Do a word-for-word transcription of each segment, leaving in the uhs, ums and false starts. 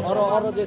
Oro, oro je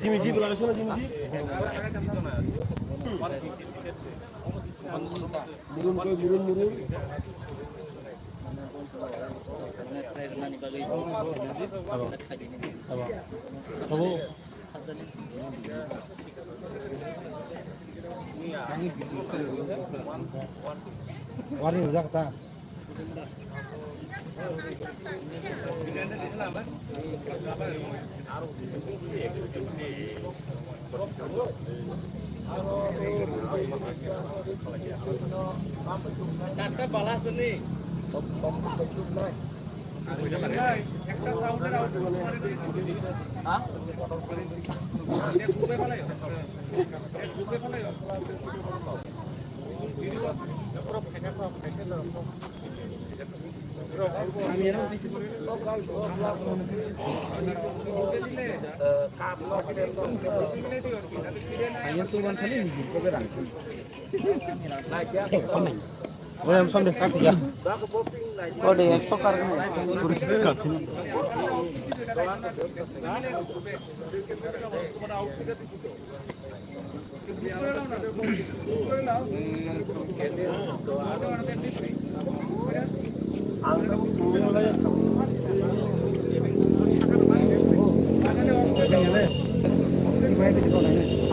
Jimmy G, belakang sana, Jimmy G. Murun, koi, murun, murun. Abo. Abo. Abo. Warning rijak ta. Oye, Sunday, kat ya. Ode, ekso kar.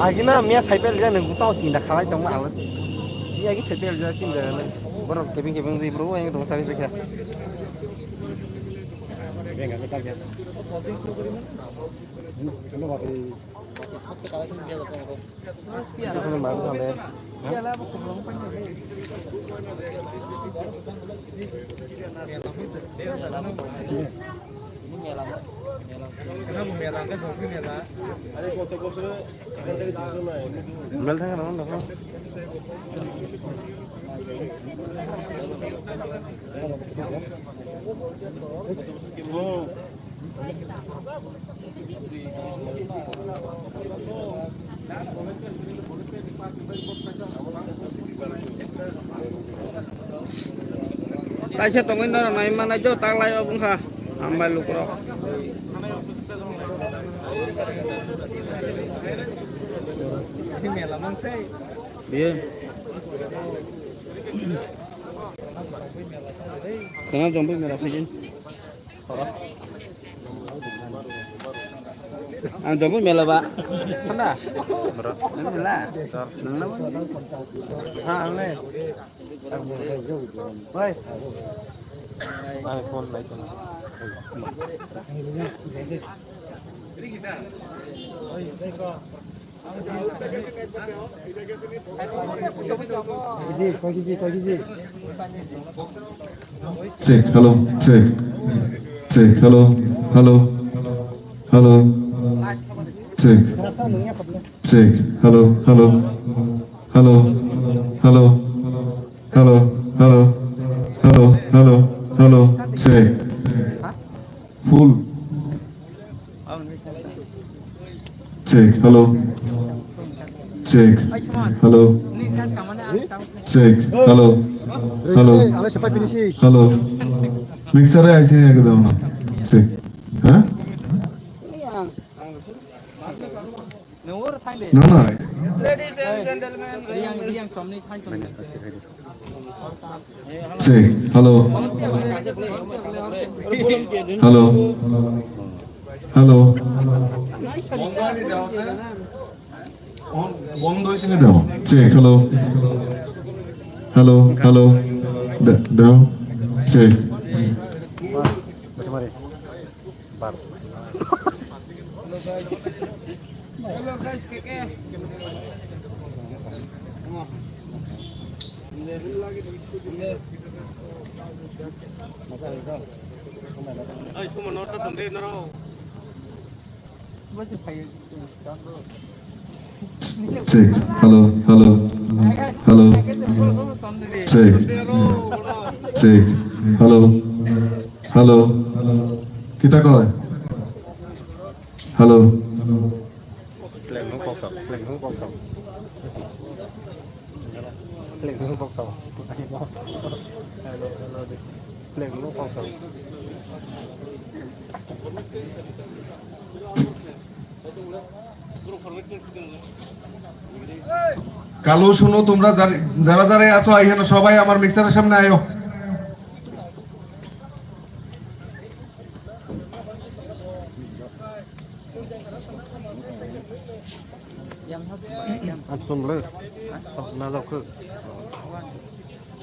Agina miya cycle ja nang gutao tinda khalai tong ma. Miya gi cycle ja tinda nang. Borok kebeng kebeng di bro, yang dong cari pekha. Mel thang nang nang. Kaisa tongwi norok nai manai jo taklai o wngkha. Hambai lukurok. Biye. Khana jombo mela phaijen. Ang jombo mela ba. Khana. Mela. Nang na. Ha, ang le. Oi. Ang phone lai tong. Check, hello, check. Check, hello, hello. Hello. Check. Check. Hello, hello. Hello. Hello. Hello, hello, hello, hello, hello, check. Full. Check, hello. Check, hello. Check, hello. Hello. Hello. Mixer ai sini ekdom. Check. Hah? No, no. Ladies and gentlemen, I am Check. Hello. Hello. Hello. বন্ধ হয়েছে নি দেওয়া? বন্ধ হয়েছে নি দেওয়া? Check. Hello. Hello. Hello. দে-, দেও। Check. Check. Hello, hello, hello. Check, check. Hello, hello. Kita koi? Hello. Klem nung kok sok, klem nung kok sok. Klem nung kok sok. Klem nung kok sok. কালো, শোনো, তোমরা যার-, যারা যারা আছো, এখানে সবাই আমার মিক্সারের সামনে আয়ো।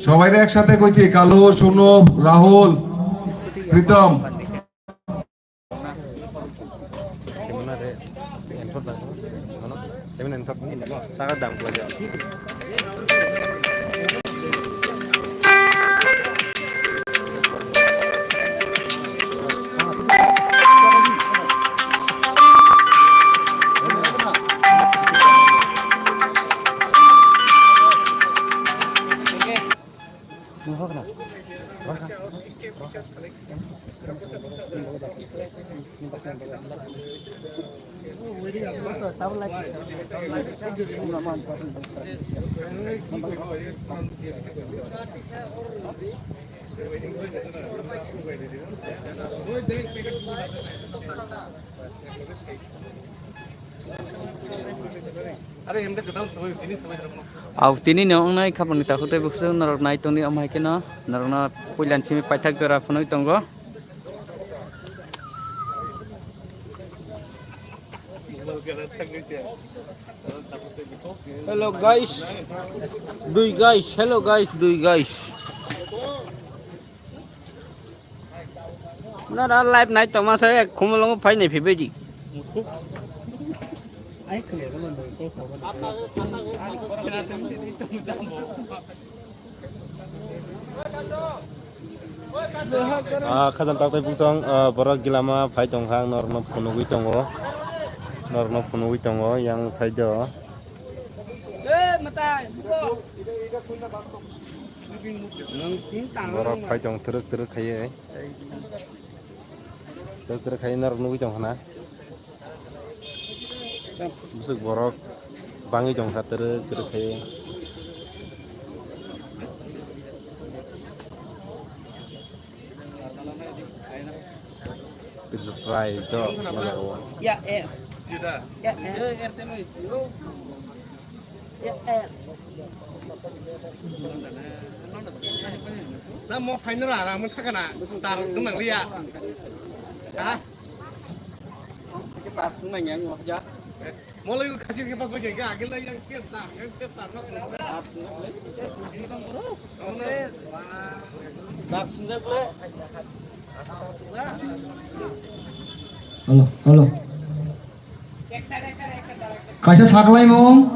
সবাইরে একসাথে কইছি, কালো, শোনো, রাহুল, Pritam. Aw, tini no wngnai khapangni takhuk tei bukhuk norok nai tongdi, omo hai kheno norokno puilani simi paithak jora phunui tongo. Hello guys, dui guys, hello guys, dui guys. Nara live nai tongma se khumulwngo phai nai phaibai di. Ah, khajam taktwi buchong, ah, borok gilama phai tongkha, ang norokno phunugwi tongo, norokno phunugwi tongo yang side o. Borok phai tong twrwk twrwk khaiwi. Twrwk twrwk khaiwi norok nugwi tongkha na. Bwswk borok bangwi tongkha twrwk twrwk khaiwi. Rai to, ma jaga o. Ya, eh. Ya, eh. Ya, eh. Na mo final ara mo thakana, tar sung nang liya. Ha? Tar sung nang yang mo ja. Mo lagi kasih ke pas lagi ke agil lagi yang ke star, yang ke star na. Tar sung nang liya. Tar sung nang liya. Hello, hello. Kaisa saklaimung,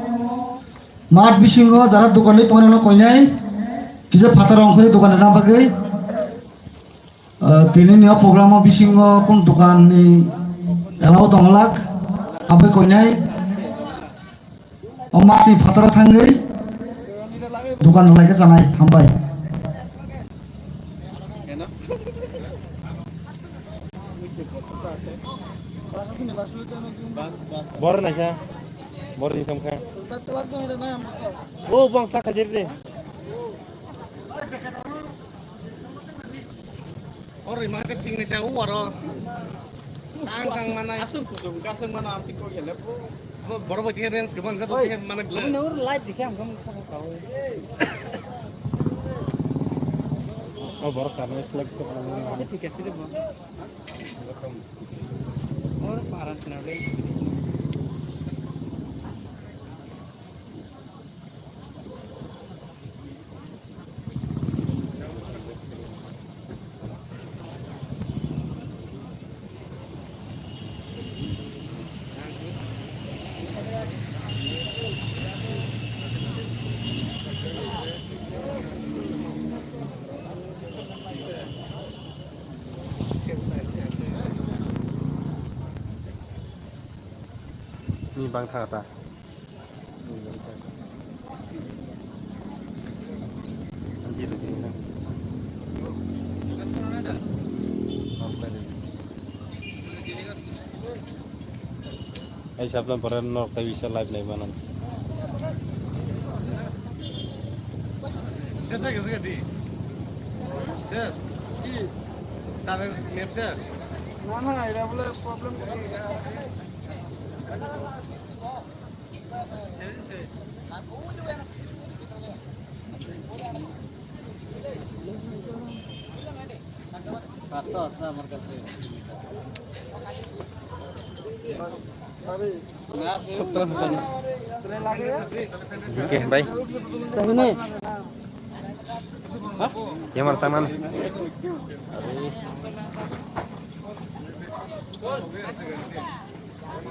mat bisingo jara dokan ni tongmani koinai, kisa phatar ongkhorwi dokan rwna bagwi. Ah, tini ni o program o bisingo kun dokan ni allow tonglak, abai koinai. O matni phataro thangwi dukan rwlai khe chanai, hambai. Bor naisa, bor income kha. O bang sakha jir de. Oro rima khe thik ni ta u aro. Tang tang manai. Aswk kuchuk, aswk mano amtwi kok ya le. Bo, borok bai khe range kwbang khe to khe manai ble. Ini ur light dikhe ang kamu sama kau. O borok karna flag to. Ini thik ase de bo. Or paran sina de. Ni bang tha ta. Ai sabla pore nok tai bisa live nai manan. Sesa ke sesa di. Ses. Tare map ses. Na na, era bole problem. Oke, bye. Yang mana tangan?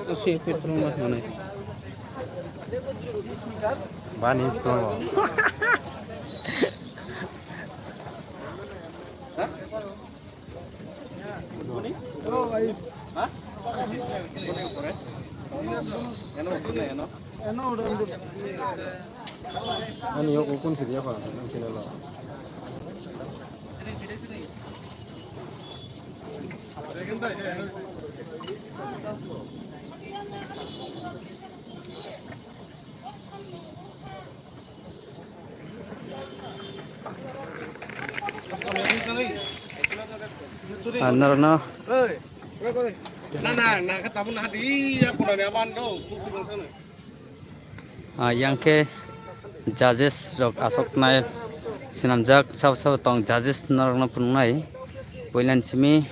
Kasi ito yung mas manay. Bani ito. Ha? Ani yok ukun sidi apa? Ang sila lo. Ah, norokno. Na, na, na, kata pun hadi, ya, kuna ni aban do, tu sih bangsa na. Ah, yang khe judges rok asoknai swnamjak, sabo sabo tong judges norokno phunuknai. Puilan simi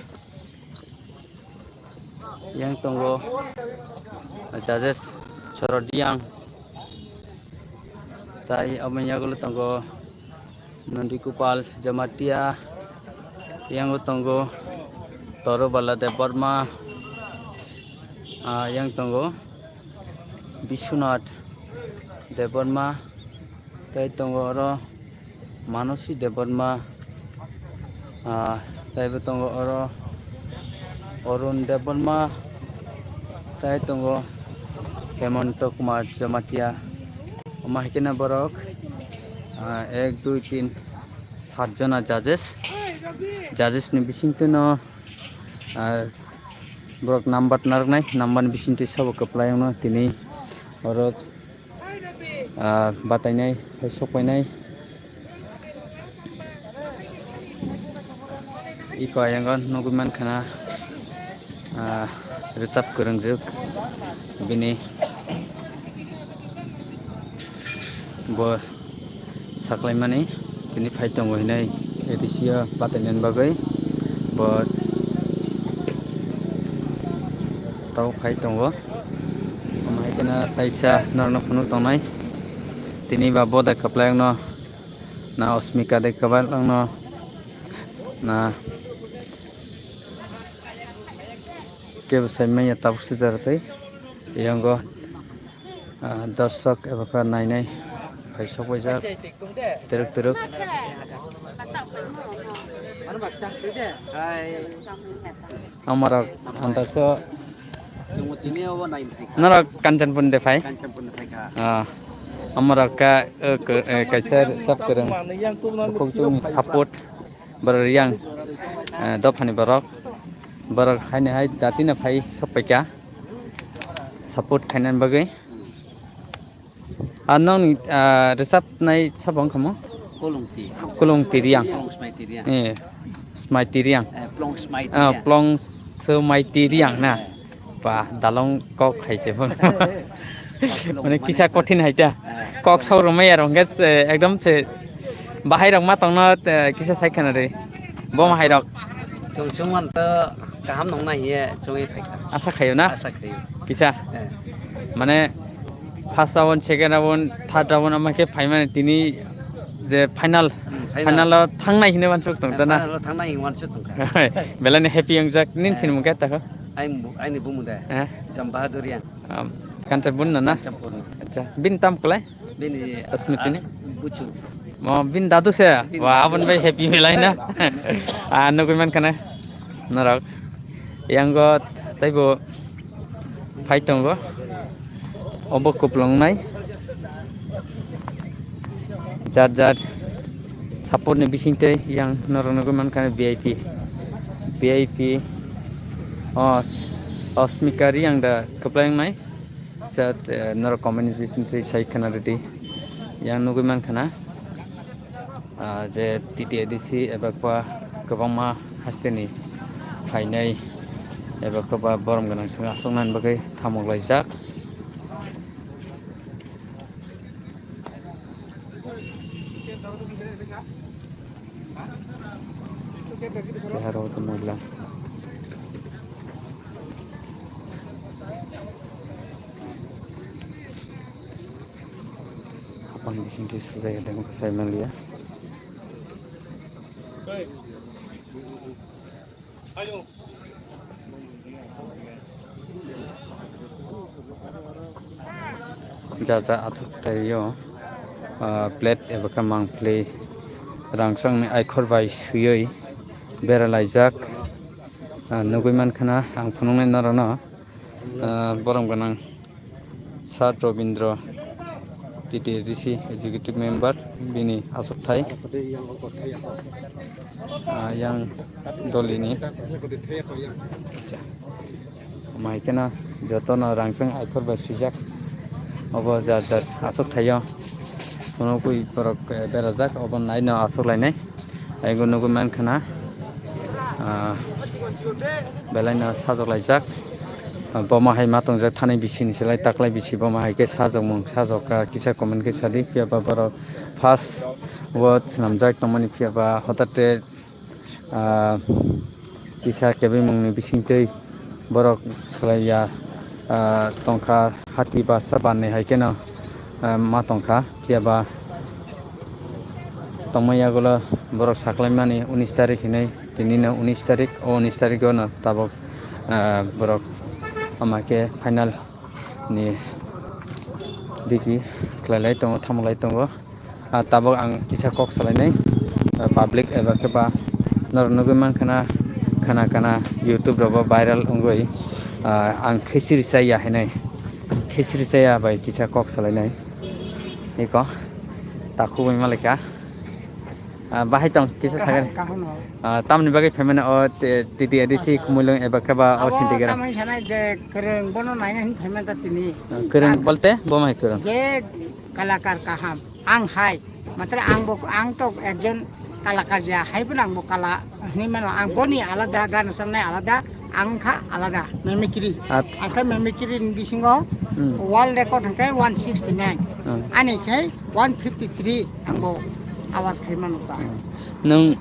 yang tongo judges Chorodiang, tai aboni yagulo tongo Nandi Gopal Jamatia, yang tongo Torobala Debbarma, ah, yang tongo Biswanath Debbarma, tei tongo oro Manosi Debbarma, ah, tei bo tongo oro Arun Debbarma, tei tongo Hemanto Kumar Jamatia. Omo hai kheno borok, ah, ek, dui, tin, sat jona judges. Judges ni bisingtwi no, ah, borok number narwknai, number ni bisingtwi sabo kwplai wngno tini oro, ah, batainai hai sokpainai. Iko ayang o nugwi mankha na, Ah, rwchap kwrwngjwk bini bo saklaimani tini phai tongo hinwi A D C o batainani bagwi bo tau phai tongo. Omo hai kheno kaisa norokno phunuk tongnai tini ba bo de kwplaiyokno na Osmika de kwbailokno na kebo sai manya tabuk swijak tei yango, ah, dorsok eba khe nainai bai sok paijak twrwk twrwk. Amorok andaso norok Kanchanpur de phai? Ah, amorok ka, eh, kaisa sab kwrwng bukhuk chukni support. Borok yang, eh, dophani borok, borok haini hai datino phai sokpaikha support khainani bagwi. Ah, nokni, ah, rwchapnai sabo wngkha mo? Kolongti. Kolongti Riang. Plong Smai Ti Riang. Eh, Smai Ti Riang. Eh, Plong Smai Ti Riang. Plong Smai Ti Riang na? Eh. Ba, dalong kok hai se bo. Mane kisa kothin hai ta. Kok sok rwmai ya rong khe, eh, ekdom se bahai rok ma tongno, eh, kisa sai khana re. Bo ma hai rok. Chung chung man to kaham nong na hiye chungwi phaikha. Asa khayo na? Asa khayo. Kisa. Eh. Mane first round, second round, third round ama khe phaimani tini je final, hmm, final. Final o thangnai hinwi wansuk tong ta na? Final o thangnai hinwi wansuk tong kha. Belai ni happy wngjak nin, eh, sinimung khe ta kho? Aini bu-, aini bumung de. Eh? Jam Bahadur Riang. Um, Kanchanpur no na? Kanchanpur no. Acha, bini tam kwlai? Bini, Asmiti ni? Ah, buchu. Mo bini dadu se? Bini dadu. Wa, aboni bai happy belai na? Ah, nugui man khana norok. Yango taibo phai tongo. Obo kuplung nai. Jar jar support ni bising tei yang norok nugui man khana V I P. V I P. Oh, Osmika Riang da kwplai wngnai. Chat, eh, norok comment ni bising twi sai khana rwdi. Yang nugui man khana, ah, je T T A D C eba kwa kwbangma hasteni phainai eba kwba borom gwnang swngo aswknani bagwi thamoklaijak. Chehara o tongmani lang. Hapang bising twi sujai ya demo kasai manliya. Ja ja athuk tei o, ah, plate eba khe mangpili rangchakni aikhor bai swiwi beralaijak, ah, nugui man khana ang phunuknai norokno, ah, borom gwnang. Sir Robindra, T T A D C Executive Member, bini aswkthai, ah, yang dolini. Acha. Omo hai kheno jotono rangchak aikhor bai swijak. Obo jar jar aswkthaio. Phunukgwi borok, eh, berajak, obo naino aswk lainai. Aigo nugui man khana, ah, belai no sajok laijak. Ah, boma hai ma tongjak thani bisi ni selai taklai bisi boma hai khe sajokmung sajok kha kisa comment khe sadi phiya ba borok first word swnamjak tongmani phiya ba hotate, ah, kisa kebengmung ni bising twi borok khlai ya, ah, tongkha hati basa bannai hai kheno, ah, ma tongkha phiya ba tongma yagulo borok saklaimani unis tarik hinwi tini no unis tarik o unis tarik o no tabok, ah, borok ama khe final ni digi khlai lai tongo tamo lai tongo. Ah, tabok ang kisa kok salainai, ah, public eba khe ba norok nugui man khana, khana khana YouTube rogo viral wngwi, ah, ang khesiri chaya hinwi, khesiri chaya bai kisa kok salainai. Iko takhugwi malaikha. Ah, bahai tong kisa sagan. Kaham no. Ah, tamni bagwi phaimani o T T A D C Khumulwng eba khe ba o Sintigra. Tamni sanai je kwrwng bono naina hin phaimani ta tini. Ah, kwrwng bolte bo mai kwrwng. Je kalakar kaham. Ang hai, matre ang bo, ang to ekjon kalakar ja, hai bo ang bo kala hinwi mano, ang boni alada, gan sangnai alada, Ang kha alada, mimicry. At- Ang kha mimicry ni bisingo Hmm. world record hwnkhe one sixty nine. Hmm. Ani khe one fifty three ang bo awas khai mano ta. Hmm. Nwng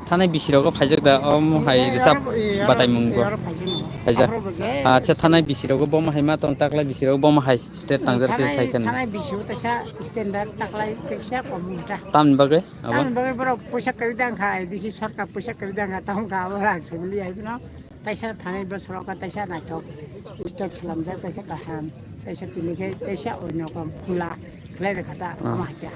thanai bisi rogo phaijak da, omo hai Iya, rwchap iya, iya, batai mung bo. Iya, phaijak no. Phaijak. Aphro bo je. Acha, thanai bisi rogo bo ma hai ma tong, taklai bisi rogo bo ma hai state tangjak khe Thanai, sai khe. Thanai bisi o teisa standard taklai teisa kom ta. Tamni bagwi? Abo? Tamni bagwi borok poisa kwrwi dang kha, A D C sarkar poisa kwrwi dang kha, tamo kha abo rang sogwi li hai phano. Taisa thanai bwswk kha, taisa naithok, stage slamjak, taisa kaham, taisa tini khe, taisa onyo kom khula khlai rwkha ta, Ah. Omo hai khe.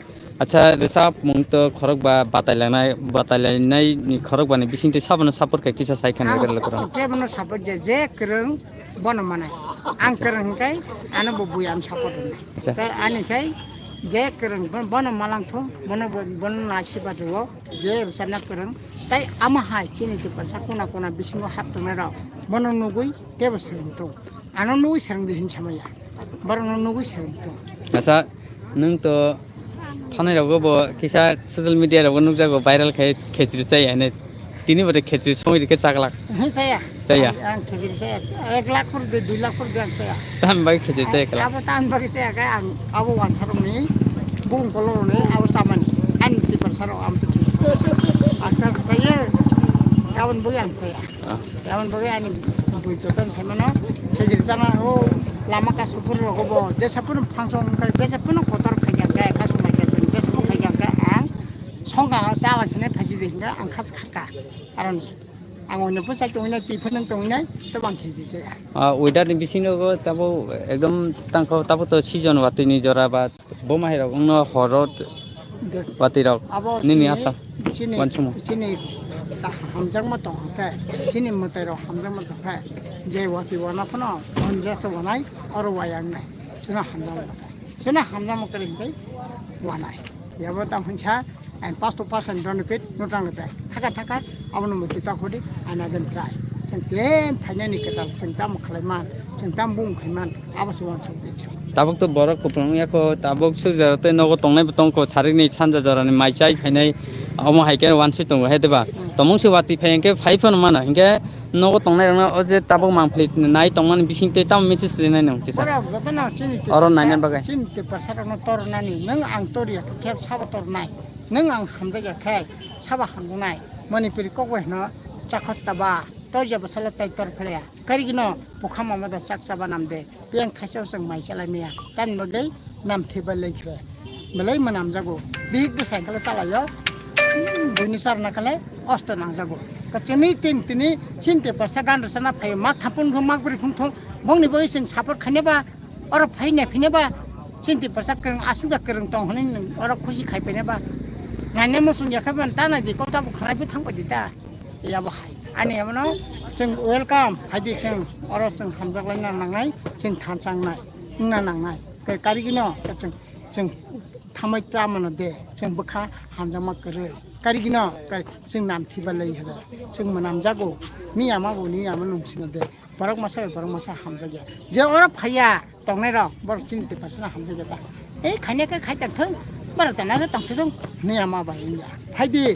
Acha, rwchap mung to khorok ba batai langnai, batai lainai ni khorok ba ni bising twi sabono support khe kisa sai khe Ang nagar le khorok. Kebono support je, je kwrwng bono manai. Ang Acha. Kwrwng hwnkhe ano bo bui ang support hwnai. Acha. Tei ani khai je kwrwng bo-, bono malang thung, bono bo-, bono na asirbad rwo. Je rwchapna kwrwng, tai ama hai chini Tiprasa kona kona bisingo hap tongnai rok bono nugwi tebo swrwng tong. Ano nugwi swrwng di hin samaya. Borokno nugwi swrwng tong. Acha, nwng to thanai rogo bo kisa social media rogo nukjago viral khai khechri chai ane. Tini bote khechri songwi rikhe chaklak. Hin chaya. Chaya. Ang, ang khejiri chaya. Ek lakh pur de, dui lakh pur de ang chaya. Tam bai khejiri chaya kala. Abo tam bai chaya khe ang abo wansarokni bung kolorni abo chamani. Ani Tiprasarok abo to. Aksa chaya. Gabon bui ang chaya. Ah. Gabon bui ani bui joton saimano. Khejiri chama o lama kasupur rogo bo. Jesa puno phangsong khe, jesa puno kotor khaikha khe, kasumai khe, jesa puno khaikha khe ang songkha chawa sine phaji de hinga ang khas khaka. Aroni. Ang onno posa tongnai, twi phwnang tongnai, to bang khe jisa ya. Ah, weather ni bisingo tabo ekdom tangkho, tabo to season watwi ni jora ba bo mahai rok wngno horo De-, watwi rok abo nini chini, asa chini, wansumo. Chini ta hamjakma tong khe, chini mwtai rok hamjakma tong khe, je watwi wana phano, on jesa wanai, oro wayang nai. Chini hamjakma tong. Chini hamjakma kwrwi khe wanai. Yabo ta hunsa, Ang pasto pasan roni pit nutang lepe. Thaka thaka, abono muti ta khodi, anagan try. Chwng tem phainani kwtal, chwng tamo khlai man, chwng tam bung khai man, abo se wansuk di chwng. Tabuk to borok kuplung ya ko, tabuk suk jora tei nogo tongnai bo tongko, sarik ni sanja jora ni mai chai phainai, omo hai khe wansuk tongo, hai diba? Hmm. Tomung se watwi phai hwnkhe phai phano mano, hwnkhe nogo tongnai rokno o je tabuk mangpli nai tongmani bising tei tamo message rinai nung kisa. Borok jotono chini Oro nainani bagwi. Chini Tiprasa rokno tornani, nwng ang toriya khe sabo tornai. Nwng ang hamjakya khe sabo hamjaknai. Manipuri kok bai hwno chakhor taba, torja bwsala tai tor phlaya. Karigino bukha mama da chak chaba nam de. Piyang thaisa chwng mai chalai maya. Tamni bagwi nam thwiba lai khe. Belai mwnamjago. Bihik bwsai kala chalaio. Buini charna kale osto nangjago. Kachini tin tini chini Tiprasa gan rwchana phaio. Mak thampung thung, mak bwrwi phung thung. Bongni bagwi chwng support khainai ba. Oro phai nai phai nai ba, chini Tiprasa kwrwng aswk da kwrwng tong hwnwi nwng oro khusi khai phai nai ba. Naina muchung ya khe ban ta nai di, kok ta bo khanai bo thang bai di ta. Yabo hai. Ani yabono chwng welcome, phai di chwng oro chwng hamjak laina nangnai, chwng thanchang nai, wngna nangnai. Khe karigino chwng, chwng thamai ta mano de, chwng bwkha hamjakma kwrwi. Karigino chwng nam thiba lai hwle, chwng mwnamjago, ni yama bo ni yama nungsino de. Borok masa bai borok masa hamjakya. Je oro phaiya tongnai rok, borok chini Tiprasano hamjakya ta. Ei khaina khe khai tang thung, borok tana khe tang thung, hwnwi ama bai wngya. Phai di,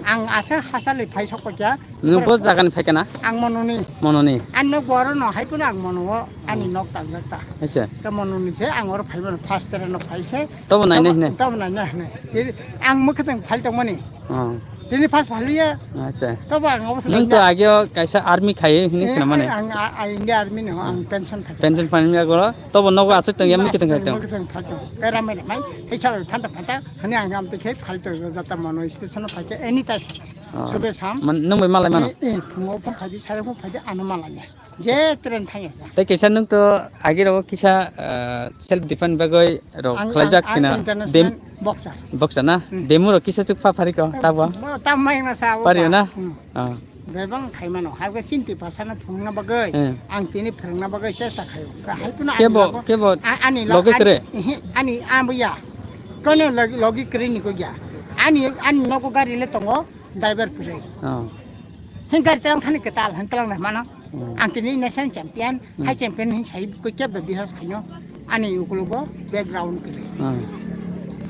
ang asa hasa le phai sok kya. Nwng bo jaga ni phai kana? Ang Mononi. Mononi. Ang nok boro no hai phano ang Mono o ani nok tangjak ta. Acha. Ke Mononi se ang oro phai mano first train no phai se. Tobo naina hwnwi. Tobo naina hwnwi. Ang mwkhwtwng phai tongmani. Oh. Tini first phaliya. Acha. Tobo ang obo se. Nwng to ageo kaisa army khai hini khna mane. Ang, ang, ang India army no, ang pension khai. Pension phani ya goro. Tobo nogo asuk tong ya mwkhwtwng khai tong. Mwkhwtwng khai tong. Kera mai mai. Hei sa phanta phanta. Hani ang am te khai phai tong jata Mono station phai ke anytime. Oh. Sube sam. Man, nwng bai malai mano. Eh, eh, phungo phung phai di, sare phung phai di, ano malai. Je train thangya sa. Tei kisa nwng to agi rogo kisa, ah, self defense bagwi rok ang, khlaijak ang, ang kina international dem-, boxer. Boxer na? Hmm. Demu rok kisa chuk pha phari ko, eh, tabo? Bo, tam mai na sa, bo Pario ba. Na? Hmm. Ah. Bebang khai mano. Hai ko chini Tiprasa no phungna bagwi. Eh. Ang tini phungna bagwi chesta khayo. Ka hai kuno ani kebo, logo, kebo a-, ani lo-, logi ani, kre? Ihi, ani ambuya. Kono logi, logi kre ni ko ya. Ani, ani nogo gari le tongo, driver kre. Oh. Hin gari tang thani ketal, hin talang na mano. Hmm. Ang tini national champion, hmm, hai champion hin sai koi kya ba bihas khaino. Ani ukulugo background kiri. Hmm.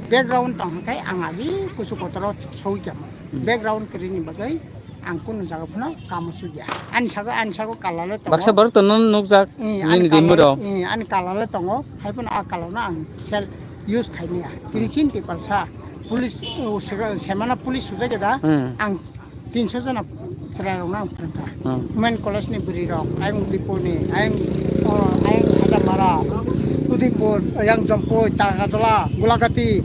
Background tong kai ang agi kusu kotoro soi kya mo. Hmm. Background kiri ni bagai ang kunu jaga phano kamo sugya. Ani sago, ani sago kalale tongo. Baksa borok to nono nukjak, eh, ani nini kalale, dimurok. Eh, ani kalale tongo, hai phano a kalano ang sel use khaimaya. Tini Hmm. chini Tiprasa police, oh, sega-, semana police sujak da, Hmm. ang tinso jona chwrairokno ang phwrwngkha. Hmm. Women college ni bwrwirok, ayang Udipurni, ayang, oh, ayang Hadamara, Udipur, ayang Jampui, Tagajola, Gulagati,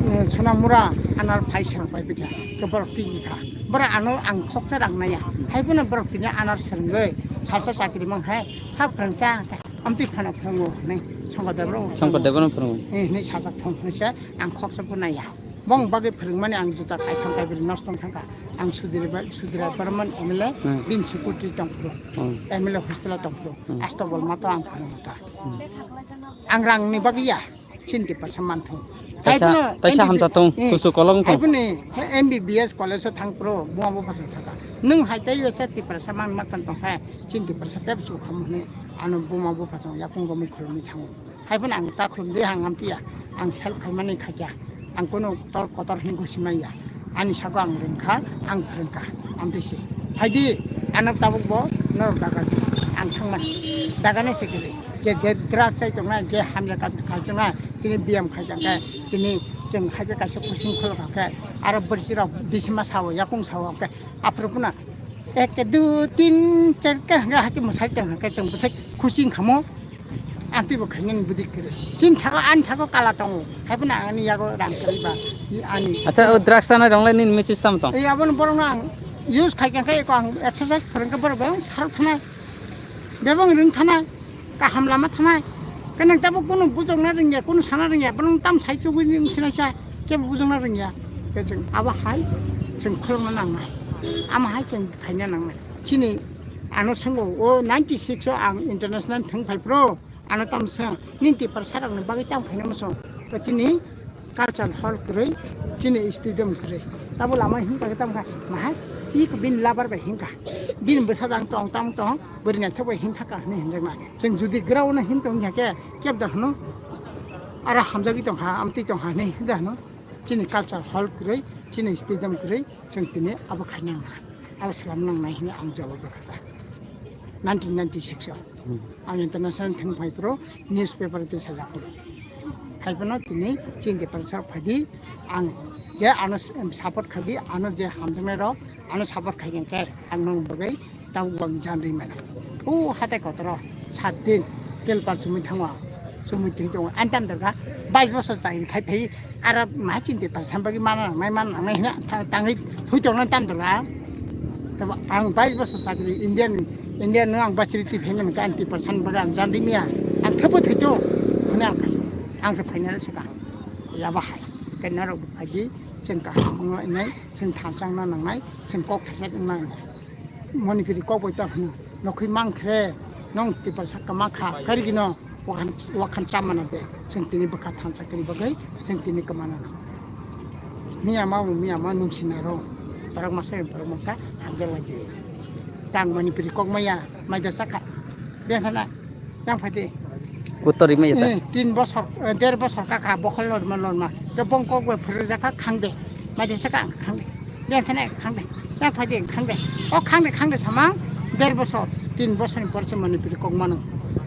eh, Sonamura, anar phai seng pai bikha. Khe borok tigi kha. Borok ano ang khoksa rang naya. Hai phano borok tini anar swrwngwi salsa chakri mang hai. Ha phwrwngcha, amtwi phano phwrwngo hinwi Songkor Debra. Songkor Debra phwrwngo. Eh, hinwi sajak thong hinwi se ang khoksa bo naya. Bong bagwi phwrwngmani ang juta kaitham kaibri nosto wng thangkha. Ang Sudhir Bar-, Sudhir Barman M L A, Hmm. bini secretary tongphuru. Hmm. M L A hostel o tongphuru. Hmm. Asta bolma to ang phwrwngkha. Hmm. Ang rangni bagwi ya. Chini Tiprasa manthung. Taisa, Taiphano taisa M B B S, hamsa tong, eh, kusu kolom tong. Taiphano M B B S college o thang pro, buma bo phasang saka. Nwng hai tei wesa Tiprasa man matan tong khe, chini Tiprasa tep su khamu hwnwi ano buma bo phasang yakung gomwi khulumwi thango. Haiphano ang ta khulumdi hang amtiya, ang help khaimani khakya. Ang kono tor kotor hwnwi gosi manya. Ani sago ang rwngkha, ang phwrwngkha, amtwi se. Phaidi, ano tabuk bo norok dagan, ang thangmani. Dagan se kiri, je de-, drug chai tongnai, je hamya ka-, khai tongnai, tini biyam khai tongkhe, tini chwng hai khe kaisa kuching khulok khe, aro bwrwirok bisima sao, yakung sao khe, aphuru phano ek, du, tin, char khe hwnkhe hai khe mwsai tong khe chwng bwsai kuching khamo. Ang twibo khainani bwdwi kwrwi. Chini saka ani saka kala tongo. Haiphano ang ani yago rang kwrwi ba, i ani. Acha, o drugs chanai rong lai nini message tamo tong? Ei, abono borokno ang use khai khe, khe eko ang exercise phwrwng khe borok bebak sarok thanai. Bebak ring thanai. Kaham lama thanai. Khe nwng tabuk kunu bujokna rwngya, kunu sana rwngya, bono tam sai chugwi nwng sinai cha. Kebo bujokna rwngya. Khe chwng abo hai chwng khulokna nangnai. Amo hai chwng khaina nangnai. Chini ano swngo, o ninety six o ang international thwng phai phro. Ano tamo se, nini Tiprasa rokni bagwi tamo khaina muchung. Bo chini culture hall kwrwi, chini stadium kwrwi. Tabo lama hinkha khe tamo kha, mahai, iko bini lover bai hinkha. Bini bwsa jang tong, tamo tong, bwrwi naithok bai hinkha ka hinwi hinjakna. Chwng jodi ground no hin tong khe, kebo da hwno, aro hamjagwi tong kha, amtwi tong kha hinwi da hwno. Chini culture hall kwrwi, chini stadium kwrwi, chwng tini abo khaina nang kha. Abo swlam nangnai hinwi ang jawab rwkha. Nineteen ninety-six o. Hmm. Ang international thang phai phuru newspaper tei sajak phuru. Hai phano tini chini Tiprasa phai di, ang je ano s-, support khai di, ano je hamjaknai rok ano support khai khe ang nang bagwi tabuk bang jan ri mano. O hatai kotoro sat din tel pal chumui thango, chumui twi tongo. Ani tam dorkha bais bosor chakri khai phai. Aro ma chini Tiprasa bagwi mana nangnai, mana nangnai hwnwi tha-, tangwi thwi tongna tam dorkha. Tabo ang bais bosor chakri Indian, Indian no ang bachiri twi phengna hwnkhe ang Tiprasa bagwi ang jan rimya. Ang thebo thwi tong hwnwi ang phaio. Ang se phainai se ka. Yaba hai. Khe norok bo phaidi chwng kaham wngna nangnai, chwng thansa wngna nangnai, chwng kok thaisa wngna nangnai. Monipuri kok bai ta hwno, nokhwi mankhe, nong Tiprasa kwma kha, karigino wakhan, wakhan chamana de, chwng tini bwkha thansa kwrwi bagwi, chwng tini kwmana no. Miyama bo miyama nung sinaro, borok masa, borok masa, hamjak lai di. Tang Monipuri kok maya, maida sakha, bengkhana. Yang phaidi. Uttor rimai ya ta? Eh, tin bosor, eh, der bosor kaka bokhol lorma lorma. Ke bongkok bai phuru jaka khangde. Maidi saka khangde. Yang thane khangde. Yang phaidi khangde. O khangde khangde sama der bosor. Tin bosor ni porse mani piri kok mano.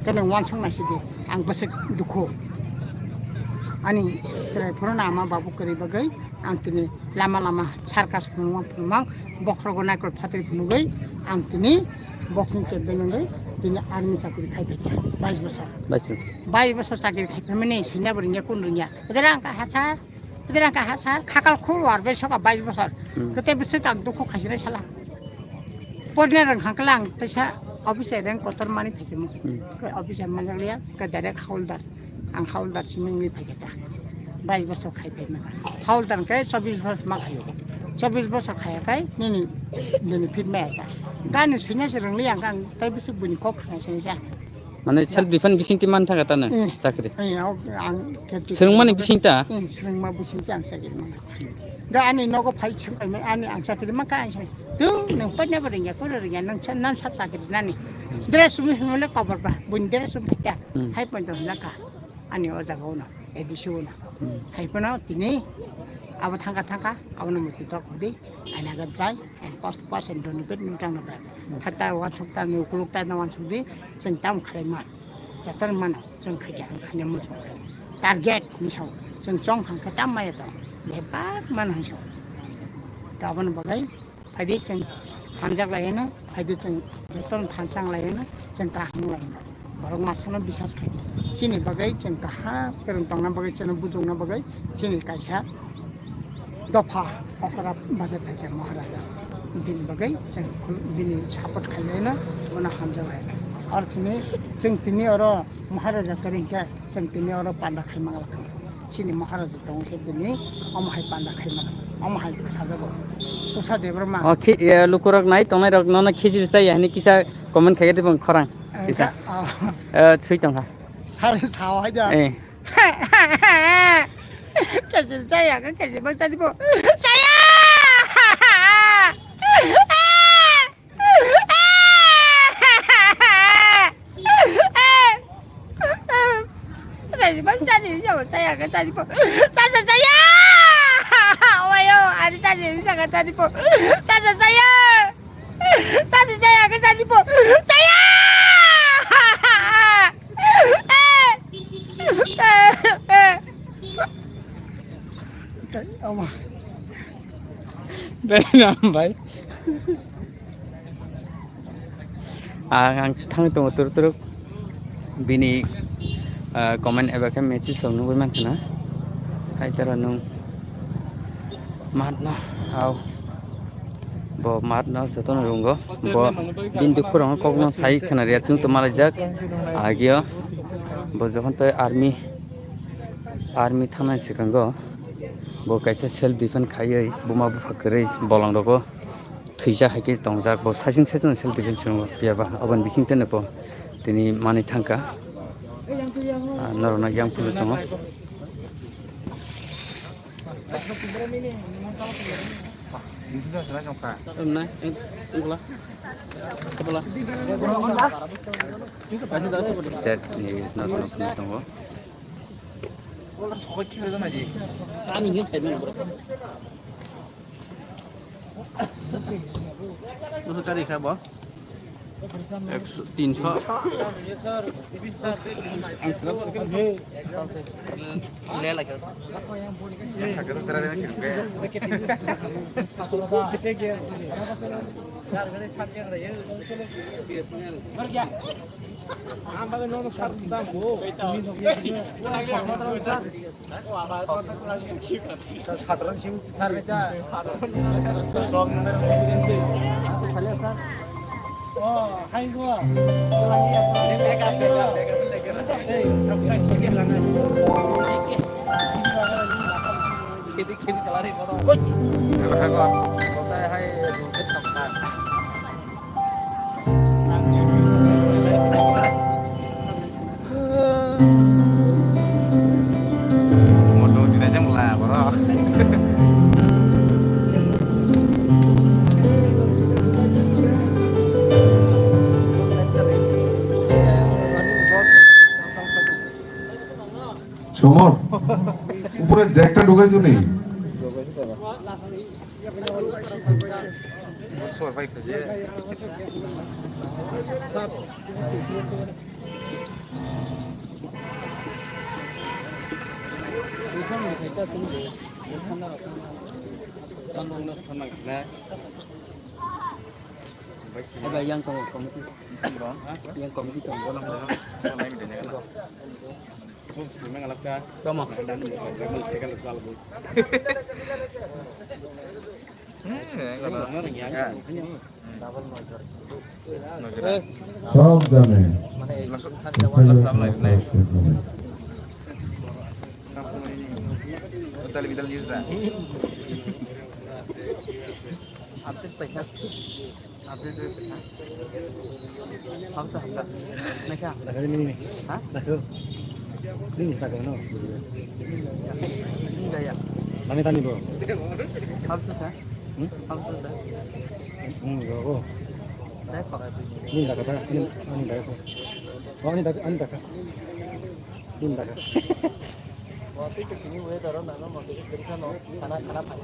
Kene wansong nasi di. Ang besek dukhu. Ani serai phuru na ama babu kari bagai. Ang tini lama lama circus phunukma phunukma bokhorogo naikol phatri phunugwi ang tini boxing champion wngwi tini army chakri khai phaikha bais bosor. Bais bosor. Bais bosor chakri khai phaimani swinya bo rwngya kun rwngya. Kedera ang ka hachar, kedera ang ka hachar khakal khul war bai soka bais bosor. Hmm. Kete bwswk ang dukhu khaisinai sala. Porina rang hangkala ang teisa officer rang kotor mani phaikha mo. Hmm. Ke officer manjak liya ke direct hauldar. Ang hauldar simi wngwi phaikha ta. Bais bosor khai phai maka. Hauldar khe chobbish bosor ma khaio. Chobbish bosor khaya khai nini benefit maya ta. Gani sini se rwngli ang kang tai bisi buni kok khana sini sa. Mane self defense bising ti man thaka ta na Eh, chakri. Eh, ok, ang kerti. Swrwngmani bising ta? Eh, swrwngma bising ti ang chakri maka. Ga ani nogo phai chwng ani ang chakri maka ang chakri. Tu nang patna ba ringya, koro ringya, nang sa-, nang sab chakri nani. Dress sumi himle cover ba, bun dress sumi ta. Hmm. Hai pon to laka. Ani o jaga uno, A D C uno. Hmm. Hai pono tini Abo thangkha thangkha, abono muitu tok hodi, aina gan try, and first person to nipet nung tang nipet. Thata wansuk ta ni ukuluk ta na wansuk di, chwng tam khlai man. Jotono mano, chwng khaikha ang khanya muchung khe. Target, misao, chwng chong thang khe tam maya tong. Bebak mano hinso. To abono bagwi, phaidi chwng hamjak laiyano, phaidi chwng jotono thansang laiyano, chwng kaham laiyano. Borok masano bisas khaidi. Chini bagwi chwng kaham kwrwng tongna bagwi, chwngno bujokna bagwi, chini kaisa dopha okra baja phaikha Maharaja. Bini bagwi chwng khul-, bini support khailai na, bono hamjak lai na. Ar chini chwng tini oro Maharaja kwrwi hinkhe chwng tini oro panda khai manglak kha. Chini Maharaja tongo khe tini omo hai panda khai mano, omo hai sajago. Usa Debbarma. O khi, e, lukurok nai tongnai rok nono khichiri chaya hwnwi kisa comment khai khe tibong khorang. Eh, kisa. Sa-, oh. Eh, sui tongkha. Sa-, sao hai da. Eh. Kesi chaya khe kesi bang chadi po. Chaya! Chadi bang chadi, chaya, chaya, chadi po. Chaya, chaya! Oyo, ari chadi, chaya, chadi po. Chaya, chaya! Chadi, chaya, chadi po. Chaya! Ama. Dai ram bai. Ang, ang thang tongo turuk turuk. Bini, ah, comment eba khe message rok nugwi mankha na. Hai tara nung mat no, au. Bo mat no jotono rungo. Bo bini dukhu rokno kokno sai khna rwya chwng tongma laijak. Agio bo jokhon tei army, army thangnani swkango bo kaisa self defense khaiwi buma bupha kwrwi bolong rogo thwijak hai khe tongjak. Bo saichung saichung self defense wngo, phiya ba aboni bising tei no bo tini manwi thangkha. Ah, norokno yang phuru tongo. State ni notno phunuk tongo. Bwswk kari kha bo? Ekso, tinso. Moto dinajang lah borok. সমর, উপরে জ্যাকটা ঢুকাইছো নি? Eba yang tongo committee. Yang committee tongo. Tamo. সব জানে। Update paikha. Update bai paikha. Hamsa hamsa. Naikha. Dakha nini. Ha? Dakha. Nini dakha no. Nini daya. Nani tani bo. Hamsa sa. Hmm? Hamsa sa. Hmm, go, go. Dai pakai. Nini dakha ta. Nini, nini dakha. Oh, ani dakha, ani dakha. Nini dakha. Tini weather o nana mo tini khana khana phai.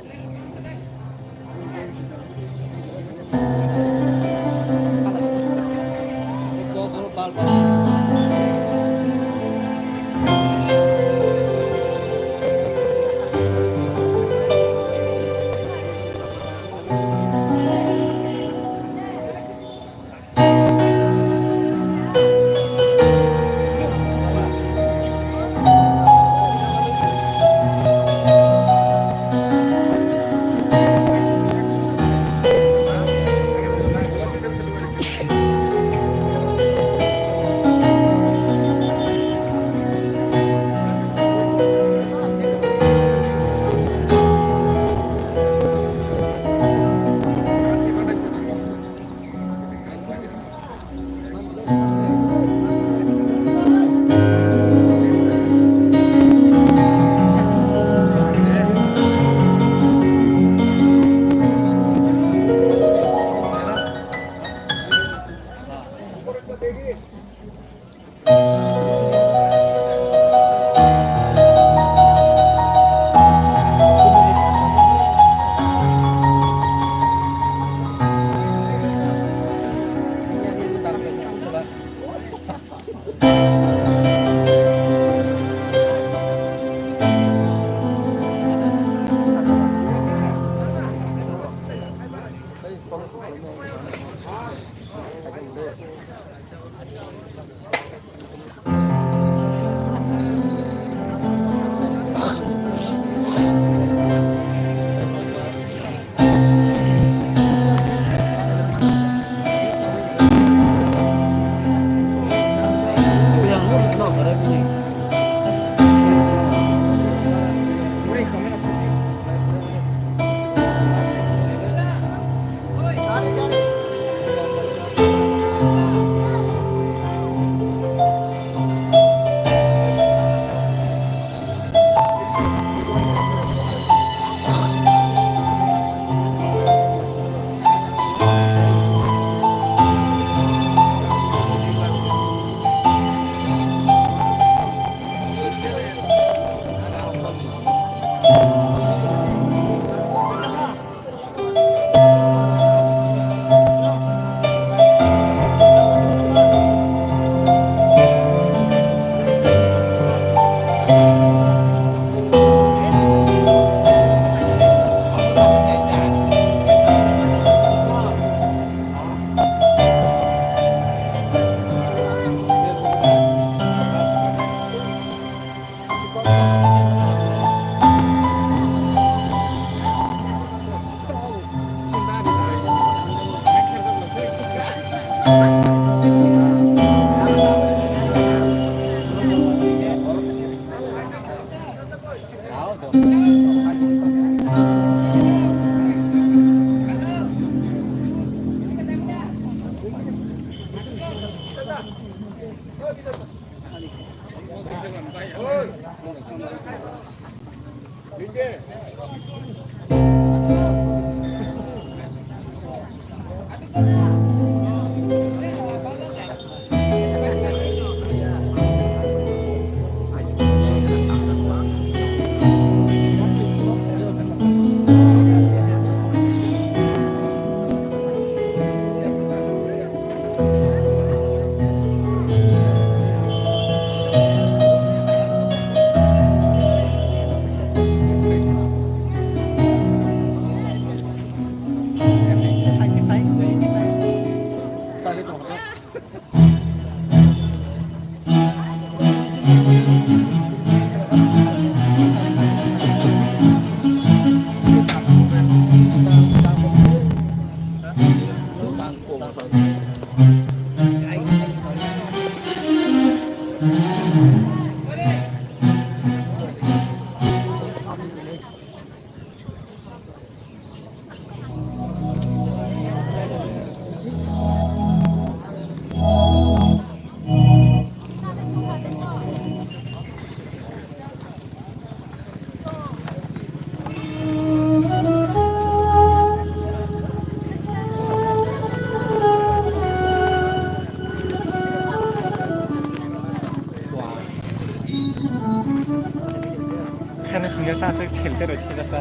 Filter rw thik asa.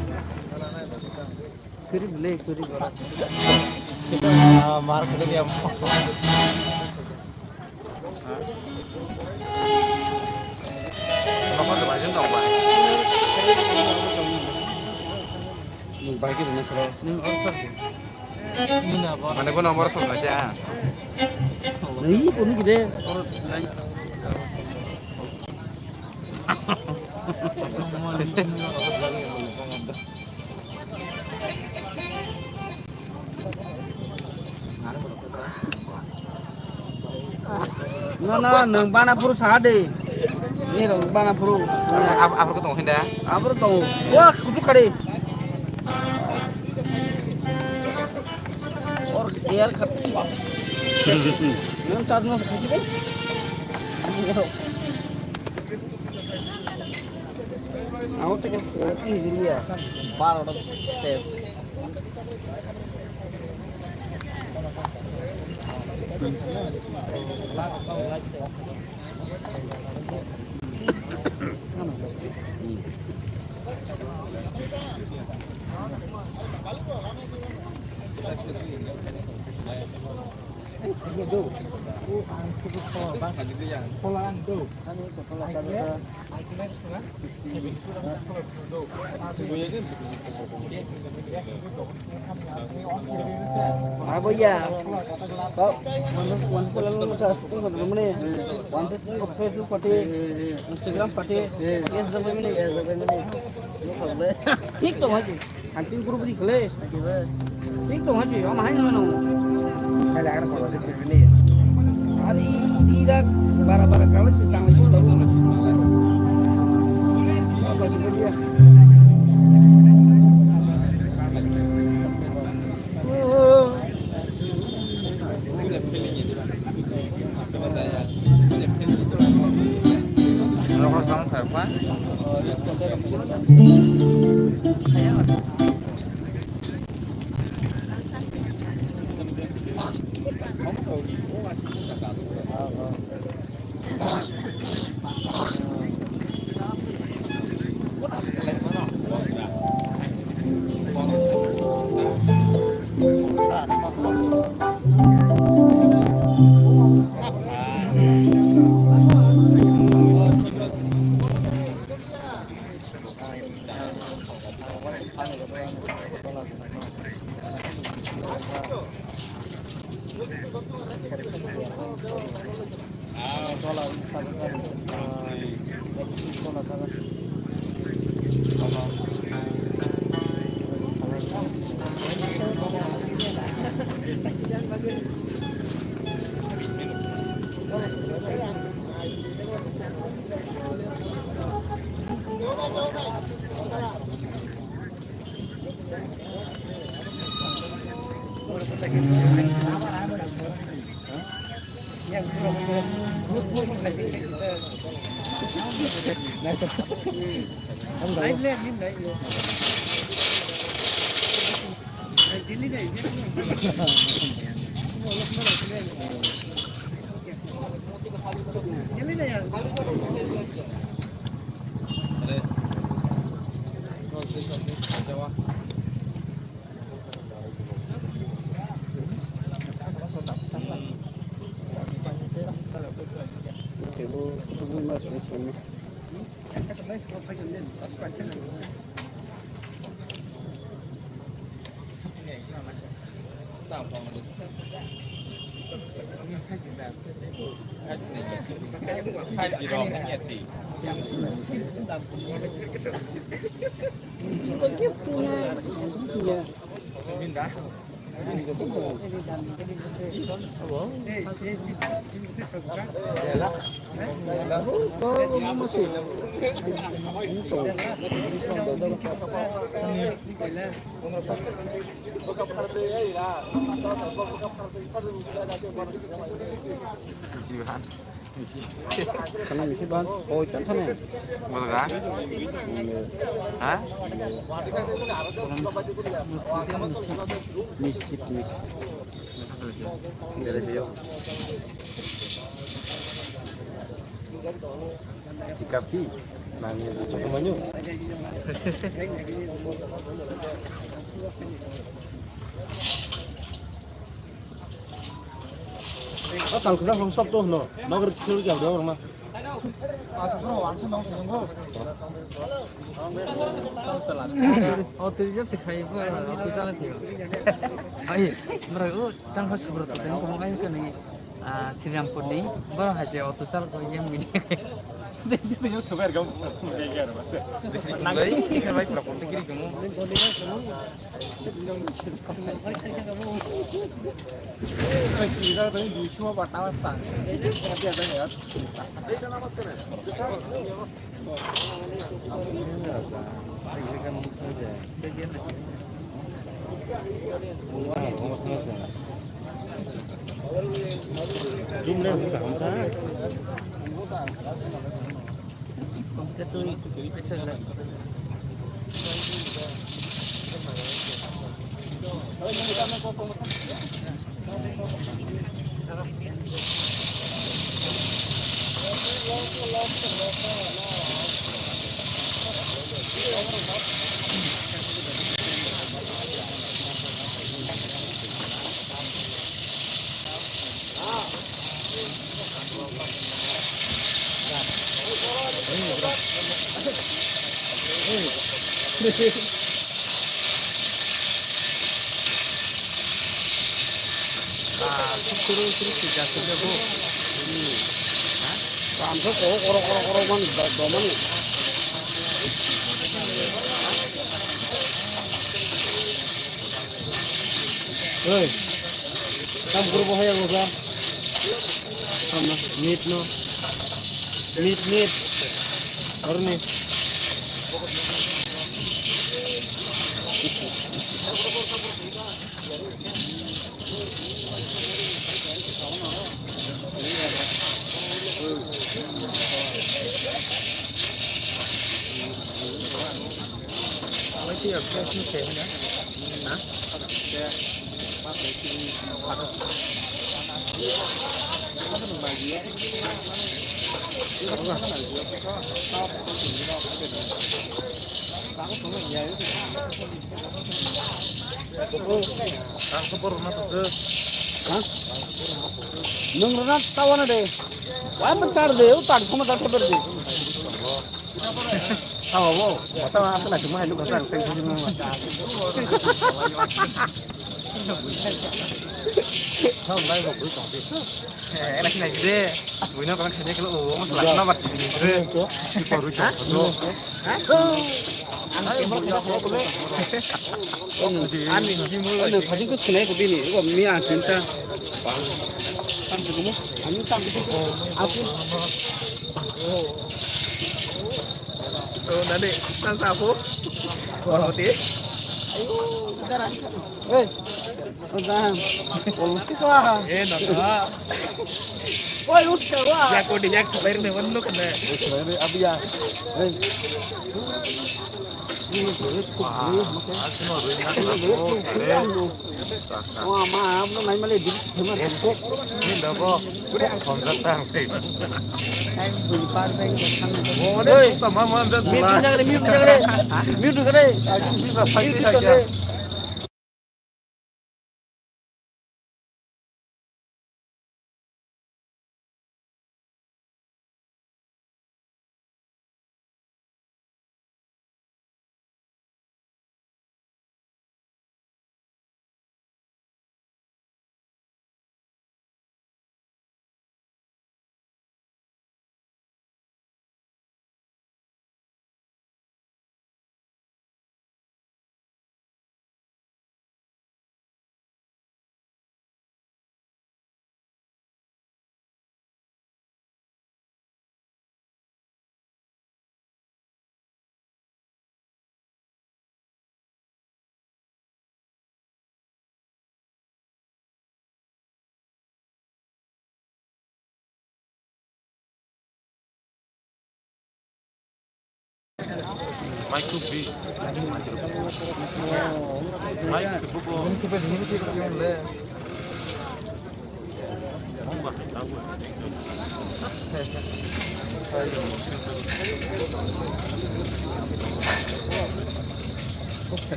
Kwrwi bwle, kwrwi bwle. Ah, mar kwrwi ya. Nwng bai khe rwna salo. Nwng oro sor di. Mane bo number sor na kya? Ei, kunu gide. Na, na, nwng bana phuru sa de. Ni rok bana phuru. Ab-, aphuru ko tong hinda. Aphuru tong. Wah, kutu kare. Or air khat. Nwng tas no khuji de. Amo te ko ko ni jiliya. Bar oro te. Aboya. Kok, wansa, wansa selalu muda sukul satu mana? Wansa tu Facebook pati, Instagram pati, Facebook pati. Thik tong haji. Anting guru beri kele. Thik tong haji. Om hai no no. Kali agar kalau ada ni. Hari ini dah bara-bara kalau sedang sedang. Apa sih dia? Jihan. Kana misi ban soi chan thane. Bolga? Ha? Misi, misi. Ikapi. Nang ni joto manyo. O tang kisa hong sop to no. Nogor khil jao de orma. O tiri jab se khai bo, o tu chala thio. Ai, mara o tang kha subro to tang ko ai ka ni. Ah, Sriram Pur ni, borok hai se auto chal ko yang mini. Desi tu yang sobar gam. Nang ni kisa bai pura konti kiri kamu. Kira tadi di semua batal sang. Dia ada ya. Oi, tam kuru bohai ang uga. Tam na, meat no. Meat, meat. Arni. Nwng rwna tawana de. Wai mwchar de, o tak phone tak theper de. Tawa bo, tawa asla chuma hai lukha tak teng teng. Thang lai bo bui tong de. Eh, ela sinai de. Buino kono khaide kelo o, o sala na bat ni. Ko ru chang ko. Ani, ani, ani, khajin ko sinai ko bini, ko mi a tinta. Tam ko mo, ani tam ko. Aku. To, nani, tan sa ko. Ko ti. Eh. Udah. Politik lah. Eh, nana. Woi, udah, wah. Ya, kau dia sebenarnya mana kena? Sebenarnya abi ya. Eh. Ini sebenarnya kok ini, maksudnya. Wah, maaf, lo main malah di, gimana? Ini dah kok. Udah, kontrak tang. Time bui par bai ko thang. Oi, mute jagre, mute jagre. Mute jagre. Mute jagre. Mic to be. Mic to be.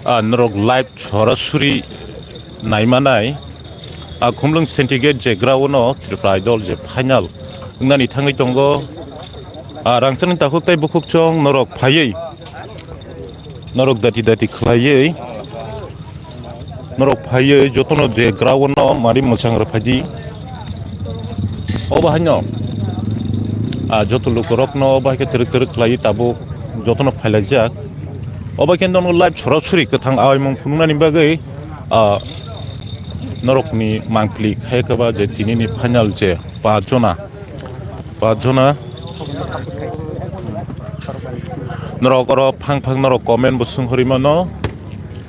Ah, norok live sorasuri naimanai. Ah, Khumlwng Syndicate je ground-o Tripura Idol je final wngnani thangwi tongo. Ah, rangchakni takhuk tei bukhuk chwng norok phaiwi, norok dati dati khlaiwi, norok phaiwi jotono je ground-o mari mwchang rw phaidi. Obo haino, ah, joto lukurokno obo hai khe twrwk twrwk khlaiwi tabuk jotono phailaijak. Obo khe nono live sorasuri kwthang awaimung phunuknani bagwi, ah, norokni mangpili khai khe ba je tinini final je pach jona, pach jona norok oro phang phang norok comment bo swnghorwi mano,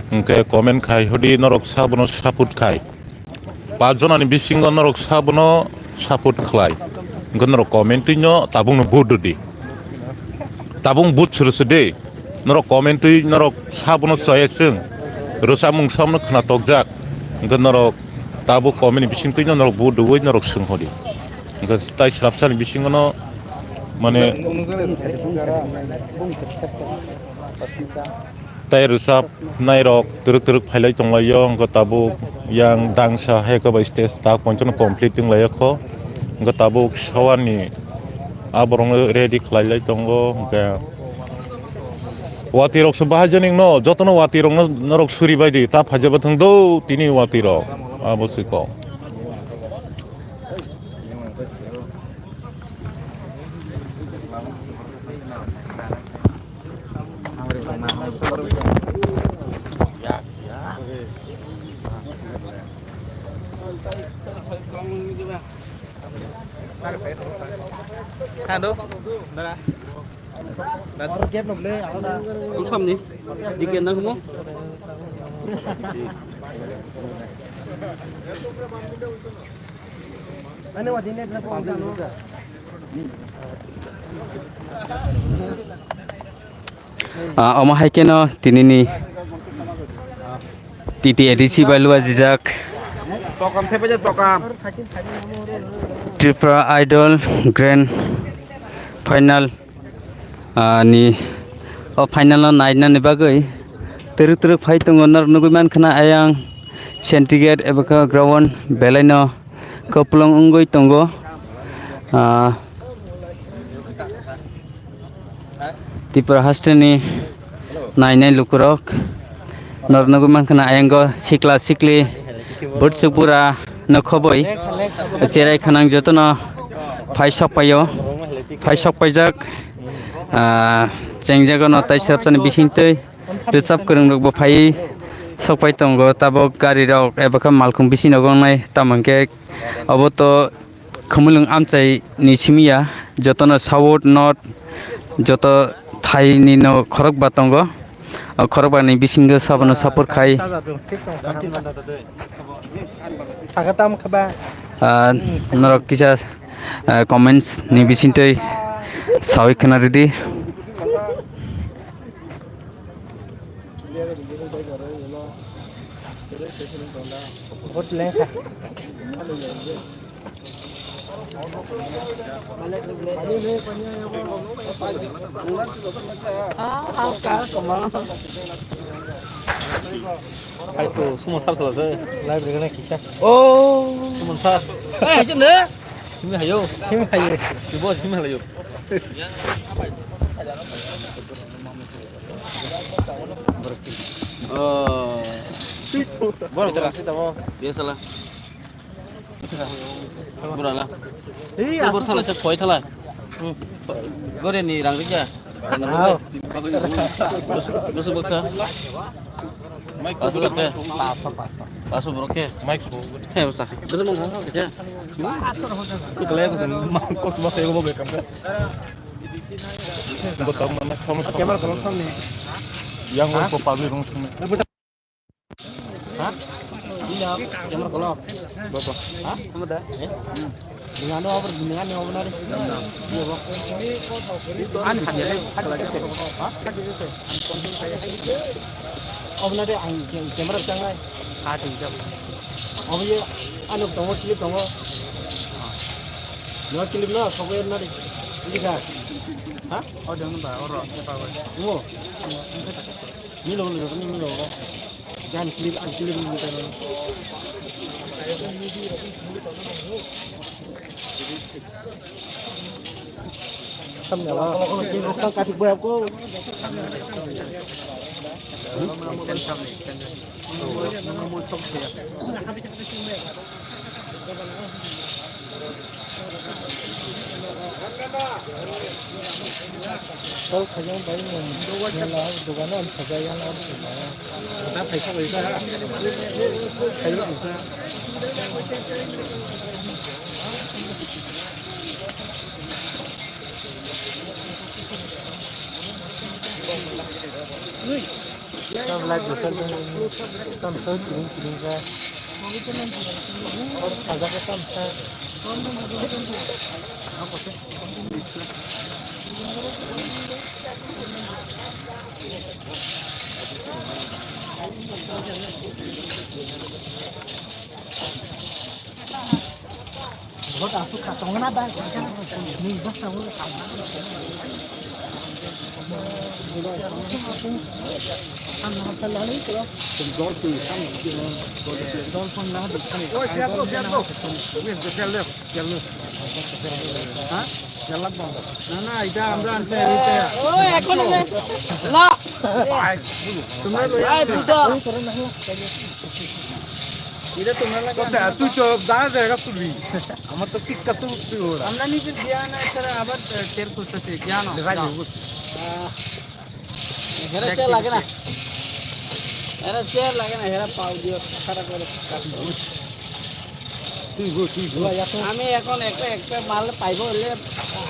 hwnkhe comment khai hwdi norok sabono support khai. Pach jonani bisingo norok sabono support khlai, hwnkhe norok comment twino tabukno vote rwdi. Tabuk vote swrwswdi. Norok comment twi norok sabono choya chwng. Rwchapmung sabono khna tokjak. Hwnkhe norok tabuk comment ni bisingtwino norok vote rwui norok swnghordi. Hwnkhe tai swrapsani bisingono mane tai rwchapnairok twrwk twrwk phailai tonglaio, hwnkhe tabuk yang dangsa hai khe bai stage tak pointono complete wnglaio kho. Hwnkhe tabuk sawani a borokno ready khlailai tongo, hwnkhe watwi rokse bahai jani no, jotono watwi rokno norok suri bai di, ta phaijak thung do tini watwi rok abo se kok. Hado, dara. Aro gap no ble, aro da. Kusam ni, dikhe na kumo. Ane wa dine dine po. Ah, omo hai kheno tinini T T A D C bai luajijak Tripura Idol Grand Final, ah, ni o final no nainani bagwi twrwk twrwk phai tongo, norok nugwi mankha na ayang Syndicate eba khe ground belaino kwplwng wngwi tongo. Ah, Tripura hasteni nainai lukurok norok nugwi mankha na ayango sikla sikli butsuk bura no khoboi cherai khanang jotono phai sok paio, phai sok paijak, ah, chengjago no tai srapsani bisingtwi rwchap kwrwng rokbo phaiwi sok pai tongo, tabok gari rok eba khe malkhung bising nogo wngnai tamo hwnkhe obo to Khumulwng amchai ni simi ya, jotono south north joto thai ni no khorokba tongo. O khorokba ni bisingo sabono support khai. Saka tam khaba. Ah, norok kisa, ah, comments ni bisingtwi sawi khna ridi. Vote lengkha. Hai to, Suman sir sala se. Live rega na kisa. Oh. Suman sir. Eh, jene. Simi hayo. Simi hayo. Sibo simi hayo. Oh. Bora, bora, sita mo. Biasa lah. Bora lah. Iya, bora thala, cek koi thala. Hmm. Gore ni rang rikya. Hao. Gusu, gusu baksa. Pasu berok ke? Pasu, pasu. Pasu berok ke? Mike ko. He, basa. Gusu mong hang hang kya? Ko thala ko sen, mang ko suma se ko bekam ka. Ko tam mana, kamu. Camera kalau kamu. Yang ko public rong sini. Ha? Camera kolok. Bapa. Ha? Kamu dah? Eh? Dengan apa? Dengan yang apa nari? Iya, Bang. Ani hanya, hanya. Ha? Apa nari ang camera cangai? Ha, tinggal. Apa ya? Anu, tongo, clip tongo. No clip no, sobo nari. Ini kan? Ha? Oh, jangan, Pak. Orang apa, Pak? Mo. Milo, milo, milo. Jan clip, an clip, milo. Samya ba. Katik boy ako. Kau khajang bai mung mela dogano ang khajai yang ang khajai. Kata phaisa bai kha. Khayo ang kha. Tam lai busal tam so kiring kiring kha. Or khajak tam sa. না, না, এটা আমরা আনতে, এটা। ও, এখন এনে লা। তোমরা লই আয়, আয়, বুঝো। এটা তোমরা লাগে। কোথায়? তুই তো যা জায়গা তুলবি। আমার তো টিক্কা তো উঠবি ওরা। আমরা নিজে দিয়া না, এছাড়া আবার, আহ, তেল খুঁজতেছি, জানো? দেখা যাবে, বুঝ। আহ, এখানে তেল লাগে না। এরা তেল লাগে না, এরা পাও দিয়ে খাড়া করে কাটতে হবে। তুই গো, তুই গো। আমি এখন একটা, একটা মাল পাইবো হলে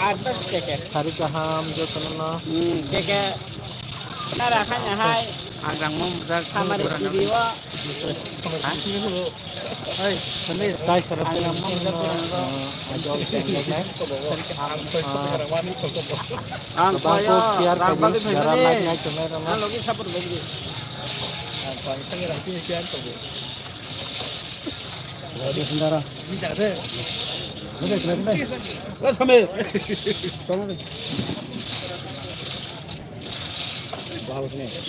আট দশ টাকা। Sari kaham, jotono no. Hmm, টাকা। না রাখা না হয়। Ang rang mom jak. Kamar studio. Hai, Samir. Tai sarap. Ang rang mom jak. Ang kaya, rang balik. Dara like nai chongnai rama. Ang logi support bagi.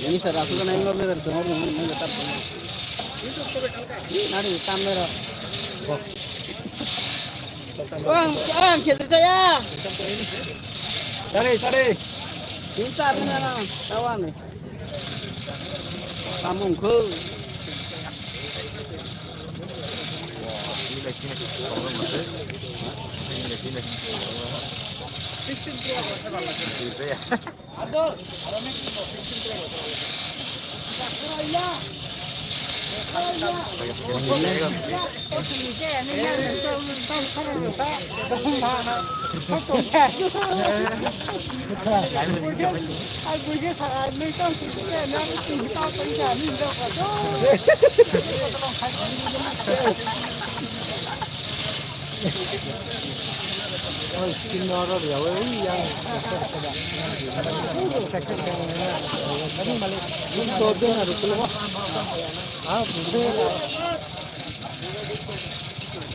Ini sir, aku kan yang nggak bener, cuma rumah ini tetap. Ini nari kamera. Bang, bang, kita saya. Sari, sari. Kita apa nama? Kawan nih. Samung khe.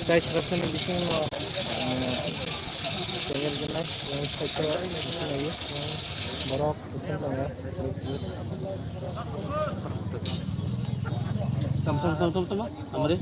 Chai srapsani bisingo, eh, chengel gwnai, yang saito bisingo, yang borok, bisingo tongo. Tom, tom, tom, tom, tom, amre.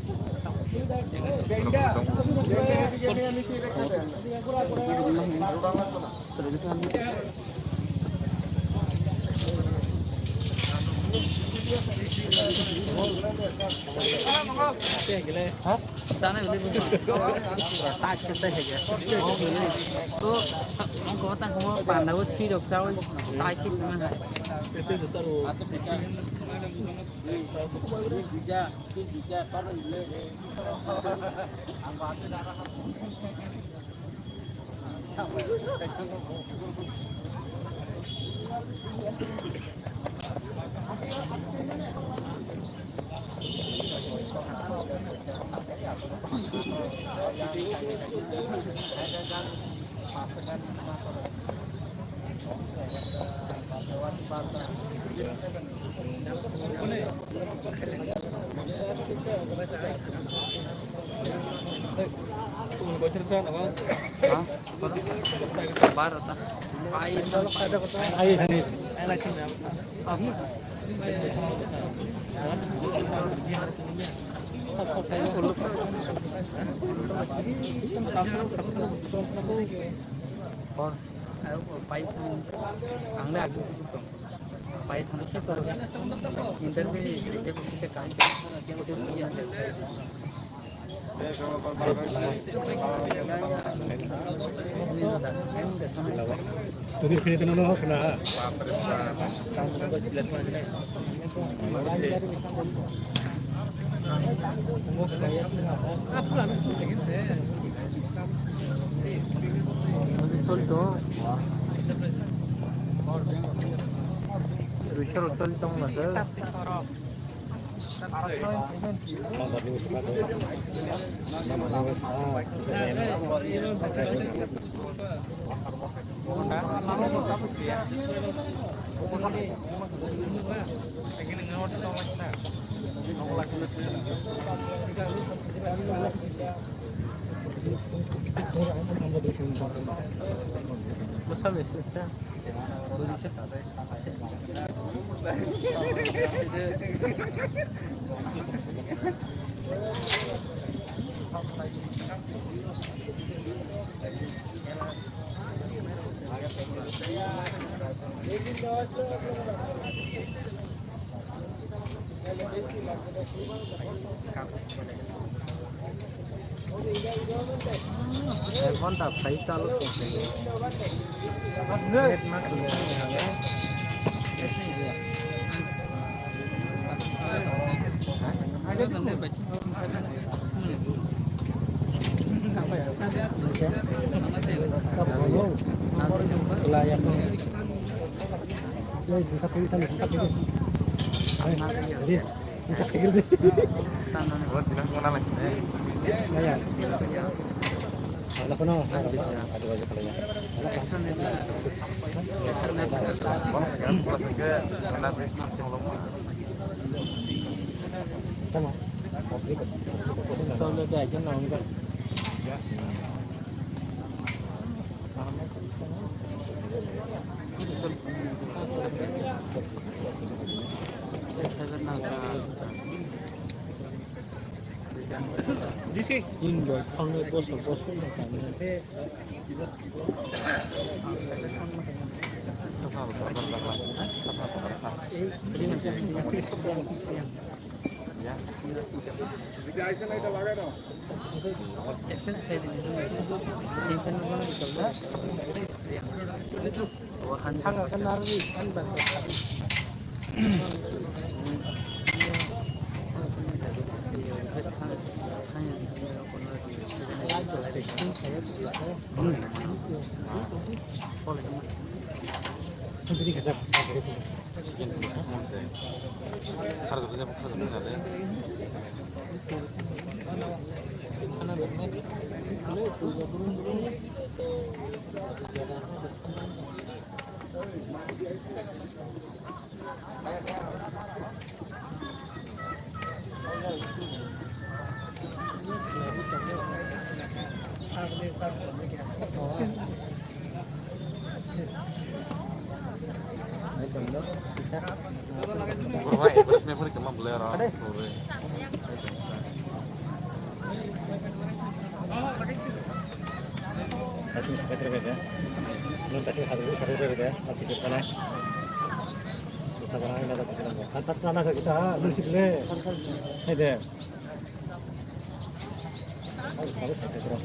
Ang na agin tutup tong. Pai thang se koro. Interview ni je ko se kam se. Tadi free tena no kena. Chol to. Ruisarok chol tong masa. Bwsa message sa. Ek ghonta phai chalo. Net ma khulya. Tasing sapai terbaik ya. Belum tasing satu satu terbaik ya. Lagi sih sana. Kita barang ini ada kita. Tata tana sa kita ha, lu sih le. Hai deh. Harus pakai terus.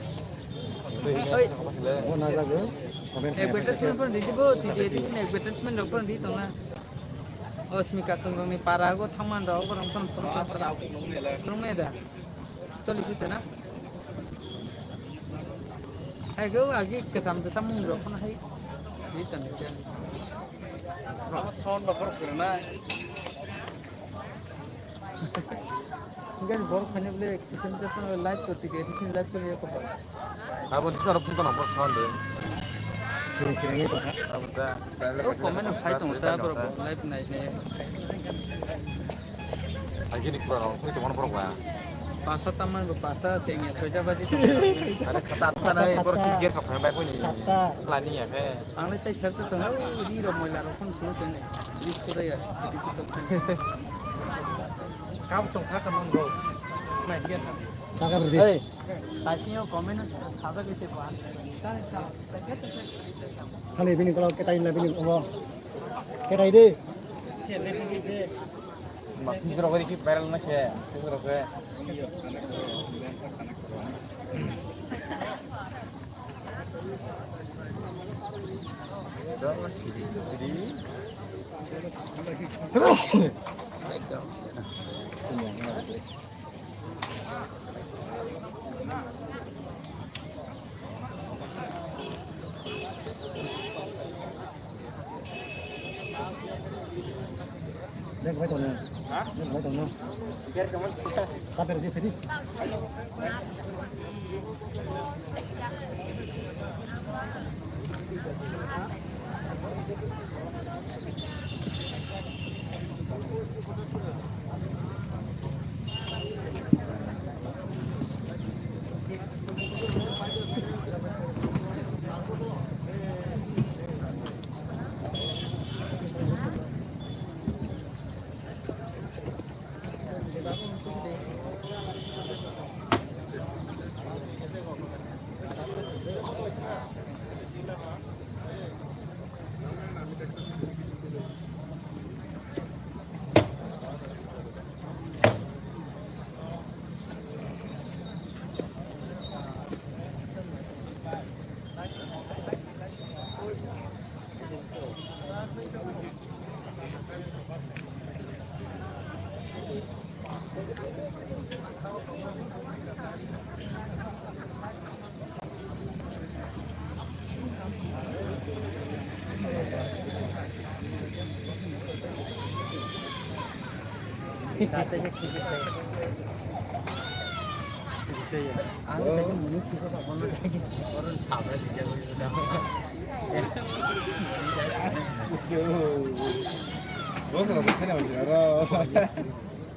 Oh, nazago. Advertisement pun di situ, di, di, di sini advertisement rok pun di tengah. Oh, Smika Songrong ni para go thaman rok, orang pun pun pun pun. Rong me da. Toli kita na. Hai go agi kesam kesam mung rok pun hai. Di tengah. Sound ba khorok sirna. Guys, borok khaina bole kitchen kitchen live korte ke, kitchen live kore ko. Abo ni saro phone to nang sound de. Siri siri ni tongkha. Abo da. O comment of site tong ta borok live nai ne. Agini pura rong, kuni to borok ba. Pasta taman bo pasta sengya soja baji. Ada sata atta nai, borok kiri kiri sok khambai kuni. Sata. Selani ya khe. Ang le tai sar ta tong, ri ro moila ro phone phone tong. Ri sura ya. Kau tong kha ka non go. Nai dia. Taka berdi. Hey, tadi yo comment ada gitu kan. Kan kan. Hali bini kalau kita ini bini oh. Kita ini. Mak ni rok ki viral na se. Rok ke. Siri, siri. Bek bai tongno. Ha? Bek bai tongno. Ber kaman sita. Ta ber di phedi.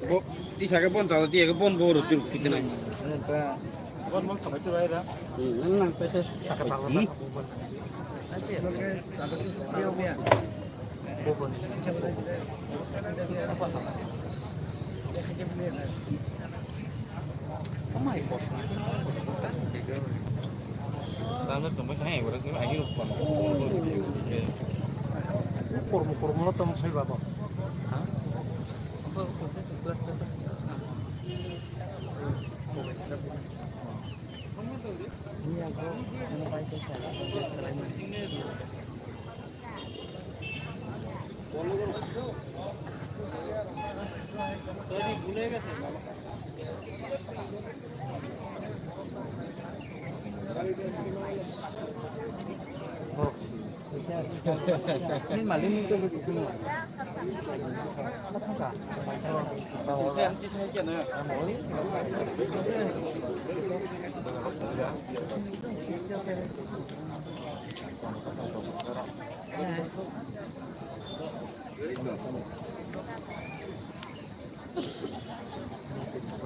Bo tisa ke bon chalo, tiya ke bon bo ro tir kiti nai. Bon bon sabai tu rai da. Hmm, nang nang pese. Saka ta. Tamo tongbai thang, ebo rok sini agini rok kono. Kormo, kormo no tamo sai ba to. Ha?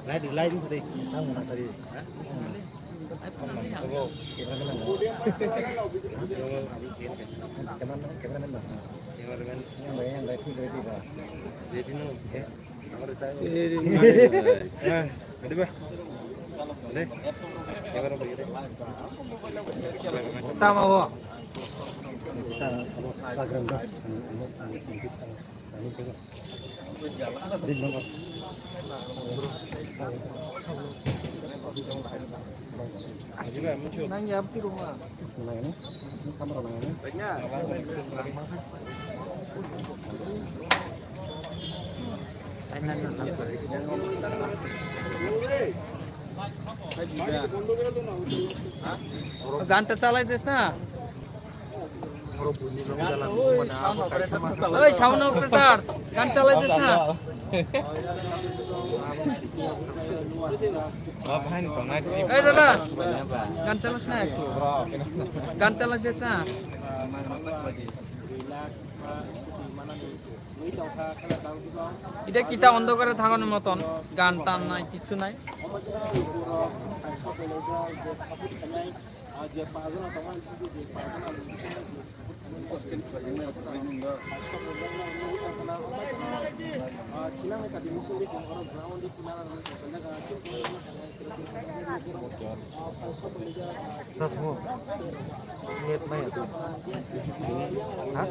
Lai di, lai di, tadi. Tahu mana tadi? Hah? Cameraman, cameraman. Cameraman. Yang lain, yang lain, ready, Pak. Ready, no? Ya. Ada ba? Ada. Tama wo. Nang ya, Ganta chalai des na. Oi, sound operator, gan chalai des na. Ei dada, gan chalas na ektu. Gan chalas des na. Ide kita ondo kore thagon moton gan tan nai kichu nai. Net maya tu. Ha?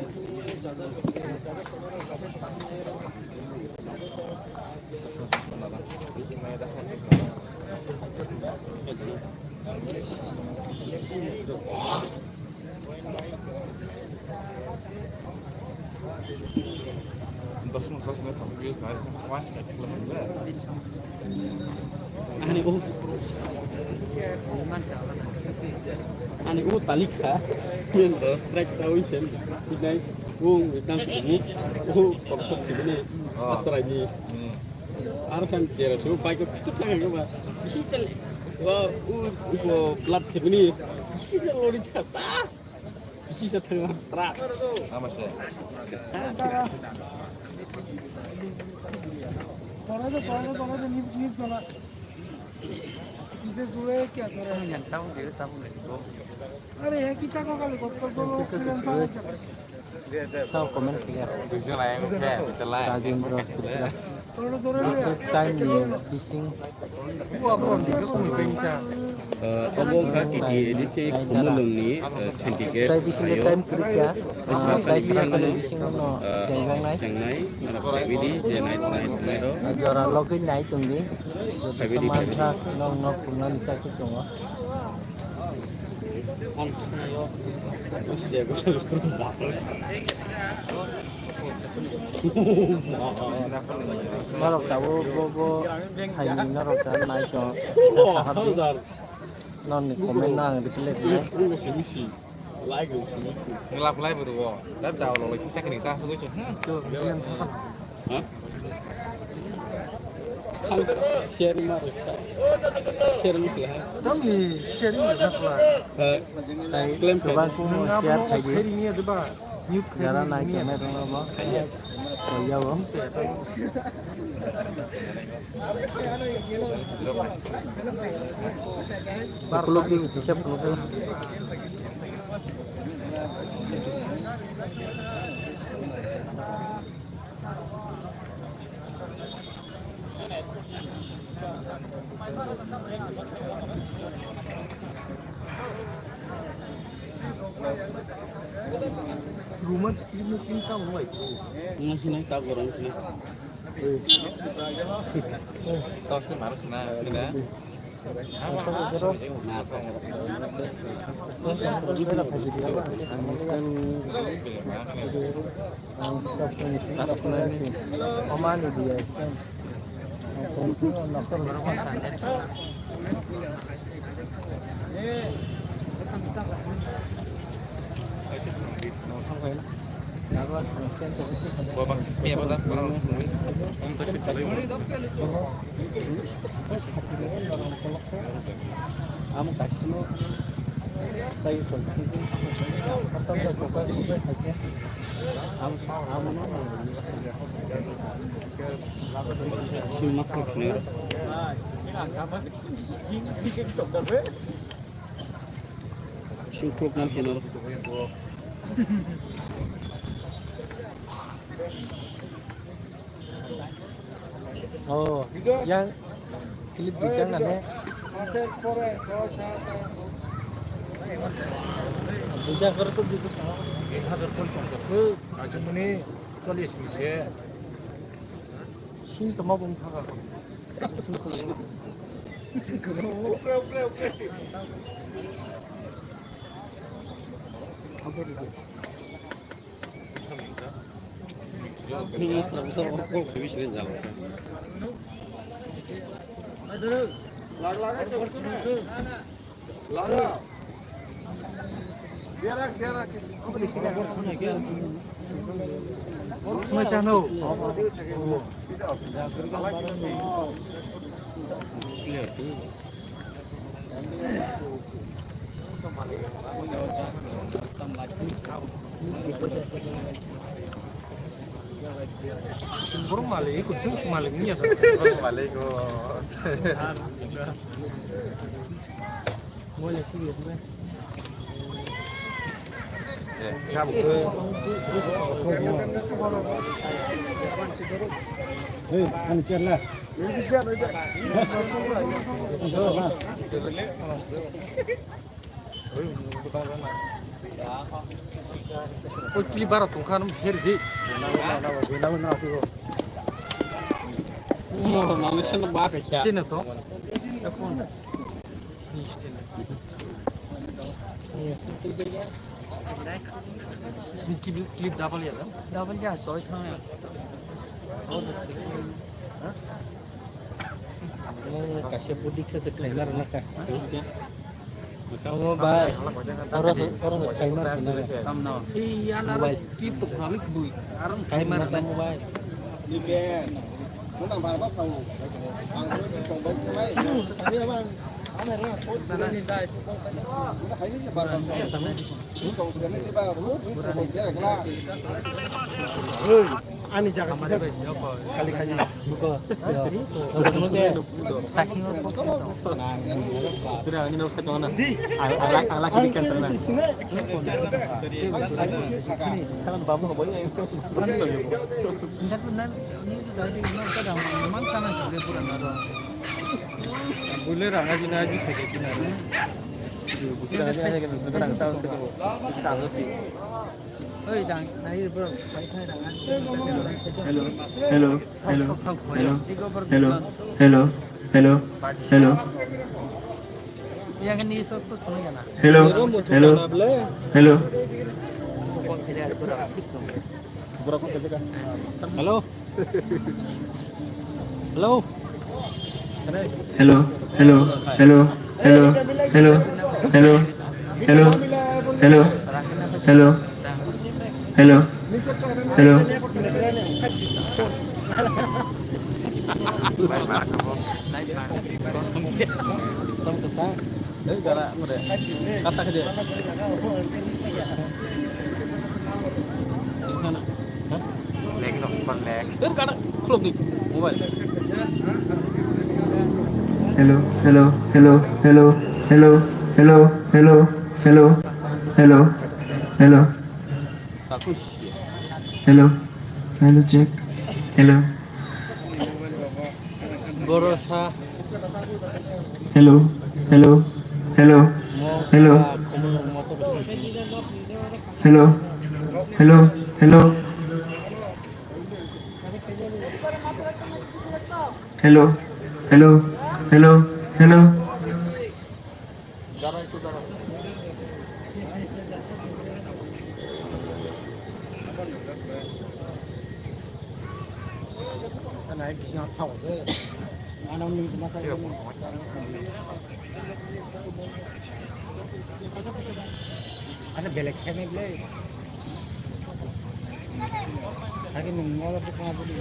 Ani o, ani o talika. Yen do strike ta wi sen. Bidai o tam se ni. O kok kok ni. Asrai ni. Ar san jera su bai ko kituk sa ga ba. Isi sel. Wa u ko blood ke ni. Isi sel lori ta. Isi sa thang tra. Ama se. Pora de, pora de, pora de, nip, nip dola. Ise jule kya kare? Tamo janta mo jere tamo le. Are he kita ko kali kottor ko oxygen sa. Sao comment kya? Rajendra Tripura. Ise time ni bising. Obo wngkha T T A D C Khumulwngni, eh, syndicate. Tai bisingo time kwrwi kha. Ah, tai sini bising no chengjak nai. Chengnai, norok tabidi je nai tongnai tongnai rok. Jora logwi nai tongdi. Joto sama jak nok nok khumnani chak tongo. Norok tabuk bo bo thaini norok ta nai tong. Nonni comment no ang reply khlai. Ngelak lai buru wo. Dab da lo lai sakni sa su chu. Sharing ma. Sharing khlai. Tamni sharing na khlai. Claim khlai. Share khai di. Jara nai khe mai rong rok bo. Koi ya bo. Khuluk di hisab khuluk di. Roman script no tinta wngwi. Wngkha hinwi ta gorong hinwi. Tos tei maro sina, kena. Oh, yang clip bijak nane. Bijak kar to bijak sama. Ek hajar pon pon to. Aja muni cholish ni se. Sing toma bung thaga. Borok malik, kuchuk malik ni ya. Malik ko. Hey, ani chair la. Oi, clip bara tongkha, nung her di. Moro nang sini ba khe. Sini to. Clip, clip double ya da? Double ya, soi thang ya. Kaisa budi khe se khaina rwna kha. Omo bai. Oro se, oro se khaina rwna. Tamno. Iya, na bai. Clip to khali kbui. Aram khaina rwna mo bai. Ni ben. Mo nang bar bar sao. Ang to tong bai khlai. Ani abang. Ani ra. Mo hai ni se bar bar sao. Ani jaga kisa khali khali. Bule ranga jina aji theke jina. Bule ranga jina theke jina. Hello, hello, hello, hello, hello, hello, hello. Hello, hello, hello. Hello. Hello. Hello, hello, hello, hello, hello, hello, hello, hello, hello, hello, hello. Tong kwchang. Ei, gara, mare. Kata khe de. Ingkana. Ha? Lag no, hotspot lag. Er, gara, khulok di. Mobile. Hello, hello, hello, hello, hello, hello, hello, hello, hello, hello. Takus. Hello. Hello, check. Hello. Borosa. Hello. Hello. Hello. Mo-, hello. Ah, komo moto besi. Hello. Hello. Hello. Hello. Hello. Hello. Hello. দাঁড়া, একটু দাঁড়া। না, কিছু না, থাকো, যে। আনাম নিংসে মাসা। আচ্ছা, বেলেগ খেয়ে নিলে। Lagi nung mo lagi sama budi.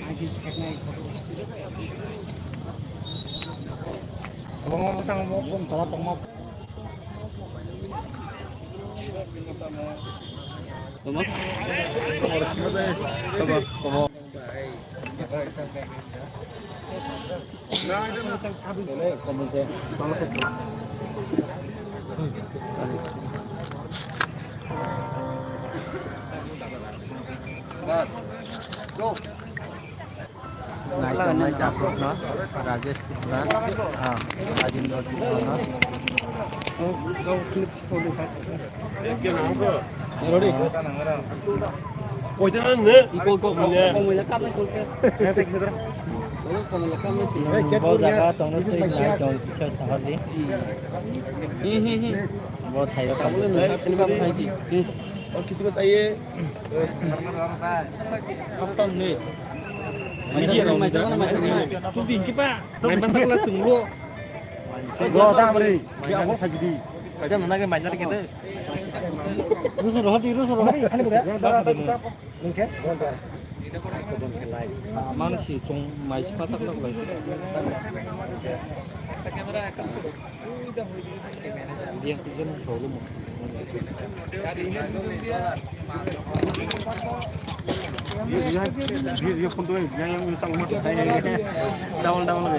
Lagi cek naik. Abang mau tang mau pun tolong tong mau. Toma. Harus selesai. Toma, toma. Nai tongnai takhukno Rajesh Tripura, ah, Rajendra Tripura no. Rodi. Koita na ne? Iko ko ko ko mo ya kap na ko ke. Ko mo la kap na si. Bo jaga tongno sui nai tong kisa sahar di. Hi hi hi. Bo thai ba. Ka bole na kap ni ba khai ji. Hi. Aur kisi ko chahiye? Kap tong ne. Mai jaga na mai jaga na mai jaga. Tu din ki pa. Mai ba sakla sunglo. Go ta bri. Ya ko phajidi. Kaja mana ke mai jaga ke. Rusu rohadi, rusu rohadi. Ani ko da. Nungke? Mano si chwng mai si pasak tak lai. Dia kujam problem. Dia, dia, dia, dia pun tu, dia yang minta umat. Double, double.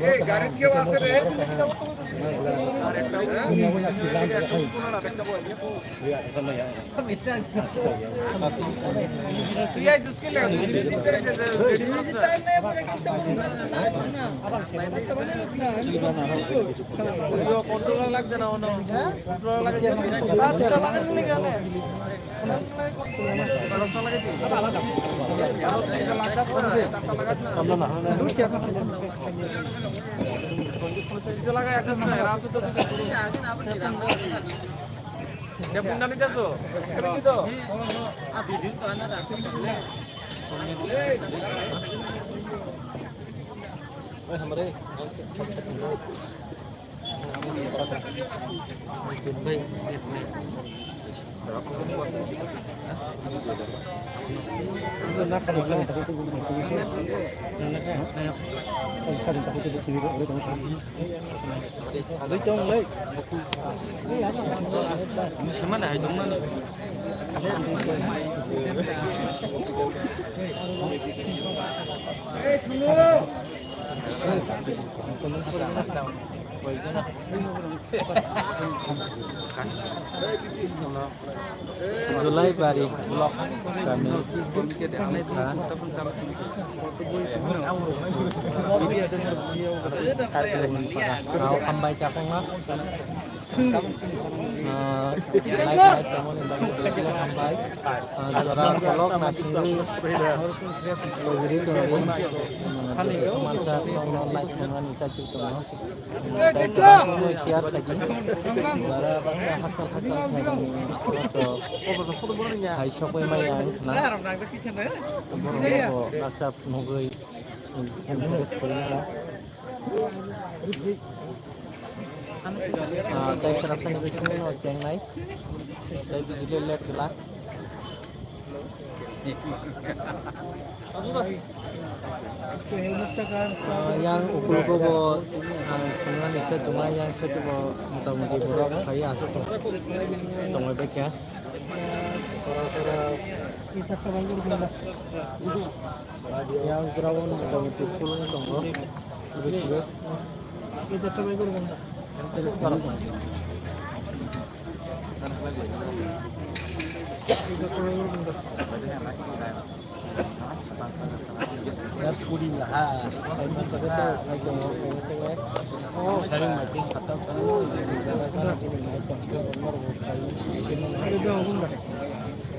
এই গাড়িত কেউ আছে রে? Controller লাগছে না, ono controller লাগছে না। Julaibari block kami kha. Rao hambai chakongma. Ah, like, like, tongmani bagwi hambai. Ah, jora kolok nasingwi. Logiri tongwi. Mansa tongno like tongmani chachuk tongno. Share khaidi. Bara baksa hakchal hakchal khaidi. To hai sokoi mai ang khna. Borok bo baksa phunugwi. Ah, tei swrapsani bisingno chengnai. Tei bijili let glak. Ah, yang ukulugo bo, ah, swngnani se tongma yang site bo motamoti borok phai aswk tong-, tongwi baikha. Yang ground motamoti kulung tongo.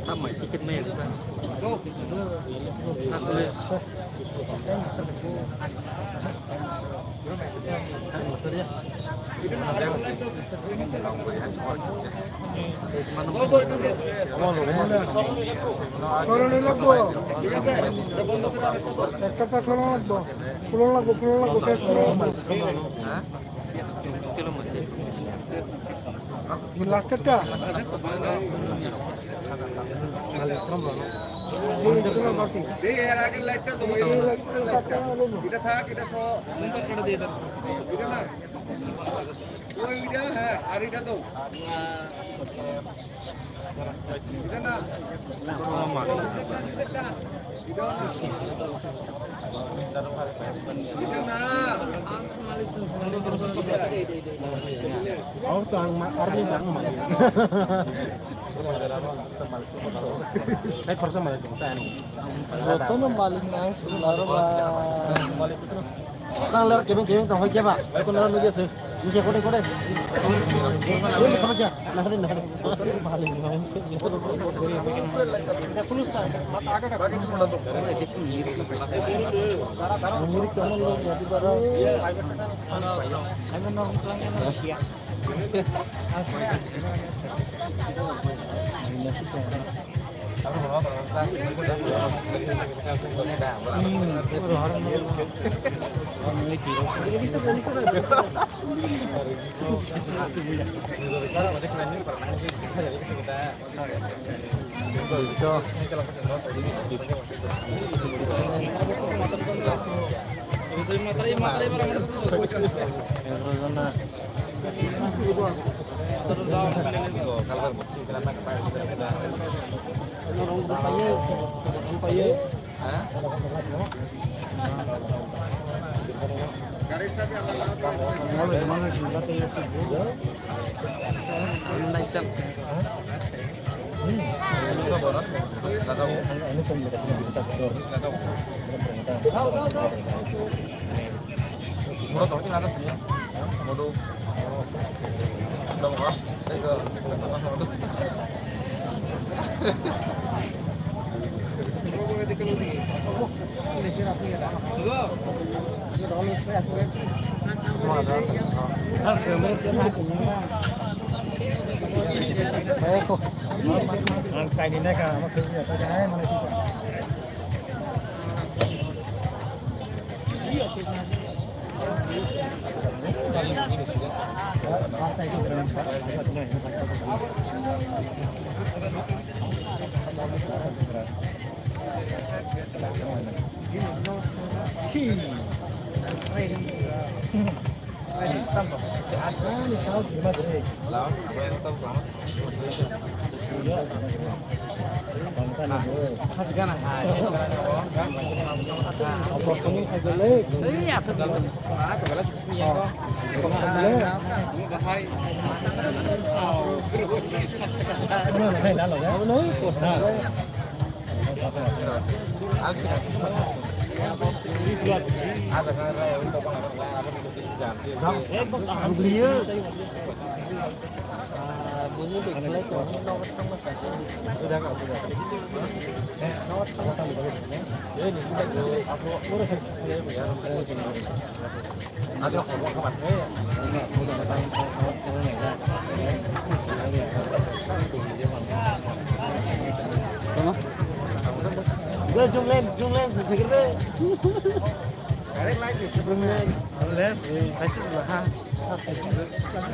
Tamai ticket mai ada. Last টা। এই এর আগের লাইটটা তো, ওই লাইটটা। এটা থাক, এটা সহ। এটা না। ওইটা, হ্যাঁ, আর এটা তো। এটা না। এটা না। Ahorita ang ma-, army na ang mali. Tei khoroksa malik tong tei ani. Jotono malik na ang sumlaro ba. Tang ler kebeng kebeng tong hoi keba. Ko nara nugya se.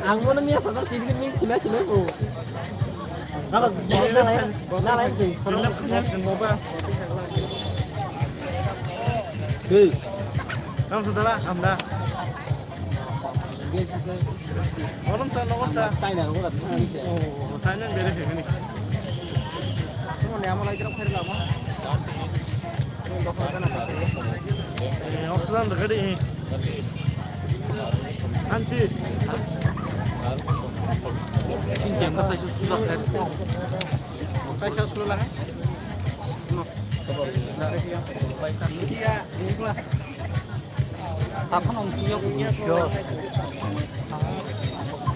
Ang mano miya sadar kiri kiri sina sina ko. Nala nala nala. Hey. Nam sudara, amda. Onom ta, onom ta. Tai na ko ta. Oh, tai na bere se ni. Mo ne amo lai kira khair la mo. Eh, oxygen da gadi. Ansi. Sin jam ta su su la. Ta sa su la. No. Tapan om suyo.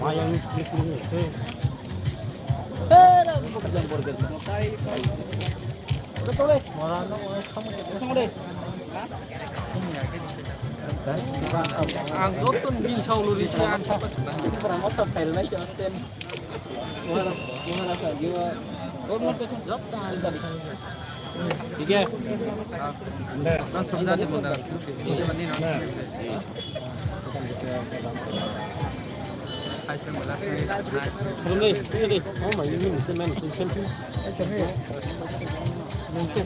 Mayang ni kiri ni. Eh, na ko jam burger. Ang joto ni bil sa uluri se ang. Oke.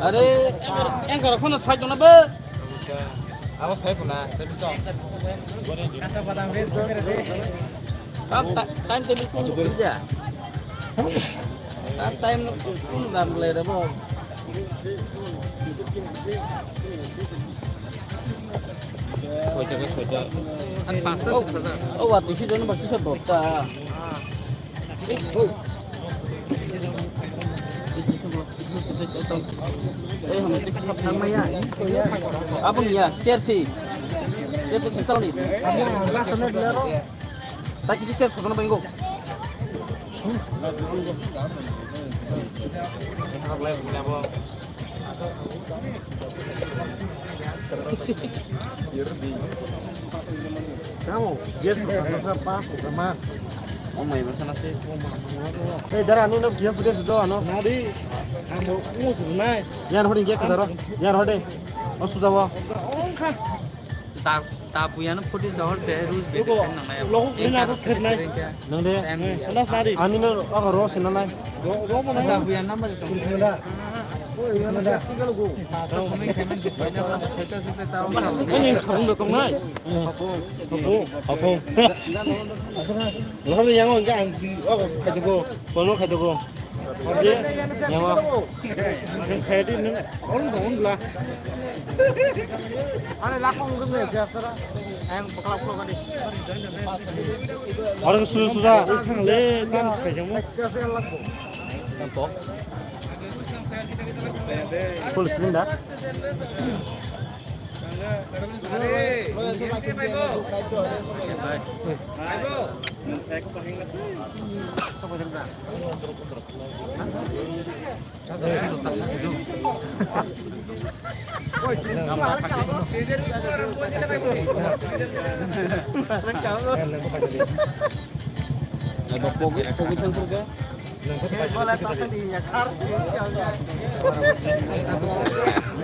Are, engkar khuna sai dona be. Awas phai khuna, tapi tong. Tam ta-, time table kun kerja. Tam time kun dam le dabo. Ang pasta. Oh, oh, wati si jono baki sa dota. Oh. Eh, hame tik sap nang maya. Abang ya, chair si. Chair tu kita ni. Abang, abang sana dulu. Tak isi chair sana bengko. Kamu, yes, sama pas, sama. Oh my, mana sih? Eh, dara, ani no dia punya sudah, ano. Nadi, kamu musuh nai. Yan hori dia kasaro, yan hori. Oh, sudah wa. Oh, kan. Ta, ta buya no photo jahor se rules be kan nang nai. Logo kena ro kernai. Nang de. Kelas nari. Ani no aga ro se nang nai. Ro, ro mo nai. Ta buya number to. Oi, oi, oi. Ta to samai kaiman je paina ba, cheta cheta ta. Ani kham do tong nai. Apo, apo, apo. Lo ni yang on ga ang aga khai do. Kono khai dogo. Oke. Yawa. Nang khai di nang. On on bla. Ane lakho mungkin ne jasara. Ang pakla pakla kani. Orang susu sudah. Sang le kan khai jamu. Full screen da.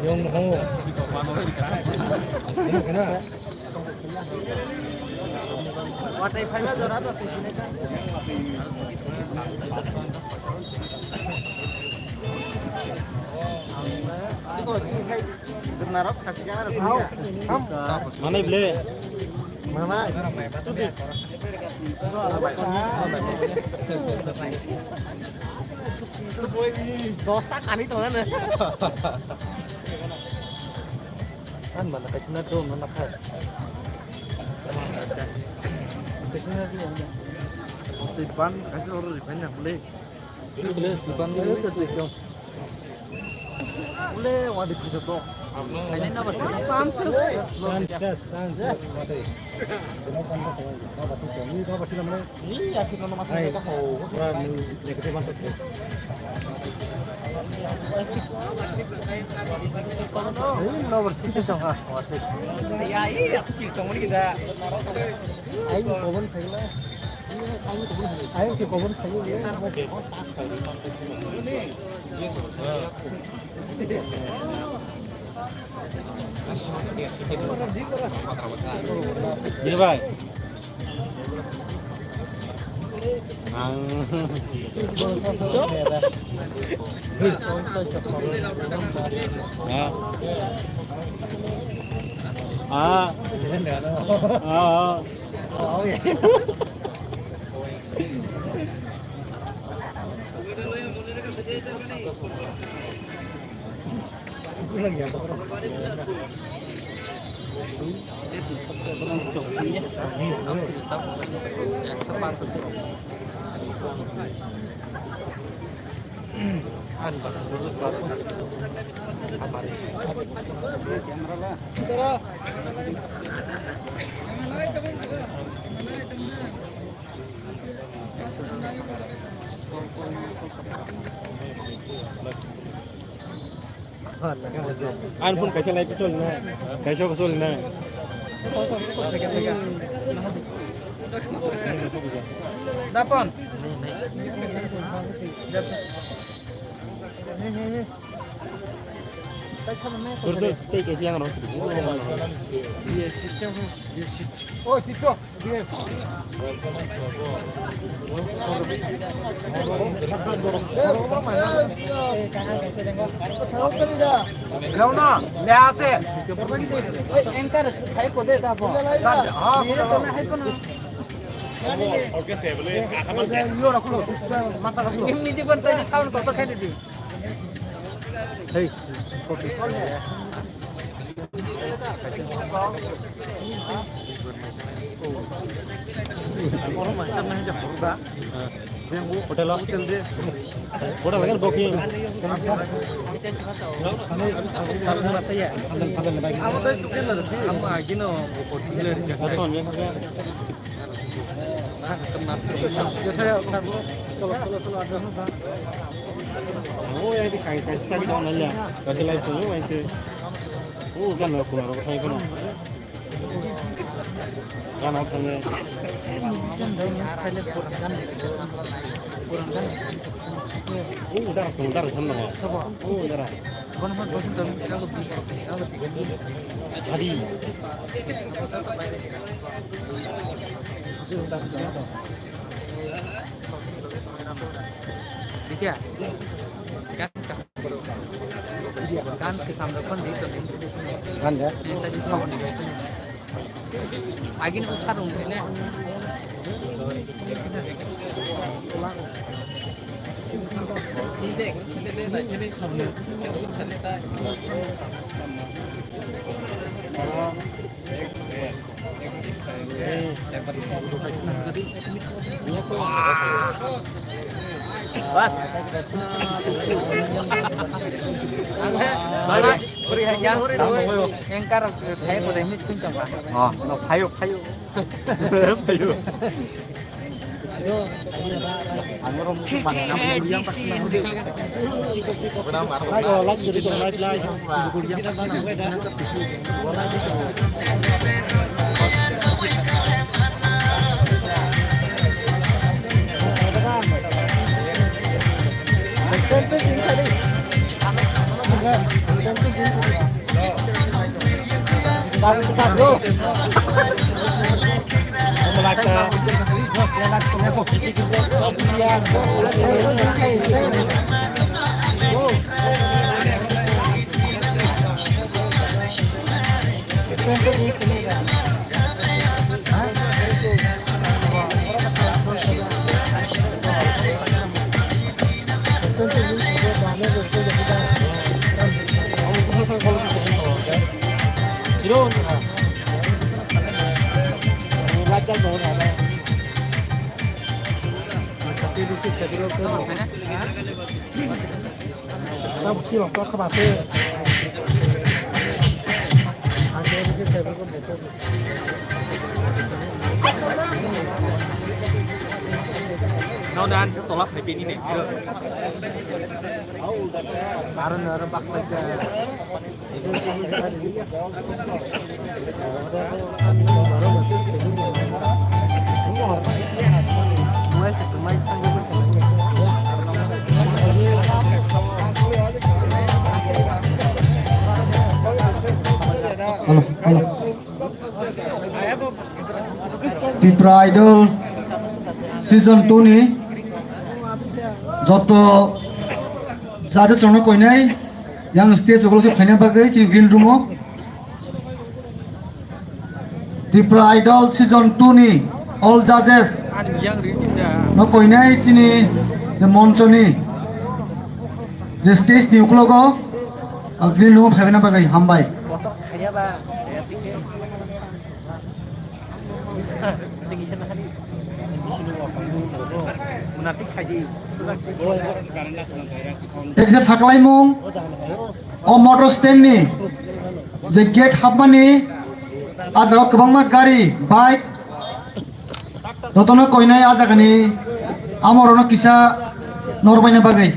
Yang mau. Ini sana. Watwi phaima jora da twi sinai ta. Iko chini khai dwknarok khasi jana rok. Manai ble. Manai. Dosta kani tongo na. Kan mana kaisa na do mana kha. Kaisa na do. Tei ban kaisa oro ri ban na bole. Bole tei ban bole tei tei. Bole wadi kito to. Sanses, sanses, sanses. Ini asik nama saya kata kau. Wah, ini negatif masuk ya. Ini nomor satu dong ah, wasit. Ya, iya, aku kiri tong ini kita. Ayo, kobon khaila. Ayo, si kobon khaila. Ini bai. Ang. Ah. Ah. Ah. Ang phone kaisa lai picture na, kaisa kaisa na. Dapan. Dur, dur, tei kaisa yang rong. Iya, sistem. Iya, sistem. Oh, sistem. Anchor, hai ko de da bo. Music ban tai sound ko khai di. Hey. Hotel. Hotel lagi booking. Cholo, cholo, cholo, ado. Amo yang di kai kai sagi dong nanya. Kasi lai tu yang itu. Oh, kan aku nak kai kono. Kan aku tanya. Oh, darah tu, darah sana. Oh, darah. Tadi. Dikia? Kan, kan kesam depan di itu. Kan ya? Ini tadi sama nih. Agin usar umrine. Bas. Bas. Engkar, eh, phayo, phayo. Oh, no, phayo, phayo. Phayo. No dan se tolak hai pini ne. Aro ne aro bak. Hello, hello. Tripura Idol season two ni joto judges rokno koinai yang stage o phaina bagwi chini green room o. Tripura Idol season two ni all judges no koinai chini je moncho ni je stage ni uklogo, ah, green room o phaina bagwi hambai. Teksa saklaimung o motor stand ni je gate hapmani, ah jaga o kwbangma gari, bike, jotono koinai ah jagani amorono kisa norbaina bagwi.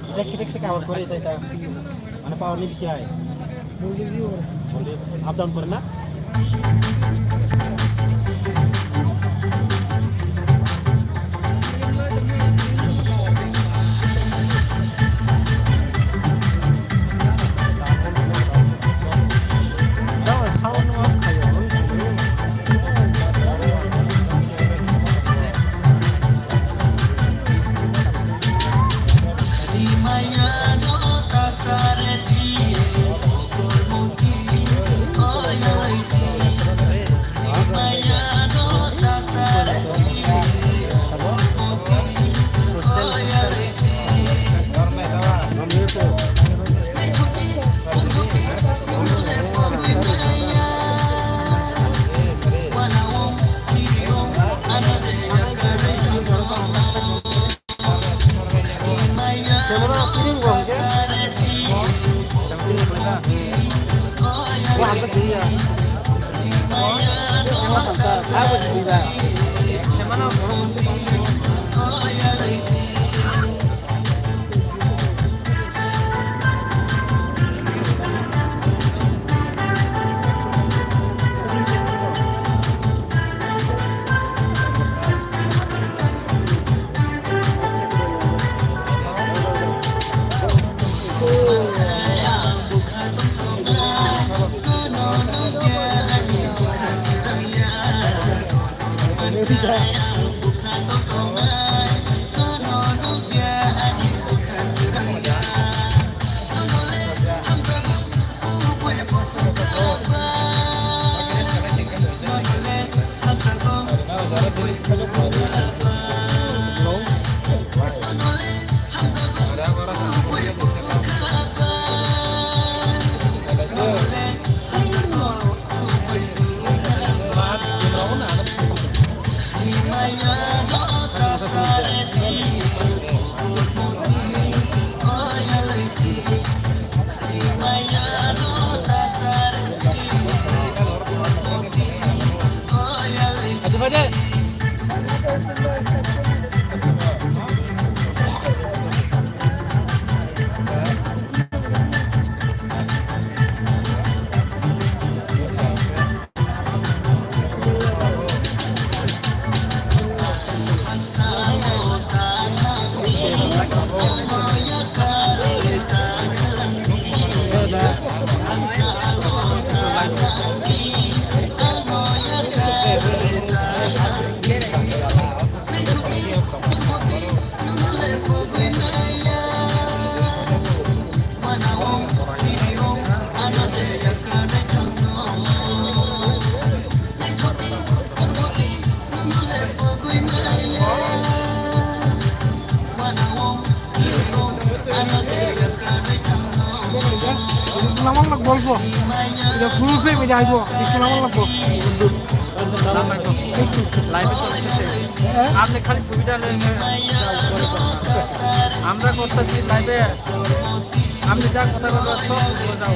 এটা খেতে খেতে কাভার করে এটা, এটা মানে পাওয়ার নিবি চাই। Up down করে না? Lamang lak golpo. Ida full frame ida aibo. Lamang lak golpo. Live-এ চলতেছে। আপনি খালি সুবিধা নেন। আমরা করতেছি live-এ। আপনি যা কথা বলবেন, সব বলে যাও।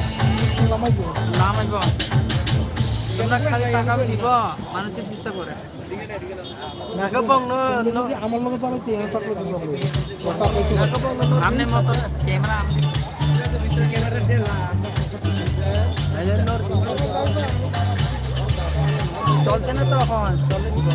লামাইব। তোমরা খালি টাকা দিব, মানুষের চেষ্টা করে। Nagabong no, no. Amar loge jalo te, takle di bong. Nagabong no. Amne motor camera amne. চলছে না তো এখন, চলে দিব।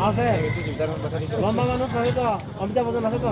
আছে। লম্বা মানুষ নয় তো, অমিতাভ বচ্চন আছে তো।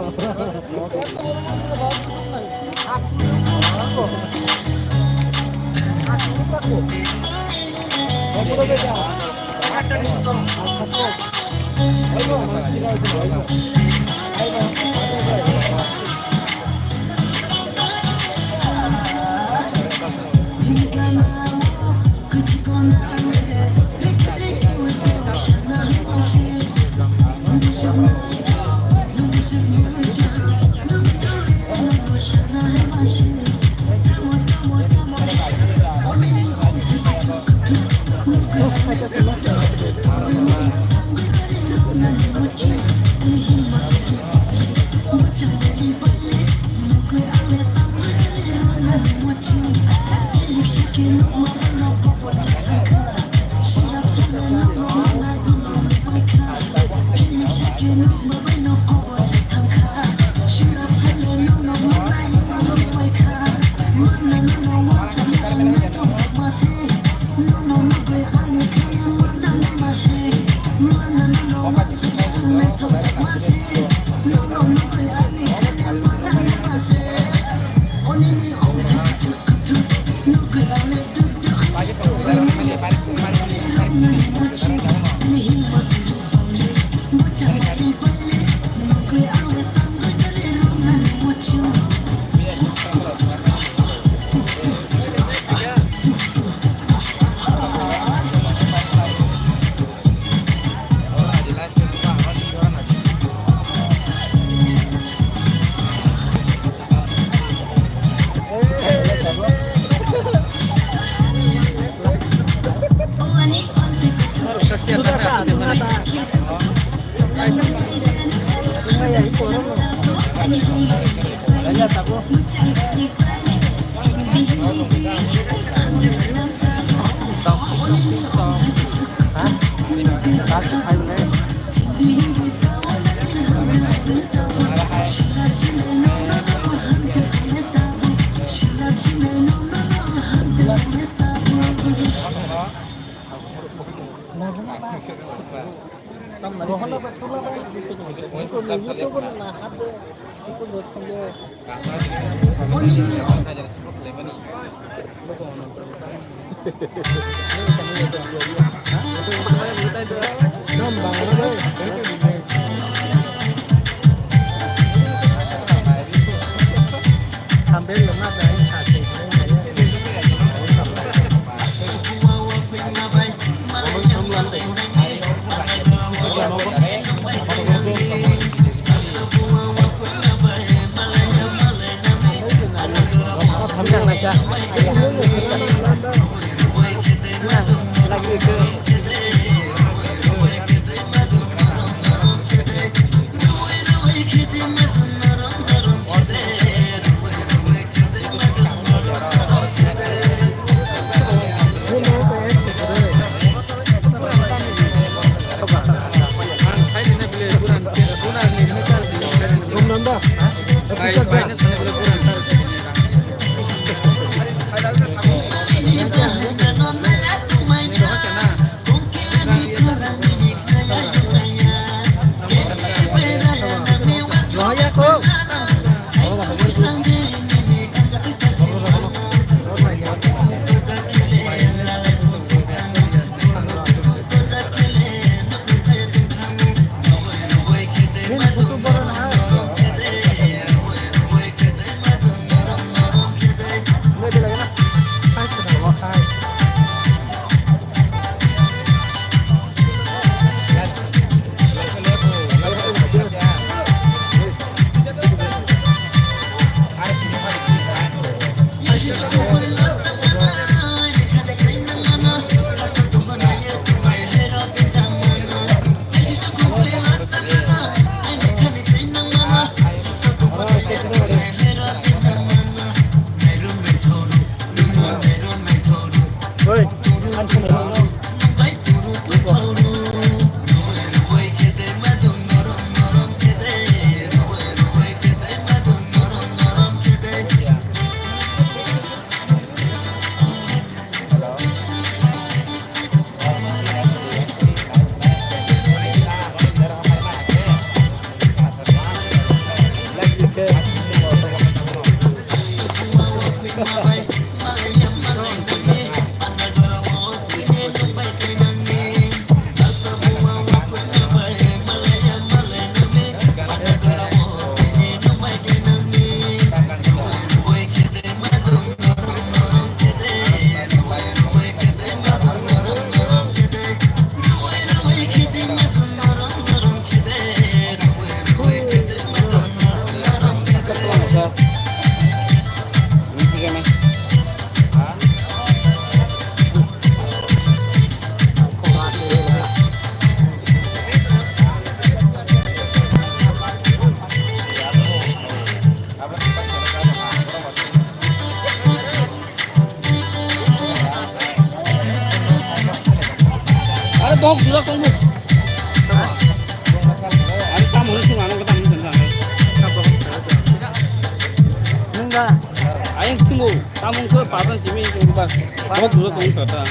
Are bok jura kaimu. Are tamo ni sima nang tamo ni sima. Nungga. Ayang simo tamo ko papan simi ko ba. Bok jura kaimu kata.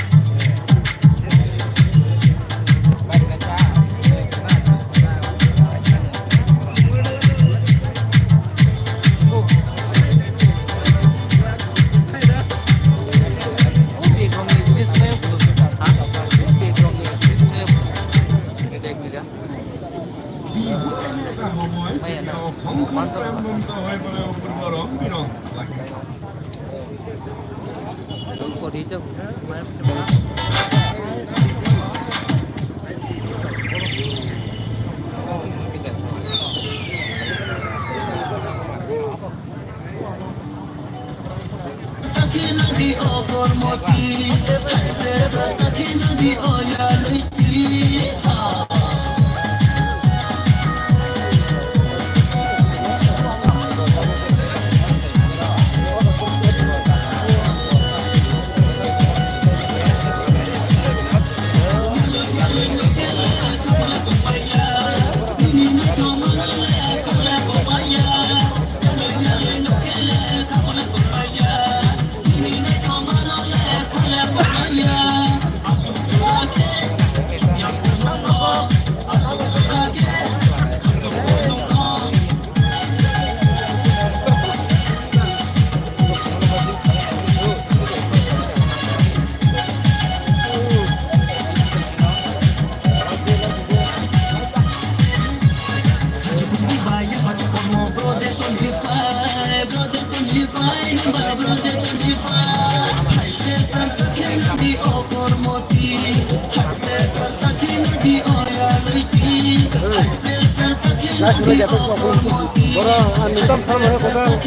Boro ang tam sam rwkha kok.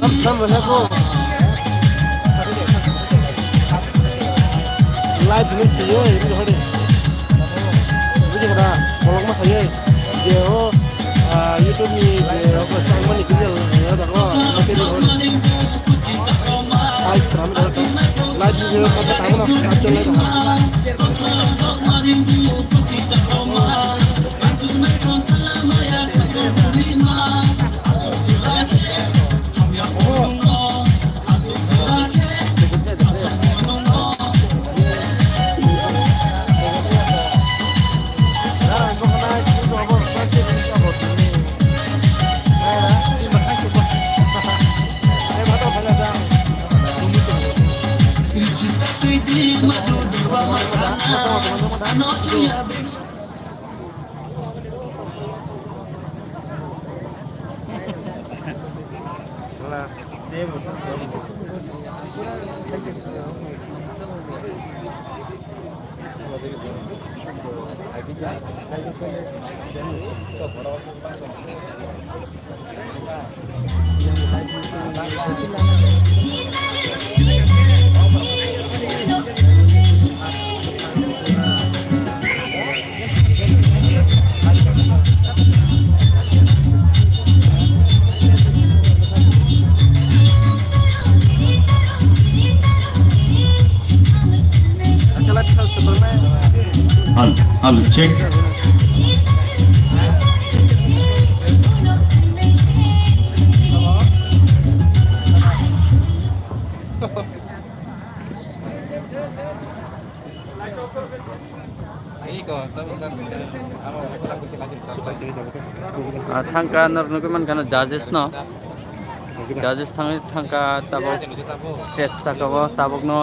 Tam sam rwkha kok. Live ni siyoi, ini hori. Buji kada, bolong ma siyoi. Je o, ah, YouTube ni je o changmani video ya da ko, ma ke ni hori. Ai, sram da. Live ni je ko ta na, actual live. Hello, hello, check. Ah, thangka nor nugui mankha no judges no. Judges thangwi thangka tabok stage saka o tabok no,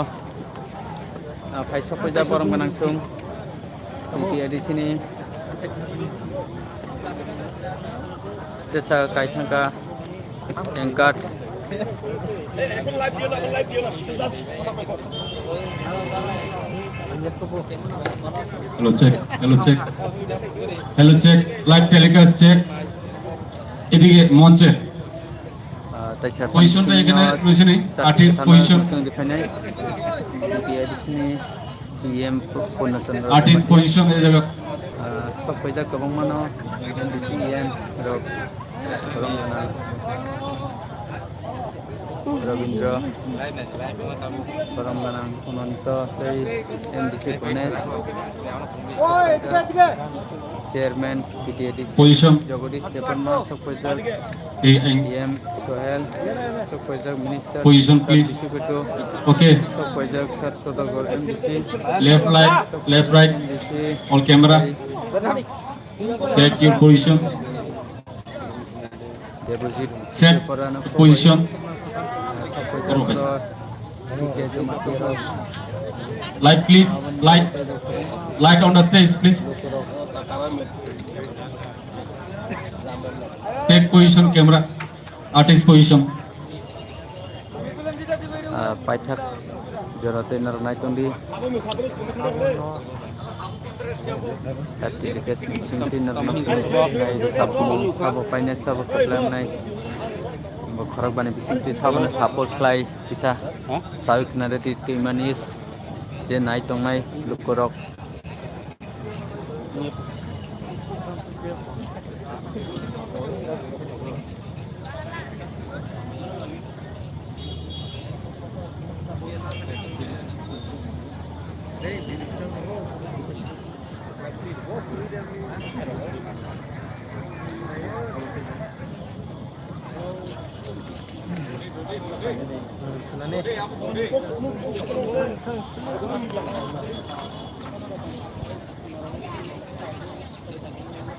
ah, phai sokphaijak borom gwnang chwng. T T A D C ni stage saka kai thangka. Anchor. Hello, check, hello, check. Hello, check, live telecast check. এদিকে মঞ্চে। আহ, তাই sir position টা এখানে রয়েছে নি? চারটি আর্টিস্ট স্থানীয় position. Position ডিফাইনাল। বিটিআইডিসি নি সিএম পূর্ণচন্দ্র আর্টিস্ট পজিশন এই জায়গা। আহ, সব পয়সা কবং মানো, বিটিআইডিসি ইএম রক। Borom gwnang Rabindra, borom gwnang Ananto tei M D C Ganesh, Chairman P T A D C, position. Jagadish Debbarma, Sokpojak, ei, ei. E M Sohel, Sokpojak Minister, position, please. Sokpojak, okay. Sokpojak Sar Sodagar M D C, left, right, left, right. M D C, all camera. Take your position. Debojit set Tripura no position. Light, please. Light. Light on the stage, please. Take position, camera. Artist position. Ah, paithak jora tei norok nai tongdi. Thirty rupees ni bising twi norok nai sabo painai sabo kwplai nai. Bo khorok bani bising twi sabo no support khlai kisa. Sawi khna ready twi mani je nai tongnai lukurok.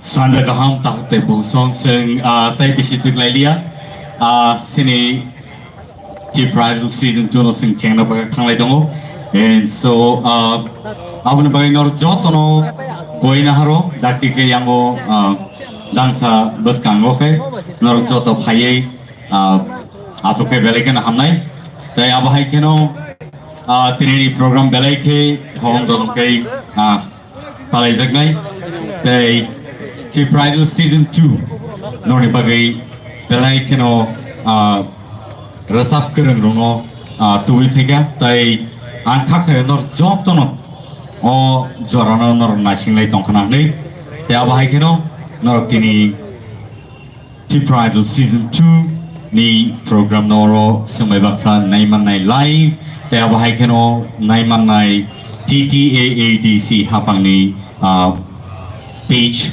Sanja kaham, tahuk tei bosong, chwng, ah, tei bisi twk lai liya. Ah, chini Chief Bridal Season two no chwng chengna bagwi thanglai tongo. And so, ah, aboni bagwi nor jotono goi naharo, dakti khe yango, ah, Jangsa bwskango khe norok joto phaiwi, ah, achuk khe belai kheno hamnai. Tei abo hai kheno, ah, tinini program belai khe hong dong khe, ah, palaijaknai. Tei Tripura Idol Season two norokni bagwi belai kheno, ah, rwchap kwrwng rokno, ah, tubui phaikha. Tei ang kha khe norok jotono o jorano norok naisinglai tongkhna hwnwi. Tei abo hai kheno norok tini Tripura Idol Season two ni program no oro swmai baksa naimannai live, tei abo hai kheno naimannai T T A A D C hapangni, ah, page.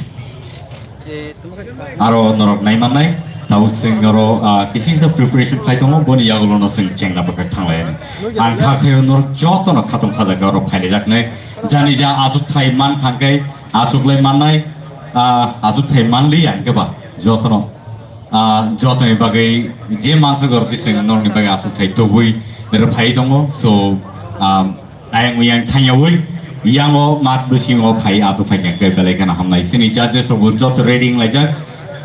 Aro norok naimannai, tabuk chwng oro, ah, kisa kisa preparation khai tongo, boni yagulono chwng chengna bwkhak thanglai. Ang kha khaio norok jotono khatung khajakhe oro phailaijak nai. Jani ja achuk thai man thangkhe achuklai mannai, ah, achuk thai manliya hwnkhe ba jotono. Ah, jotoni bagwi je mansa jor tiseng norokni bagwi aswk thai tubui rwphai tongo. So, ah, ayang uyang thangyawi yango mat bisingo phai aswk phai khe belai kheno hamnai. Chini judges rokbo joto ready wnglaijak.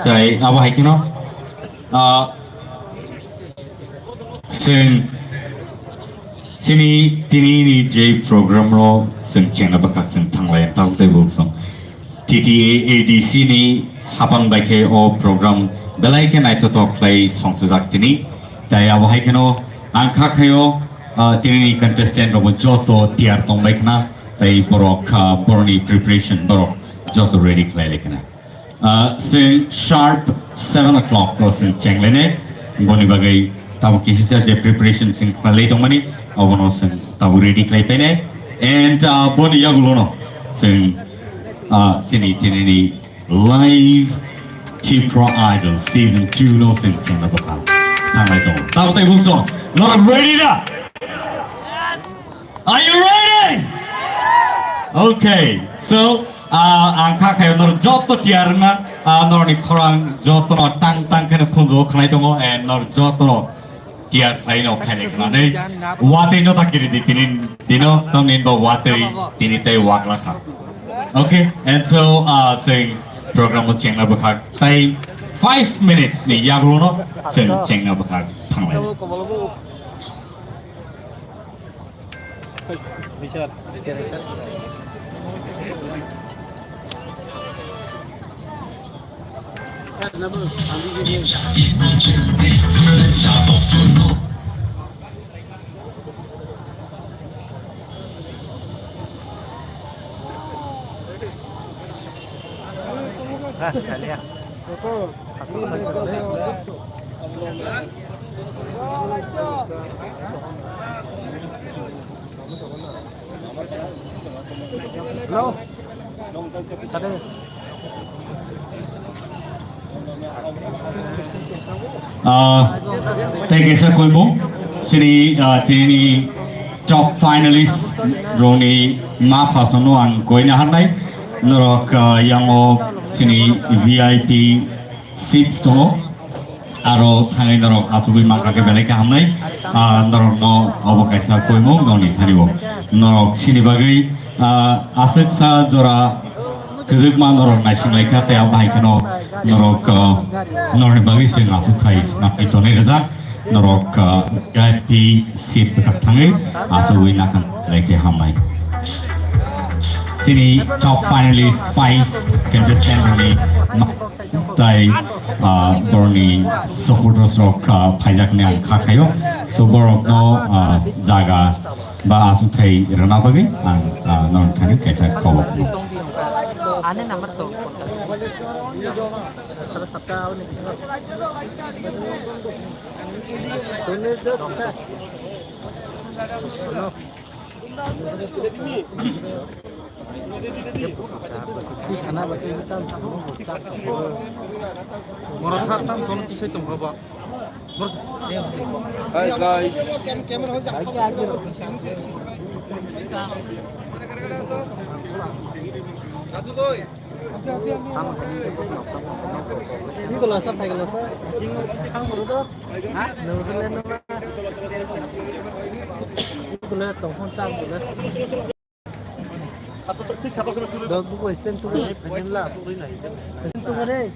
Tai abo hai kheno, ah, Chwng chini tinini je program rok chwng chengna bwkhak chwng thanglai tang tei bo chwng T T A A D C ni hapang bai khe o program belai khe naithothok khlai songchajak tini. Tai abo hai kheno ang kha khaio, ah, tinini contestant rok bo joto tiyar tong bai khna, tai borok, ah, boroni preparation borok joto ready khlai lai khna. Ah, chwng sharp seven o'clock o chwng chenglainai. Boni bagwi tabuk kisisa je preparation chwng khlailai tongmani, obono chwng tabuk ready khlai painai. And, ah, boni yagulono chwng, ah, chini tinini live Tripura Idol Season two no chwng chengna bwkha thanglai tongo. Tabuk tai bukso, norok ready da? Are you ready? Okay, so, ah, ang kha khe norok joto tiyar wngna, ah, norokni khorang jotono tang tang kheno khunju khnai tongo, and norok jotono tiyar khlai no khainai khnanai. Watwi no ta kiri di tini dino, tongni bo watwi tini tei wak lakha. Okay, and so, ah, chwng program o chengna bwkhak tai five minutes ni yagulono chwng chengna bwkhak thanglai. Hello. Ah, thank you, sir. Koimo, chini, ah, tini top finalist rokni ma phasono ang koina harnai. Norok, ah, yango chini V I P seats tongo. Aro thangwi norok achugwi mankha khe belai khe hamnai. Ah, norokno obo kaisa koimung noni thani bo. Norok chini bagwi, ah, aswksa jora kwrwkma norok naising laikha tei abo hai kheno norok, ah, norokni bagwi chwng aswk khai snapwi tonwi rwjak. Norok, ah, V I P seat bwkhak thangwi achugwi nakhang belai khe hamnai. Chini top finalist five contestant rokni ma-, Tai, ah, borokni supporters rok, ah, phaijaknai ang kha khaio. So, borokno, ah, jaga ba achukthai rwna bagwi ang, ah, norok thani kaisa kok. Hi guys. Dok buku stand tu. Stand tu re.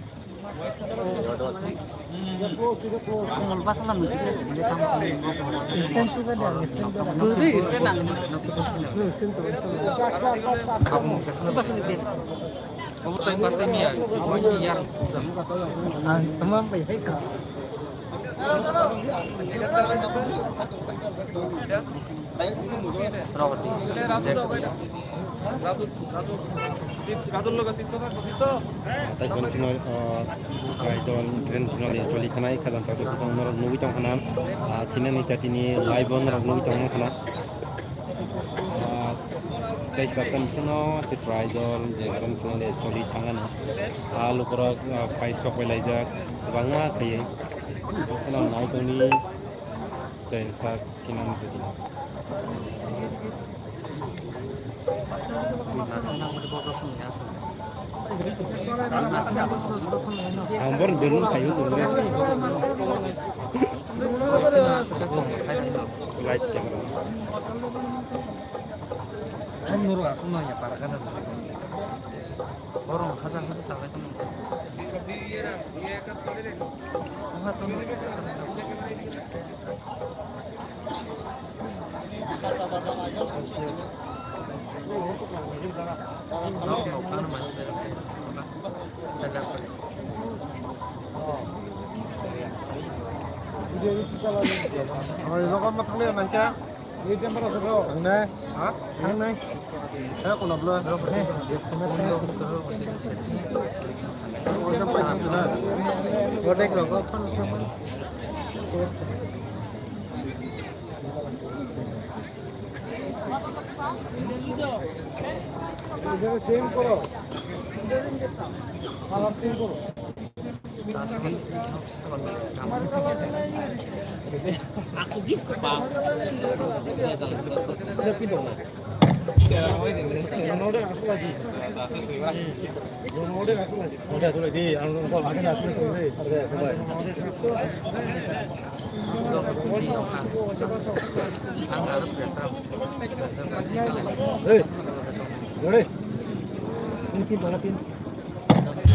Komal basala nung kisa. Stand tu kan, stand tu kan. Stand tu. Stand tu. Obo tai barsa miya, obo si yar sujak. Ang sama pai hai ka. Rogdi. Radu, radu, radu logo tito na tito. Taisban kino, ah, idol grand finale choli thanai khajang tado khajang norok nugui tong khana, ah, thinani chatini live o norok nugui tong khana. Ah, tei salsa bisingo Tripura Idol je grand finale choli thangano. Ah, lukurok, ah, phai sok bai laijak, kwbangma khaiwi. Kheno nai tongni je sak thinani je dino. Ang borok belun khaio tongwi. Light camera. Ang noro aswk nang ya para kana. Borok hajar hajar salai tong. Oha tong. Oi, nogo ma thangle nang kya? Thangnai. Ha? Thangnai. He, kono blo? Godek rogo. Same koro. Color same koro. Hey, ready? Ini pin mana pin?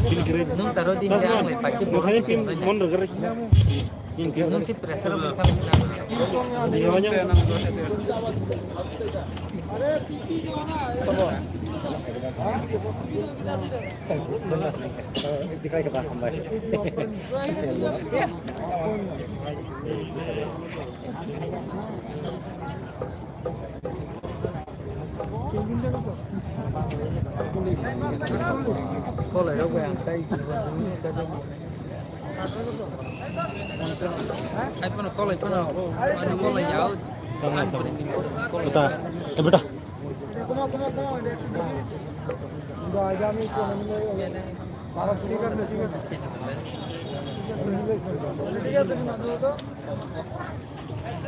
Pin kiri. Nung taruh di. Tas yang na. Pakai bukan pin pin. Mon regar. Pin kiri. Nung si pressure bukan. Dikhai kata hambai. Ai pano kolai pano, pano kolai yao. Kota, beta.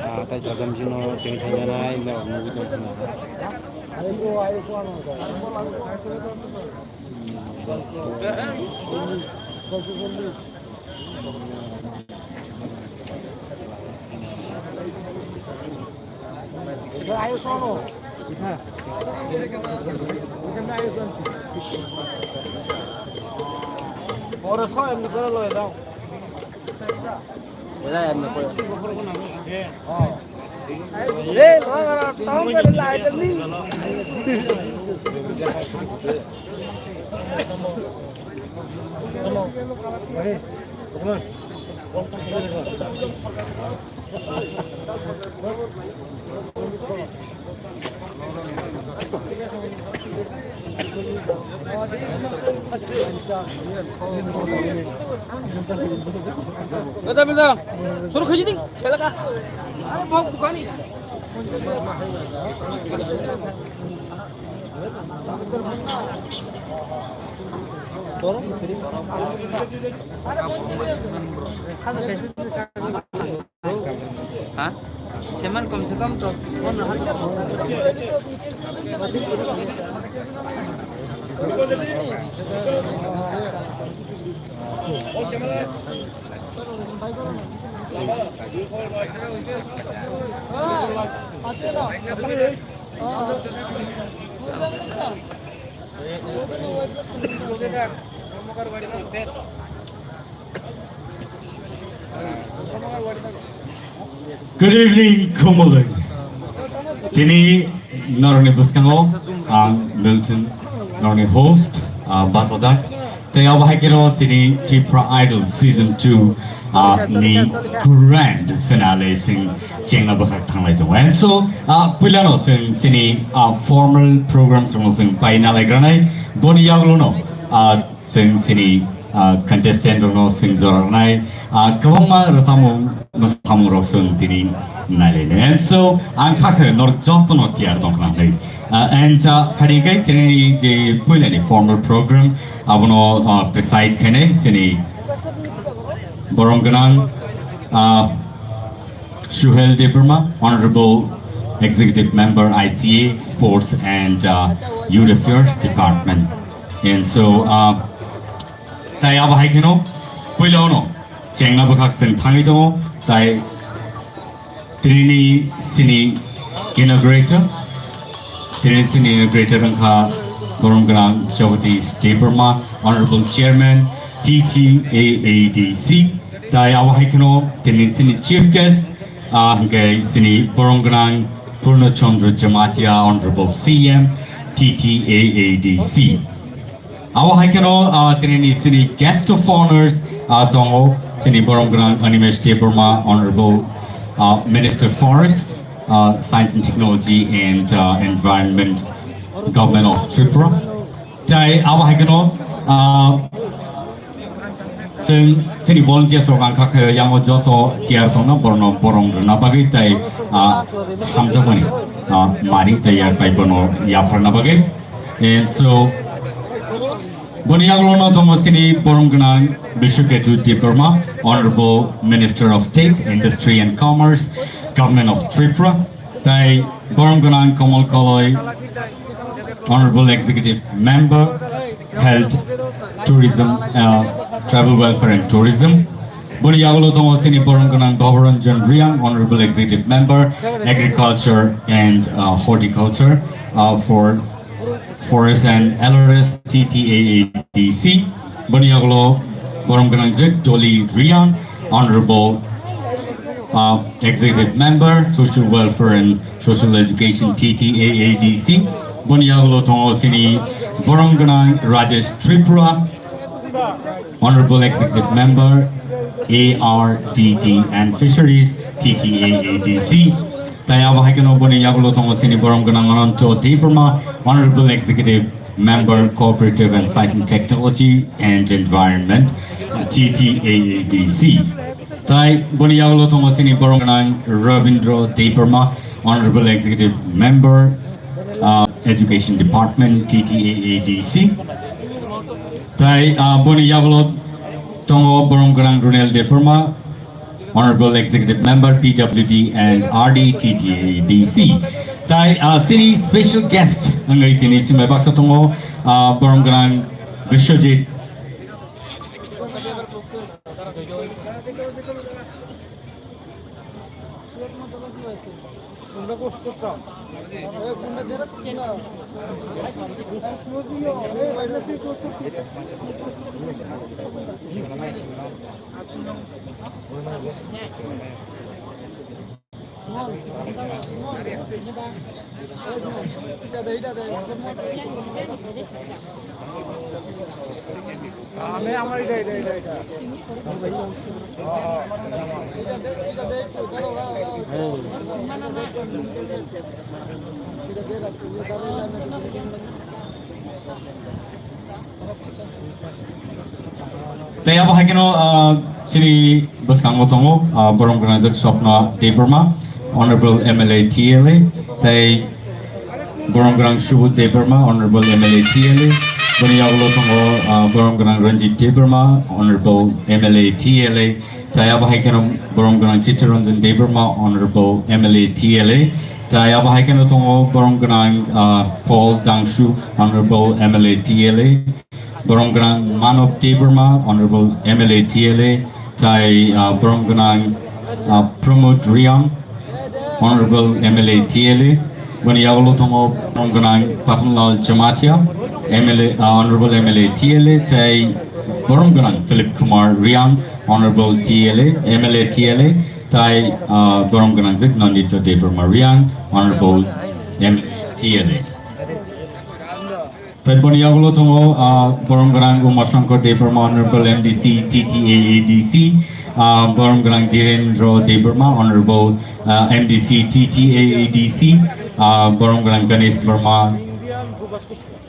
Ah, tai jagam jino cheng thangna nai, na nugui tong khna. Oro so em ni kore loy dao. Era em ni kore. Hey, lo gara tong kare lai de ni. Hey, come on. Beda, beda. Suru khaji di, selaka. Are, bok bukani. Ha? Seman kom se kom dos pondro hajar. Good evening, Khumulwng. Tini norokni bwskango ang Milton, norokni host, ah, bachajak. Tei abo hai kheno tini Tipra Idol Season two, ah, ni grand finale chwng chengna bwkhak thanglai tongo. And so, ah, puilano chwng chini, ah, formal programs rokno chwng pai nalaigranai. Boni yagulono, ah, chwng chini, ah, contestant rokno chwng jora rwnai, ah, kwbangma rwchapmung mwsamung rok chwng tini nailainai. And so, ang kha khe norok jotono tiyar tongkha hinwi. Ah, and, ah, phaidi khe tini je puilani formal program abono, ah, preside khainai chini borom gwnang, ah, Suhel Debbarma, Honorable Executive Member I C A, Sports and, uh, Youth Affairs Department. And so, uh, tai abo hai kheno puila ono chengna bwkhak chwng thangwi tongo, tai tini chini inaugurator, tini chini inaugurator wngkha borom gwnang Jagadish Debbarma, Honorable Chairman T T A A D C. Tai abo hai kheno tini chini chief guest, ah, hwnkhe chini borom gwnang Purno Chandra Jamatia, Honorable C M, T T A A D C. Abo hai kheno, ah, tini ni chini guest of honors, ah, tongo, chini borom gwnang Animesh Debbarma, Honorable, ah, Minister Forest, ah, Science and Technology and, ah, Environment, Government of Tripura. Tai abo hai kheno, ah, chwng chini volunteers rok ang kha khe yango joto tiyar tongna borno borom rwna bagwi tai, ah, hamjakmani, ah, mari tai yak bai bono yapharna bagwi. And so, boni yagulono tongo chini borom gwnang Biswaketu Debbarma, Honorable Minister of State, Industry and Commerce, Government of Tripura. Tai borom gwnang Kamal Koloi, Honorable Executive Member, Health, Tourism, uh, Tribal Welfare and Tourism. Boni yagulo tongo chini borom gwnang Bhabaranjan Reang, Honorable Executive Member, Agriculture and, uh, Horticulture, uh, for Forest and L R S T T A A D C. Boni yagulo borom gwnang je Dolly Reang, Honorable, uh, Executive Member, Social Welfare and Social Education T T A A D C. Boni yagulo tongo chini borom gwnang Rajesh Tripura, Honorable Executive Member, A R D D and Fisheries, T T A A D C. Tai abo hai kheno boni yagulo tongo chini borom gwnang Ananto Debbarma, Honorable Executive Member, Cooperative and Science and Technology and Environment, T T A A D C. Tai boni yagulo tongo chini borom gwnang Rabindra Debbarma, Honorable Executive Member, uh, Education Department, T T A A D C. Tai, uh, boni yagulo tongo borom gwnang Runel Debbarma, Honorable Executive Member, P W D and R D, T T A A D C. Tai, uh, chini special guest wngwi tini simbai baksa tongo, uh, borom gwnang Biswajit Tei abo hai kheno, ah, chini bwskango tongo, ah, borom gwnang jak Swapna Debbarma, Honorable M L A T L A, tei borom gwnang Subodh Debbarma, Honorable M L A T L A, boni yagulo tongo, ah, borom gwnang Ranjit Debbarma, Honorable M L A T L A, tei abo hai kheno borom gwnang Chittaranjan Debbarma, Honorable M L A T L A, tei abo hai kheno tongo borom gwnang, ah, Paul Dangshu, Honorable M L A T L A, borom gwnang Manob Debbarma, Honorable M L A T L A, tei, ah, borom gwnang, ah, Pramod Reang, Honorable M L A T L A, boni yagulo tongo borom gwnang Pathanlal Jamatia, M L A, uh, Honorable M L A T L A, tai borom gwnang Philip Kumar Riang, Honorable T L A, M L A T L A, tai, uh, borom gwnang jek Nandita Debbarma Riang, Honorable M L A T L A. Tai boni yagulo tongo, uh, borom gwnang Uma Shankar Debbarma, Honorable M D C T T A A D C, uh, borom gwnang Dhirendra Debbarma, Honorable, uh, M D C T T A A D C, uh, borom gwnang Ganesh Debbarma,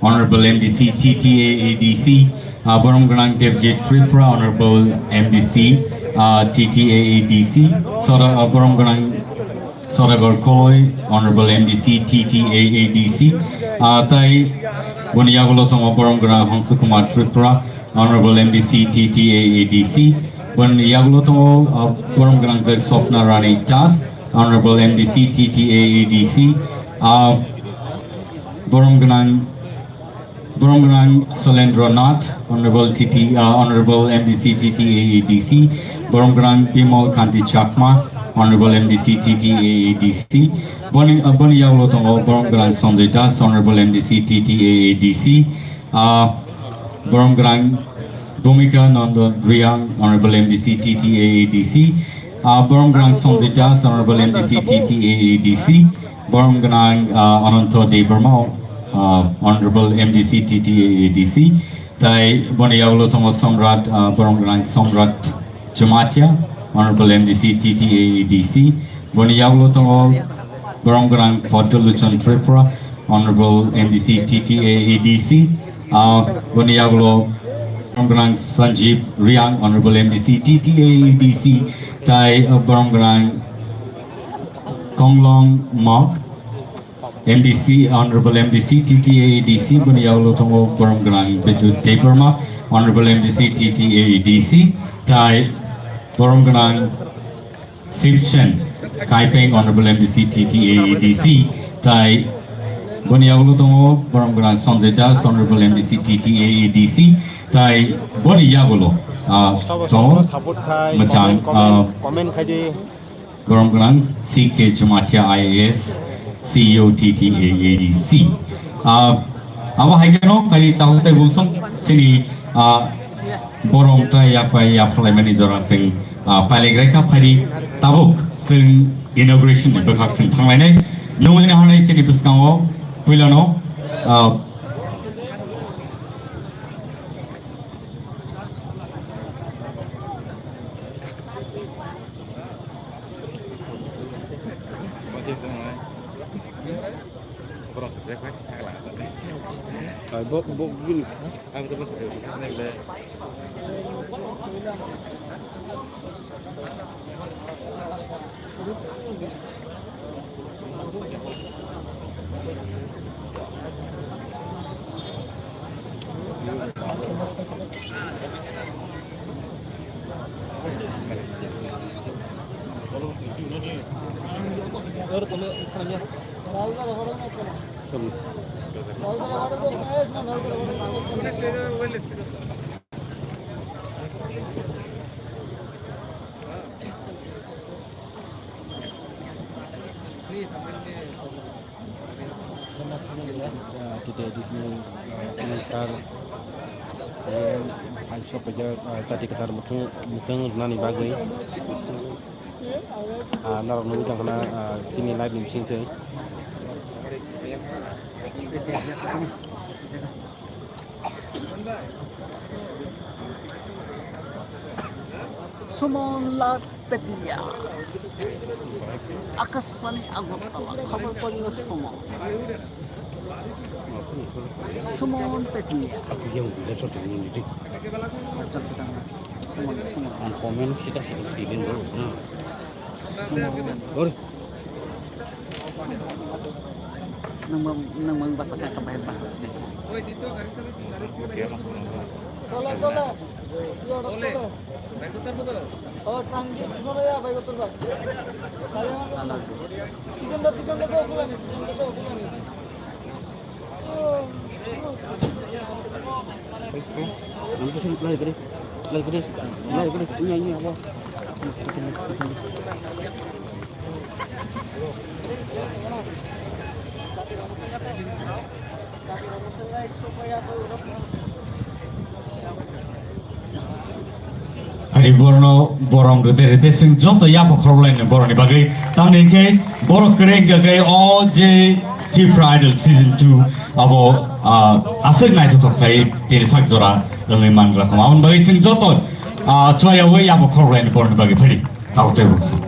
Honorable M D C T T A A D C, uh, borom gwnang Devjit Tripura, Honorable M D C, uh, T T A A D C, Sora, uh, borom gwnang Sodagar Koloi, Honorable M D C T T A A D C, uh, tai boni yagulo tongo borom gwnang Hongsu Kumar Tripura, Honorable M D C T T A A D C, boni yagulo tongo, uh, borom gwnang jek Swapna Rani Das, Honorable M D C T T A A D C, uh, borom gwnang Borom gwnang Solendra Nath, Honorable T T, uh, Honorable M D C T T A A D C, borom gwnang Bimal Kanti Chakma, Honorable M D C T T A A D C, boni, uh, boni yagulo tongo borom gwnang Sanjay Das, Honorable M D C T T A A D C, uh, borom gwnang Bhumika Nandan Riang, Honorable M D C T T A A D C, uh, borom gwnang Sanjay Das, Honorable M D C T T A A D C, borom gwnang, uh, Ananta Debbarma, uh, Honorable M D C T T A A D C, tai boni yagulo tongo Samrat, uh, borom gwnang Samrat Jamatia, Honorable M D C T T A A D C, boni yagulo tongo borom gwnang Padma Luchon Tripura, Honorable M D C T T A A D C, uh, boni yagulo borom gwnang Sanjeev Riang, Honorable M D C T T A A D C, tai, uh, borom gwnang Konglong Mok, M D C, Honorable M D C T T A A D C, boni yagulo tongo borom gwnang Bidyut Debbarma, Honorable M D C T T A A D C, tai borom gwnang Sibsen Kaipeng, Honorable M D C T T A A D C, tai boni yagulo tongo borom gwnang Sanjay Das, Honorable M D C T T A A D C, tai boni yagulo, ah, tongo mwchang, comment, ah, comment khai di. Borom gwnang C K Jamatia I A S, C E O T T A A D C. Ah, abo hai kheno phari tabuk tai bulsong chini, ah, borom tai yapai yaphalaimani jora sing, ah, pailaigrai kha phari tabuk sing inauguration ni bwkhak sing thanglainai. Nungwi ni hanai chini bwskango puilano, ah, Tei additional, uh, sir, eh, hai sok paijak, uh, chati kwthar mwthang mwchang rwnani bagwi, uh, norok nugwi tongkha na, uh, chini live ni bisingtwi. Sumonlal Petia, Akashbani Agartala, khobor poribo Sumon. Sumon Petia. Laptop kita mana? Sumon, Sumon. Ang comment sita sita sita dulu, nah. Sumon. Or Nang mang, nang mang basa kaya kabayar basa sini. Tola, tola. Oh, tanggi, tola ya, bai, tola. Alag. Pisan da, pisan da, ko, ko, ko, ko. Ang gusto ng play, pre. Play, pre. Play, pre. Inya, inya, ako. Hari borno borom rwte rwte chwng joto yapha khorokhlaini boroni bagwi. Tamni hwnkhe borok kwrwi wngkha khe o je Tipra Idol season two abo, ah, aswk naithothok khai tini sak jora wngwi mangra khama. Aboni bagwi chwng joto, ah, choyaui yapha khorokhlaini boroni bagwi phari. Tabuk tei buksu.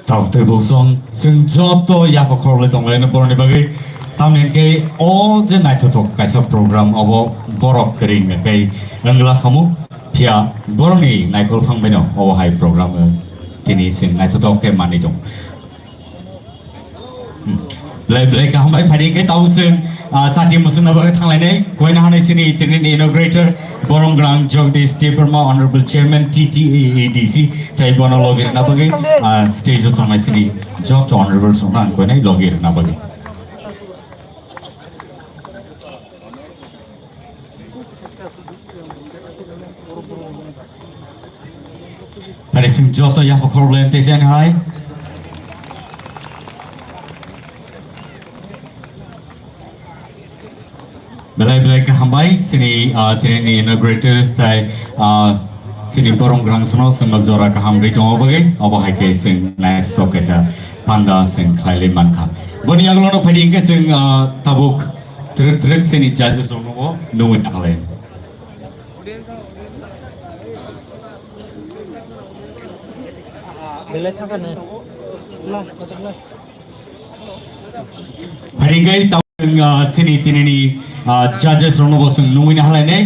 Tabuk tei buksu chwng joto yapha khorokhlai tonglaino boroni bagwi. Tamni hwnkhe o je naithothok kaisa program obo borok kwrwi wngkha khe wngla khamu. Phiya borokni naikolphang baino obo hai program tini chwng naithothok khe manwi tong. Belai belai kaham bai phari khe tabuk chwng, ah, chati muchungna bagwi thanglainai. Koina hanai sini tinini inaugurator borom gwnang Jagdish Debbarma, Honorable Chairman T T A A D C, tei bono logi rwna bagwi, ah, stage o tongnai sini joto honorable songno ang koinai logi rwna bagwi. Tari sing joto yapha khorokhlai tei jani hai. Belai belai khe hambai sini, ah, tinini inaugurators tei, ah, sini borom gwnang songno chwngno jora kaham rwi tongma bagwi obo hai khe chwng naithothok kaisa panda chwng khlailai mankha. Boni yagulono phaidi hwnkhe chwng, ah, tabuk twrwk twrwk sini judges rokno bo nungwi naklai. Belai thangkha ne. La, kotor la. Phaidi hwnkhe tabuk, ah, sini tinini, ah, judges rokno bo chwng nungwi naklainai.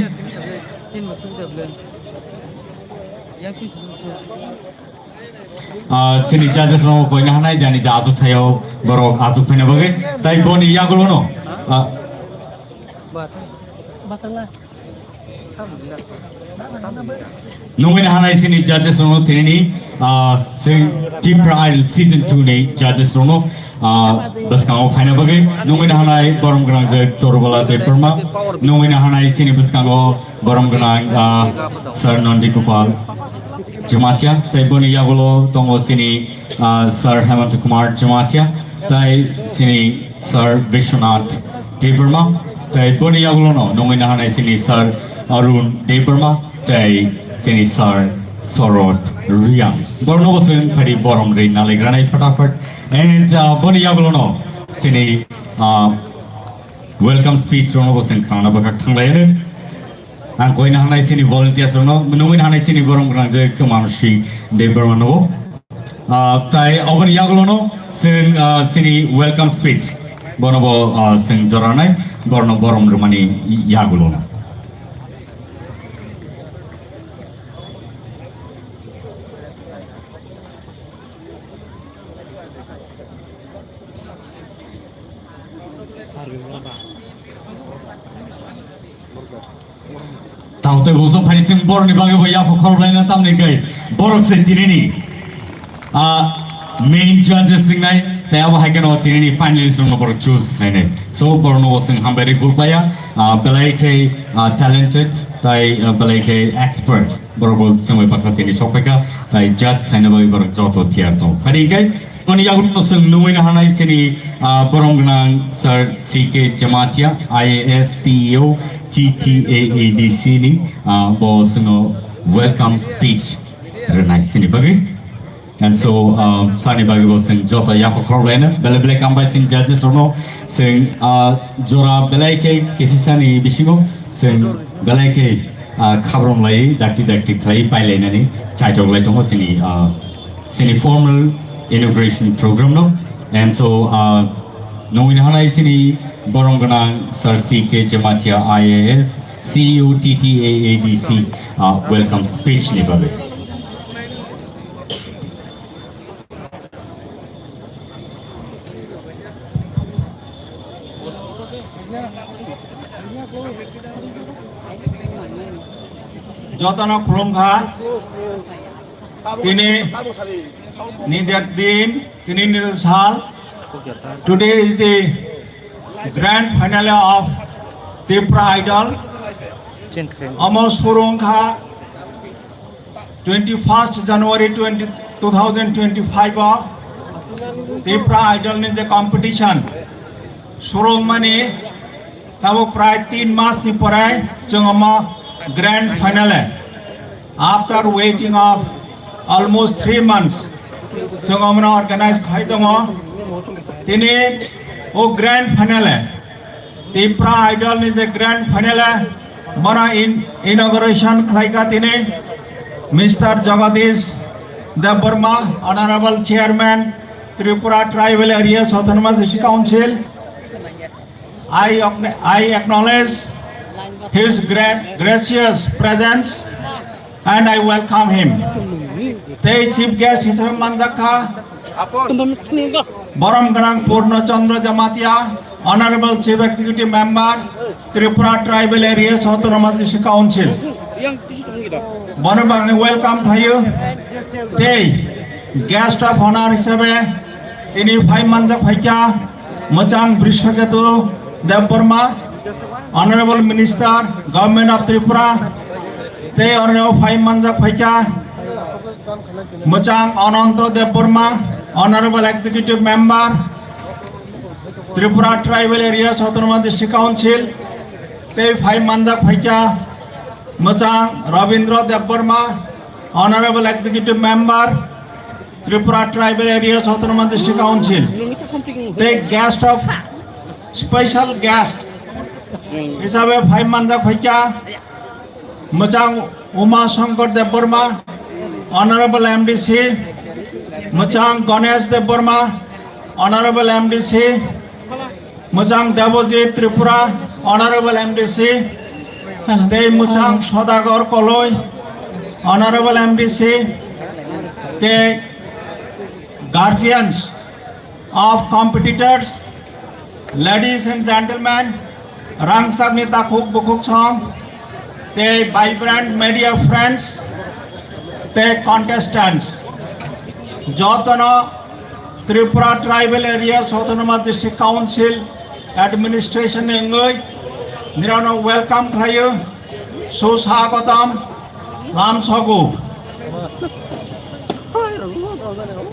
Ah, chini judges rok koina hanai jani ja achuk thaio borok achuk phaina bagwi. Tai boni yagulono, ah, nungwi hanai sini judges rokno tinini, ah, sing Tipra Idol season two ni judges rokno, ah, bwskango phaina bagwi nungwi hanai borom gwnangjak Torbala Debbarma, nungwi hanai sini bwskango borom gwnang, ah, Sir Nandi Gopal Jamatia, tei boni yagulo tongo sini, ah, Sir Hemant Kumar Jamatia, tei sini Sir Vishwanath Debbarma, tei boni yagulono nungwi hanai sini Sir Arun Debbarma, tei sini Sir Sorot Riang. Borno bo chwng phaidi borom rwi naligranai phataphat. And, ah, boni yagulono sini, ah, welcome speech rokno bo chwng khwnana bwkhak thanglaino. Ang koina hanai sini volunteers rokno, nungwi hanai sini borom gwnangjak Kuman Singh Debbarma no. Ah, tai oboni yagulono chwng, ah, sini welcome speech bono bo, ah, chwng joranai borno borom rwmani yagulono. Tang tei bosong phai sing borni bagwi bo yapha khorokhlaina tamni kai borok se tinini, ah, main judges singnai tei abo hai kheno tinini finalist rokno borok choose khlainai. So borokno bo sing hambai rwi gulpaya, ah, belai khe, ah, talented tai, ah, belai khe expert. Borok bo chwngwi baksa tini sokphaikha, tai judge khlaina bagwi borok joto tiyar tongo. Phari hwnkhe, moni yagulono chwng nungwi nahanai chini, ah, borom gwnang Sir C K Jamatia, I A S, C E O, T T A A D C ni, ah, bo chwngno welcome speech rwnai chini bagwi. And so, um, sani bagwi bo chwng joto yapha khorokhlaino, belai belai hambai chwng judges rokno, chwng, uh, jora belai khe kisisani bisingo chwng belai khe, Ah, khabrong lai, dakti dakti khlai, pai lainani, chaitok lai tongo sini, ah, sini formal inauguration program no. And so, ah, nungwi nahanai sini borom gwnang Sir C K Jamatia I A S, C E O T T A A D C, ah, welcome speech ni bagwi. Jotono khulumkha. Tini nijak din, tini nijak sal. Today is the grand finale of Tipra Idol. Omo surungkha twenty-first January twenty, two thousand twenty-five o Tipra Idol ni je competition surungmani, tabuk prai tin mas ni pore chwng omo grand finale, after waiting of almost three months, chwng omono organize khai tongo. Tini o grand finale, Tipra Idol ni je grand finale, bono in-, inauguration khlaikha tini Mister Jagadish Debbarma, Honorable Chairman, Tripura Tribal Areas Autonomous District Council. I, acknow-, I acknowledge his gra-, gracious presence and I welcome him. Tei chief guest hisabe manjakha borom gwnang Purno Chandra Jamatia, Honorable Chief Executive Member, Tripura Tribal Areas Autonomous District Council. Bono bangni welcome khlaio. Tei guest of honor hisabe tini phai manjak phaikha Mwchang Brishaketu Debbarma, Honorable Minister, Government of Tripura, tei oro phai manjak phaikha Mwchang Ananto Debbarma, Honorable Executive Member, Tripura Tribal Areas Autonomous District Council, tei phai manjak phaikha Mwchang Rabindra Debbarma, Honorable Executive Member, Tripura Tribal Areas Autonomous District Council, tei guest of, special guest hisabe phai manjak phaikha Mwchang Uma Shankar Debbarma, Honorable M D C, Mwchang Ganesh Debbarma, Honorable M D C, Mwchang Debojit Tripura, Honorable M D C, tei Mwchang Sodagar Koloi, Honorable M D C, tei guardians of competitors, ladies and gentlemen, rangchakni takhuk bukhuk song, tei vibrant media friends, tei contestants, jotono Tripura Tribal Areas Autonomous District Council Administration ni wngwi nirano welcome khlaio, suswagatam, lamsogo.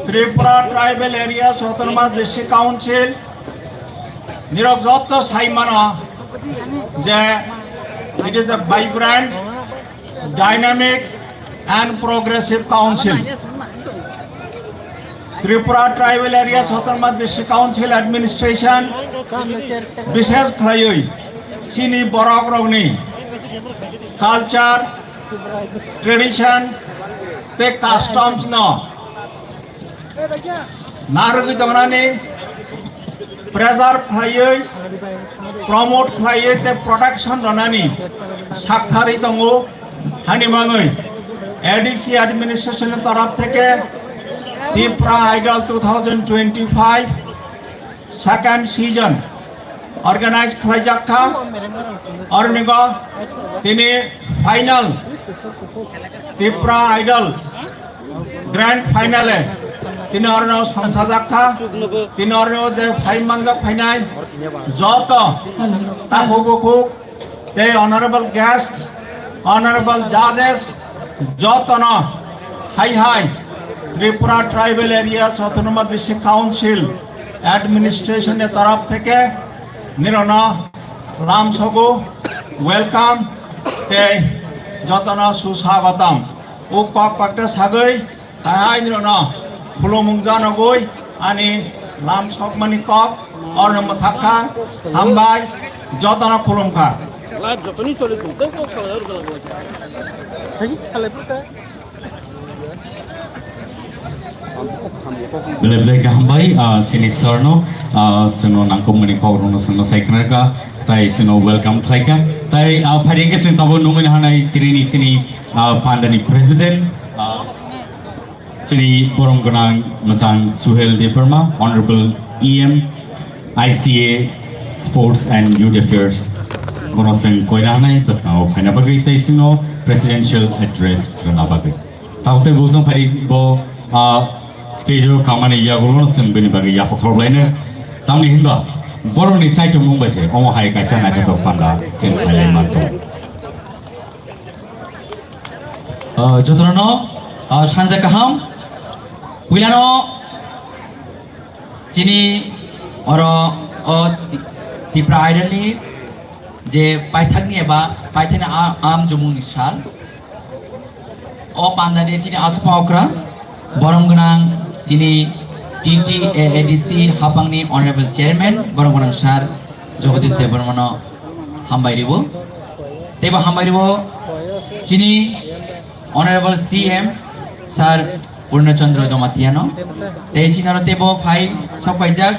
Tripura Tribal Areas Autonomous District Council nirok jotto sai mano je it is a vibrant, dynamic and progressive council. Tripura Tribal Areas Autonomous District Council Administration bishesh khlaiwi chini borok rokni culture, tradition tei customs no narwgwi tongnani, preserve khlaiwi, promote khlaiwi tei protection rwnani sakthari tongo. Hani mangwi A D C administration ni torop theke Tipra Idol two thousand twenty-five second season organize khlaijak kha. Ornigo tini final Tipra Idol grand finale tini orno sangsajak kha. Tini orno je phai manjak phainai joto takhuk bukhuk tei honorable guest, honorable judges, jotono hai hai Tripura Tribal Areas Autonomous District Council administration ni torop theke nirano lamsogo welcome tei jotono suswagatam. O kok bakta sagwi hai hai nirano khulumung janogwi ani lamsokmani kok orno mwthakha. Hambai, jotono khulumkha. Live jotoni choli tong, tei kok salai oro belai belai. Hai, salai pura. Belai belai kaham bai, ah, sini sir no, ah, sino nangkukmani kok rokno sino sai khna kha, tai sino welcome khlai kha, tai, ah, phaidi hwnkhe sini tabuk nungwi hanai tini sini, ah, pandani president, ah, Sini borom gwnang mwchang Suhel Debbarma, Honorable E M, I C A, Sports and Youth Affairs. Bono chwng koina hanai bwskango phaina bagwi tei chwngno presidential address rwna bagwi. Tabuk tei bo chwng phai bo, ah, stage o kamani yagulo chwng bini bagwi yapha khorokhlaino. Tamni hinba borokni chaitomung bai se omo hai kaisa naithotok panda chwng khailai manto. Ah, jotono, ah, sanja kaham. Puilano chini oro o Ti-, Tipra Idol ni je paithak ni eba paithak ni a-, am jumung ni sal. O panda ni chini aswk okra, borom gwnang chini T T A A D C hapang ni Honorable Chairman, borom gwnang sir Jagadish Debbarma no hambai ribo. Tei bo hambai ribo chini Honorable C M Sir Purna Chandra Jamatia no. Tei chini aro tei bo phai sok paijak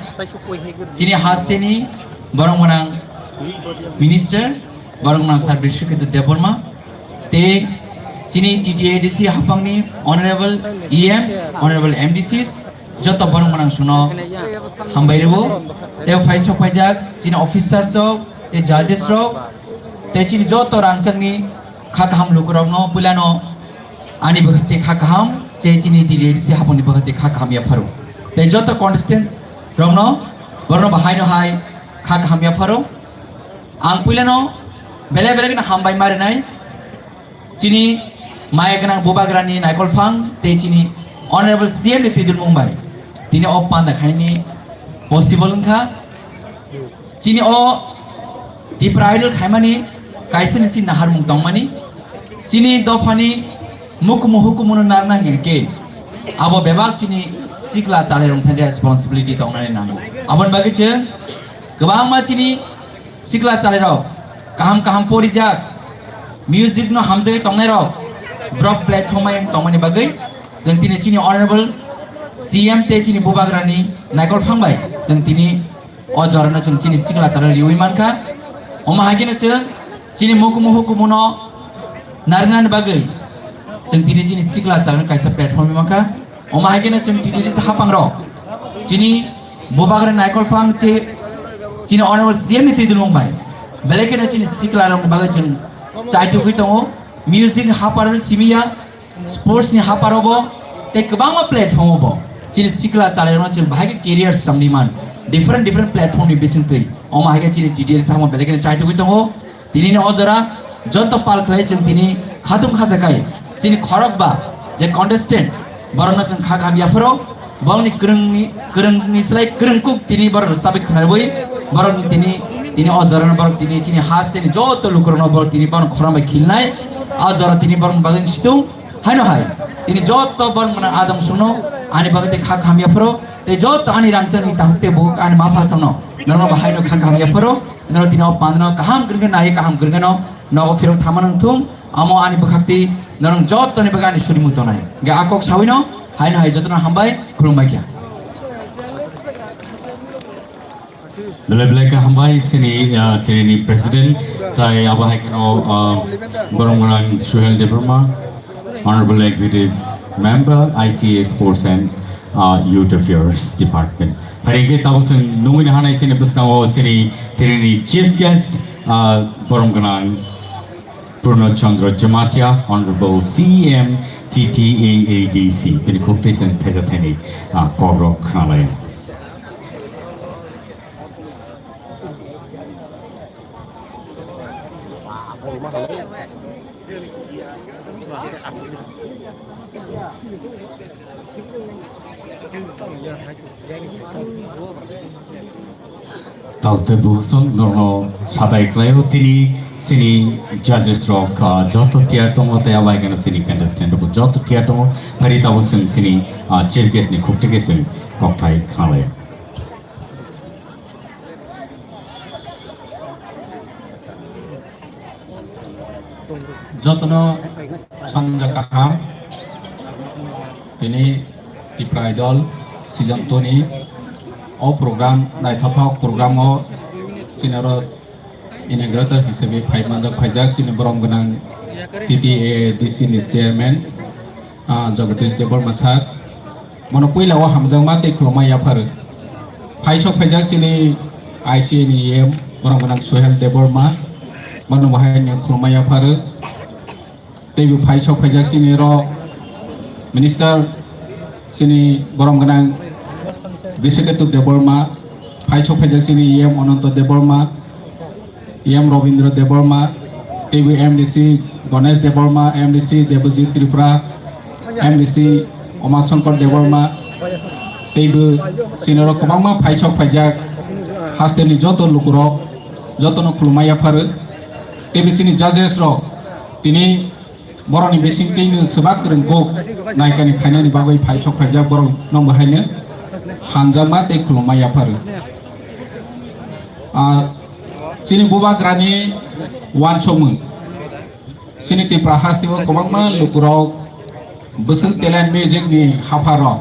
chini haste ni borom gwnang Minister, borom gwnang Sir Bishwaketu Debbarma. Tei chini T T A D C hapang ni Honorable E Ms, Honorable M D Cs, joto borom gwnang suno hambai ribo. Tei phai sok paijak chini officers rok, tei judges rok, tei chini joto rangchak ni kha kaham lukurokno puilano ani bwkhak tei kha kaham, tei chini T T A D C hapang ni bwkhak tei kha kaham yapharo. Tei joto contestant rokno borno bahaino hai kha kaham yapharo. Ang puilano belai belai kheno hambai ma rinai. Chini maya gwnang bubagrani naikol phang tei chini Honorable C M ni twidulmung bai tini o panda khaini possible wngkha. Chini o Tipra Idol khaimani kaisa ni chini naharmung tongmani. Chini dophani mukumu hukumuno narwkna hinkhe abo bebak chini sikla chalairok thani responsibility tongnani nango. Aboni bagwi chwng kwbangma chini sikla chalairok kaham kaham porijak, music no hamjagwi tongnairok, borok platform ayang tongmani bagwi chwng tini chini Honorable C M tei chini bubagrani naikol phang bai chwng tini o jorano chwng chini sikla chalai riwi mankha. Omo hai kheno chwng chini mukumu hukumuno narwknani bagwi chwng tini chini sikla chalai kaisa platform mankha. Omo hai kheno chwng tini risa hapangrok chini bubagra naikol phang che chini Honorable C M ni twidulmung bai belai kheno chini siklarokni bagwi chwng chaitugwi tongo. Music ni haparo simiya, sports ni haparo bo tei kwbangma platform o bo chini sikla chalairokno chwng bahai khe career samni man different different platform ni bisingtwi. Omo hai khe chini T T A D C samo belai kheno chaitugwi tongo. Tini ni o jora joto pal khlai chwng tini khatung khajakai chini khorokba je contestant borokno chwng kha kaham yapharo borokni kwrwngni kwrwngni slai kwrwngkuk tini borok rwchabwi khwnarwi borok tini tini o jorano borok tini chini hasteni joto lukurokno borok tini borok khorang bai khilnai o jora tini borokni bagwi situng. Haino hai, tini joto borok mwnang adong sungno ani bagwi tei kha kaham yapharo, tei joto ani rangchakni takhuk tei bukhuk ani mapha songno, norokno bo haino kha kaham yapharo, norok tini o pandano kaham kwrwngkhe nai kaham kwrwngkheno nogo phirok thangma nang thung, amo ani bwkhak tei norok jotoni bagwi ani surimung tongnai. Hwnkhe a kok sawino haino hai jotono hambai khulumbai kha. Belai belai kha hambai sini, ah, tini ni president, tai abo hai kheno, ah, borom gwnang Suhel Debbarma, Honorable Executive Member, I C A Sports and, ah, Youth Affairs Department. Hari ke tabo sing nungwi na hanai sini bwskango sini tini ni chief guest, ah, borom gwnang Purno Chandra Jamatia, Honorable C M T T A A D C. Tini khuk tei sini thaisa thaini, ah, kok rok khnalai. Talte buhsong norno sadai klaio tini sini judges rok, ah, joto tiar tongo tei abai gana sini contestant rok joto tiar tongo. Hari tabo sing sini, ah, chief guest ni khuk teke sing kokthai khnalai. Jotono sanja kaham. Tini Tipra Idol season two ni o program, naithothok program o chini oro inaugurator hisabe phai manjak, phaijak chini borom gwnang T T A D C ni chairman, ah, Jagadish Debbarma sir. Bono puila o hamjakma tei khulumma yapharo. Phaisok phaijak chini I C A ni E M borom gwnang Suhel Debbarma, bono bo haino khulumma yapharo. Tei bo phaisok phaijak chini oro minister chini borom gwnang Brisiketu Debbarma, phaisok phaijak chini E M Ananto Debbarma, E M Rabindra Debbarma, tei bo M D C Ganesh Debbarma, M D C Debojit Tripura, M D C Uma Shankar Debbarma, tei bo chini oro kwbangma phaisok phaijak hasteni joto lukurok, jotono khulumma yapharo. Tei bo chini judges rok tini borokni bisingtwi nwng swbak kwrwng kuk naikani khainani bagwi phaisok phaijak, borok nokbo haino hamjakma tei khulumma yapharo. Ah, chini bubagrani uansukmung. Chini Tipra hasteo kwbangma lukurok bwswk talent music ni hapharo.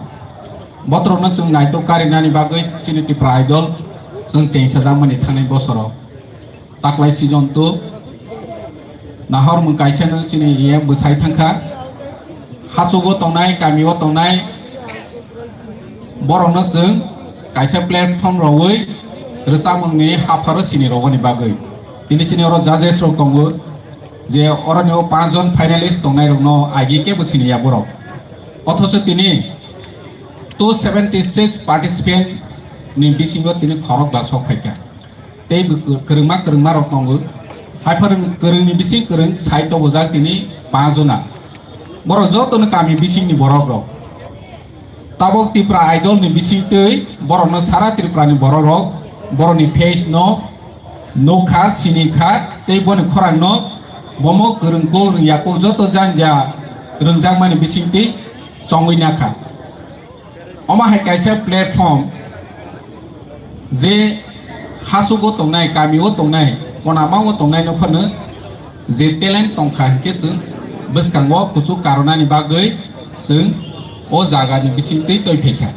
Botrokno chwng naitok karinani bagwi chini Tipra Idol chwng chengsajakmani thangnai bosoro. Taklai season two nahormung kaisa no chini E M bwsai thangkha. Hachugo tongnai, kamio tongnai borokno chwng kaisa platform rogwi rwchapmungni hapharo sini rogoni bagwi. Tini chini oro judges rok tongo, je oroni o panch jon finalist tongnai rokno agi kebo sini ya borok. Othocho tini two seventy six participant ni bisingo tini khorok ba sok phaikha. Tei bo kwrwngma kwrwngma rok tongo. Haiphano kwrwngni bising kwrwng sai tobojak tini panch jona. Borok jotono kami bisingni borok rok. Tabok Tipra Idol ni bisingtwi borokno sara Tripura ni borok rok borokni face no nukha, sinikha, tei boni khorang no bomo kwrwng kuk rwngya kuk joto janja rwngjakmani bisingtwi chongwi nakha. Omo hai kaisa platform, je hachugo tongnai, kamio tongnai, konamao tongnai no phano je talent tongkha hinkhe chwng bwskango kuchuk karonani bagwi chwng o jagani bisingtwi twi phaikha.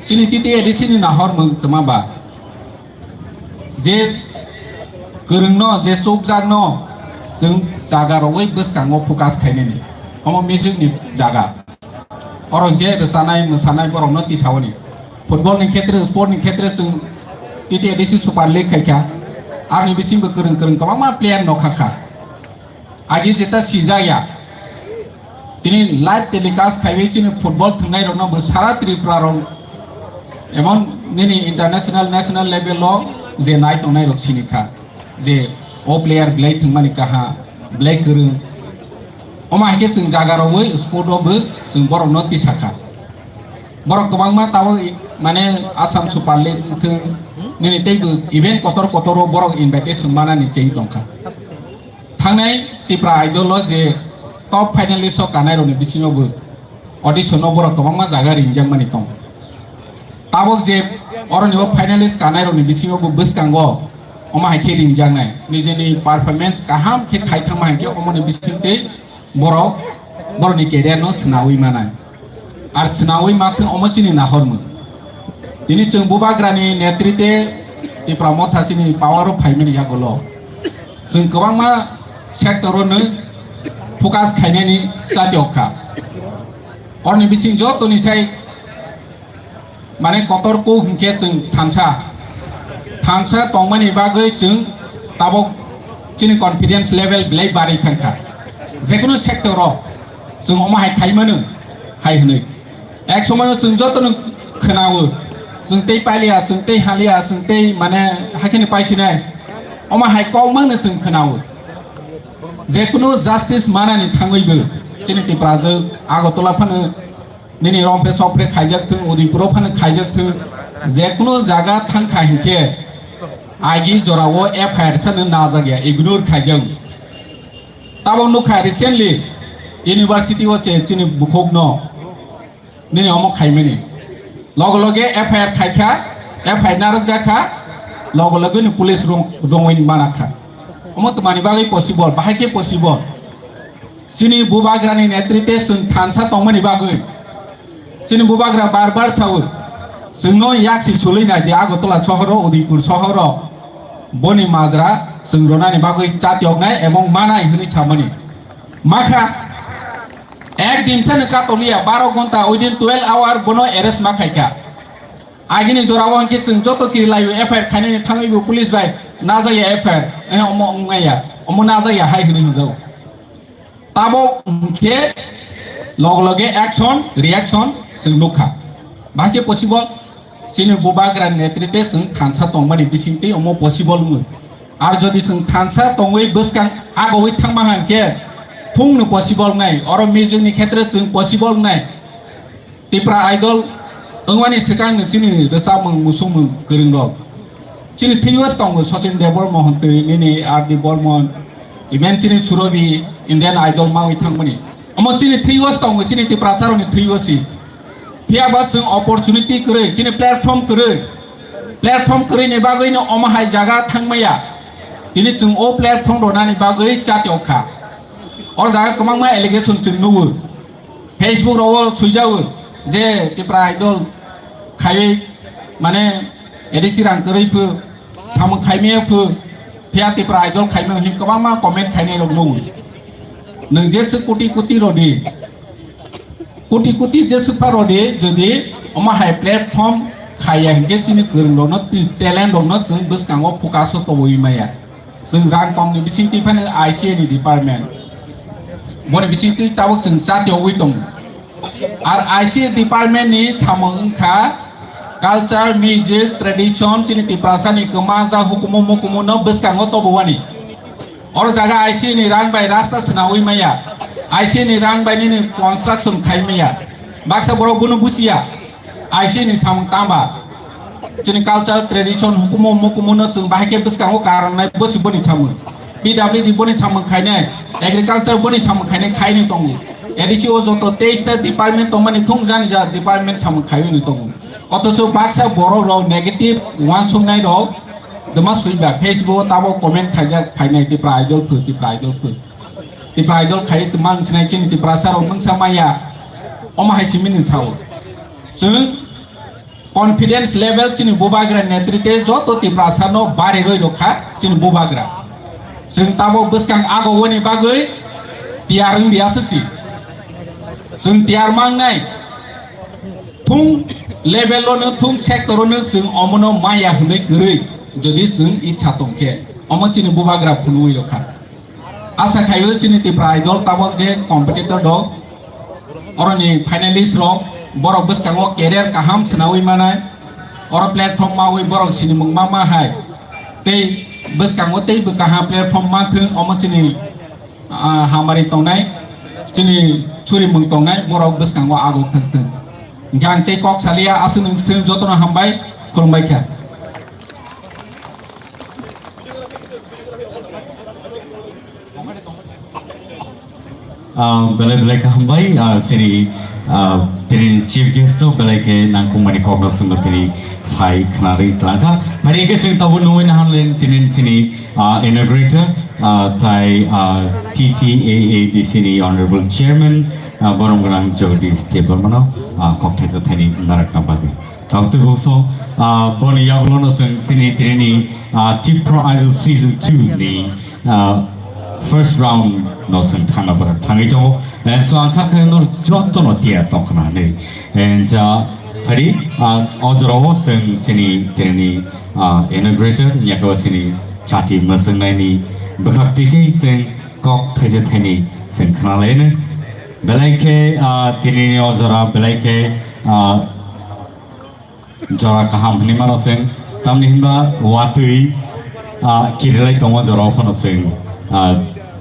Chini T T A D C ni nahormung twma ba, je kwrwngno, je chukjakno chwng jaga rogwi bwskango focus khainani, omo music ni jaga. Oro hinkhe rwchanai, mwsanai borokno tisaoni. Football ni khetre, sport ni khetre chwng T T A D C Super League khaikha. Aroni bisingo kwrwng kwrwng kwbangma player no khakha. Agi jeta sijaya. Tini live telecast khaiwi chini football thwngnai rokno bo sara Tripura rok emon nini international, national level o je nai tongnai rok sinikha. Je o player belai thwngmani kaha, belai kwrwng. Omo hai khe chwng jaga rogwi sport o bo chwng borokno tisakha. Borok kwbangma tabuk i-, mane Assam Super League wngthwng, nini teibo event kotor kotor o borok invitation manani cheng tongkha. Thangnai Tipra Idol o je top finalist o kanai rokni bisingo bo audition no borok kwbangma jaga ringjakmani tongo. Tabuk je oroni o finalist kanai rokni bisingo bo bwskango omo hai khe ringjaknai. Nijini performance kaham khe khai thangma hai khe omoni bisingtwi borok borokni career no swnawi manai. Ar swnawi mathwng omo chini nahormung. Tini chwng bubagrani netrite Tipra Motha chini power o phaimani yagulo. Chwng kwbangma sector o no focus khainani chati okha. Orni bising jotoni sai mane kotor kuk hinkhe chwng thansa. Thansa tongmani bagwi chwng tabuk chini confidence level belai barwi thangkha. Jekunu sector o chwng omo hai khaimano hai hwnwi. Ek somoyo chwng jotono khwnao, chwng tei paliya, chwng tei haliya, chwng tei mane hakhini paisinai. Omo hai kokmano chwng khwnao. Jekunu justice manani thangwibo chini Tiprajwk Agartala phano nini rompre sopre khaijak thung, Udaipuro phano khaijak thung, jekunu jaga thangkha hinkhe agi jorao F I R sano najak ya, ignore khaijak. Tabuk nukha recently university o se chini bukhukno nini omo khaimani. Loge loge F I R khaikha, F I R narwkjakha, loge loge ni police rung-, rungwi manakha. Omo twmani bagwi possible, bahai khe possible. Chini bubagrani netrite chwng thansa tongmani bagwi. Chini bubagra bar bar sao, chwngno yaksi sulwi nai di Agartala sohoro, Udaipur sohoro. Boni majra chwng ronani bagwi chatioknai ebong manai hwnwi samani. Makha, ek din sano katoliya, baro gonta, within twelve hour bono arrest ma khaikha. Agini jorao hwnkhe chwng joto kiri laio, F I R khainani thangwi bo police bai najaya F I R, eh, omo wngmaya, omo najaya hai hwnwi hwnjago. Tabok hwnkhe log loge action, reaction chwng nukha. Bahai khe possible, chini bubagra netrite chwng thansa tongmani bisingtwi omo possible wngwi. Ar jodi chwng thansa tongwi bwskang agowi thangma hwnkhe thungno possible wngnai, oro music ni khetre chwng possible wngnai. Tipra Idol wngmani swkang chini rwchapmung musukmung kwrwng rok. Chini thwiyo tongo Sachin Debbarma hwnkhe, nini R D Burman, even chini Surobi Indian Idol mawi thangmani. Omo chini thwiyo tongo, chini Tiprasa rokni thwiyo si. Phiya ba chwng opportunity kwrwi, chini platform kwrwi. Platform kwrwi ni bagwi no omo hai jaga thangmaya. Tini chwng o platform ronani bagwi chati okha. O jaga kwbangma allegation chwng nugo. Facebook rogo swijago je Tipra Idol khaiwi mane A D C rang kwrwi phu, samung khaimaya phu, phiya Tipra Idol khaimaya hi kwbangma comment khainai rok nugo. Nwng je se koti koti rodi, koti koti je se pha rodi, jodi omo hai platform khaiya hinkhe chini kwrwng rokno, talent rokno chwng bwskango focus o tobwi maya. Chwng rang tongni bisingtwi phano I C A ni department. Boni bisingtwi tabuk chwng chati ogwi tongo. Ar I C A department ni samung wngkha culture, music, tradition, chini Tiprasa ni kwmajak hukumu mukumu no bwskango tobowani. Oro jaga I C A ni rang bai rasta swnawi maya. I C A ni rang bai nini construction khai maya. Baksa borok bono busiya. I C A ni samung tamba. Chini culture, tradition, hukumu, mukumu no chwng bahai khe bwskango karangnai, bosi boni samung. P W D boni samung khainai, agriculture boni samung khainai, khainai tongo. A D C o joto teis ta department tongmani thung jani ja department samung khaiwi ni tongo. Othocho baksa borok rok negative uansuknai rok dwma swiba Facebook o tabo comment khaijak phainai Tipra Idol phu, Tipra Idol phu. Tipra Idol khai twma wngsinai chini Tiprasa rok mungsa maya. Omo hai simi ni sao. Chwng confidence level chini bubagra netrite joto Tiprasa no bari roi rokha chini bubagra. Chwng tabo bwskang ago woni bagwi tiyar wng di aswk si. Chwng tiyar mangnai thung level o no thung sector o no chwng omono maya hwnwi kwrwi jodi chwng itsa tongkhe omo chini bubagra phunugwi rokha. Asa khaio chini Tipra Idol tabok je competitor rok, oroni finalist rok, borok bwskango career kaham swnawi manai, oro platform mawi borok sinimung ma ma hai, tei bwskango tei bw kaham platform manthwng, omo chini, ah, hamari tongnai, chini churimung tongnai borok bwskango agok thwngthwng. Hwnkhe ang tei kok salia, aswk nwng swng jotono hambai, khulumbai kha. Ah, belai belai khe hambai, ah, chini, ah, tini chief guest no belai khe nangkukmani kokno chwngno tini sai khwnarwi twlangkha. Phai hwnkhe chwng tabuk nungwi naharle tini chini, ah, inaugurator, ah, tai, ah, T T A A D C ni honorable chairman, ah, borom gwnang Jagadish Debbarma no, ah, kok thaisa thaini narakna bagwi. Tabuk tei bukso, ah, boni yagulo no chwng chini tini, ah, Tipra Idol season two ni, ah, first round no chwng thangna bwkha thangwi tongo. And so ang kha khe no joto no tiya tongkhna hinwi. And, ah, phari, ah, o jorao chwng chini tini, ah, inaugurator yakho chini chati mwswngnaini bwkhak tikhi chwng kok thaisa thaini chwng khna laino. Belai khe, ah, tini o jora belai khe, ah, jora kaham hinwi mano chwng, tamni hinba watwi, ah, kirilai tongo jora phano chwng, ah,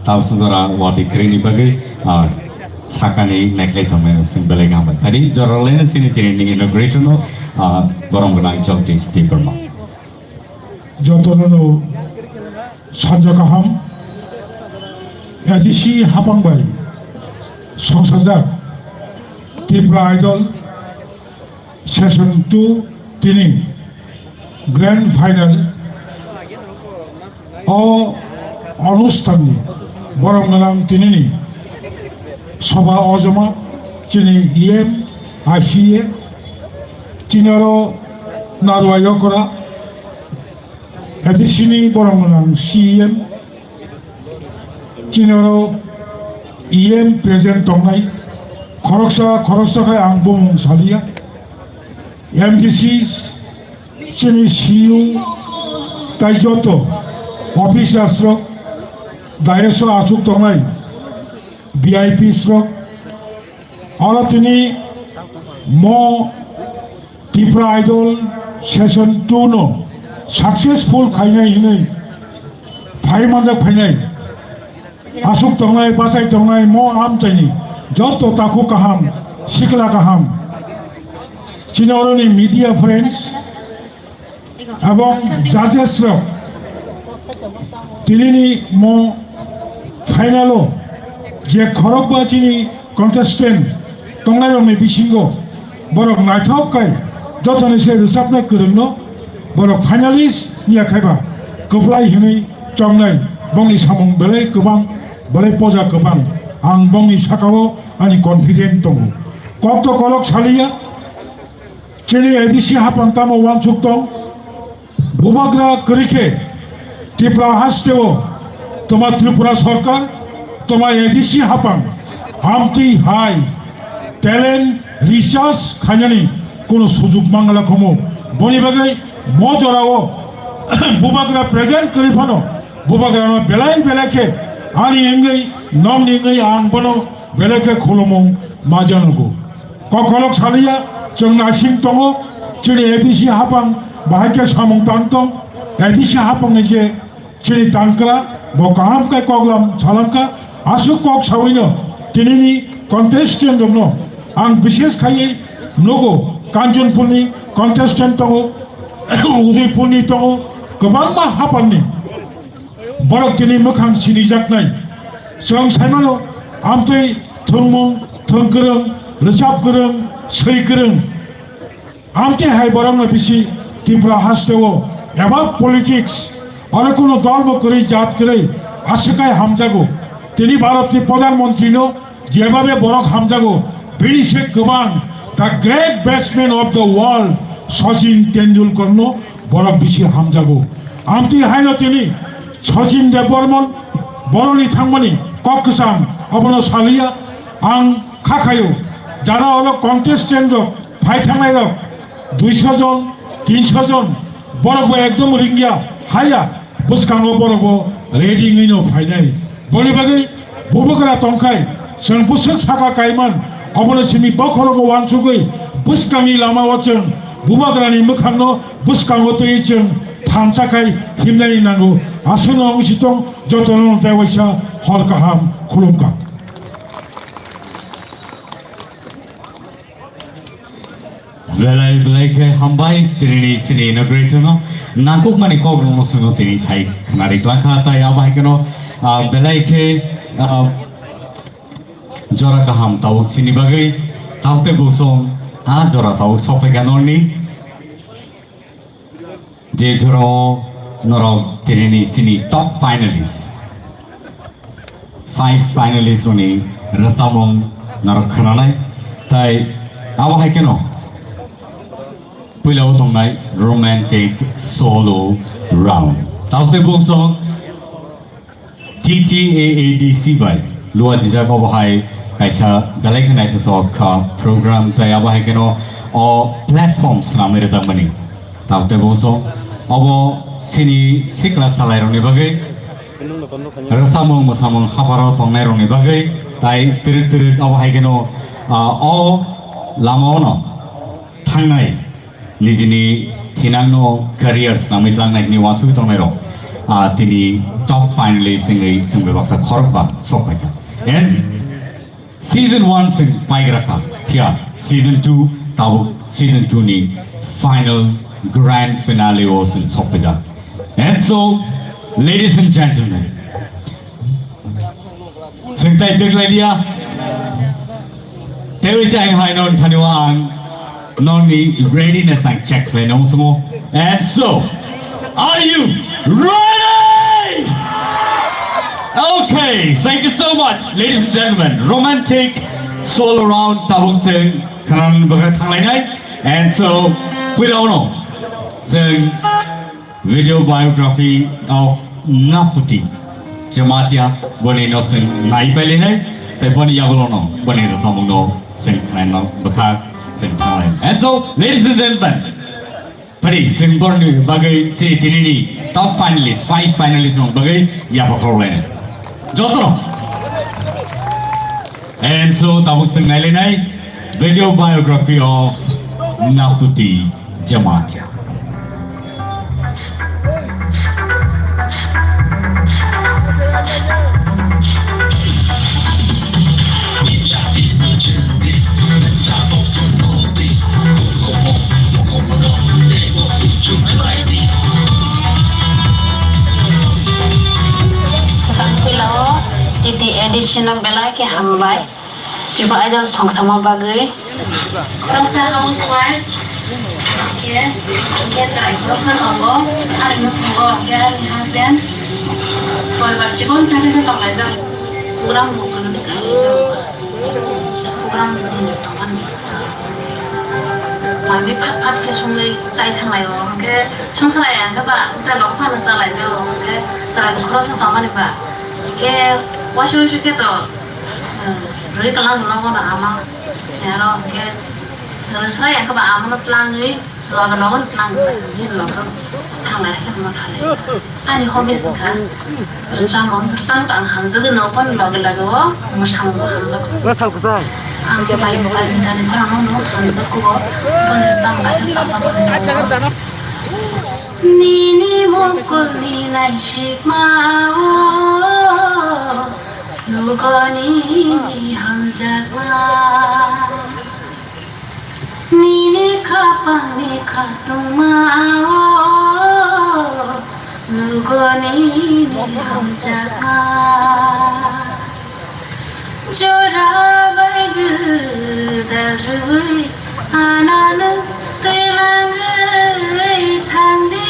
tabuk jora watwi kwrwini bagwi, ah, sakani naikhlai tongmani chwng belai kaham bai. Tari jora laino chini tini ni inaugurator no, ah, borom gwnang Jagdish Debbarma. Jotono no sanja kaham, A D C hapang bai songsajak Tipra Idol Season two tini grand final o Onusthanni borok gwnang tinini soba ojoma chini E M, I C A, chini oro Narwai Okra, A D C ni borok gwnang C E M, chini oro E M present tongnai, khoroksa khoroksa khai ang bumung saliya, M D C, chini C E O, tai joto officers rok, dais o achuk tongnai V I Ps rok, oro tini mo Tipra Idol Session two no successful khainai hinwi phai manjak phainai. Aswk tongnai, bachai tongnai, mo amchaini joto takhuk kaham, sikla kaham, chini oroni media friends, ebong judges rok, tinini mo final o je khorokba chini contestant tongnai rokni bisingo borok naithok kai jotoni se rwchapnai kwrwngno borok finalist wngya khaiba kwplai hinwi chongnai, bongni samung belai kwbang, belai poja kwbang, ang bongni sakao ani confident tongo. Kok to kolok saliya, chini A D C hapang tamo uansuk tong, Bubagra kwrwi khe Tripura hasteo toma Tripura Sarkar, toma A D C hapang amtwi hai talent research khainani kunu sujug mangala khomo. Boni bagwi mo jorao Bubagra present kwrwi phano Bubagrano belai belai khe ani wngwi nongni wngwi ang bono belai khe khulumung ma janogo. Kokolok saliya, chwng naising tongo, chini A D C hapang bahai khe samung tang tong, A D C hapangni je chini tangkra, bo kaham khe koklam salamkha, aswk kok sawino tinini contestant rokno ang bishes khaiwi nugo, Kanchanpurni contestant tongo, Udaipurni tongo, kwbangma hapangni. Borok tini mwkhang sinijaknai. Chwng saimano, amtwi thwngmung, thwng kwrwng, rwchap kwrwng, swi kwrwng. Amtwi hai borokno bisi Tripura hasteo eba politics, oro kunu dol bo kwrwi, jat kwrwi, aswk hai hamjago. Tini Bharatni Pradhan Mantrino jebabe borok hamjago, bini se kwbang, the great batsman of the world, Sachin Tendulkarno borok bisi hamjago. Amtwi haino tini Sachin Debbarman boroni thangmani kok kwcham abono saliya. Ang kha khayo, jara oro contestant rok phai thangnai rok duiso jon, tinso jon, borok bo ekdom ringya, haya, bwskango borok bo ready wngwi no phainai. Boni bagwi Bubagra tongkhai, chwng bwswk saka kaiman, obono simi bokhorogo uansugwi bwskangni lamao chwng Bubagrani mwkhangno bwskango twiwi chwng thansa khai himnani nango. Aswkno wngsi tong, jotono tei waisa hor kaham khulumkha. Belai belai khe hambai, tini sini inaugurator no nangkukmani kok rokno chwngno tini sai khwnari klangkha, tai abo hai kheno, ah, belai khe, ah, jora kaham tabuk sini bagwi, taote bosong, ah, jora tabuk sokphaikha norni. Je jorao norok tinini sini top finalist, five finalist rokni rwchapmung norok khwnanai, tai abo hai kheno puila o tongnai romantic solo round. Taote bosong T T A A D C bai luajijak, obo hai kaisa belai khe naithothok kha program, tai abo hai kheno o platform swnamwi rwjakmani. Taote bosong obo sini sikla chalairokni bagwi, rwchapmung mwsamung hapharo tongnairokni bagwi, tai twrwk twrwk abo hai kheno, ah, o lamaono thangnai, nijini thinangno career swnamwi tlangnai hwnwi uansugwi tongnairok, ah, tini top finalist wngwi chwng bai baksa khorokba sokphaikha. And season one chwng paigra kha, phiya season two, tabuk season two ni final grand finale o chwng sokphaijak. And so, ladies and gentlemen, Chwng tai twk lai liya. Tewi chai hai non thani wa ang non ni readiness ang check khlai nang sungo. And so, are you ready? Hey, thank you so much, ladies and gentlemen. Romantic solo round tabuk chwng khwnani bagwi thanglainai. And so, puilano chwng video biography of Nafuti Jamatia boni no chwng nai pailainai. Tai boni yagulono boni rwchapmungno chwng khwnani bagwi chwng thanglainai. And so, ladies and gentlemen, Pari, chwng borokni bagwi chini tinini top finalist, five finalist rok bagwi yapha khoroknai. Joto. And so, tabuk chwng nailainai video biography of Nafuti Jamatia. Swkang puila o T T A D C no belai khe hambai. Tripura Idol song sama bagwi. Khoroksa housewife, khe, khe chwrai khoroksa tongo, ani nukhungo, khe ani husband. Poribar chikon sa khe tonglai jak. Program bo kwrwngwi khaijak. Program din tongmani. Mami phat phat khe songwi chai thanglai o, hwnkhe songsa ya hwnkhe ba, ta lok phano chalai jak o, hwnkhe chwrai bo khoroksa tongmani ba. Hwnkhe waisa waisa khe to Rwi kwlwng nogo no ama, aro hwnkhe rwsra ya khe ba ama no twlangwi loge loge no twlang jin loge thanglai khe ma khalai. Ani hobbies wngkha rwchapmung, rwchapmung to ang hamjagwi no, phone loge loge o mwsamung bo hamjago. Ang khe bai mobile internet phano no hamjago, phone rwchapmung kaisa sajagwi. Nini mukulni naisikma o Nugoni ni hamjakma, nini khapangni khatungma o, nugoni ni hamjakma. Jora bai gwdal rwui anano twlangwi thangdi.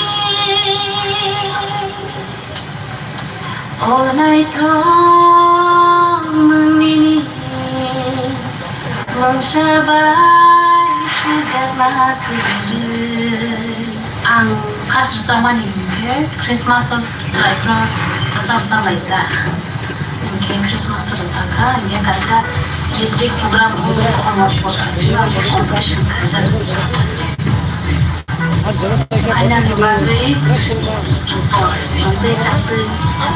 O naithok mwngnini mungsa bai sujakma kwrwi. Ang first rwchapmani hinkhe Christmas o chwrairok rwchap rwchap lai ta. Hinkhe Christmas o rwchapkha, hinkhe kaisa retreat program o khorang rok kaisa competition khaijak. Aina ni bagwi tongtwi chaktwi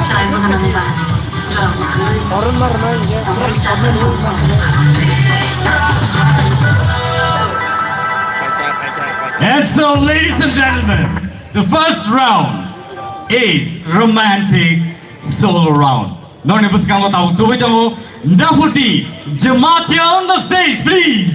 chwrai mwnganang ba jorok kwrwi tongtwi chaktwi. And so, ladies and gentlemen, the first round is romantic solo round. Nokni bwskango tabuk tubui tongo Nafuti Jamatia on the stage, please.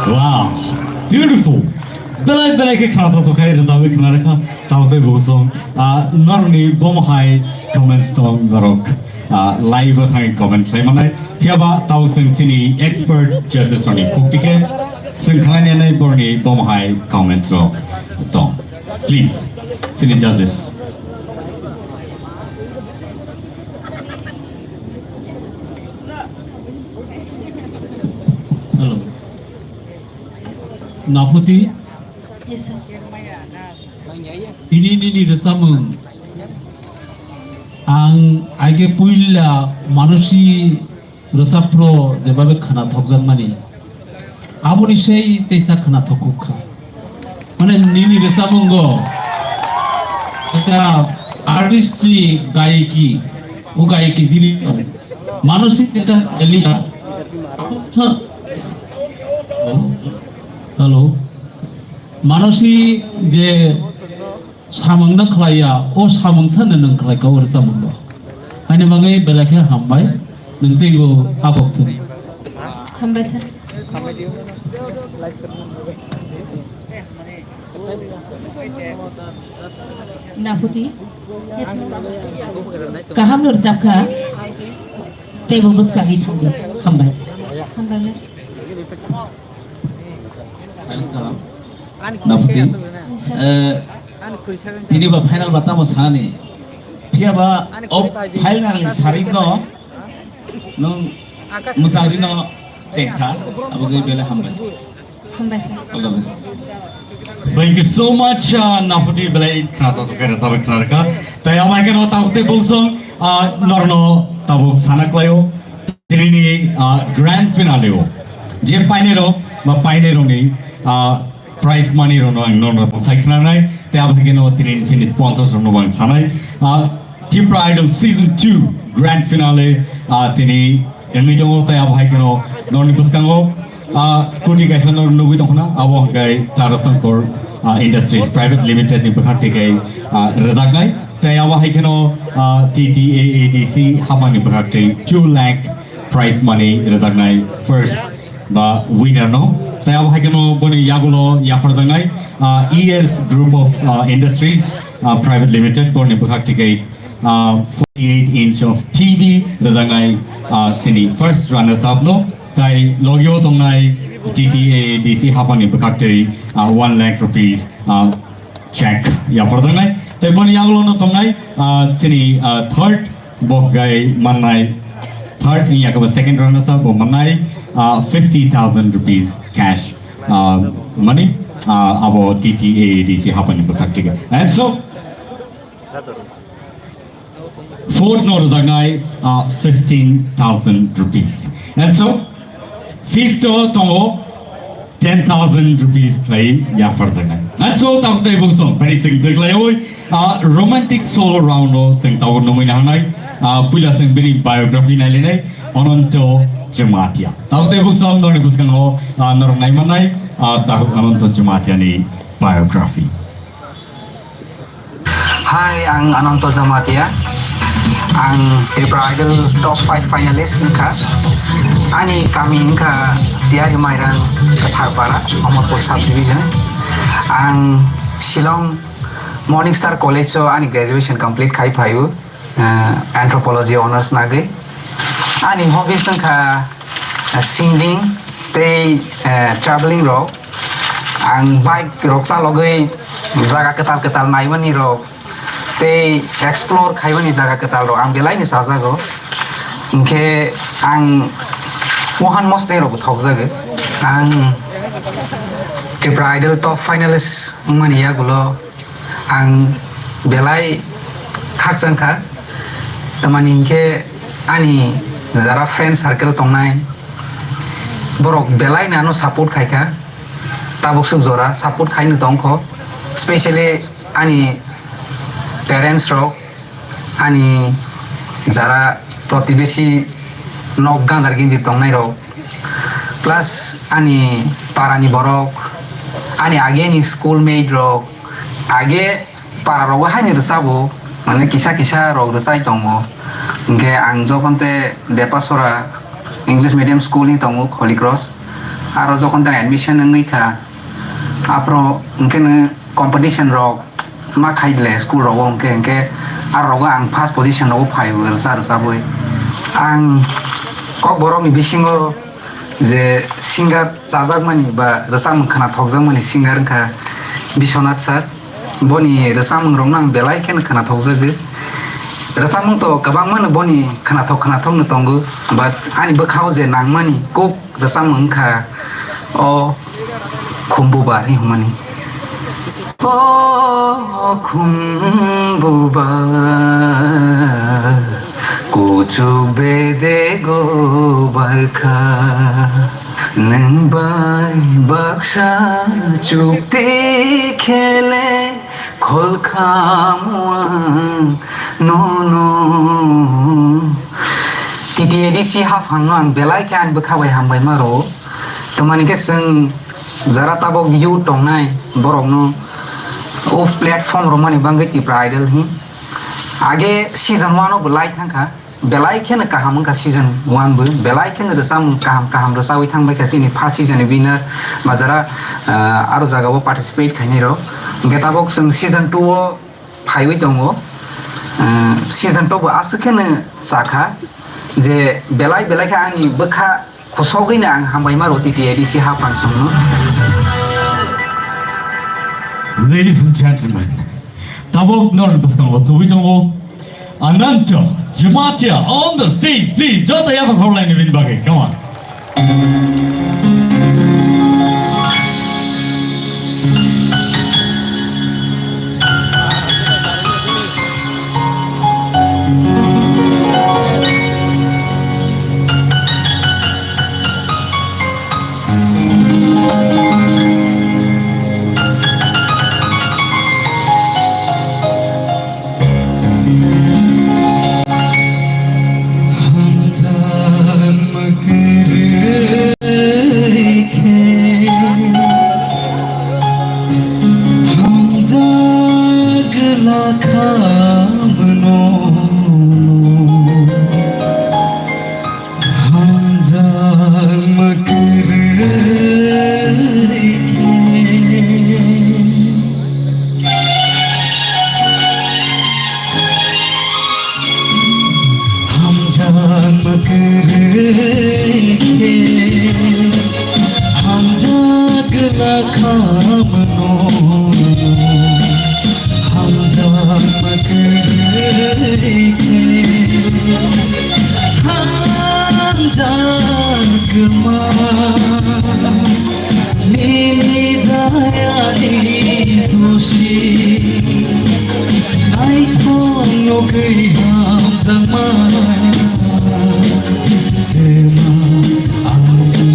Wow, beautiful. Belai belai khe khna thok thok khai rwchapwi khna rwkha. Tamo tei bo song, ah, norokni bomo hai comments tong norok, ah, live o thangwi comment khlai manai. Phiya ba tamo chwng chini expert judges rokni khuk tikhe chwng khlai nai borokni bomo hai comments rok tong. Please, chini judges. Hello. Naputi? Yes, sir. Ini nini rwchapmung. Ang aige puila manosi rwchapro jebabe khna thokjakmani. Aboni sei teisa khna thokuk kha. Mane nini rwchapmungo ekta artistry gayiki, o gayiki jini manosi ekta elia. Hello. Manosi je samung no khlaiya, o samung sano nwng khlaikha o rwchapmung no. Haini bagwi belai khe hambai, nwng teibo habok thung. Hambai sir. Naputi. Yes, ma'am. Kaham no rwchapkha. Teibo bwskangwi thangdi. Hambai. Hambai, ma'am. Silent kalam. Naputi. Eh, tini ba final ba tamo sanani. Phiya ba o final ni sarik no nwng mwchang rino chengkha, abo khe belai hambai. Hambai sir. All the best. Thank you so much, uh, Naputi belai khna to khe rwchapwi khna rwkha. Tai amai khe no tabuk tei bungsong, uh, norno tabuk sana klaio. Tini ni, uh, grand finale o je painai rok ba painai rok ni, uh, prize money rok no ang norno sai khna nai. Tai abo khe no tini ni sini sponsors rok no bang sanai. Uh, Tipra Idol Season two Grand Finale, ah, tini wngwi tongo, tei abo hai kheno norni bwskango, ah, scooty kaisa nor nugwi tongkhna, abo hwnkhe Tara Sankor uh, Industries Private Limited ni bwkhak twi khe, uh, rwjaknai. Tei abo hai kheno, uh, T T A A D C hapang ni bwkhak twi two lakh prize money rwjaknai first ba winner no. Tei abo hai kheno boni yagulo yapharjaknai, uh, E S Group of, uh, Industries, uh, Private Limited borni bwkhak twi khe, uh, forty-eight inch of T V rwjaknai, uh, chini first runners up no. Tai logio tongnai T T A D C hapani bwkhaktwi, ah, one lakh rupees, ah, check yapharjaknai. Tai boni yagulono tongnai, ah, chini, ah, third bokgai mannai, third ni yakaba second runners up bo mannai, ah, fifty thousand rupees cash, ah, money, ah, abo T T A D C hapani bwkhaktwi. And so, fourth no rwjaknai, ah, fifteen thousand rupees. And so, fifth o tongo ten thousand rupees khlai yapharjaknai. And so, tabuk tei bung song, bani sing dwklaiwi, ah, romantic solo round o sing tabuk nungwi nahanai, ah, puila sing bini biography nailainai, Ananto Jamatia. Tabuk tei bung song, norni bwskango, ah, norok naimanai, ah, tabuk Ananto Jamatia ni biography. Hi, ang Ananto Jamatia. Ang Tripura Idol top five finalist wngkha. Ani kami wngkha Tiari Mairang, Katharpara, Amarpur subdivision. Ang Shillong Morning Star College o ani graduation complete khai phaio, eh, anthropology honours nagwi. Ani hobbies wngkha, eh, singing tei, eh, travelling rok. Ang bike rok chalogwi jaga kwtal kwtal naimani rok tei explore khaimani jaga kwtal rok ang belai ni chajago. Hinkhe ang mohan mosnai rok thokjago. Ang Tripura Idol top finalist wngmani yagulo ang belai khakchang kha. Tamani hinkhe ani jara friend circle tongnai borok belai no ano support khai kha. Tabuk swk jora support khaino tongkho, specially ani parents rok, ani jara protibesi nok gandar gindi tongnai rok, plus ani parani borok, ani ageni schoolmate rok, age para rogo haini rwchabo, mane kisa kisa rok rwchai tongo. Hinkhe ang jokhon te Depasora English medium school ni tongo, Holy Cross. Aro jokhon te admission wngwi kha, aphro hinkhe nw competition rok ma khai bele school rogo, hinkhe, hinkhe aro rogo ang first position rogo phaio rwcha rwchabwi. Ang Kokborok ni bisingo je singer chajakmani ba rwchapmung khwnathokjakmani singer wngkha Biswanath sir. Boni rwchapmung rokno ang belai kheno khwnathokjago. Rwchapmung to kwbangmano boni khwnathok khwnathokno tongo, but ani bwkhao je nangmani kok rwchapmung wngkha o Khumbubar hinwi hwnmani. O Khumbubar, kuchuk bedego barkha, nwng bai baksa chukti khele kholkhamu ang nono. T T A D C haphango ang belai khe ani bwkha bai hambai ma rwo. Tamani khe chwng jara tabok youth tongnai borokno o platform romani bagwi Tipra Idol hi. Age season one o bo lai thangkha, belai kheno kaham wngkha season one bo, belai kheno rwchapmung kaham kaham rwchawi thangbaikha chini first season ni winner ba jara, ah, aro jagao participate khainai rok. Hwnkhe tabok chwng season two o phaiwi tongo. Ah, season two bo aswk kheno chakha je belai belai khe ani bwkha khosogwino ang hambai ma rwo T T A D C haphang songno. Ladies and gentlemen, tabok norok bwskango tubui tongo Ananto Jamatia on the stage, please. Joto yaphang khorlaini bini bagwi, come on. Hamjakma nini dayani dusi, naithok nugwi hamjakma. Ema ani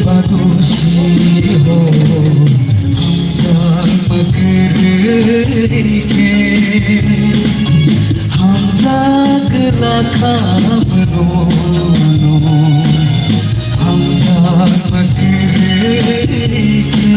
badusi ho, hamjakma kwrwi khe, hamjak lakha mano, hamjakma kwrwi khe.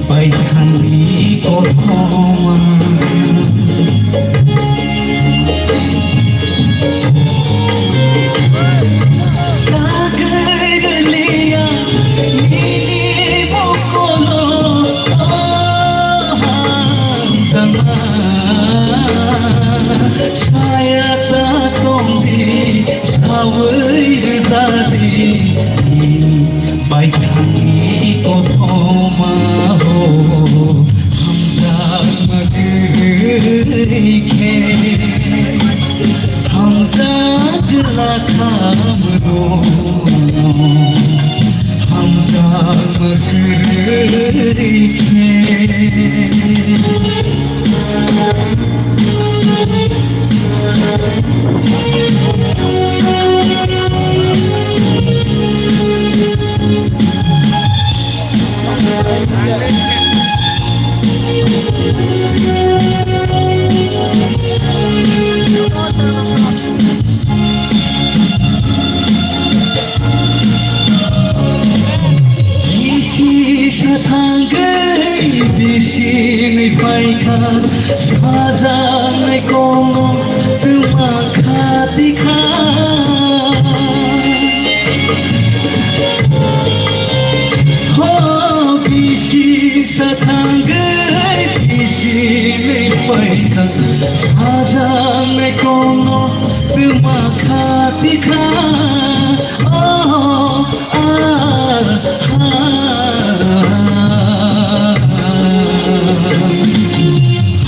Bai thangni kothoma. Kagwi rwliya nini mokolo, o hamjakma. Saya ta tongdi, sawi rwjadi. Baithangni kothoma ho, hamjakma kwrwi khe, hamjak lakha mano, hamjakma kwrwi khe. Bisi sathangwi bisini phaikha, sajaknai kono twma khatikha. Ho bisi sathangwi bisini phaikha, sajaknai kono twma khatikha. Oh, ah, ah.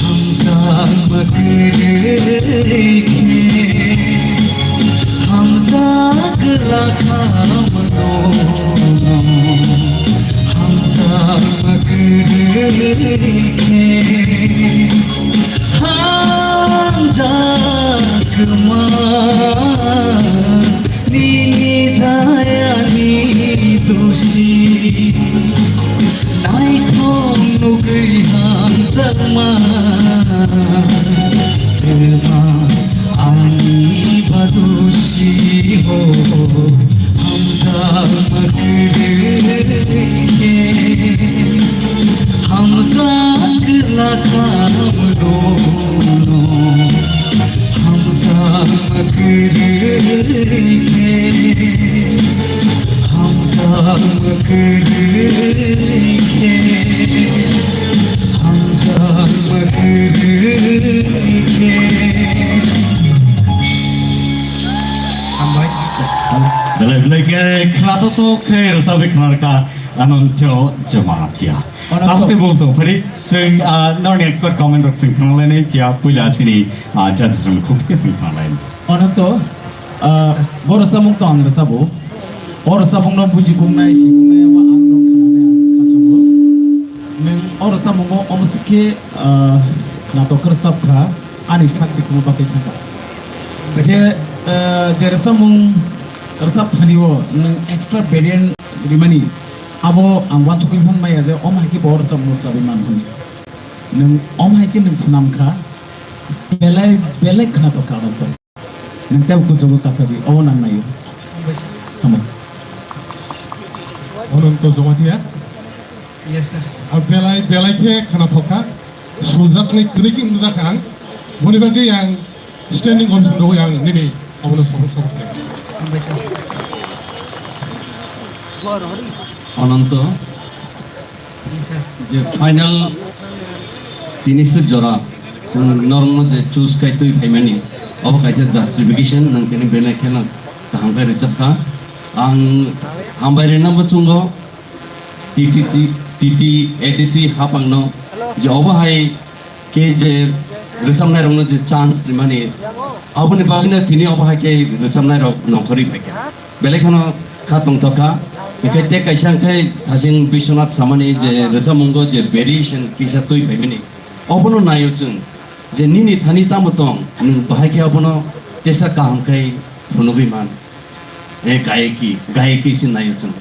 Hamjakma kwrwi khe, hamjak lakha mano. Hamjakma kwrwi khe, hamjakma. Nini dayani dosi, naithok nugwi hamjakma. Twma ani badusi ho, hamjakma kwrwi khe, hamjak lakha mano. Hamjakma kwrwi khe, hamjakma kwrwi khe, hamjakma kwrwi khe. Hambai. Belai belai khe khwnathok thok khe rwchapwi khwnarwkha Ananto Jamatia. Ananto. Tabuk tei bung song phari chwng, ah, norni expert comment rok chwng khwnalainai phiya puila chini, ah, judges rok khub khe chwng khwnalainai. Ananto, ah, bo rwchapmung to ang rwchabo. O rwchapmung no bujikungnai, sikungnai abo ang rok khwnanai ang kha chongo. Nwng o rwchapmungo omo se khe, ah, natok rwchap kha, ani sak bikhungno bachai thangkha. Khe, ah, je rwchapmung rwchap thani o nwng extra variant rimani, Abo ang uansukgwi hwn maya je omo hai khe bo rwchapmung rwchapwi man hwn. Nwng omo hai khe nwng swnam kha, belai belai khwnathok kha abo. Nwng tei kuchugo kasadi, obo nang naio. Hambai. Hambai. Ononto Jamatia. Yes, sir. A belai, belai khe khwnathok kha. Sujak ni kwrwi khe wngjakha ang. Boni bagwi ang standing ovation rwui ang nini abono support, support khe. Hambai, sir. Ononto. Je final tini suk jora chwng norokno je choose kai twi phaimani, obo kaisa justification, nwng tini belai kheno kaham khe rwchapkha. Ang hambai rwna bo chwngo T T T, T T A D C hapangno, je obo hai khe je rwchapnairokno je chance rimani, aboni bagwino tini obo hai khe rwchapnairok nongkhorwi phaikha. Belai kheno kha tongthok kha. Hinkhe tei kaisa hinkhe thasing Biswanath samani je rwchapmungo je variation kisa twi phaimani, obono naio chwng je nini thani tamo tong, nwng bahai khe abono tesa kaham khe phunugwi man. E gayeki, gayeki se naio chwng.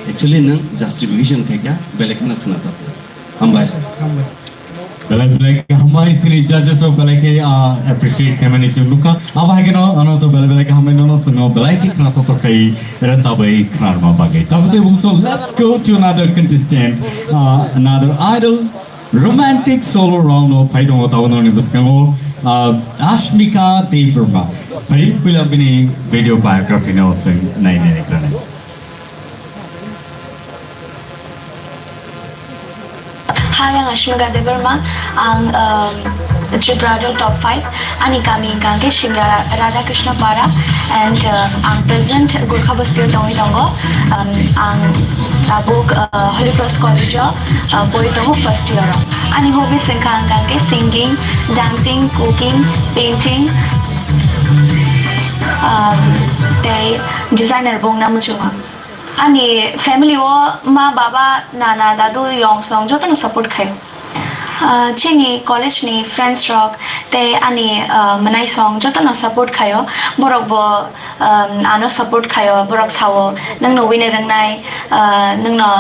Actually nwng justification khaikha, belai kheno khwnathok. Hambai. Belai belai khe hambai chini judges rok belai khe, ah, appreciate khaimani chwng nukha. Abo hai kheno ano to belai belai khe hambai nono chwngno belai khe khwnathok thok khai rwchapwi khwnarma bagwi. Tabuk tei bungso, let's go to another contestant, ah, another idol. Romantic solo round o phai tongo tabuk nokni bwskango, ah, Ashmika Debbarma. Phai puila bini video biography no chwng nainai rwkha. Hi, ang Ashmika Debbarma. Ang, um, Tripura Idol top five. Ani kami hingka hingke Simra Radhakrishna Para and, uh, ang present Gurkha Basti o tongwi tongo. Um, ang tabuk, uh, Holy Cross College o, uh, pori tongo first year o. Ani hobbies hingka hingka hingke singing, dancing, cooking, painting, um, tei designer bo wngna muchungo. Ani family o ma, baba, nana, dadu, yong song jotono support khaio. Ah, chini college ni friends rok tei ani, ah, mwnai song jotono support khaio. Borok bo, um, ano support khaio. Borok sao, "Nwng no wine rwngnai, ah, nwng no,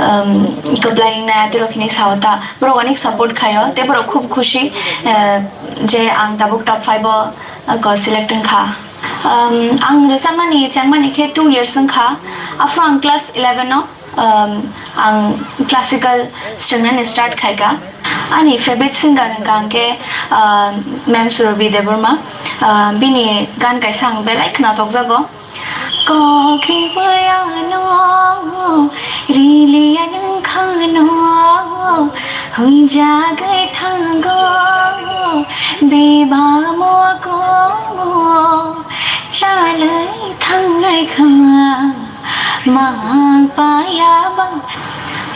um, kwplai wngnai," atorok hinwi sao ta. Borok onek support khaio. Tei borok khub khusi, ah, je ang tabuk top five o, ah, select wngkha. Um, ang rwchapmani chengmani khe two years wngkha. Aphuru ang class eleven o, um, ang classical swrwngnani start khaikha. Ani favorite singer hwnkha hwnkhe, um, Ma'am Surabhi Debbarma. Um, bini gan kaisa ang belai khwnatokjago. Kok ribwi ano, riliya nwng khano, huijagwi thango, bebamo komo, chalwi thangnai kha, mang paya ba.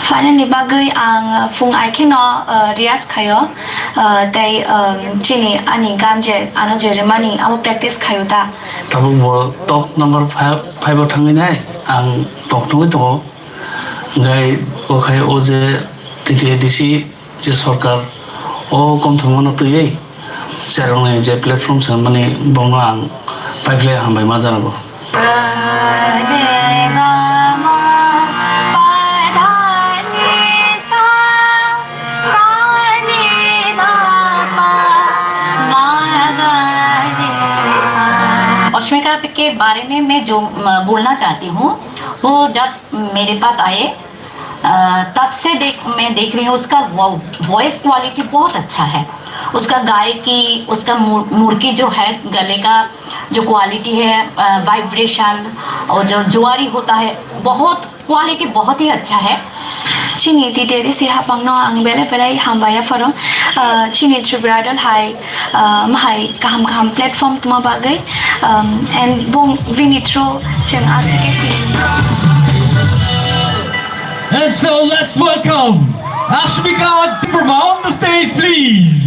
Final ni bagwi ang phung ai kheno, uh, riyaz khaio, uh, tei, um, chini ani gan je ano je rimani amo practice khaio ta. Tabuk bo top number five, five o thangwi nai, ang tok thangwi tongo. Hwnkhe o khai o je T T A D C je sorkar o kom thangmano twiwi cherokni je platform swnamani bongno ang paiphlai hambai ma janago. अश्मिका के बारे में मैं जो, अ, बोलना चाहती हूँ, वो जब मेरे पास आए, अ, तब से देख, मैं देख रही हूँ, उसका वॉ-, वॉइस क्वालिटी बहुत अच्छा है। उसका गायकी, उसका मु-, मुर्की जो है, गले का जो क्वालिटी है, अ, वाइब्रेशन और जो जुआरी होता है, बहुत क्वालिटी बहुत ही अच्छा है। Chini T T A D C hapangno ang belai belai hambai yapharo. Ah, chini Tripura Idol hai, ah, mahai kaham kaham platform tuma bagwi, um, and bong bini through chwng aswk khe si. And so let's welcome Ashmika Debbarma on the stage, please.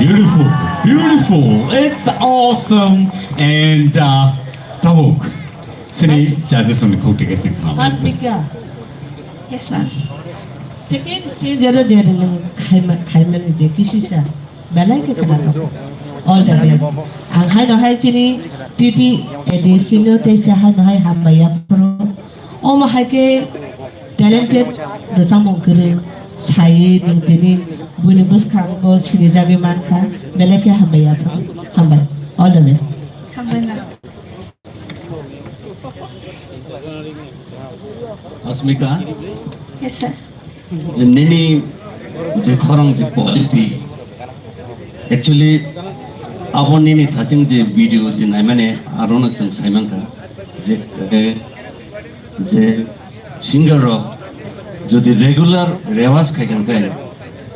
Beautiful, beautiful. It's awesome. And uh, Tabuk, sini judges on the court ticket. Asmika. Yes, ma'am. Second stage aro je nang khaima khaima ni je kisisa. Belai khe khwnathok. All the best. Ang haino hai chini T T A D C no tei se haino hai hambai yaphuru. Omo hai khe talented rwchapmung kwrwi sai nwng tini buini bwskango sinijagwi mankha. Belai khe hambai yaphuru. Hambai. All the best. Hambai ma'am. Asmika? Yes, sir. Je nini je khorang je quality, actually, abo nini thaching je video je naimani arono chwng saimankha, je, je singer rok jodi regular rewas khai kha khe,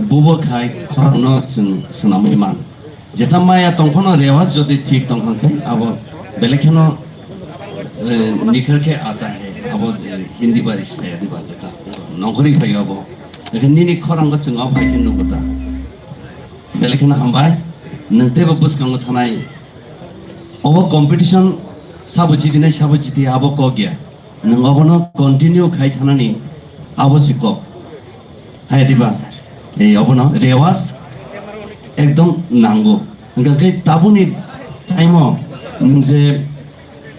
bubo khai khorangno chwng swnamwi man. Jeta maya tongphano rewas jodi thik tongkha khe abo belai kheno, eh, nikhar khe ata hai abo, eh, Hindi bai sai diba jeta nongkhorwi phaio abo. Ekhe nini khorango chwng abo hai khe nugo ta. Belai kheno hambai, nwng teibo bwskango thanai. Obo competition sabo jitinai, sabo jiti abo kok ya. Nwng obono continue khai thanani abo si kok. Hai diba? Ei obono rewas ekdom nango. Hwnkha khe tabukni time o nwng je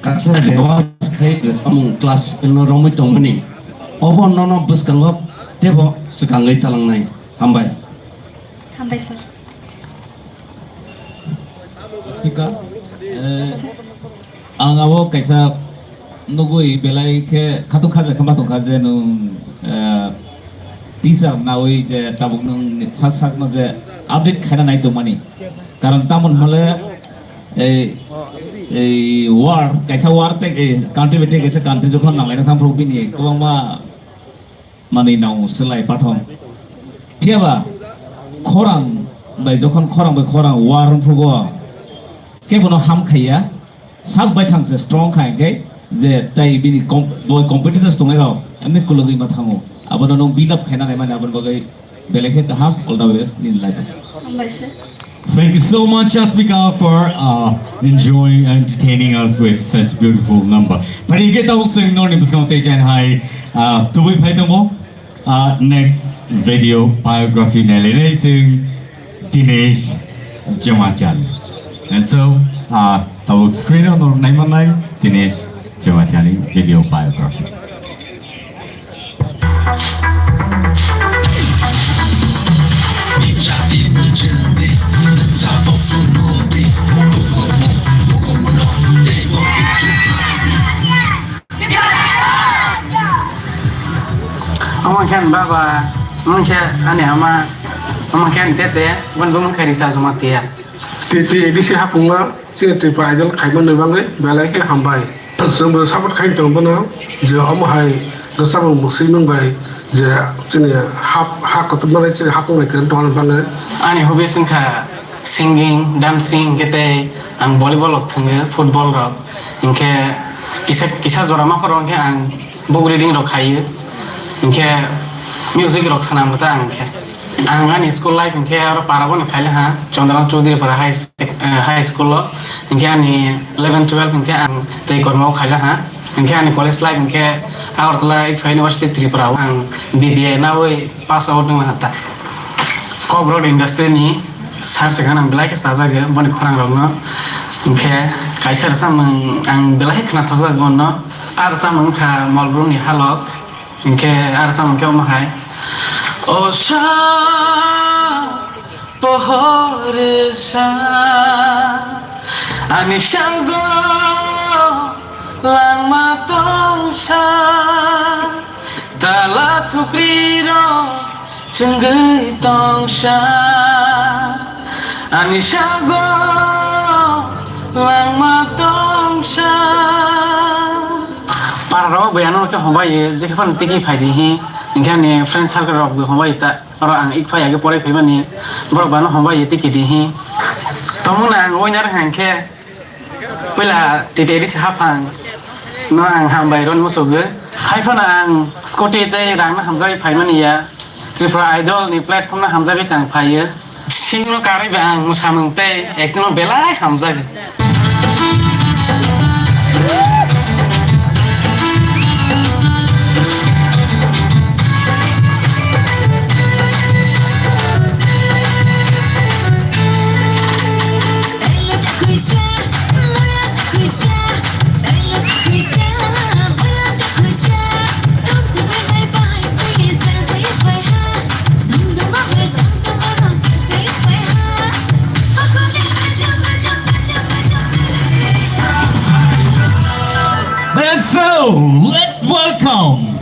kaisa rewas khai samung class no romwi tongmani. Obo nono bwskango teibo swkangwi talangnai. Hambai. Hambai sir. Speaker, eh, ang abo kaisa nugui belai khe khatung khaja khe ma tongkha je nwng, eh, teaser naui je tabuk nwng sak sak no je update khaina nai tongmani. Karon tamon hole ei, ei war, kaisa war tei, eh, country bai tei kaisa country jokhon nanglaina thang phuru bini kwbangma manwi nang swlai pathom. Phiyaba khorang bai jokhon khorang bai khorang war wngphugo, kebono ham khaiya, sak baithang se strong kha hinkhe je tai bini com-, boi competitors tongnai rok emni kulugwi ma thango. Abono nwng build up khaina naimani aboni bagwi belai khe kaham, all the best nini life. Hambai sir. Thank you so much, Asmika, for, uh, enjoying and entertaining us with such beautiful number. Phai khe tabuk chwng norni bwskango tei jan hai, uh, tubui phai tongo. Uh, next video biography nailainai chwng Dinesh Jamatia. And so, uh, tabuk screen o norok naimanai Dinesh Jamatia ni video biography. Omo khe ani baba, omo khe ani ama, omo khe ani tete, boni bumung khe Risa Jamatia. Tete edisi hapungma. Chini Tripura Idol khaimani bagwi belai khe hambai. Chwngbo support khai tongo bono, je omo hai rwchapmung mwswimung bai je chini hap, ha kotorma bai chini hapung bai kwrwng tongna bagwi. Ani hobbies wngkha singing, dancing, hinkhe tei ang volleyball rok thwngo, football rok. Hinkhe kisa, kisa jora ma phoro hinkhe ang book reading rok khaio, hinkhe music rok swnam rwkha ang hinkhe. Ang ani school life hinkhe aro para bono khaila ha, Chandranath Chaudhary para high sec-, eh, high school o, hinkhe ani eleven twelve hinkhe ang tei korma o khaila ha, hinkhe ani college life hinkhe Agartala University Tripura o ang B B A nawi pass out wngla ha ta. Cockroach industry ni sir se gana belai khe chajago boni khorang rok no, hinkhe kaisa rwchapmung ang belai khe khna thokjago bono, a rwchapmung wngkha Molbrum ni Halok. Hinkhe aro samung khe omo hai. O sa, pohor sa, ani sago langma tong sa, tala thupri rok chwngwi tong sa, ani sago langma tong sa. Para rok bai ano khe hombai ye, je khe phano tiki phai di hi, hinkhe ani friend circle rok bai hombai ta, oro ang ik phai age porai phai mani, borok bai ano hombai ye tiki di hi. Tongmung na ang winner hang khe, puila titeri se haphang, no ang hambai ron musugo. Hai phano ang scooty tei rang no hamjagwi phai mani ya. Tripura Idol ni platform no hamjagwi se ang phaio. Sing no karwi ba ang mwsamung tei acting no belai hamjago. And so, let's welcome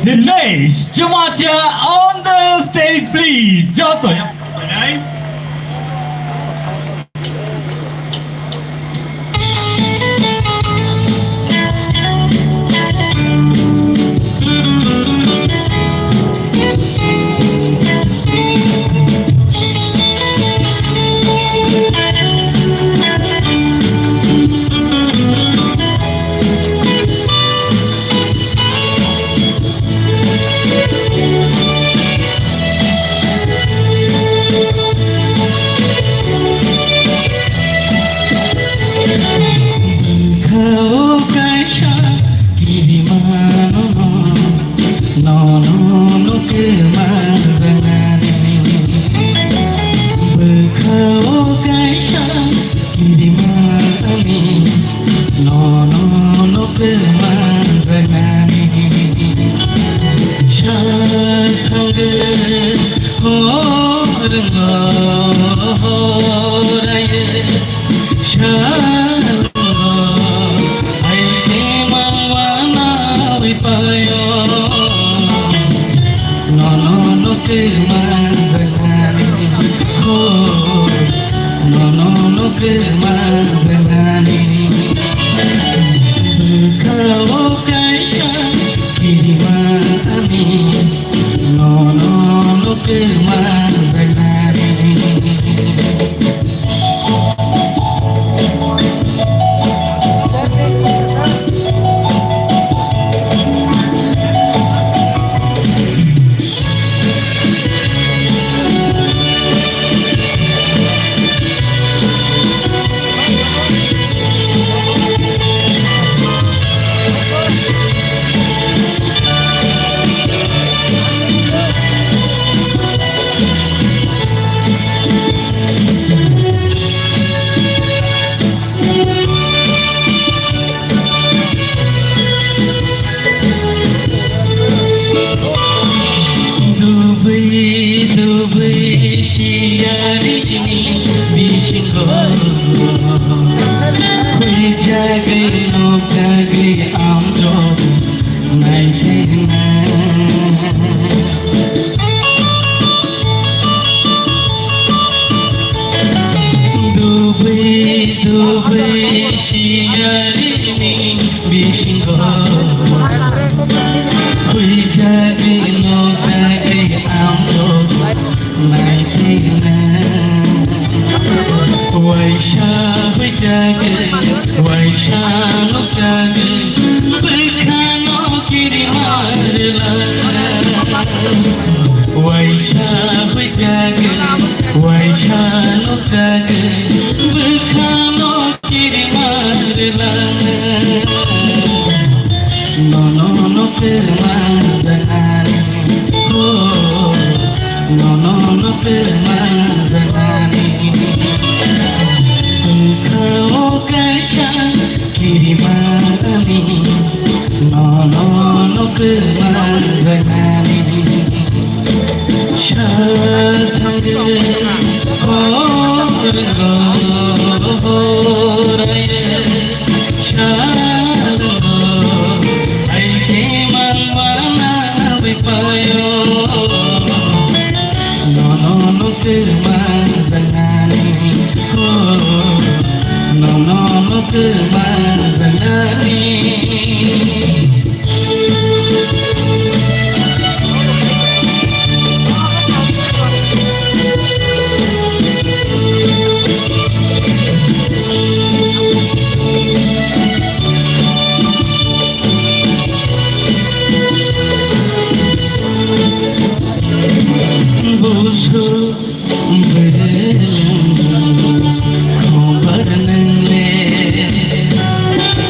Dinesh Jamatia on the stage, please. Joto. Manjaknani bwkhao kaisa kirima ani, nono no kwmanjaknani. Dubui, dubui, siyarini bisingo huijagwi, nukjagwi, amjok naitengna. Dubui, dubui, siyarini bisingo huijagwi, nukjagwi, amjok naitengna. Waisa huijagwi, waisa nukjagwi, bwkhano kirima rwla. Waisa huijagwi, waisa nukjagwi, bwkhano kirima rwla. Nono no kwmanjaknani, oh, nono no kwmanjaknani. Bwkhao kaisa kirima ani, nono no kwmanjaknani. Sathangwi hor hor horai salango, hai khe manmana bai paio. Nono no kwmanjaknani, oh, nono no kwmanjaknani. Busu beleng khobar nang le,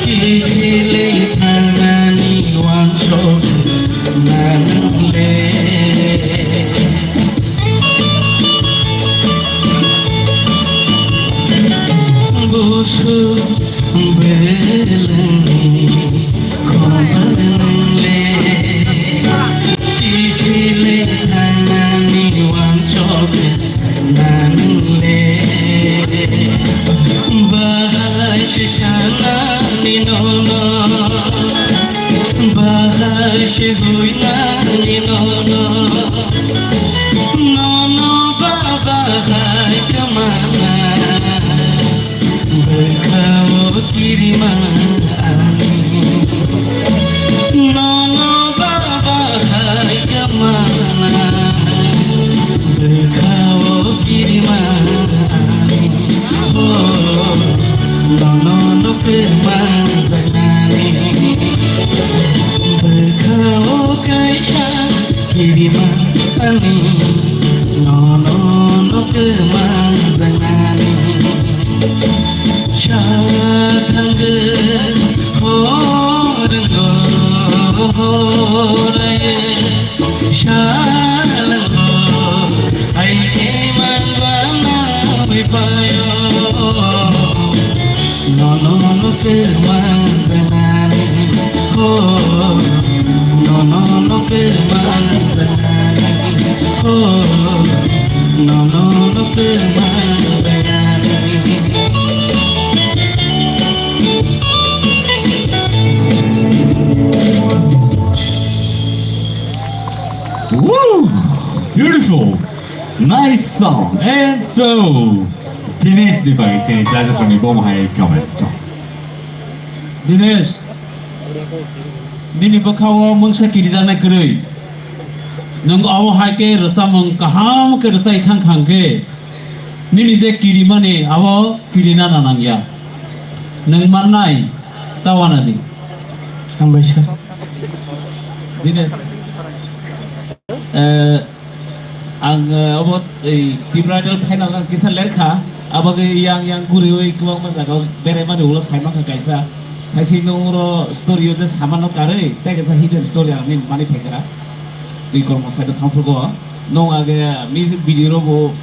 kijili thangnani wansok na nang le. Busu beleng khobar nang le, kijili thangnani wansok na nang le. Bahai se sanani nono, bahai se huinani nono, nono ba bahai kwmana. Bwkhao kirima ani, nono ba bahai kwmana. Bwkhao kirima ani, oh, nono no kwmanjaknani. Bwkhao kaisa kirima ani, nono no kwmanjaknani. Sathangwi hor hor horai salango, hai khe manmana bai paio. Nono no kwmanjaknani, oh, nono no kwmanjaknani, oh, nono no kwmanjaknani. Woo! Beautiful. Nice song. And so, Dinesh ni bagwi chini judges rokni bo mohai comment tong. Dinesh, nini bwkhao mungsa kirijaknai kwrwi. Nwng omo hai khe rwchapmung kaham khe rwchai thang thang khe nini je kirimani abo kirina nanangya. Nwng mannai ta wanadi. Hambai sir. Dinesh. Eh, ang, eh, obo, eh, Tripura Idol final ang kisa lerkha, abagwi yang yang guriwi kwbangma jaga o beraimani ulo saimankha kaisa. Kaisa nung oro story o je samano karwi, tei kaisa hidden story ang nini mani phaikha. Twi kormo side o thangphrugo. Nung age music video rogo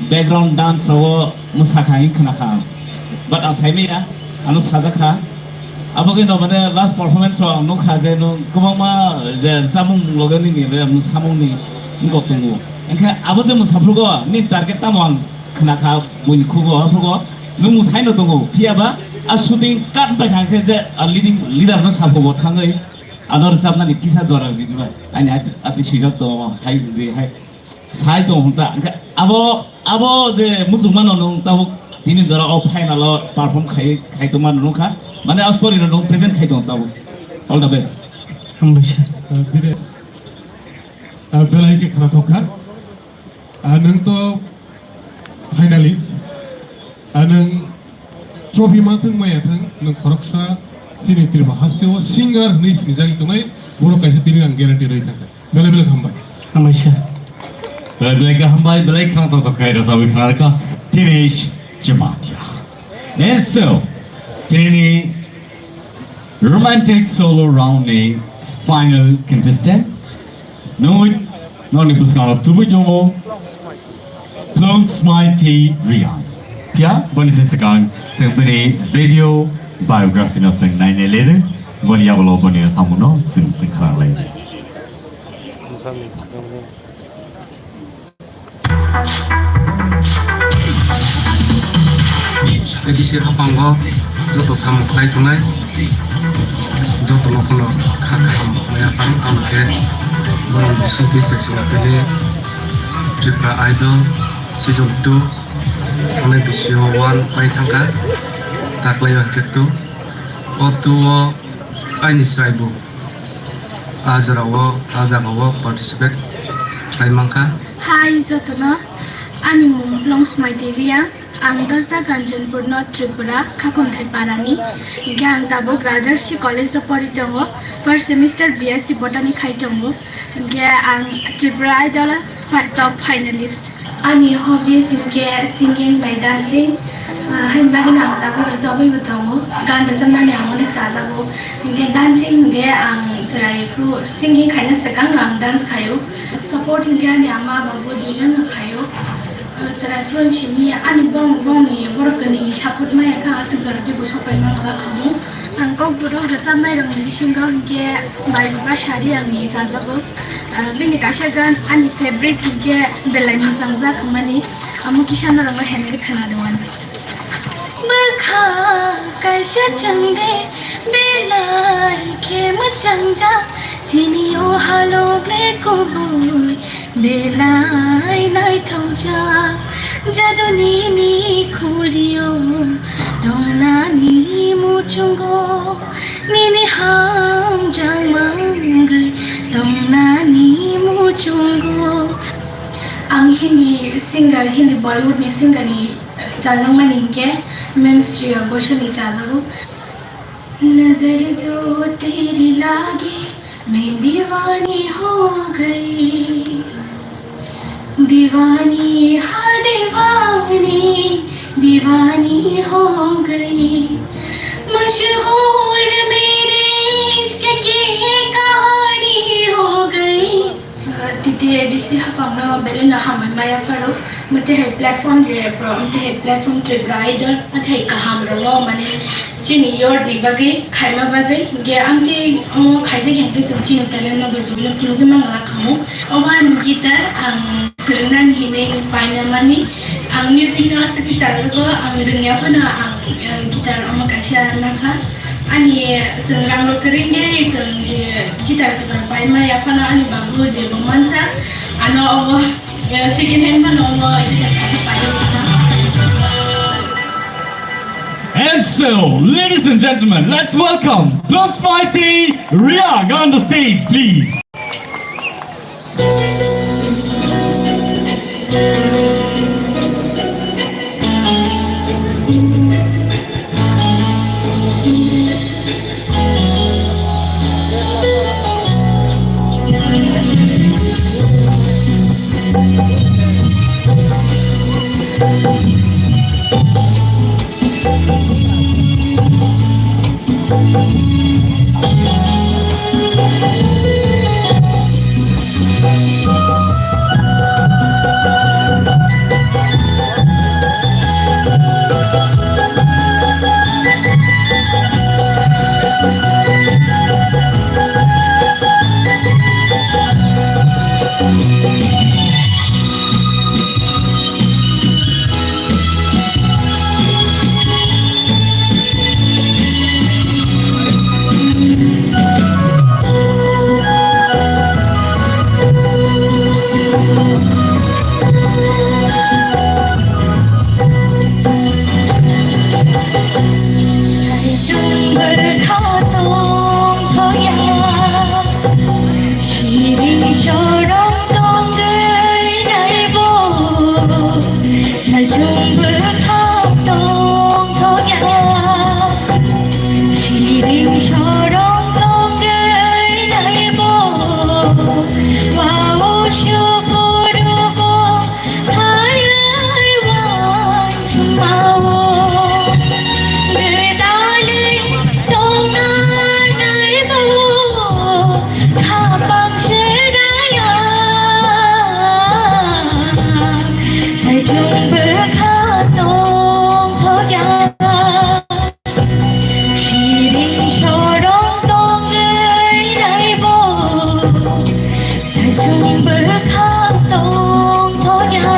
background dance rogo mwsakha hinwi khwnakha ang. But ang saimanya, ano sajakha. Abo khe no mane last performance o ang nukha je no kwbangma je chamung loge nini be mwsamung ni wngkok tongo. Hwnkhe abo je mwsaphrugo ni target tamo ang khwnakha buini khugo, aphrugo nwng mwsai no tongo. Phiya ba a shooting cut bai kha khe je a leading leader no saphugo thangwi ano rwchapnani kisa jora rijak bai. Ani ati, ati swijak tongo hai, hai. Sai tong hwnta. Hwnkhe abo, abo je muchungmano nwng tabuk tini jora o final o perform khai, khai tongma nukha. Mane a story no nwng present khai tong tabuk. All the best. Hambai sir. Ah, Dinesh. Ah, belai khe khwnathok kha. Ah, nwng to finalist. Ah, nwng trophy manthung maya thung, nwng khoroksa chini Tripura haste o singer hwnwi sinijagwi tongnai, borok kaisa tini ang guarantee rwi thangkha. Belai belai hambai. Hambai sir. Belai belai khe hambai, belai khwnathok thok khe rwchapwi khwnarwkha Dinesh Jamatia. And so, tini romantic solo round ni final contestant. Nwng, nwngni bwskango tubui tongo. Close my tea Rian. Phiya boni se swkang chwng bini video biography no chwng nainai lere. Boni yagulo boni samung no chwng swngkharang lai. A D C haphango joto samung khlai tongnai, jotono phano kha kaham maya phano tamo khe borok bising twi session twi Tripura Idol season two wngnai bisio one pai thangkha, taklai o hwnkhe two, o two o aini chwraibu. A jorao, a jagao participate khlai mankha. Hi jotono, ani mung Longsmaiti Riya, ang dasa Kanchanpur North Tripura, Khakhumthai Parani. Hingke ang tabuk Rajarshi College o pori tongo, first semester B S C Botany khai tongo. Hingke ang Tripura Idol fi-, top finalist. Ani hobbies hinkhe singing bai dancing, ah, haini bagwino ang tabuk rwchapwi bo tongo, gan rwchapnani ang onek chajago. Hinkhe dancing hinkhe ang chwrai phuru singing khaina swkang ang dance khaio. Support hinkhe ani ama babu duijon no khaio. Ah, chwrai phuru simi ani bong bongni borok kwnwi support maya kha aswk jora teibo sopai mangla khamu. Ang kokborok rwchapnairokni bisingo hinkhe Bai Bupha Sari ang ni chajago. Ah, bini kaisa gan ani favorite hinkhe belai mwchang jak wngmani, amo kisa norokno henwi khwnarwmani. Bwkha kaisa chwngde belai khe mwchang jak, chini o halok le kubui belai naithokjak, jadu nini khuri o tongnani muchungo, nini hamjakma wngwi tongnani muchungo. Ang Hindi singer, Hindi Bollywood ni singer ni chajakmani hinkhe Ma'am Shreya Ghoshal ni chajago. नजर जो तेरी लागे, मैं दीवानी हो गई, दीवानी, हाँ दीवानी, दीवानी हो गई, मशहूर मेरे इश्क की कहानी हो गई। Titi A D C hapangno belai no hambai maya pharo, mate hai platform je pro, mate hai platform Tripura Idol, mate hai kaham rwno mane chini yorni bagwi, khaima bagwi, hinkhe amtwi omo khaijak hinkhe chwng chini talent no bo chwngno phunugwi mangala khamu. Obo ani guitar ang swrwngnani hinwi paina mani. Ang music no aswk khe chajago, ang rwngya phano ang, eh, guitar omo kaisa nakha. Ani chwng rang rw kwrwngwi chwng je guitar kwtal paima yaphano ani babu je bo mansa, ano obo, eh, second hand phano omo guitar kaisa paio wngkha. So, ladies and gentlemen, let's welcome Bloods Mighty React on the stage, please. Siring sorong tongwi naibo, saichung bwkhak tongthok ya. Siring sorong tongwi naibo, wao sukurugo Thaiwan chumao, bedalwi tongnanaibo, khapang sedaya, saichung bwkha tongthokya. Siring sorong tongwi naibo, saichung bwkhak tongthokya.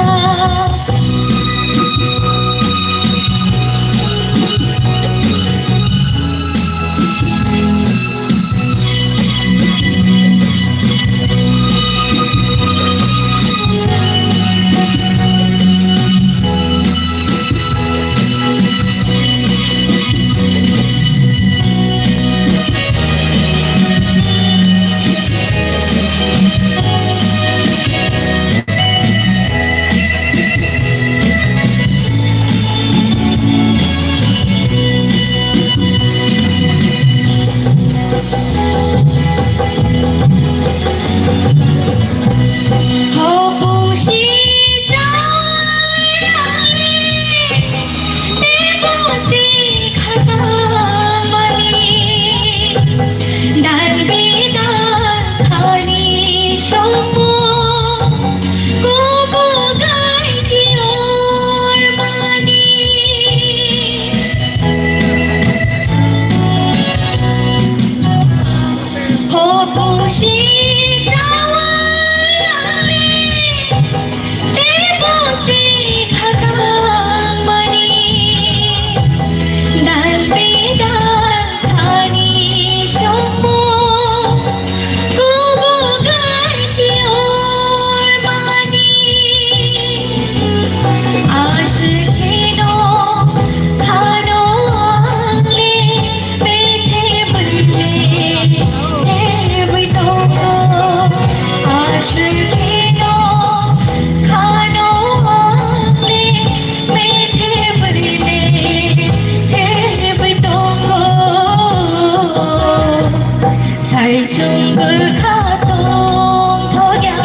Saichung bwkha tongthokya,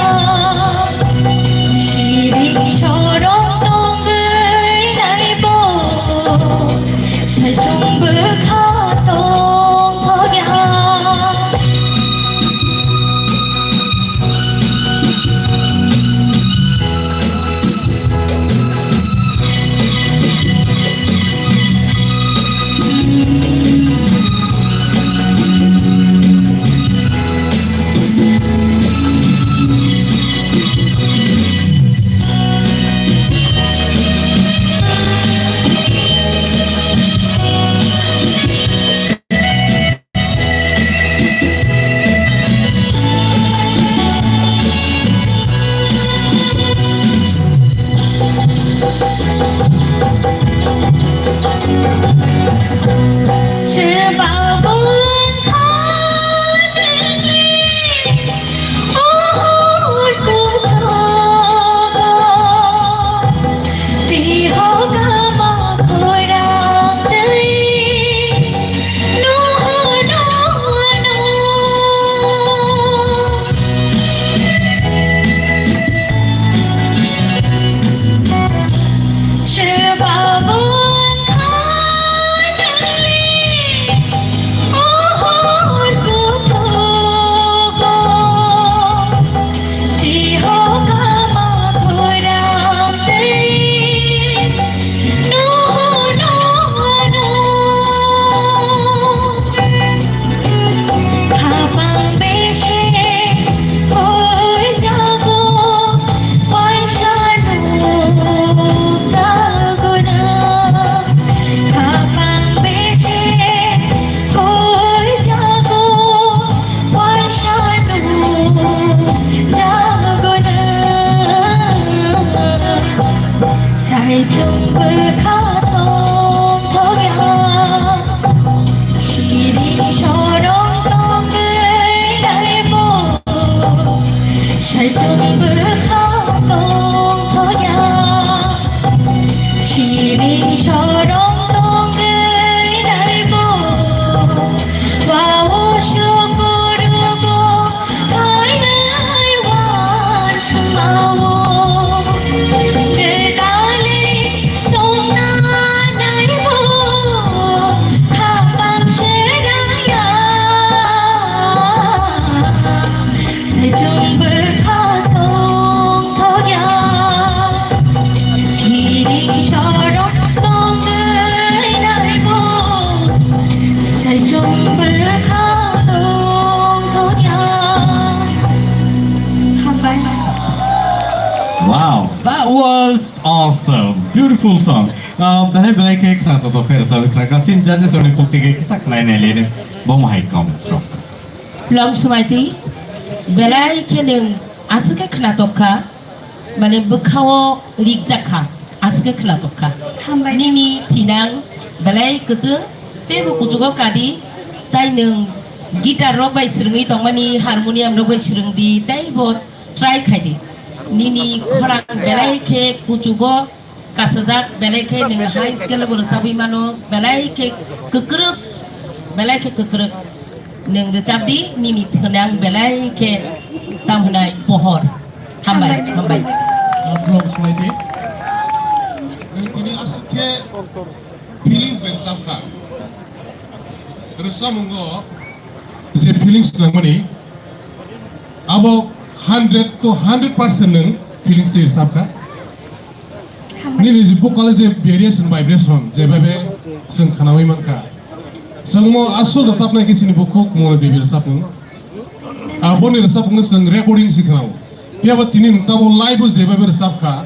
siring sorong tongwi naibo, saichung bwkha tongthokya. Chwng bwkha tongthokya, siring sorong tongwi naibo. Saichung bwkha tongthokya, siring sorong tongwi naibo. Wao sukurugo Kainai wansmao, dedale songna naibo, khapang seraya, sejong bwkha tongthokya, siring sorok tongwi naibo, sejong bwkha tongthokya. Hambai. Wow, that was awesome. Beautiful song. Uh, belai belai khe khna to to khe rwchapwi khna kha. Chini judges rokni khuk twi khe kisa khlai nai le bo mohai comments rok. Long Smaiti, belai khe nwng aswk khe khna tok kha, mane bwkhao rik jak kha, aswk khe khna tok kha. Hambai. Nini thinang belai kwchwng, teibo kuchugo kadi, tai nwng guitar rok bai swrwngwi tongmani, harmonium rok bai swrwngdi, teibo try khai di. Nini khorang belai khe kuchugo kasajak, belai khe nwng high scale bo rwchabwi mano, belai khe kwkrwk, belai khe kwkrwk. Nwng rwchap di, nini thwnang belai khe tamo hwnai pohor. Hambai, hambai. Long Smaiti. Nwng tini aswk khe feelings bai rwchap kha. Rwchapmungo je feelings nangmani, abo hundred to hundred percent nwng feelings twi rwchap kha. Nini je vocal je variation, vibration, je bhabe chwng khnaui mankha. Chwngmo aswk rwchapnai khe chini bukhuk Mona Devi rwchapmung. Aboni rwchapmungno chwng recording se khnao. Phiya ba tini nwng tamo live o je bhabe rwchap kha,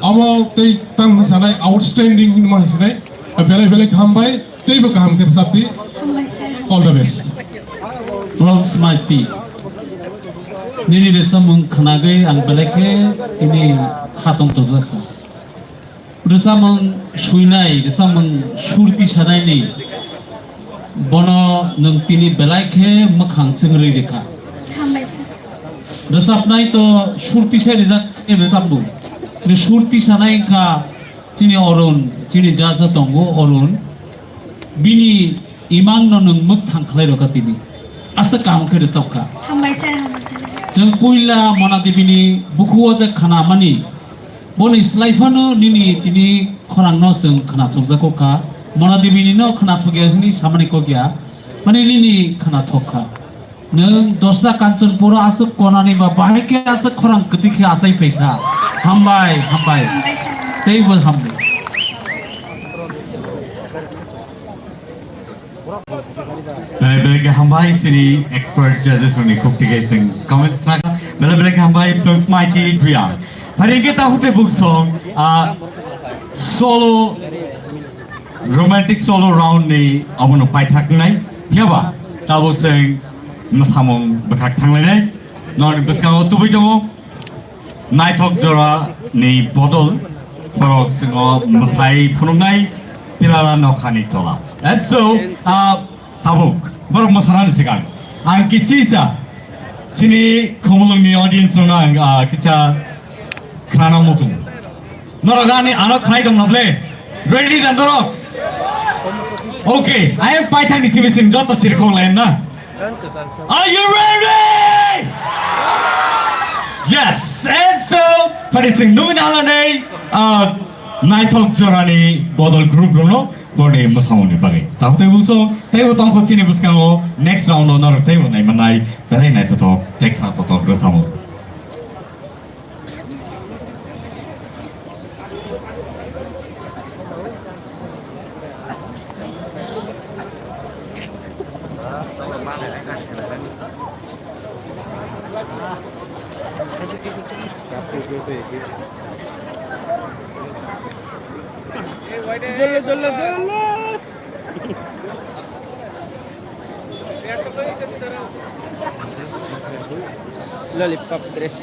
amo tei tang hwnwi sanai outstanding hwnwi ma hwnwi sanai. Belai belai khe hambai, teibo kaham khe rwchap di. All the best. Long Smaiti. Nini rwchapmung khnagwi ang belai khe tini khatong tongjakha. Rwchapmung suinai, rwchapmung sur tisanaini bono nwng tini belai khe mwkhang chwngri rikha. Hambai sir. Rwchapnai to sur tisai rijak rwchapmung. Ni sur tisanai wngkha chini Arun, chini jaja tongo Arun. Bini imang no nwng mwkthang khlai rwkha tini. Aswk kaham khe rwchap kha. Hambai sir, hambai. Chwng puila Mona Devi ni bukhuo je khnamani, boni slai phano nini tini khorang no chwng khnathok jako kha. Mona Devi ni no khnathok ya hwnwi samani kok ya. Mani nini khnathok kha. Nwng Dorsa Kanchanpur o aswk konani ba bahai khe aswk khorang kwtwi khe achai phai kha. Hambai, hambai. Hambai sir. Teibo hambai. Belai belai khe hambai chini expert judges rokni khuk twi khe chwng comments khlai kha. Belai belai khe hambai Long Smaiti Bria. Phari khe ta hute buk song, ah, solo, romantic solo round ni abono paithak nai. Phiya ba tabuk chwng mwsamung bwkhak thanglainai. Norokni bwskango tubui tongo. Naithok jora ni bodol borok chwngno mwsai phunuknai Pilala nokhani tola. And so, ah, tabuk borok mwsanani swkang ang kichisa chini Khumulwngni audience rokno ang, ah, kicha khnana muchung. Norok ani ano khnai tong na ble? Ready da norok? Okay, ayang paithakni simi simi joto chirkhok lai na. Are you ready? Yes, and so, phari chwng nugwi nai, ah, naithok jorani bodol group rokno borni mwsamungni bagwi. Tabuk tei bukso, teibo tongkho chini bwskango next round o norok teibo naimanai, belai naithothok, tei khnathothok rwchapmung. Jalla, jalla, jalla. Lollipop dress.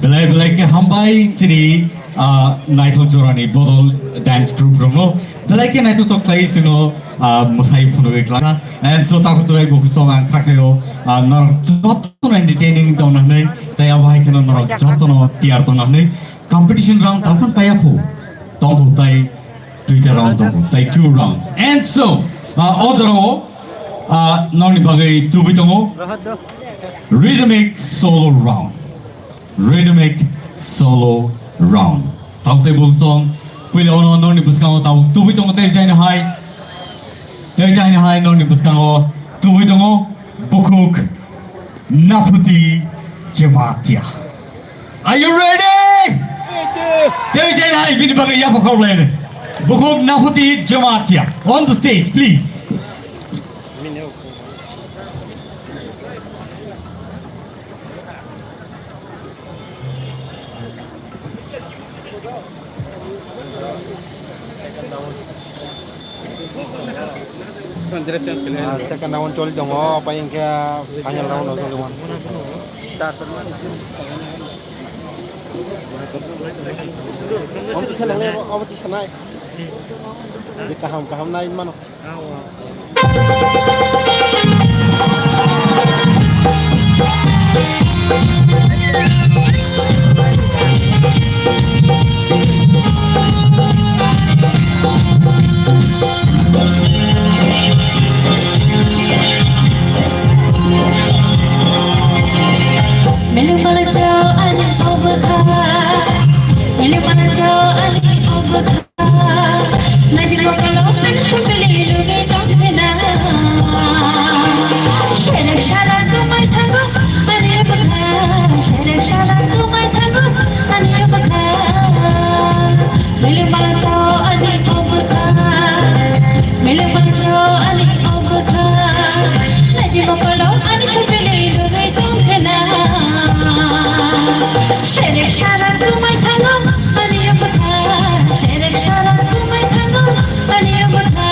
Belai belai khe hambai chini, ah, naithok jorani bodol dance group rokno. Belai khe naithotok khlai chwngno, ah, mwsai phunugwi khlana. And so takhuk turai bukhuk song ang kha khaio, ah, norok jotono entertaining tongna hwnwi, tei abo hai kheno norok jotono tiyar tongna hwnwi. Competition round takhuk paiya khu. Tongkhu tai Duita round tongo, tai two rounds. And so, ah, o jorao, ah, norokni bagwi tubui tongo. Rhythmic solo round. Rhythmic solo round. Tabuk tei bukhuk song, puila ono norokni bwskango tabuk tubui tongo tei jaino hai. Tei jaino hai norokni bwskango tubui tongo bukhuk Naphuti Jamatia. Are you ready? Tei jai hai bini bagwi yapha khoroknai. Bukhuk Naphuti Jamatia on the stage, please. Ah, second round choli tongo, apai hingke final round o choli mano. Omo tisa nangnai, omo tisa nai. Kaham, kaham nai mano. Melu mala chao ani obwkha, melu mala chao ani obwkha. Naidi mokolo ani sopili lugi tongphina. Serek sara tumai thango ani bwkha. Serek sara tumai thango ani bwkha. Mili mala sao ani obwkha. Mili mala sao ani obwkha. Naidi mokolo ani sopili lugi tongphina. Serek sara tumai thango ani bwkha, serek sara tumai thango ani bwkha.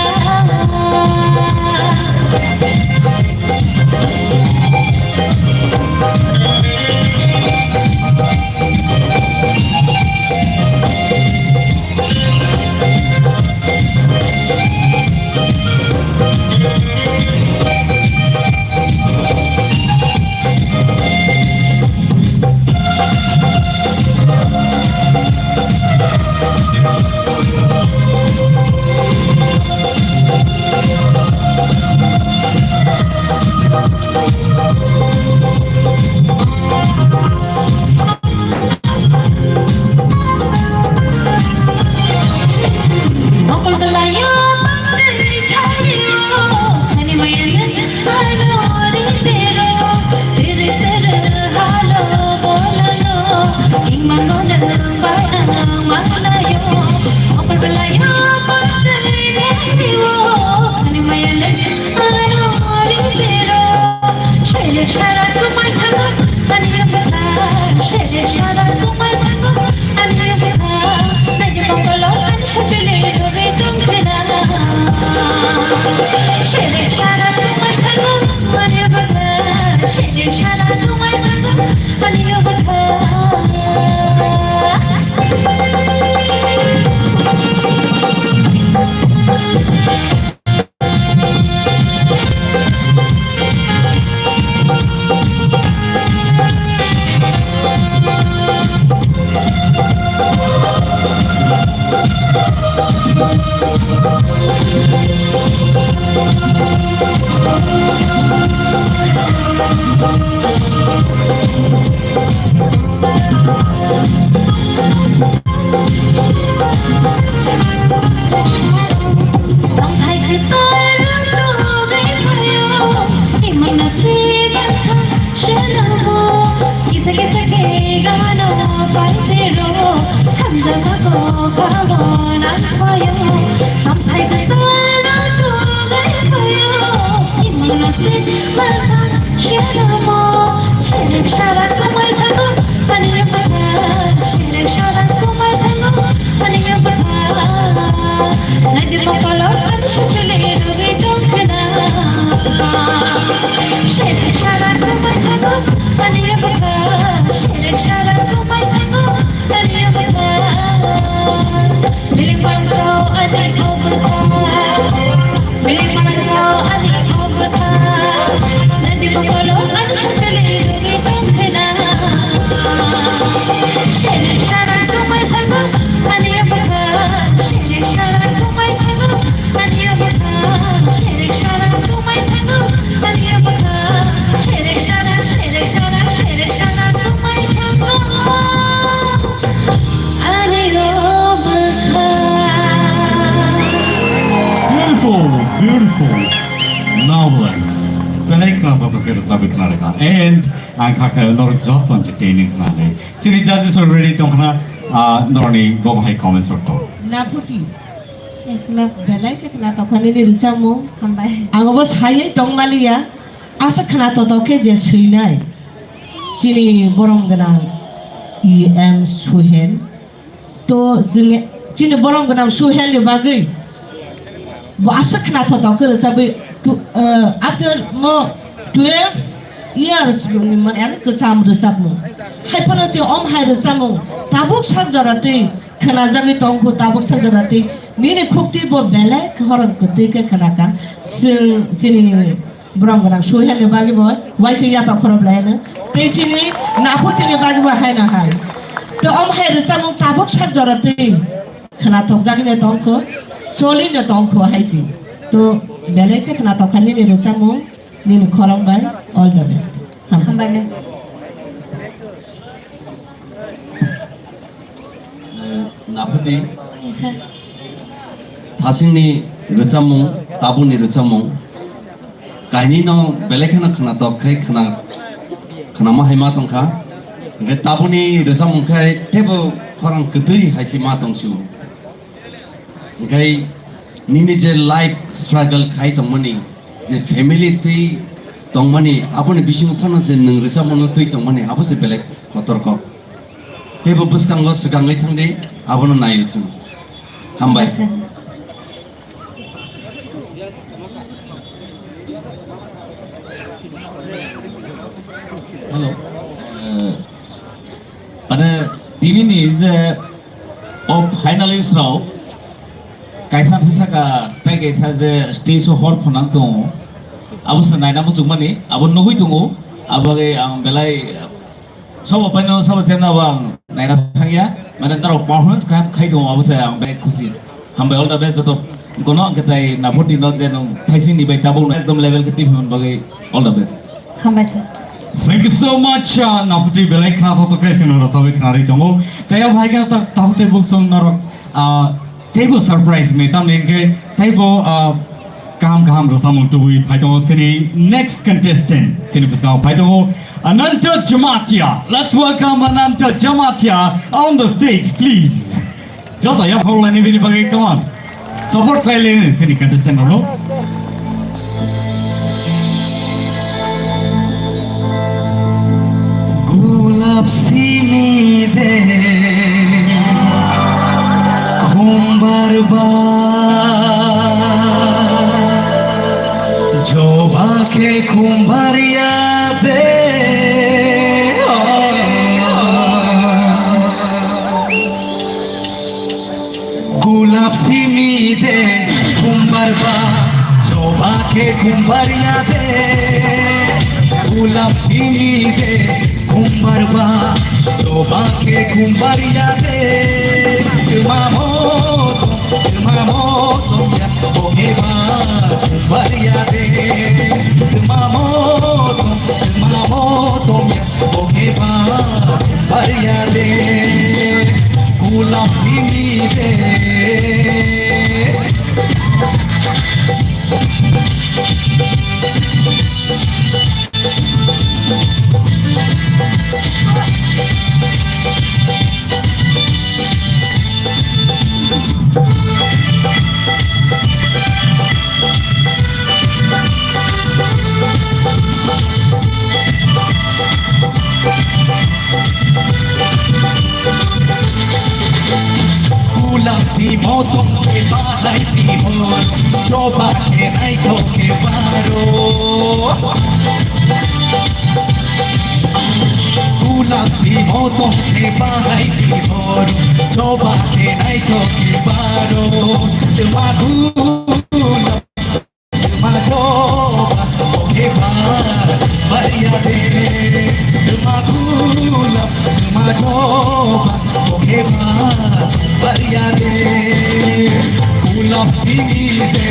Beautiful, beautiful, marvelous. Belai khna kotor khe rwchapwi khna rwkha. And ang kha khe norok joto entertaining khnanai. Chini judges already tongkhna, ah, norokni bo hai comments rok tong. Naputi. Yes, ma'am. Belai khe khna tongkha nini rwchapmung. Hambai. Ang bo saywi tongmaliya. asa khwna totok khe je swinai chini borom gwnang E M Suhel. To chwng chini borom gwnang Suhel ni bagwi bo aswk khna thothok khe rwchabwi tu-, eh, after mo twelve years ni mane ani kwcham rwchapmung. Hai phano chwng om hai rwchapmung tabuk sak jora twi khwnajagwi tongkhu, tabuk sak jora twi nini khukti bo belai khorang kwtwi khe khwnakha. Chwng chini Borom gwnang Suhelni bagwi bo waisa yapha khorop laino. Tei chini Naphuti ni bagwi bo haino hai. To om hai rwchapmung tabuk sak jora twi khwnathok jagwi tongkho, choli no tongkho hai si. To belai khe khwnathok kha nini rwchapmung, nini khorang bai all the best. Hambai. Hambai. Eh, Naphuti. Yes, sir. Thasingni rwchapmung, tabukni rwchapmung. Kainwino belai kheno khwnathok khai khwna, khwnama hai ma tongkha. Hwnkhe tabukni rwchapmung khai teibo khorang kwtwi hai se ma tongsu. Hwnkhe nini je life struggle khai tongmani, je family twi tongmani, aboni bisingo phano je nwng rwchapmano twi tongmani, abo se belai kotor kok. Teibo bwskango swkangwi thangdi, abono naio chwng. Hambai. Hambai sir. Hello. Eh, mane, tinini je o finalist rok kaisa thwsaka tei kaisa je stage o hor phwnang tongo, abo se naina muchungmani, abo nugwi tongo, abo bagwi ang belai sabo paino sabo chemna bo ang naina thangya, mane norok performance kaham khai tongo, abo se ang belai khusi. Hambai, all the best joto kono, hwnkhe tai Naphuti no je nwng thaising ni bai tabuk no ekdom level khe twi phaiman bagwi all the best. Hambai sir. Thank you so much, uh, Naphuti belai khna thok thok khe chwng rwchapwi khna rwi tongo. Tei o hai khe ta-, Naphuti buk chwng norok, uh, teibo surprise ni tamni hwnkhe teibo, uh, kaham kaham rwchapmung tubui phai tongo chini next contestant chini bwskango phai tongo Ananta Jamatia. Let's welcome Ananta Jamatia on the stage, please. Joto yaphang laini bini bagwi, come on. Support khlai laini chini contestant rok. Gulap simi de khumbar ba, joba khe khumbar ya de. Gulap simi de khumbar ba, joba khe khumbar ya de. Gulap simi de khumbar ba, joba khe khumbar ya de. Twma mo, twma mo tong ya, bo khe ba khumbar ya de. Twma mo, twma mo tong ya, bo khe ba khumbar ya de. Gulap simi de. Gulap simo tong khe bahai timo, joba khe naithok khe baro. Gulap simo tong khe bahai timo, joba khe naithok khe baro. Twma gulap Majoba, oke ba, bariya de. Dema gulap, majoba, oke ba, bariya de. Gulap simi de,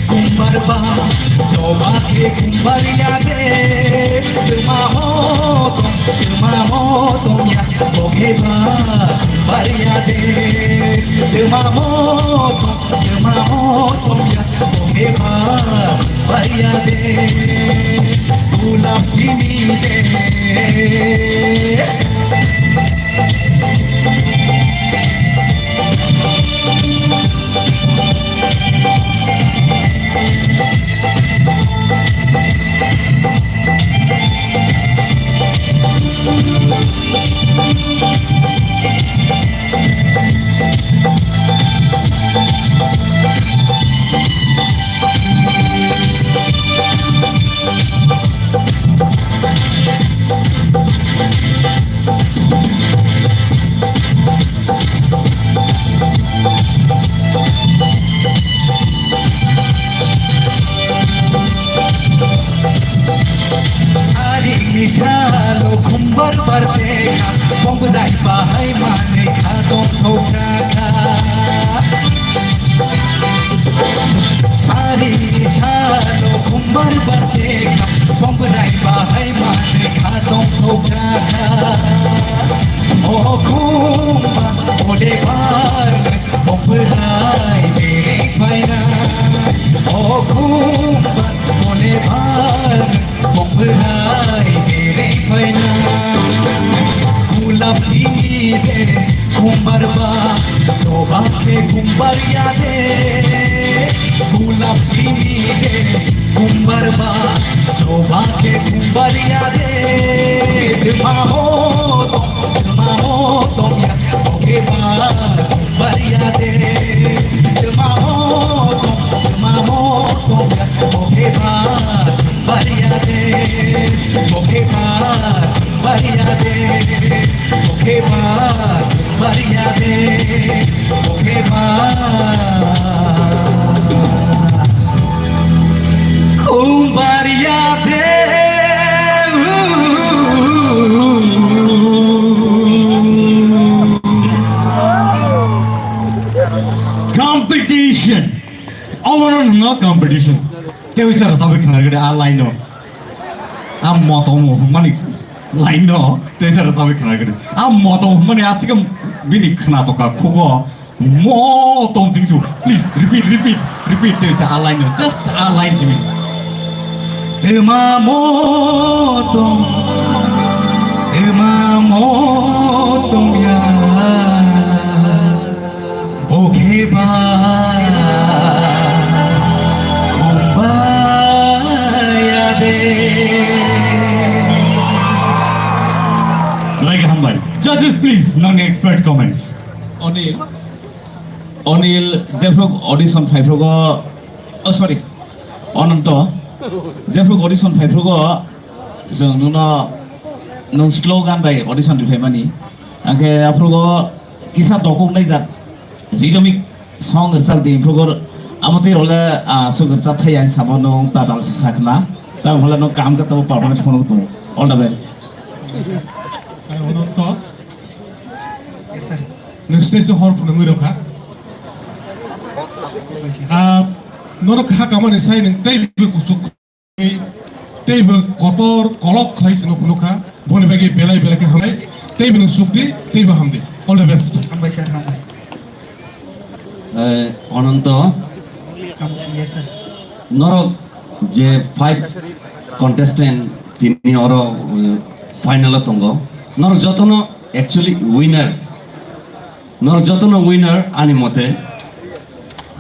kumbar ba, joba ke kumbar ya de. Dema moto, dema moto ya, oke ba, bariya de. Dema moto, Twma o tongya, o heba, bariya de, gulap simi de. Salo khumbar bar tekha, bongdai bahai manwi kha tongthok jakha. Sari salo khumbar bar tekha, bongdai bahai manwi kha tongthok jakha. O khumbar ole bar, bongdai bereng phaina. O khumbar ole bar, Bongrai bereng phaina. Gulap simi de khumbar ba, choba khe khumbar ya de. Gulap simi de khumbar ba, choba khe khumbar ya de. Dema ho tong, dema ho tong ya, oke ba khumbar ya de. Dema ho tong, dema ho tong ya, oke ba. Bariya de, bokhe ba, bariya de, bokhe ba, bariya de, bokhe ba. Khum bariya de. Competition. Overall no competition. Tei wisa rwchapwi khna rwgwdi a line o. A moto mo hwnmani line no tei wisa rwchapwi khna rwgwdi. A moto hwnmani aswk bini khna toka khugo. Moto wngching su. Please repeat, repeat, repeat tei wisa a line no. Just a line simi. Ema moto, ema moto ya. Bokhe ba khum bariya de. Belai khe hambai. Judges, please, nongni expert comments. Onil, Onil, jephru audition phaiphrugo, oh, sorry, Ononto, jephru audition phaiphrugo, chwng nwngno, nwng slogan bai audition riphaimani. Angkhe aphrugo kisa dokok nai jat rhythmic song rwchap di, phrugo amo twi role, ah, aswk rwchap thai ang samo nwng tatal se sakna. Tamo phale nwng kaham khe tamo performance phano tongo. All the best. Ai, Ononto. Yes, sir. Nwng stage o hor phunugwi rwkha. Ah, norok kha kamani sai nwng tei kuchuk. Teibo kotor kolok khlai se nukha. Boni bagwi belai belai khe hambai. Teibo nwng sukdi, teibo hamdi. All the best. Hambai sir, hambai. Eh, Ononto. Ham-, yes, sir. Norok je five contestant tini oro, eh, final o tongo. Norok jotono actually winner. Norok jotono winner ani mote.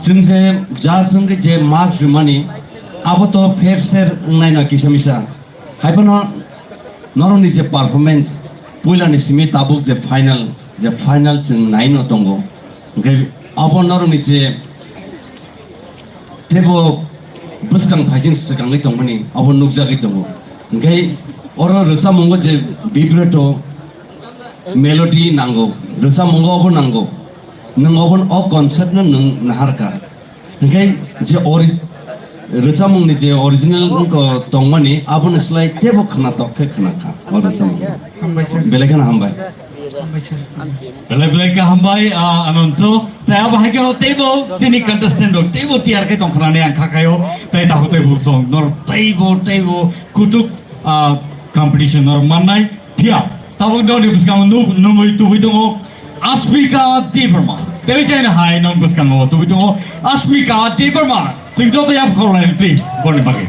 Chwng je judge wngkhe je mark rwmani, abo to fair share wngnaino kisa misa. Haiphano norokni je performance, puilani simi tabuk je final, je final chwng naino tongo. Hwnkhe abo norokni je teibo bwskang phaising swkangwi tongmani abo nukjagwi tongo. Hwnkhe oro rwchapmungo je vibrato, melody nango, rwchapmungo abo nango. Nwng obo o concept no nwng naharkha. Hwnkhe je ori-, rwchapmungni je original wngkha tongmani, aboni slai teibo khwnatok khe khwnakha o rwchapmung. Hambai sir. Belai kheno hambai. Hambai sir. Belai belai khe hambai, ah, Ananto. Tei abo hai kheno teibo chini contestant rok teibo tiyar khe tongkha nani ang kha khaio. Tei takhuk tei buksong nor teibo teibo kutuk, ah, competition nor mannai. Phiya tabuk nokni bwskango nuk-, nungwi tubui tongo Asmika Debbarma. Tei chaino hai nok bwskango tubui tongo Asmika Debbarma. Chwng joto yap khorlaini, please, borni bagwi.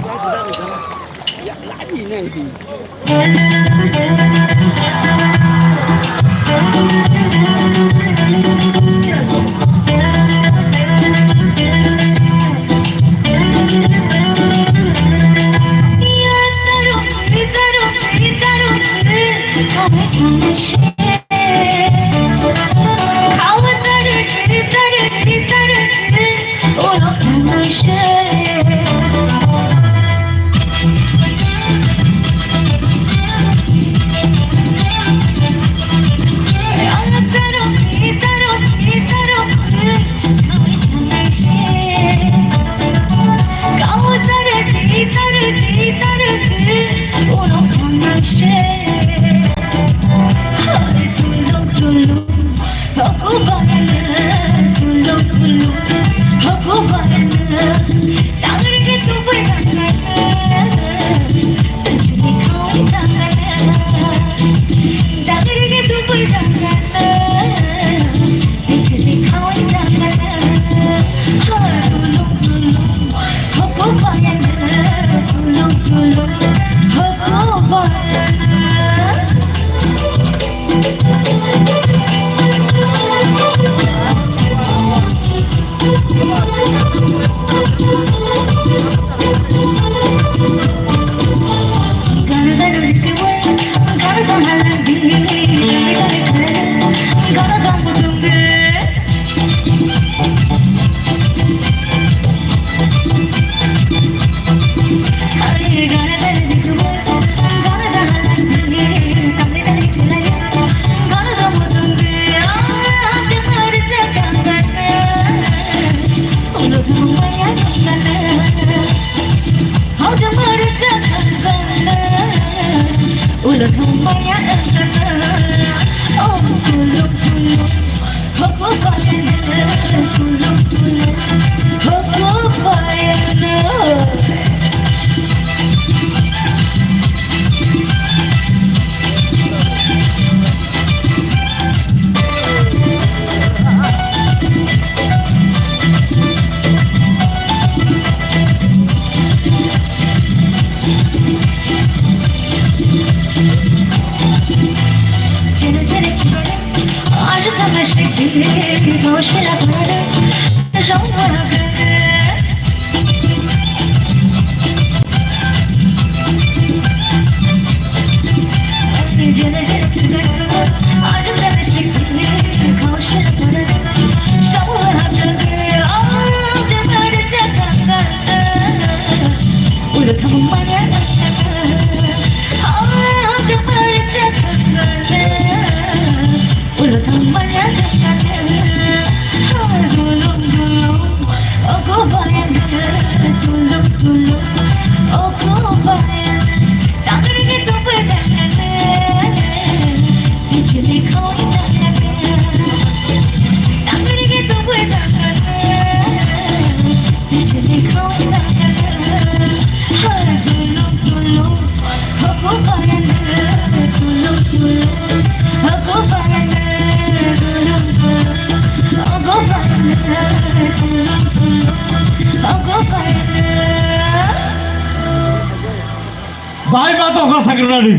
Bai ba tongkha sakrani.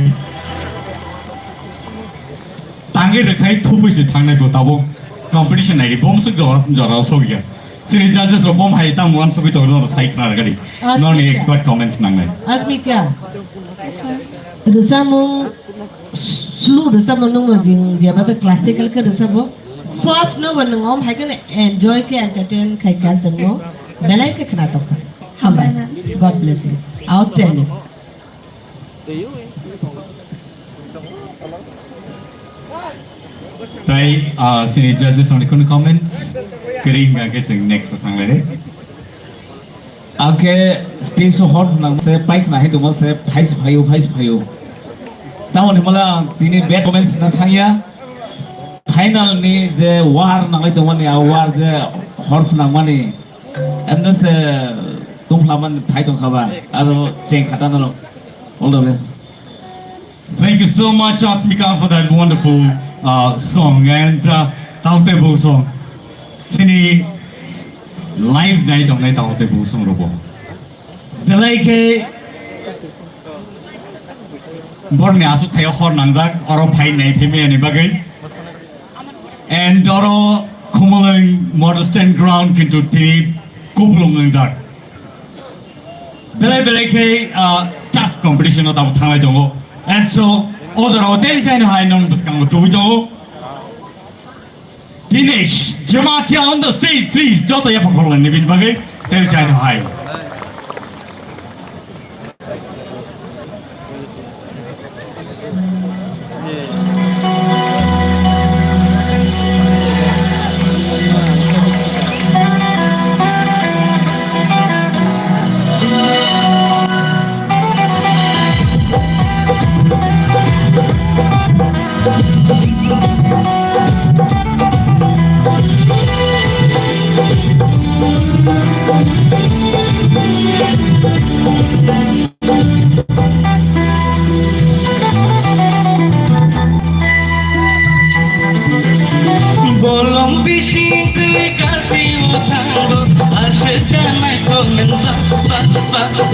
Tangwi rwkhai thubui se thangnai bo tabuk competition naidi bom swk jora jora sokya. Chini judges rok bom hai tamo uansugwi tongo norok sai khna rwgadi. Asmika. Norni expert comments nangnai. Asmika. Rwchapmung, slow rwchapmung nungno jing jeba be classical khe rwchapbo. First no bo nwng om hai kheno enjoy khe entertain khai kha chwngno belai khe khna tongkha. Hambai. God bless you. Outstanding. Tai, ah, sini judges only kun comments. Kering ga ke sing next thang le. Ake stage o hor nang se paikna hai tongma se phai se phaio, phai se phaio. Tamoni mala tini bad comments na thangya. Final ni je war nanglai tongmani, a war je hor nangmani. Emno se tongphlamani phai tongkha ba, aro cheng khata nalo. All the best. Thank you so much, Asmika, for that wonderful, uh, song and, uh, Taote Bo song. Sini live nai tongnai Taote Bo song robo. Belai khe borni aswk thaio hor nangjak, oro phai nai phai maya ni bagwi. And oro Khumulwng Model Stand Ground kintu tini kupulung wngjak. Belai belai khe, ah, tough competition o tabuk thanglai tongo. And so, o jorao tei saino hai non bwskango tubui tongo. Dinesh Jamatia on the stage, please. Joto yapha khorlai ni bini bagwi tei saino hai. Bolong bising twi kati o thango, aswk da naithok nwng ba, ba, ba, ba.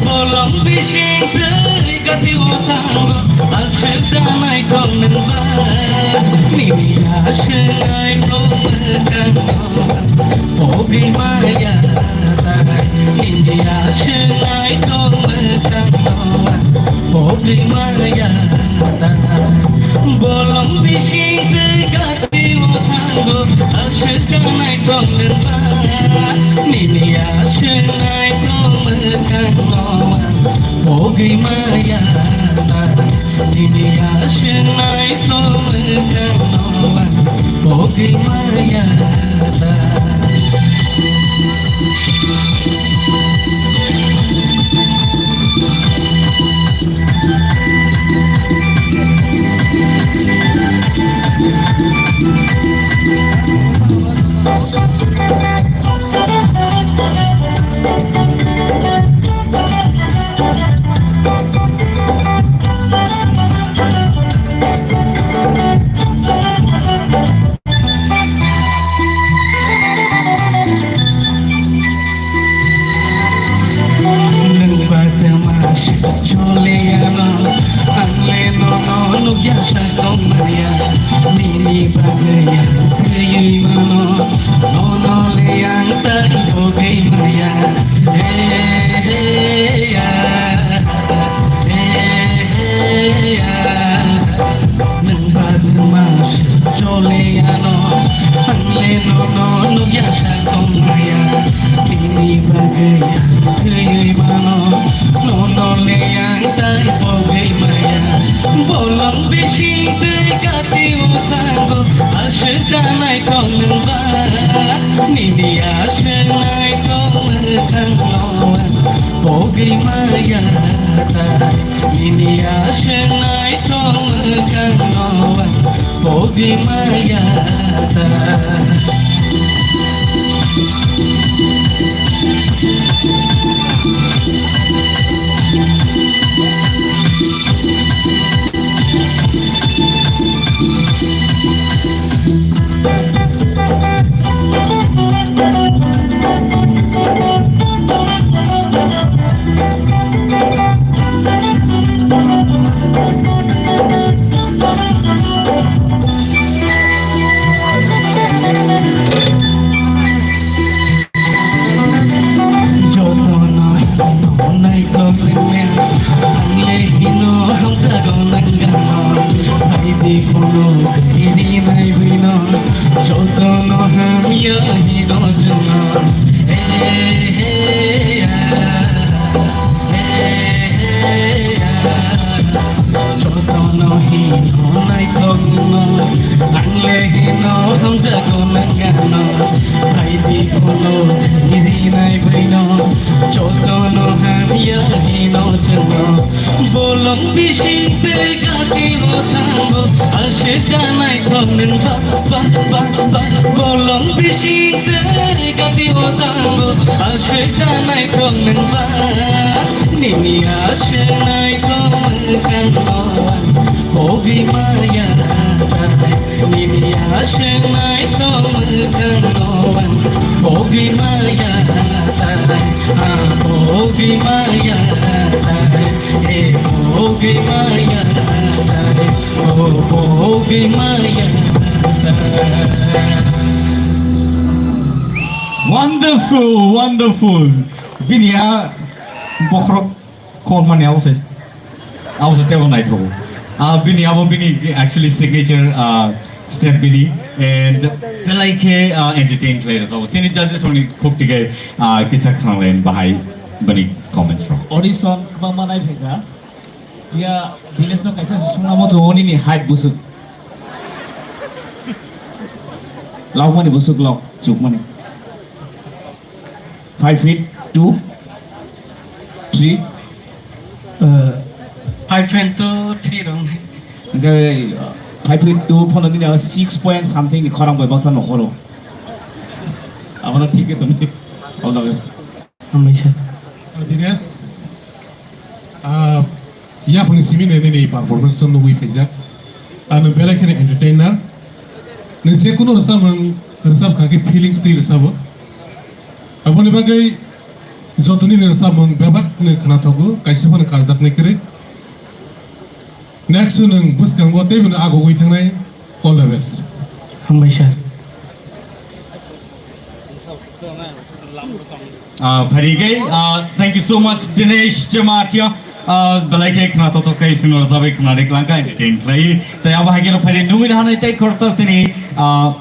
Bolong bising twi kati o thango, aswk da naithok nwng ba. Nini aswk naithok mwkang no, pogwi maya. India swnai tong mwkang no, pogwi maya ta. Bolong bising twi gati o thango, aswk kanai tong nwng ba. India swnai tong mwkang no, pogwi maya ta. Nini aswk naithok mwkang no ang pogwi maya ta. Ang le nono nukya sa tongmaya, nini bagwi ang thwiwi mano. Nono le ang tai bogwi maya. He, he, ya. He, he, ya. Nwng bagwi mas chole ano. Ang le nono nukya sa tongmaya, nini bagwi ang thwiwi mano. Nono le ang tai bogwi maya. Bolong bising twi kati o thango, aswk da naithok nwng ba. Nini aswk naithok mwkhang no ang bogwi maya tai. Nini aswk naithok mwkhang no ang bogwi maya tai. Jotono hino naithok rwya, ang le hino hamjago nang gano. Hai di phone kiri nai bwino, jotono hamya hino chwngno. Eh, he, ah, eh, he, ah. Jotono hino naithok no, ang le hino hamjago nang gano. Hai di phone kiri nai bwino, jotono hamya hino chwngno. Bolong bising twi kati o thango, aswk da naithok nwng ba, ba, ba, ba. Bolong bising twi kati o thango, aswk da naithok nwng ba. Nini aswk naithok mwkhang no ang bogwi maya tai. Nini aswk naithok mwkhang no ang bogwi maya tai. Ang bogwi maya tai. Eh, bogwi maya tai. Oh, bogwi maya tai. Wonderful, wonderful. Bini a bokhorok kolmani abo se, abo se tebo naithogo. Ah, bini abo bini actually signature, ah, step bini and belai khe, ah, entertain khlai rwkha. Chini judges rokni khuk tike, ah, kisa khwnang lai bahai bini comments rok. Audition kwbangma nai phaikha. Ya, village no kaisa sungna mo to oni ni height busuk. Lauk mani busuk lauk, chuk mani. Five feet two, three. Uh, five feet two, three rong. Hingke, uh, five feet two, phono nini six point something ni khorang bai baksa nokhoro. Abono thik khe tongdi. All the best. Hambai sir. Dinesh, ah, yaphangni simi nini performance nugwi phaijak. Ano belai kheno entertainer. Nini je kunu rwchapmung rwchap kha khe feelings twi rwchabo. Aboni bagwi jotoni ni rwchapmung bebak ni khwnathogo, kaisa phano karjaknai kwrwi. Next nwng bwskango teibo no agogwi thangnai. All the best. Hambai sir. Ah, phaidi khe, ah, thank you so much, Dinesh Jamatia. Ah, belai khe khna to to khe sino rwchapwi khna de klang kha entertain khlai. Tai abo hai khe no phaidi nugwi rwhanai tei khorsa sini, ah,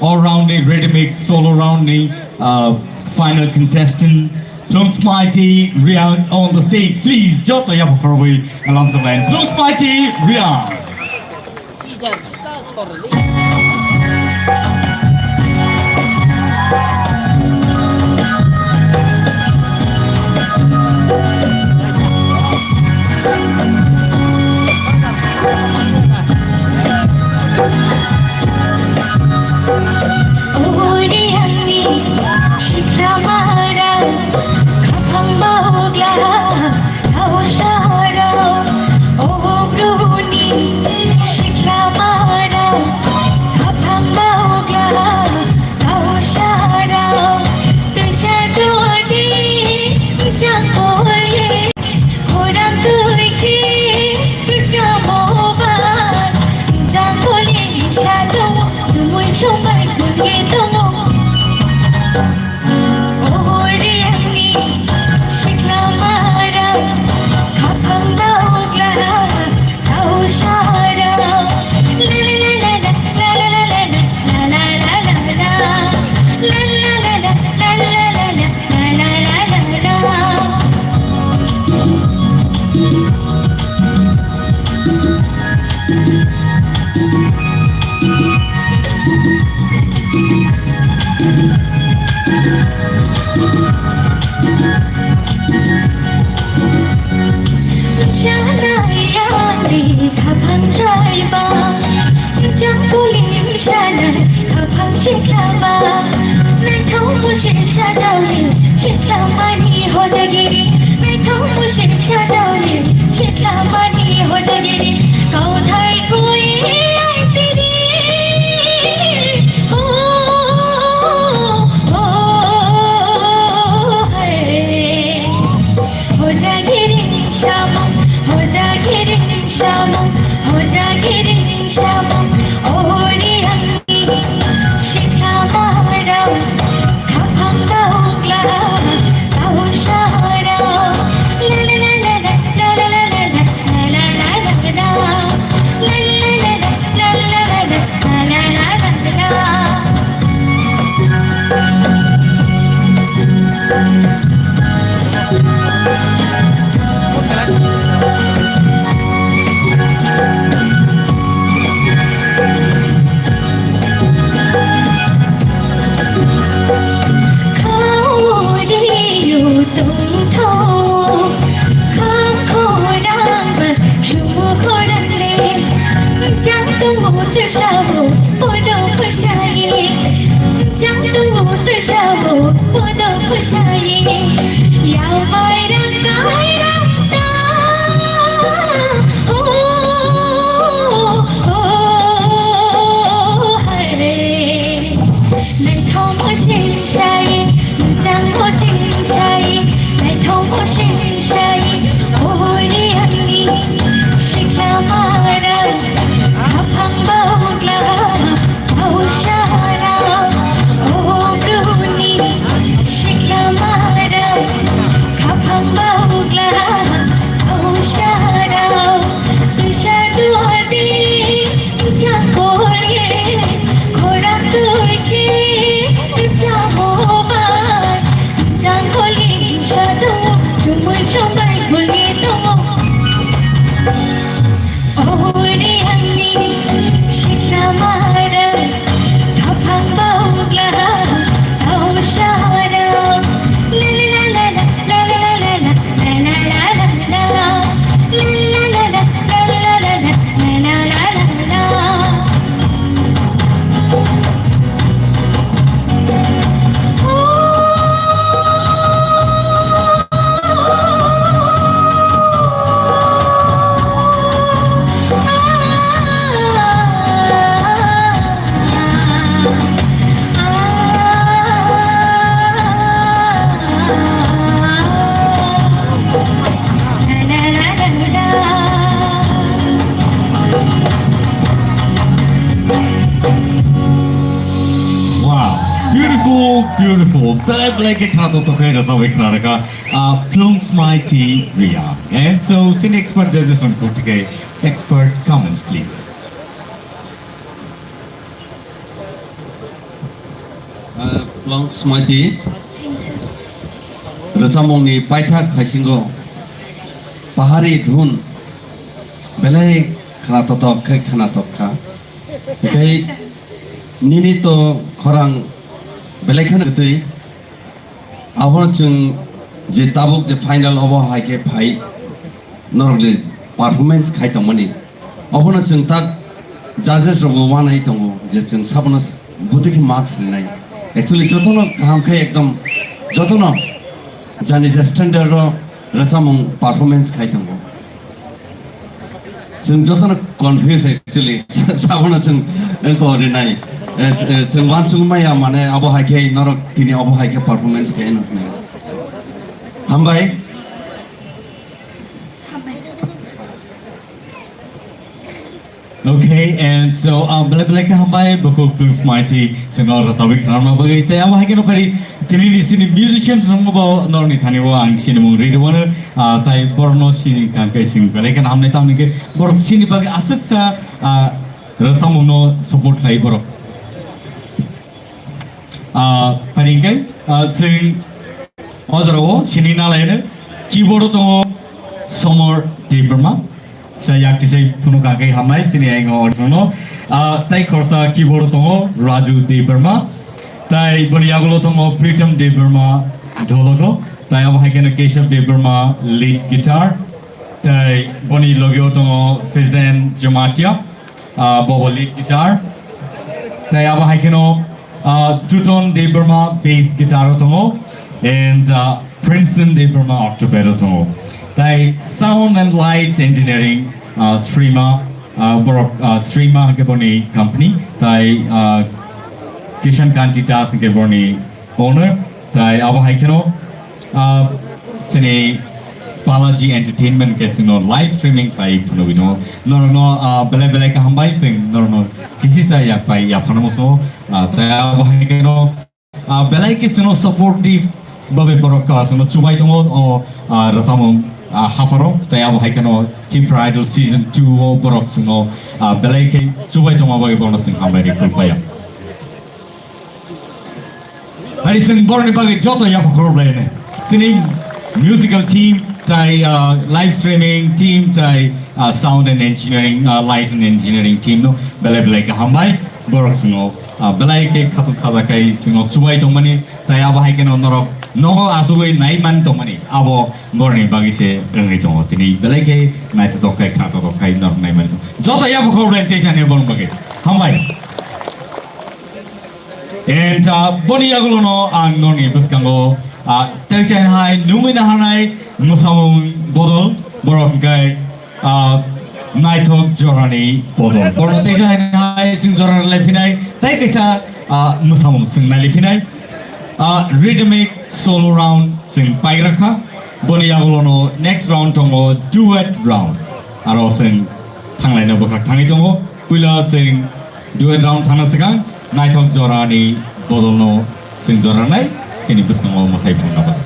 all round ni ready mix solo round ni, ah, final contestant Plungsmaiti Riang on the stage, please. Joto yaphang khorwi alam sabai Plungsmaiti Riang. Nayani khaphang chaiba, jangkuli mishana khaphang shiklaba, naithok musi sajali shiklamani hojagiri, naithok musi sajali shiklamani hojagiri, kauthai koi aisiri. Oh, oh, oh, hey. Hojagiri samung, hojagiri samung, hojagiri samung, ori angni sikla mara, kaphang daukla, kausara, la la la la la. Naithokmo singsawi, muchangmo singsawi, naithokmo singsawi, hori angni sikla mara, aphang baugla, bausara, o bruni sikla mara, aphang baugla, bausara, tuisa duadi. Jangkol ye khorang twi khe chamo bai, jangkol ye himsa tongo, chumui chongbai guli tongo. Ori angni sikla mara, kaphang baugla, tau sara, la la la la la. Wow, beautiful, beautiful. Belai belai khe khna tongthok khe rwchapwi khna rwkha, ah, Plungsmaiti Reang. And so, sini expert judges on kutike expert comments, please. Ah, Plungsmaiti rwchapmungni paithak haisingo pahari dhun belai khna tongthok khe khna tongkha. Tei nini to khorang belai kheno twi. Abono chwng je tabuk je final obo hai khe phai norok je performance khai tongmani. Obono chwng tak judges rokbo uanai tongo je chwng sabono bwtwi khe marks rinai. Actually jotono kaham khe ekdom jotono jani je standard o rwchapmung performance khai tongo. Chwng jotono confuse actually. Sabono chwng, eh, ko rinai. Eh, eh, chwng uansuk maya mane abo hai khe norok tini abo hai khe performance khai no hinwi. Hambai. Okay, and so, um, belai belai khe hambai, bukhuk Plungsmaiti, chwngno rwchapwi khna rwna bagwi. Tei abo hai kheno phai, tini ni sini musicians rokno bo norokni thani o ang sinimung rwi rwmano, ah, tai borokno sini kang khe chwng belai kheno hamnai, tamni khe borok sini bagwi aswksa, ah, rwchapmungno support khlai borok. Ah, phai hwnkhe, ah, chwng o jorao sini nalaino keyboard o tongo Somor Debbarma. Sa yak tisai phunuk kha khe hamnai sini ang o no. Ah, tai khorsa keyboard o tongo Raju Debbarma. Tai boni yagulo tongo Pritam Debbarma dhologo. Tai abo hai kheno Keshav Debbarma lead guitar. Tai boni logio tongo Fizen Jamatia, ah, bobo lead guitar. Tai abo hai kheno, ah, Juton Debbarma bass guitar o tongo, and, ah, Princeton Debbarma octopad o tongo. Tai sound and lights engineering, ah, Srima, ah, borok, ah, Srima hwnkhe boni company, tai, ah, Kishan Kanti Das hwnkhe boni owner, tai abo hai kheno, ah, sini Balaji Entertainment khe chwngno live streaming khlai phunugwi tongo. Norokno, ah, belai belai kaham bai chwng norokno kisi sa yak pai yaphano muchungo, ah, tai abo hai kheno, ah, belai khe chwngno supportive babe borok, ah, chwngno chubai tongo o, ah, rwchapmung, ah, hapharo, tai abo hai kheno Tipra Idol season two o borok chwngno, ah, belai khe chubai tongma bagwi borokno chwng hambai rwi khulpaiya. Hari chwng borokni bagwi joto yapha khorok lainai. Chini musical team tai, ah, live streaming team tai, ah, sound and engineering, ah, light and engineering team no belai belai kaham bai borok chwngno, ah, belai khe khatung khaja khai chwngno chubai tongmani tai abo hai kheno norok nogo achugwi nai man tongmani abo borokni bagwi se wngwi tongo. Tini belai khe naithotok khai khnathotok khai norok nai man tongo. Joto yapha khorok lainai teisa ni borok bagwi. Hambai. And, uh, boni yagulono ang noni bwskango, uh, teisa hai nungwi naharnai mwsamung bodol borok hwnkhe, uh, naithok jorani bodol. Borok teisa hai chwng jora lai phinai, tai kaisa, uh, mwsamung chwng nai phinai. Uh, rhythmic solo round chwng paigra kha. Boni yagulono next round tongo duet round. Aro chwng thanglaino bwkhak thangwi tongo. Puila chwng duet round thangna swkang naithok jorani bodolno chwng jora rwnai chini bwskango mwsai phunukna bagwi.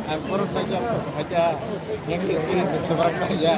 Ang borok naijak, haja, yang kiri kiri sebelah aja.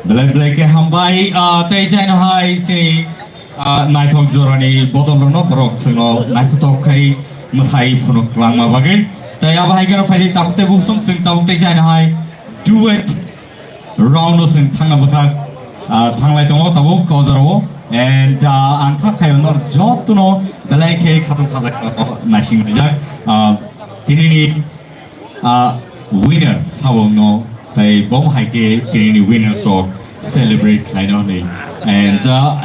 Belai belai khe hambai, ah, tei jaino hai sini, ah, naithok jorani bodol rwno borok chwngno naithotok khai mwsai phunuk langma bagwi. Tei abo hai kheno phaidi tabuk tei bukhuksong chwng tabuk tei jaino hai duet round no chwng thangna bwkhak, ah, thanglai tongo tabuk o jorao. And, ah, ang kha khayo nor jotono belai khe khatung khajak naising rijak. Ah, tinini ah, winner sabo wngno, tei bo hai khe tinini winner sok celebrate khlaino hwnwi. And, ah,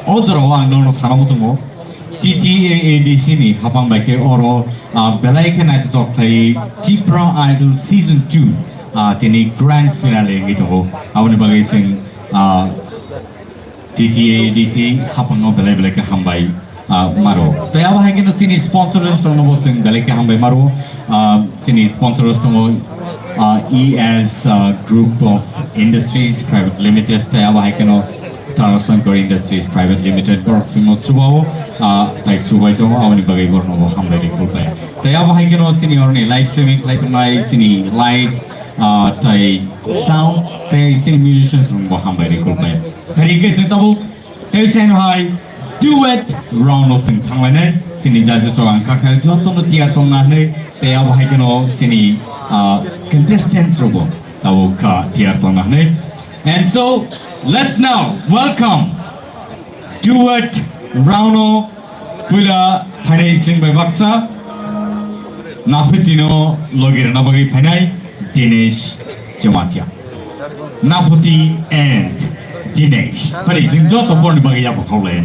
o jorao ang nono sana muchungo, T T A A D C ni hapang bai khe oro, ah, belai khe naithotok khlai Tipra Idol Season two, ah, tini grand finale wngwi tongo. Aboni bagwi chwng, ah, T T A D C hapangno belai belai khe hambai, ah, maro. Tei abo hai kheno chini sponsors rokno bo chwng belai khe hambai maro. Ah, chini sponsors tongo, ah, E S, ah, Group of Industries Private Limited, tei abo hai kheno Tarashankar Industries Private Limited, borok chwngno chubao, ah, tei chubai tongo, aboni bagwi borokno bo hambai rwi khulpai. Tei abo hai kheno chini oroni live streaming khlai tongnai chini lights, ah, tei sound, tei chini musicians rokno bo hambai rwi khulpai. Phai khe chwng tabuk tei seno hai duet round o chwng thanglainai. Chini judges rok ang kha khe jotono tiyar tongna hwnwi, tei abo hai kheno chini, ah, contestants rokbo tabuk kha tiyar tongna hwnwi. And so, let's now welcome duet round o puila phainai chwng bai baksa. Naphutino logi rwna bagwi phainai Dinesh Jamatia. Naphuti and Dinesh. Phari chwng joto borni bagwi yapha khaulai.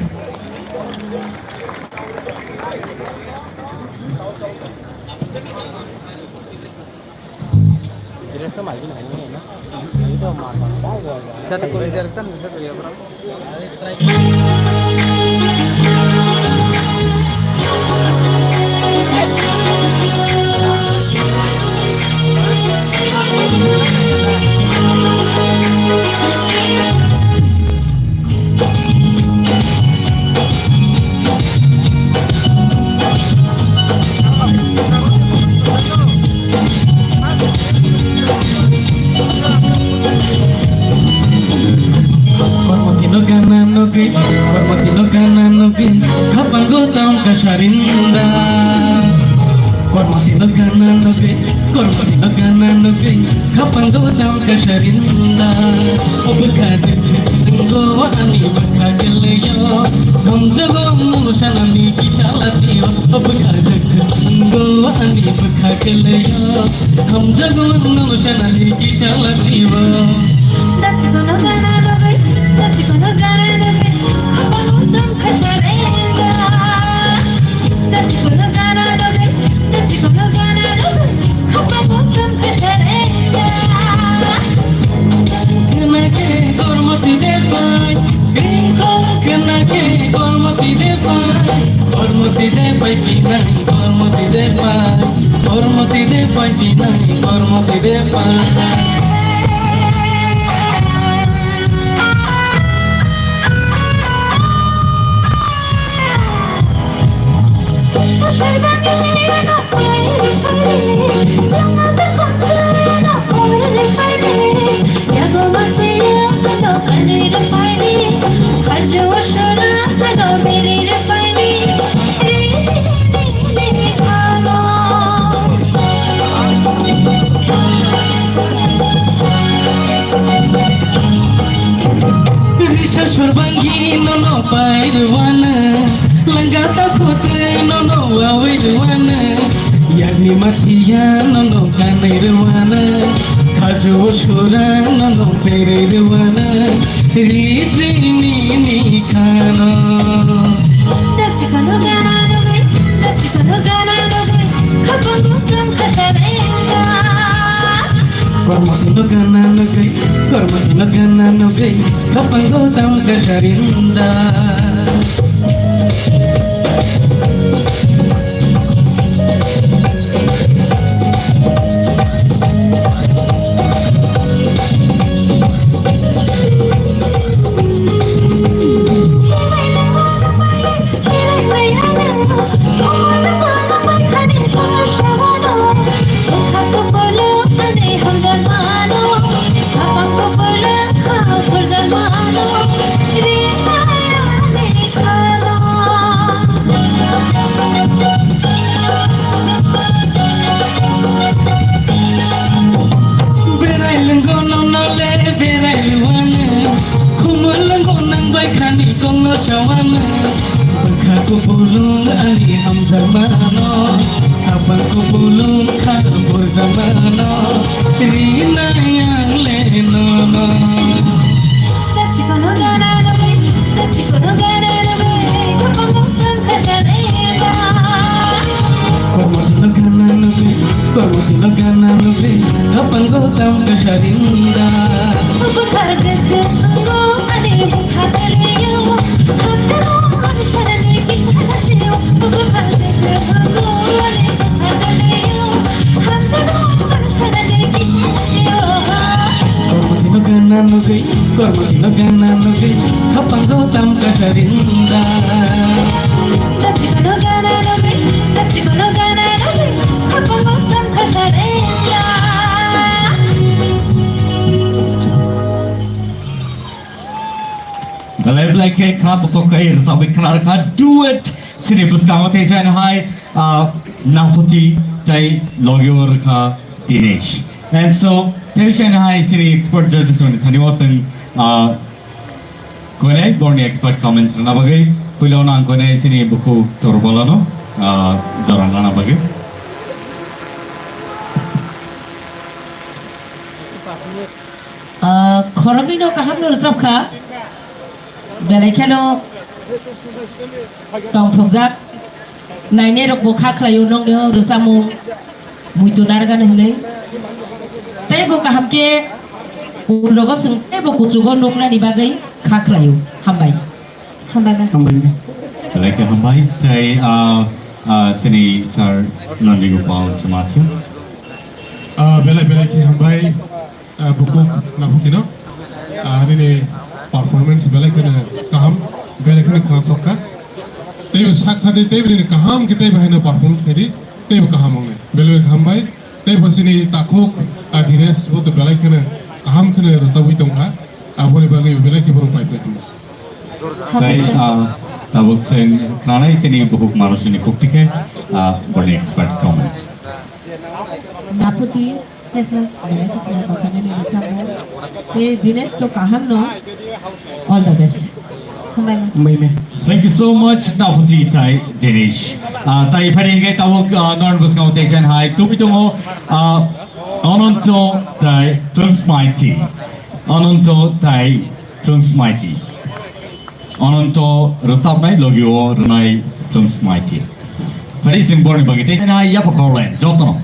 Kormoti no gana nugwi, kormoti no gana nugwi, khapango taung kasarinda. Kormoti no gana nugwi, kormoti no gana nugwi, khapango taung kasarinda. O bwkha dwgo ani bwkha keleyo, hamjago nung sanani kisa latiyo. O bwkha dwgo ani bwkha keleyo, hamjago nung sanani kisa latiyo. Dachi kono gana nugwi, dachi kono gana nugwi, khapango taung kasarinda. Dachi kono gana nugwi, dachi kono gana nugwi, khapango taung Risa sorbangi nono pairwana, langata khotri nono wawi rwana, yagni mathiya nono kanai rwana, khajo sora nono pere rwana, ritini ni kano. Dasi kano gana nogai, dasi kano gana nogai, khapango kam khasarenda. Kormo tino gana nogai, kormo tino gana nogai, khapango tam khasarenda. Berai lenggo nono le berai luana, khumul lenggo nang bai khani kongno sawana. Bwkha kubulung ani hamjakmano, abang kubulung kha burjakmano, rinai ang le nono. Tachikono gana nugui, tachikono gana nugui, kapango tam kasarinda. Kormo tino gana nugui, kormo tino gana nugui, kapango tam kasarinda. Bwkha gana nugui, ani bwkha gana nugui. Kormo tino gana nugui, kormo tino gana nugui, hapango tam kasarinda. Tachikono gana nugui, tachikono gana nugui, hapango tam kasarinda. Belai belai khe khna toktok khe rwchapwi khna rwkha duet sini bwskango tei chini hai, ah, Namphuti tei logi o rwkha Dinesh. And so tei chini hai sini expert judges ni thani o chwng, ah, koinai borni expert comments rwna bagwi puila o nang koinai sini bukhuk Torbalano, ah, jora nana bagwi. Ah, khoroknwi no kaham no rwchap kha. Belai kheno tongthokjak. Nainai rok bo kha khlai o nokni o rwchapmung muitu narwkani hwnwi. Tei bo kaham khe ulo rogo chwng tei bo kuchugo nuknani bagwi kha khlai o. Hambai. Hambai. Hambai. Belai khe hambai. Tei, ah, ah, chini sir Nandi Gopal Chamathia. Ah, belai belai khe hambai. Ah, bukhuk Naphutino, ah, nini performance belai kheno kaham, belai kheno khwnathok kha. Teibo sak thadi, teibo nini kaham khe teibo haino performance khaidi, teibo kaham wngnai. Belai belai khe hambai, teibo chini takhuk, ah, Dinesh bo to belai kheno kaham kheno rwchabwi tongkha. Aboni bagwi belai khe borok bai bai hambai. Tei, ah, tabuk chwng khwnanai chini bukhuk manusini kukti khe, ah, boni expert comments. Naphuti. Yes, sir. Belai khe khwna tongkha nini rwchapmung. Tei Dinesh to kaham no. All the best. Hambai. Hambai, ma'am. Thank you so much, Naphuti tei Dinesh. Ah, tei phari hingke tabuk, ah, norok bwskango tei sen hai tubui tongo, ah, Ananto tei Prince Mighty. Ananto tei Prince Mighty. Ananto rwchapnai logi o rwnai Prince Mighty. Phari chwng borni bagwi tei sen hai yapha khoroklen jotono.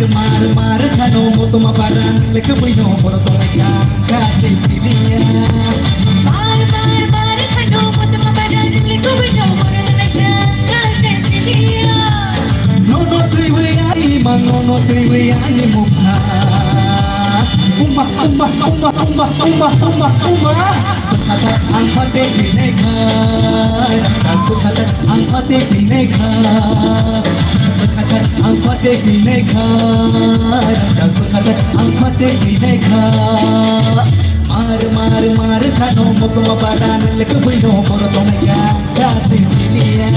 Mar, mar, mar, khano motoma baran, lekha buino boro tonglaika, kha sisiliya. Mar, mar, mar, khano motoma baran, lekha buino boro tonglaika, kha sisiliya. Nono twiwi ani mang, nono twiwi ani mukha. Uma, uma, uma. Bwkhatak ang phatwi twi naikha, rangchak bwkhatak ang phatwi twi naikha. Bwkhatak ang phatwi twi naikha, rangchak bwkhatak ang phatwi twi naikha. Mar, mar, mar khano motoma baran, lekha buino boro tonglaika, kha sisiliya.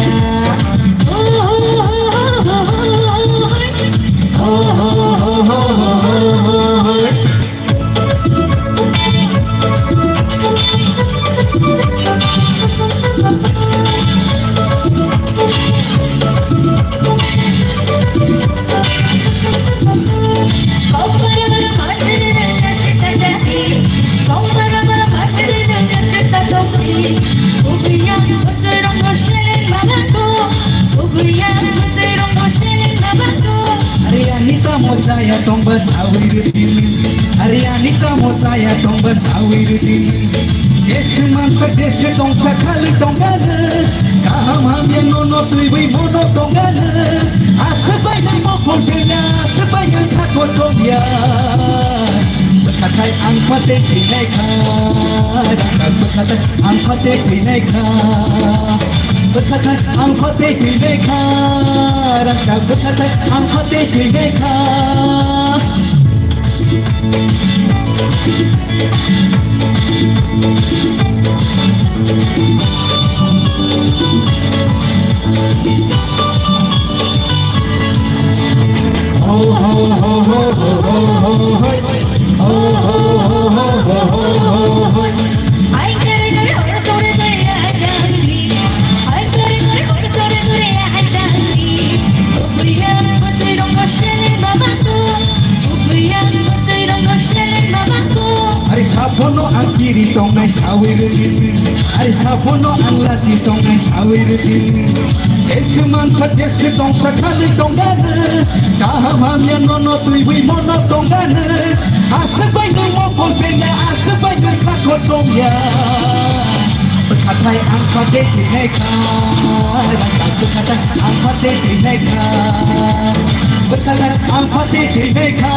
Ari ani tamo chaya tongba sawi rwdi. Ari ani tamo chaya tongba sawi rwdi. Jesu mansa jesu tongsa khali tongkha nw. Kaham hamya nono twiwi mono tongkha nw. Aswk bai nai mokol tengya, aswk bai nai khako chongya. Bwkhatai ang phatwi twi naikha, rangchak bwkhatai ang phatwi twi naikha. Bwkhatai ang phatwi twi naikha, rangchak bwkhatai ang phatwi twi naikha. Ari sabono ang kiri tongnai sawi rwdi. Ari sabono ang lachi tongnai sawi rwdi. Jesu mansa jesu tongsa khali tongkha nw. Kaham hamya nono twiwi mono tongkha nw. Aswk bai nai mokol tengya, aswk bai nai khako chongya. Bwkhatai ang phatwi twi naikha, rangchak bwkhatai ang phatwi twi naikha. Bwkhatai ang phatwi twi naikha,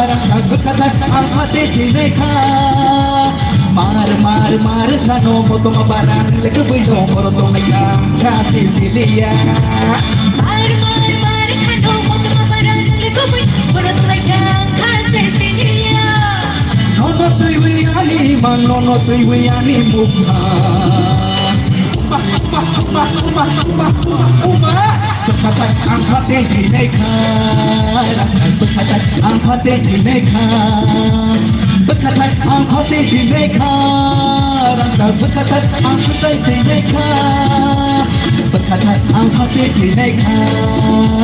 rangchak bwkhatai ang phatwi twi naikha. Mar, mar, mar khano motoma baran, lekha buino boro tonglaika, kha sisiliya. Mar, mar, mar khano motoma baran, lekha buino boro tonglaika, kha sisiliya. Nono twiwi ani mang, nono twiwi ani mukha. Uma, uma, uma. Bwkhatak ang phatwi twi naikha, bwkhatak ang phatwi twi naikha, bwkhatak ang phatwi twi naikha, rangchak bwkhatak ang phatwi twi naikha, bwkhatak ang phatwi twi naikha,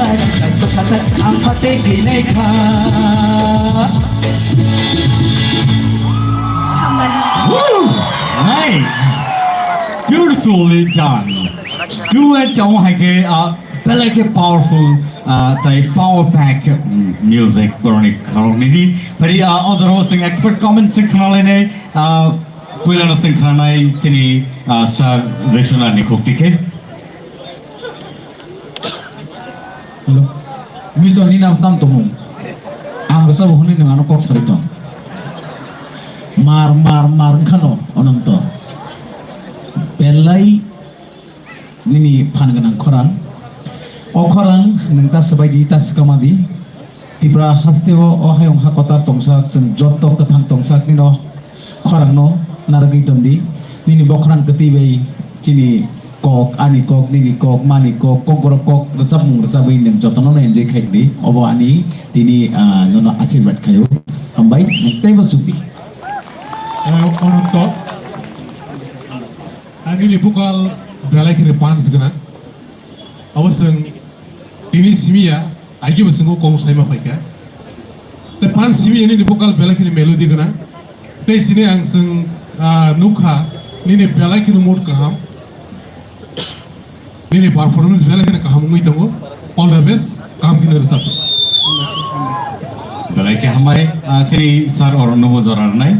rangchak bwkhatak ang phatwi twi naikha. Woo! Nice! Beautifully done. Duet chong hai ke, ah, belai ke powerful, ah, tai power pack, mm, music boroni khorok nini. Phari, ah, odoro sing expert comment sing khna lainai, ah, puila no sing khna nai sini, ah, sir Rishuna ni kok tiket. Hello. Milton ni nam tam tongmung. Ang rwchabo hwnwi nwng ano kok sarwi tong. Mar, mar, mar wngkha no, Ononto. Belai nini phan gwnang khorang. O khorang nwng ta swbai di, ta swkama di. Tipra hasteo o hayung ha kotor tongsak, chwng joto kwthang tongsak nino khorangno narwgwi tondi. Nini bokhrang kwtwi bai chini kok, ani kok, nini kok, mani kok, kokborok kok rwchapmung rwchabwi nwng jotono enjoy khaidi. Obo ani tini, ah, nono asirwad khaio. Hambai, nwng teibo chukdi. Eh, Ononto, ang nini bokal belai kheno punch gwnang. Abo chwng tini simi ya, aigwi bo chwngno kok saima phaikha. Tei pan simi nini vocal belai kheno melody gwnang. Tei sini ang chwng, ah, nukha nini belai kheno mood kaham. Nini performance belai kheno kaham wngwi tongo. All the best. Kaham kheno rwchap. Belai khe hambai, ah, sini sir Arun no bo jora rwnai.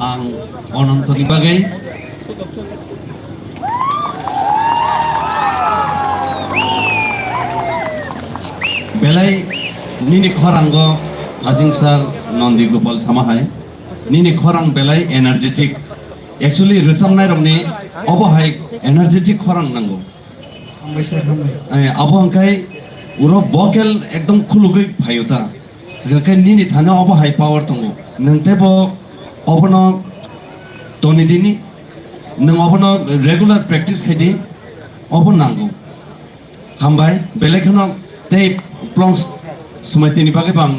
Ang Onontoni bagwi belai nini khorango Asing sir Nondi Gopal sama hai nini khorang belai energetic. Actually, rwchapnairokni obo hai energetic khorang nango. Hambai sir, hambai. Eh, abo hwnkhe uro vocal ekdom khulugwi phaio ta. Hwnkhe nini thani obo hai power tongo. Nwng teibo obono toni dini, nwng obono regular practice khai di, obo nango. Hambai, belai kheno tei plongs swmai tini bagwi bang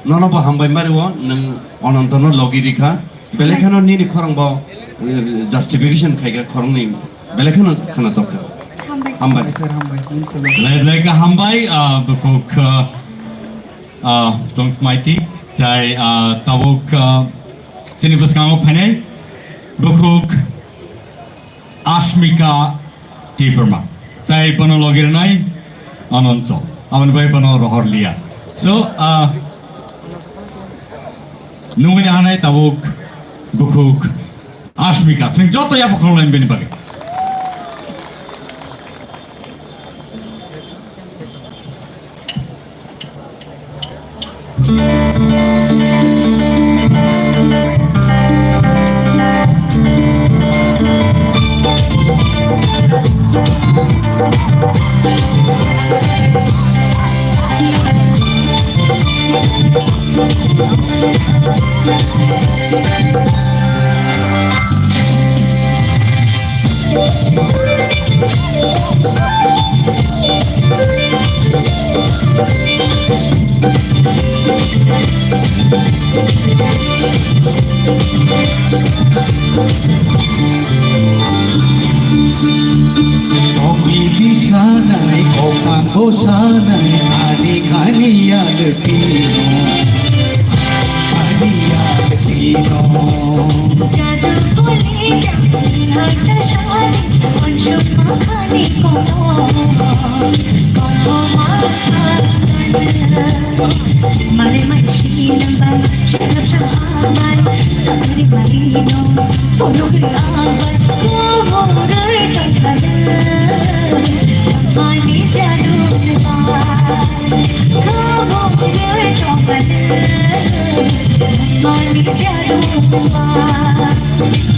nono bo hambai mario, nwng Onontono logi rikha. Belai kheno nini khorang bo, eh, justification khaikha khorangni. Belai kheno khna tokkha. Hambai. Hambai. Sir, hambai. Thanks so much. Belai belai khe hambai, ah, bukhuk, ah, ah, tong smaiti. Tai, ah, tabuk, ah, sini bwskango phainai. Bukhuk Ashmika Debbarma. Tai bono logi rwnai Ananto. Aboni bai bono rohor liya. So, ah, nungwi hanai tabuk bukhuk Ashmika. Sing joto yapha khoroknai bini bagwi. Okni bisanai, kokang bosanai, ani kani yaltino, ani yaltino. Jadu kuli jani hata shani, manchuk makhani kono, kono makhani. Mare manchi nambai, sharap shabai, tabri marino, photo kri abai, ko morai tangkale, mani jadu nambai.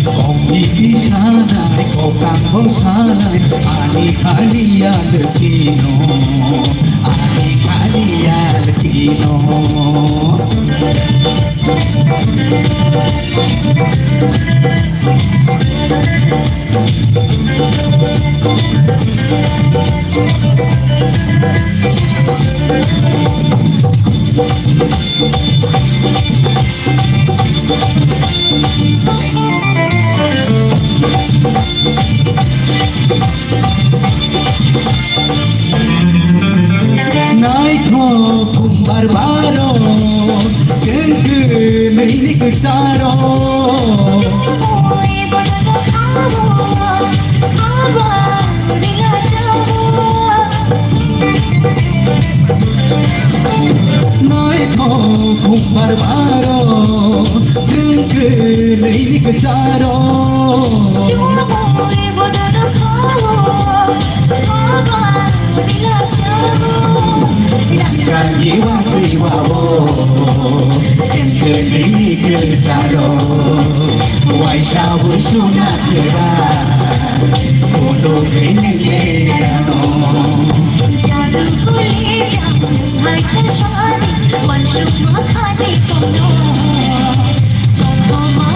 Kongni bisanai, kokang bosanai, ani khani yaltino, ani khani yaltino. Naithok thumbar baro, chengkhe nini kwcharo. Naithok thumbar baro, chengkhe nini kwcharo. Rangchak ni watwi wao, chengkhe nini kwcharo. Waisa bo suna kwra, kodo bini lerano. Jadu kuli jadu hai kasari, wansuk makhani kono. Kono ma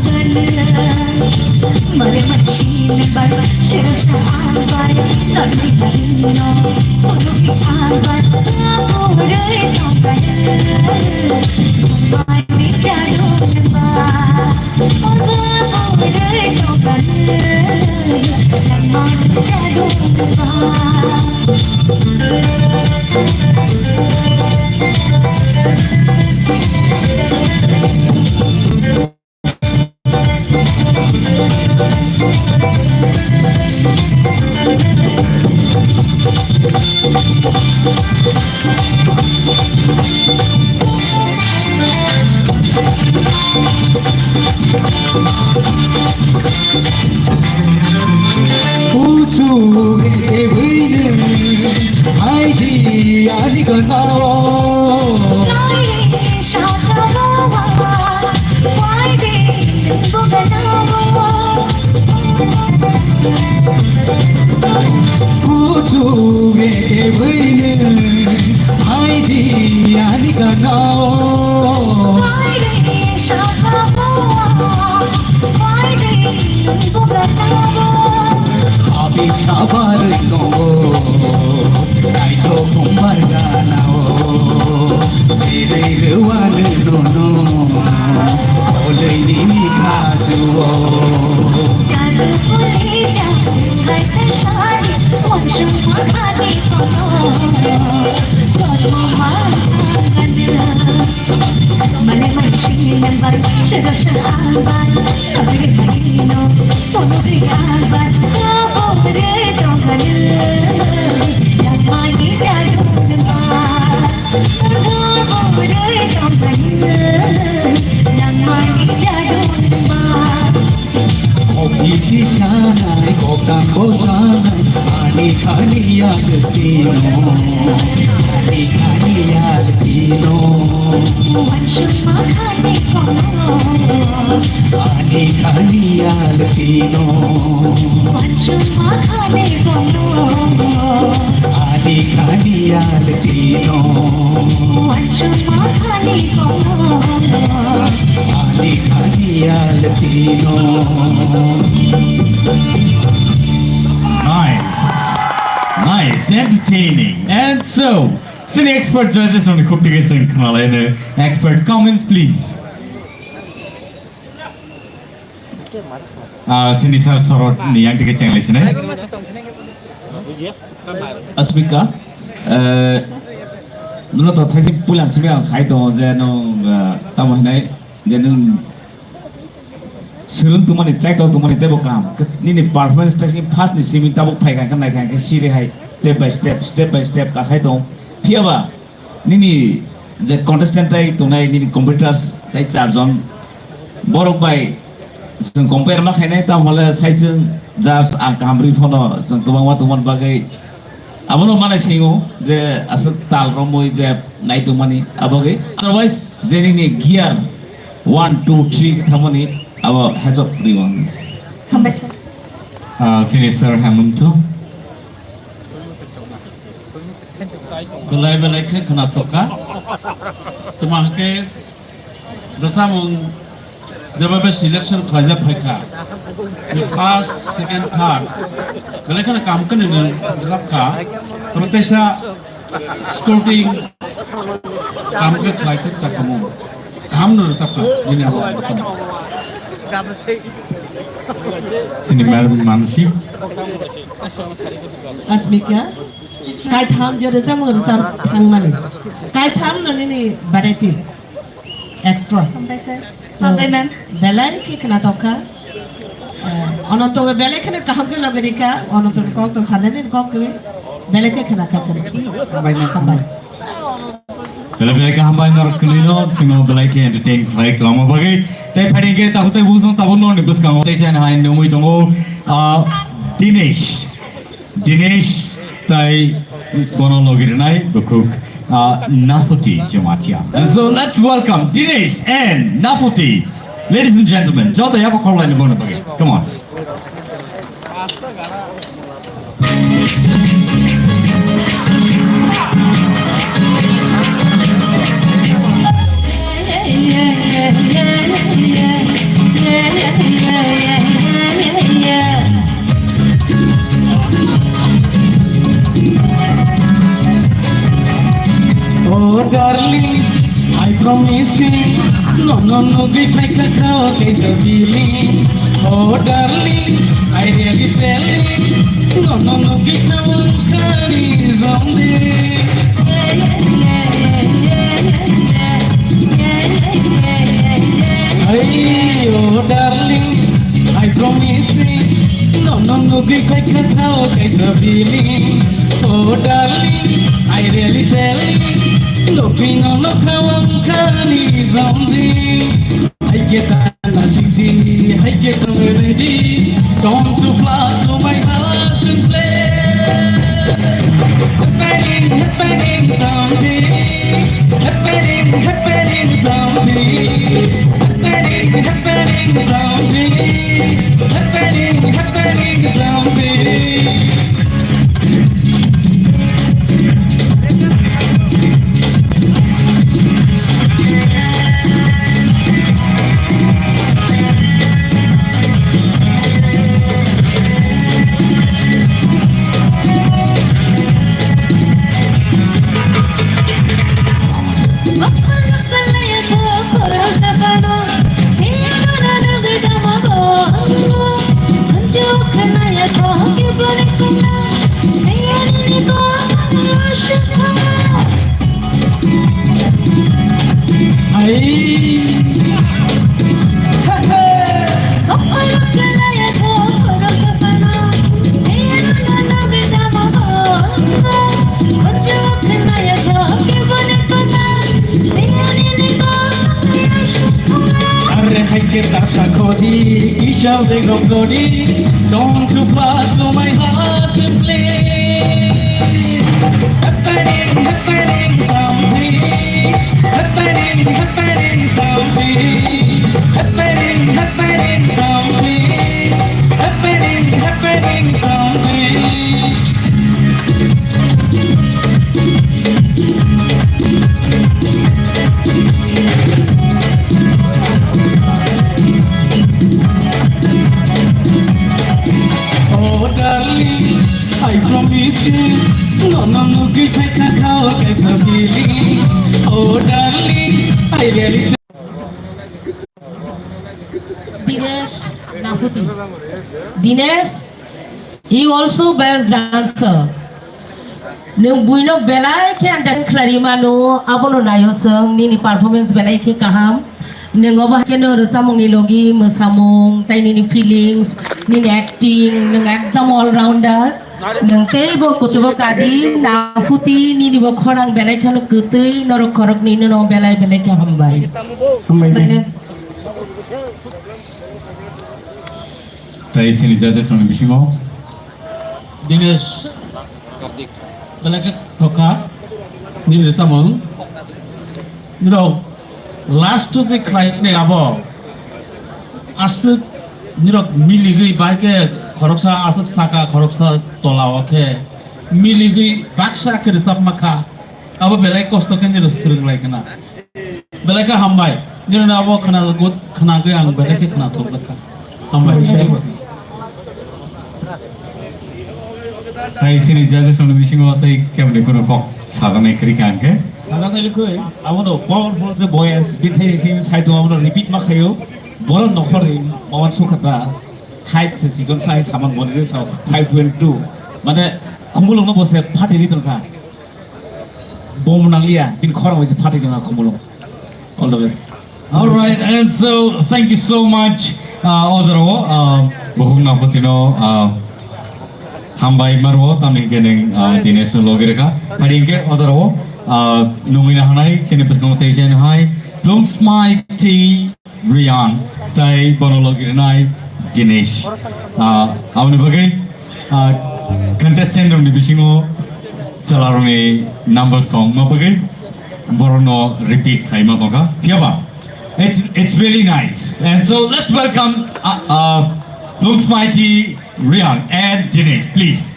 angana, mare manchi nambai, sharap shabai, nani nani no, kono bi abai, apurai tongana. Bai ni jadu nambai. Uchu ke wine, hai di ani ganao. Kuchu ge kebwini hai di ani ganao. Abi sabar tongo, naito kumbar ganao. Ere rwanu nono, olei nini kajuo. Kok kiti sanai, kok tangko sanai, ani kani yagtino, ani kani yagtino. Ani kani yagtino. Ani kani yagtino. Ani kani yagtino. Nice. Nice. Entertaining. And so, sini expert judges rokni khuk thik khe chwng khna lai no. Expert comments, please. Ah, sini sir Sorot ni yang thik khe cheng lai sinai. Asmika, eh, nono to thaisi puila simi ang sai tongo je nwng, eh, tamo hinai je nwng swrwng tongmani, chaitok tongmani teibo kaham. Nini performance thaisi first ni simi tabuk phai kha khe nai kha khe siri hai step by step, step by step kasai tong. Phiya ba nini je contestant tai tongnai nini competitors tai char jon borok bai chwng compare ma khainai, tamo le sai chwng judge ang kaham rwi phano chwng kwbangma tongmani bagwi abono manai singo je aswk tal romwi je nai tongmani abagwi. Otherwise je nini gear one, two, three thamani abo hejok rwi ang. Hambai sir. Ah, sini sir Hemanto. Belai belai khe khnathok kha. Tamo hwnkhe rwchapmung jeba be selection khlaijak phai kha. Ni first, second, third. Belai kheno kam khe nini rwchap kha. Tamo teisa scouting kam khe khlai khe chakhamung. Kaham no rwchap kha nini abo rwchapmung. Sini Madam Mansi. Asmika. Kaitham je rwchapmung rwchap thangmani. Kaitham no nini varieties extra. Hambai sir. Hambai ma'am. Belai khe khnathok kha. Eh, Ononto belai kheno kaham khe logi rikha. Ononto ni kok to sanani kok khe belai khe khna kha khe. Hambai ma'am. Hambai. Belai belai khe hambai norok kwnwi no sino belai khe entertain khlai kwlangma bagwi. Tei phaini khe takhuk tei bujong tabuk norokni bwskango tei chana hai nungwi tongo, ah, Dinesh. Dinesh tai bono logi rwnai bukhuk, ah, Napoti Jamatia. And so let's welcome Dinesh and Napoti. Ladies and gentlemen, joto yabo khorlaini bono bagwi. Come on. Oh darling, I promise you, no, no, no, be like a cow, it's a feeling. Oh darling, I really telling, no, no, no, kita wangkani zombi. Hey, oh darling, I promising, no, no, no, kita kata, kita feeling. Oh darling, I really telling, no, pino, no, kawangkani zombi. Hai ke ta na sisi, hai ke ta ready. Don't you fly to my heart and play. Happening, happening something. Happening, happening something. Happening, happening something. Happening, happening something. Ai. Arre hai ke ta sakodi, kisa begok godi, don't you fly to my heart and play. Happening, happening something, happening, happening something, happening, happening something, happening, happening something. Oh darling, I promise you, no, no, no, this I can't help, it's a feeling. Oh darling, I really Dinesh Naputi. Dinesh, he also best dancer. Nwng buino belai khe understand khlai mano, abono naio chwng, nini performance belai khe kaham. Nwng obo hai khe no rwchapmungni logi mwsamung, tai nini feelings, nini acting, nwng ekdom all rounder. Nwng teibo kuchugo kadi, Naputi, nini bo khorang belai kheno kwtwi, norok khoroknwi nono belai belai khe hambai. Hambai. Tai sini judges rokni bisingo. Dinesh. Belai khe thokha. Nini rwchapmung. Nirok last to je khlai ne abo. Aswk nirok miligwi bai khe khoroksa aswk saka khoroksa tola o khe miligwi baksa khe rwchapma kha. Abo belai kosto khe nirok swrwng lai khna. Belai khe hambai. Nini abo khwnago, khwnagwi ang belai khe khwnathokjakha. Hambai. Tai sini judges rokni bisingo tei keboni kunu kok sajaknai kwrwi kha hwnkhe? Sajaknai kwrwi, abono powerful je voice, bithai sing saitung abono repeat ma khaio. Borok nokhorni mawan sukhatra, height se chikon sai saman moni sa five point two. Mane khumulungno bo se phatiri tongkha. Bom nangliya, bini khorang bai se phatwi tongkha khumulung. All the best. All right, and so thank you so much, uh, Ojaro, uh, Bukhuk Naputino, uh, hambai maro, tamni hwnkhe nwng, uh, Dinesh no logi rwkha. Phari hwnkhe Ojaro, uh, nungwi na hanai, sini bwskango tei jani hai, Blooms Mighty Rian, tai bono logi rwnai Dinesh. Ah, aboni bagwi, ah, contestant rokni bisingo chwla rokni numbers kong ma bagwi borokno repeat khaima tongkha. Phiyaba, it's, it's really nice. And so let's welcome, uh, uh, Blooms Mighty Rian and Dinesh, please.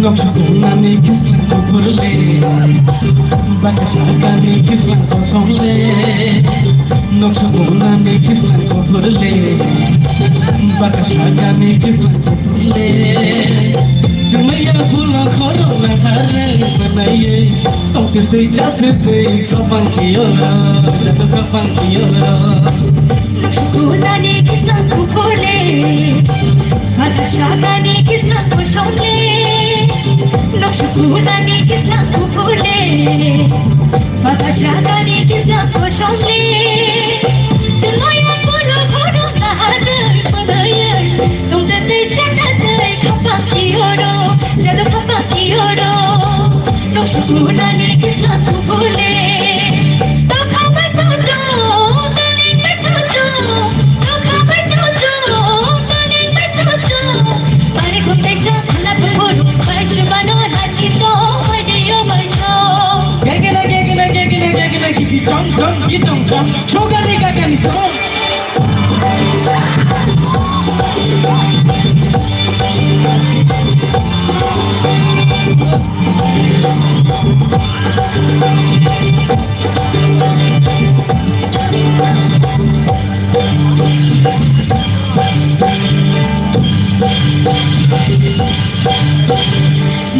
Noksa kunani kislang kuphurle, baksa gani kislang kosongle. Noksa kunani kislang kuphurle, baksa gani kislang kuphurle. Chumaya bula khoro na khare manaye, tongte tei chate tei kapang kiyora, jatu kapang kiyora. Noksa kunani kislang kuphurle, baksa gani kislang kosongle. Noksa kunani kislang kuphurle, baksa gani kislang kosongle. Chumaya bula khoro na khare manaye, tongte tei chate tei kapang kiyora, jatu kapang kiyora. Noksa kunani kislang kuphurle. Tokha bai chocho, tuling bai chocho. Tokha bai chocho, tuling bai chocho. Bai khum tei sa khala phuru, bai subano nasi to, bai diyo bai so. Gegena, gegena, gegena, gegena, gigi chong chong, gi chong chong. Chogani gagani chong.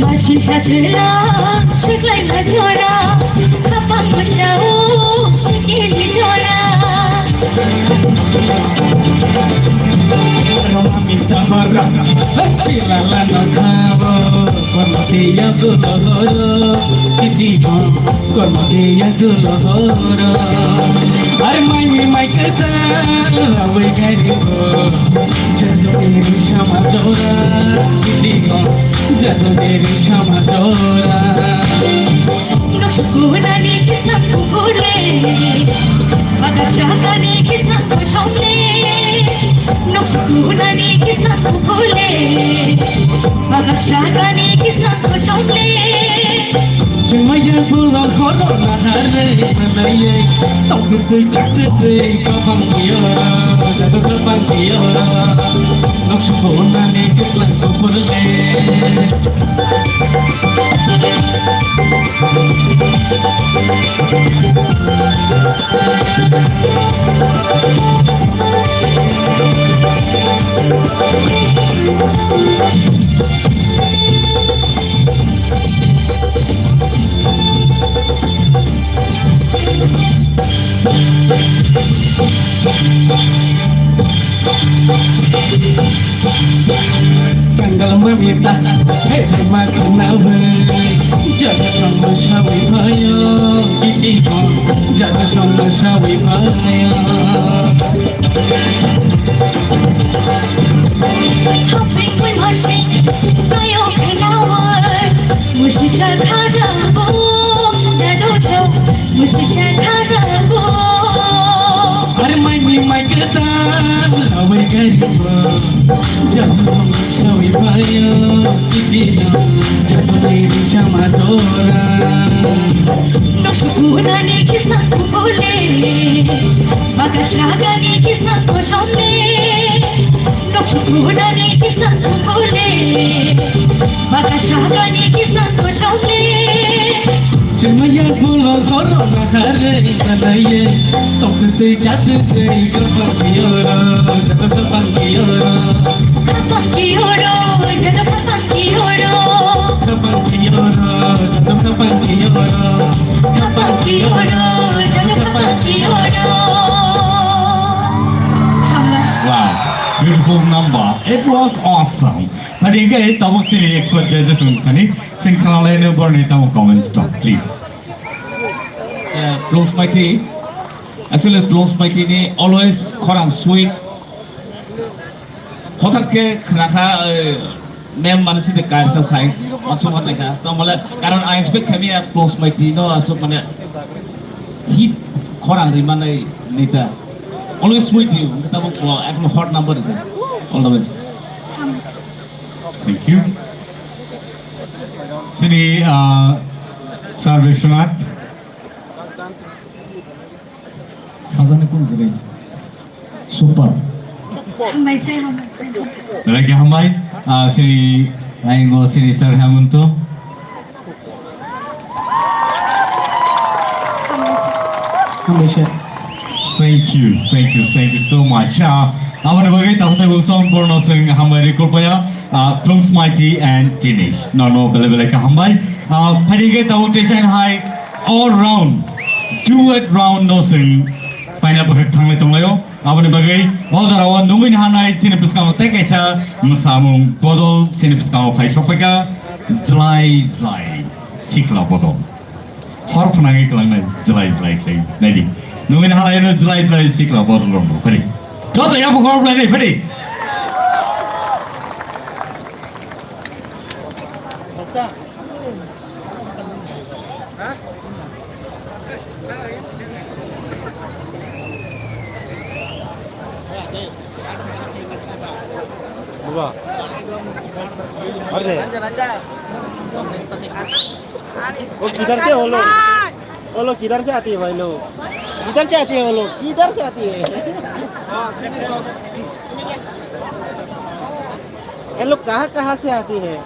Masi sa chwla, siklai ma jora, kapang ma sao, sikini jora. Roma mi tamara, hei, la la no khabo, kormo te ya gulo horo, kiti ho, kormo te ya gulo horo. Ar mai mi mai kata, la wai gari bo. Jadugeri sama jora, didi ko, jadugeri sama jora. Noksa kunani kislang kuphurle, baksa gani kislang kosongle. Noksa kunani kislang kuphurle, baksa gani kislang kosongle. Chumaya bula khoro na khare manaye, tongtwtwi chaktwtwi kapang kiyora, jadu kapang kiyora. Noksa kunani kislang kuphurle. Kangal mamita, hey, hey, ma kanawe, jaga sama sawi mayo, kiti ko, jaga sama sawi mayo. Hoping we must sing, mayo kanawe, musi sa khaja bo, jado so, musi sa khaja bo. Ar mai mi mai kata, sawi gari bo, jaga sama sawi mayo, kiti ko, jaga sama dora. Noksa kunani kislang kuphurle, baksa gani kislang kosongle. Noksa kunani kislang kuphurle, baksa gani kislang kosongle. Chumaya bula khoro na khare manaye, tongtwtwi chaktwtwi kapang kiyora, jadu kapang kiyora. Kapang kiyora, jadu kapang kiyora. Kapang kiyora, jadu kapang kiyora. Kapang kiyora, jadu kapang kiyora. Wow, beautiful number. It was awesome. Thani hingke tabuk chini expert judges wng thani, chwng khwnalaino borni tamo comments tong, please. Eh, Plunge Maiti, actually Plunge Maiti ni always khorang sweet. Hothat khe khna kha, eh, mem mani side kaisa khai, mansuk hot naikha. Tamo le, karon I expect khaimya Plunge Maiti no aswk mane hit khorang rimani neta. Always sweet you, tamo ekdom hot number neta. All the best. Thank you. Sini, uh, Sir Vishwanath. Sajani kun guri. Super. Hambai se, hambai se. Lagi hambai, uh, sini Aingo sini Sir Hemanto. Hambai sir. Thank you, thank you, thank you so much. Ah, aboni bagwi takhuk tei bwsong borno chwng hambai rwi kulpaya, ah, Plums Mighty and Dinesh. Nono bele bele kha hambai. Ah, phaidi khe tabuk tei chang hai all round, duet round no chwng paina bwkhak thanglai tonglaio. Aboni bagwi o jorao nungwi nahanai chini bwskango tei kaisa mwsamung bodol chini bwskango phai sokpaikha, jlai jlai sikla bodol. Hor phwnangwi kwlangnai jlai jlai khlai naidi. Nungwi nahanai no jlai jlai sikla bodol rok phari. Joto yapuk hor phwnangwi phari. वो किधर से हो लोग? वो लोग किधर से आती है भाई लोग? किधर से आती है वो लोग? किधर से आती है? ये लोग कहाँ कहाँ से आती है?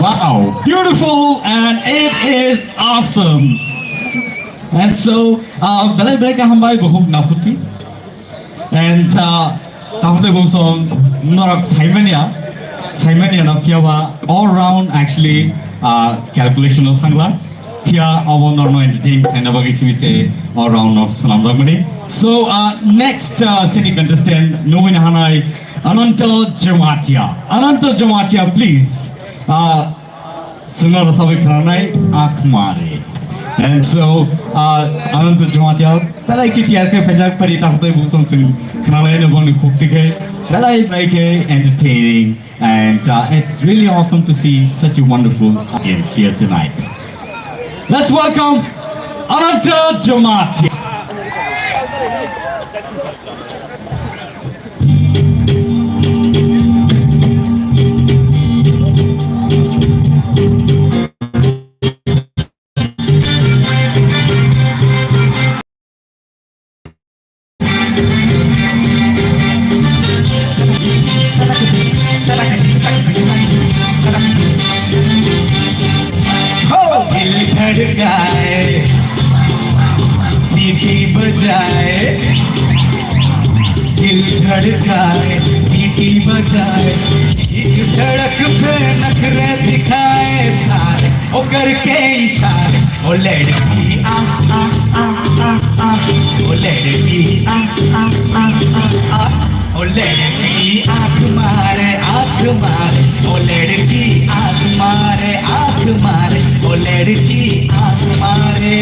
Wow, beautiful and it is awesome. And so, uh, belai belai kaham bai buhuk naputi. And uh, taphte bosong norok saimania, saimania no phiya ba all round actually uh, calculation o thangla. Phiya abo norno entertain khaina bagwi simi se all round of salam rok mani. So uh, next uh, sini contestant nugwi na hanai Ananto Jamatia. Ananto Jamatia, please. Uh, Sengno rwchapwi khwnanai Akhmare. And so, uh, Ananto Jamatia, belai khe tiyar khe phaijak pari takhwtwi bosong chwng khwnanai no boni khukti khe, belai belai khe entertaining. And uh, it's really awesome to see such a wonderful audience here tonight. Let's welcome Ananto Jamatia. हो दिल धड़काए, सीटी बजाए, दिल धड़काए, सीटी बजाए, एक सड़क पे नखरे दिखाए सारे, ओ करके इशारे, ओ लड़की आ, आ, आ, आ, आ, आ, ओ लड़की आ, आ, आ, आ, आ, ओ लड़की आंख मारे, आंख मारे, ओ लड़की आंख मारे, आंख मारे, ओ लड़की आंख मारे।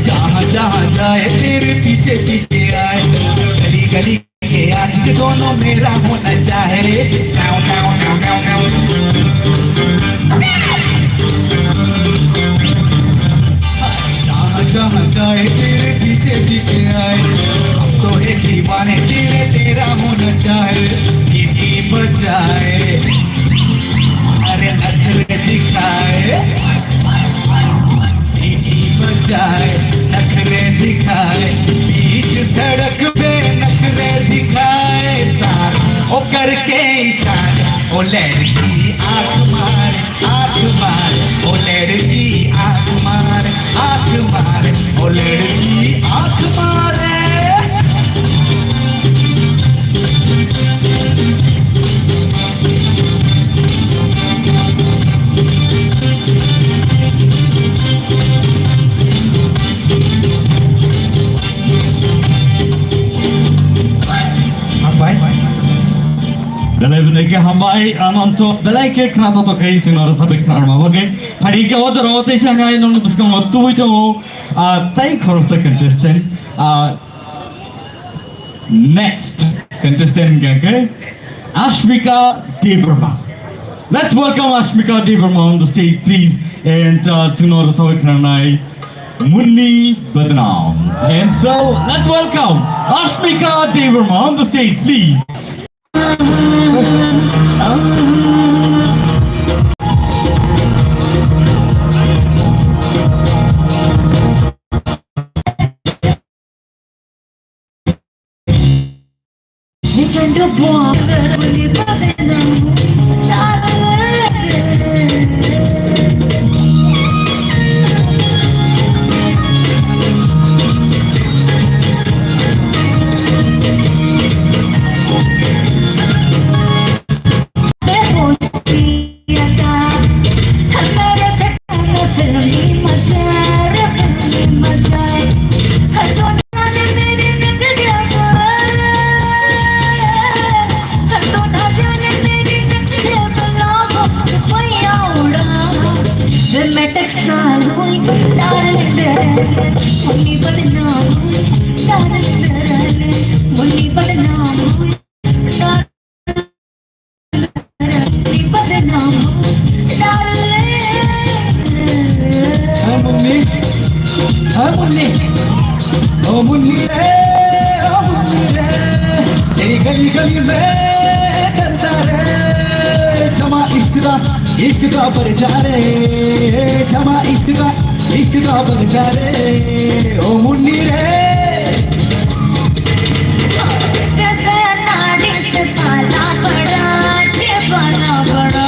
जहाँ जहाँ जाए तेरे पीछे पीछे आए, गली गली के आशिक दोनों मेरा होना चाहे। जहाँ जहाँ जाए तेरे पीछे पीछे आए, हम तो है दीवाने तेरे, तेरा होना चाहे। सीटी बजाए, अरे नखरे दिखाए, सीटी बजाए, नखरे दिखाए, बीच सड़क पे नखरे दिखाए सारे, ओ करके इशारे, ओ लड़की आंख मारे, आंख मारे, ओ लड़की आंख मारे, आंख मारे, ओ लड़की आंख मारे। Hambai. Belai belai khe hambai, Ananto. Belai khe khna to to khe singno rwchapwi khna rwma bagwi. Phari khe o jora o teisa hai nongni bwskango tubui tongo, ah, tai khoroksa contestant. Ah, next contestant hwnkha khe Ashmika Debbarma. Let's welcome Ashmika Debbarma on the stage, please. And, uh, singno rwchapwi khna rwnai Munni Badnam. And so, let's welcome Ashmika Debbarma on the stage, please. Hi, Mummy. Hi, Mummy. ओ मुन्नी रे, ओ मुन्नी रे, तेरी गली गली में चलता रे, जमा इश्क का, इश्क का बरजा रे, जमा इश्क का, इश्क का बरजा रे, ओ मुन्नी रे। कैसे नाड़ी से पाला पड़ा, जे पाला पड़ा।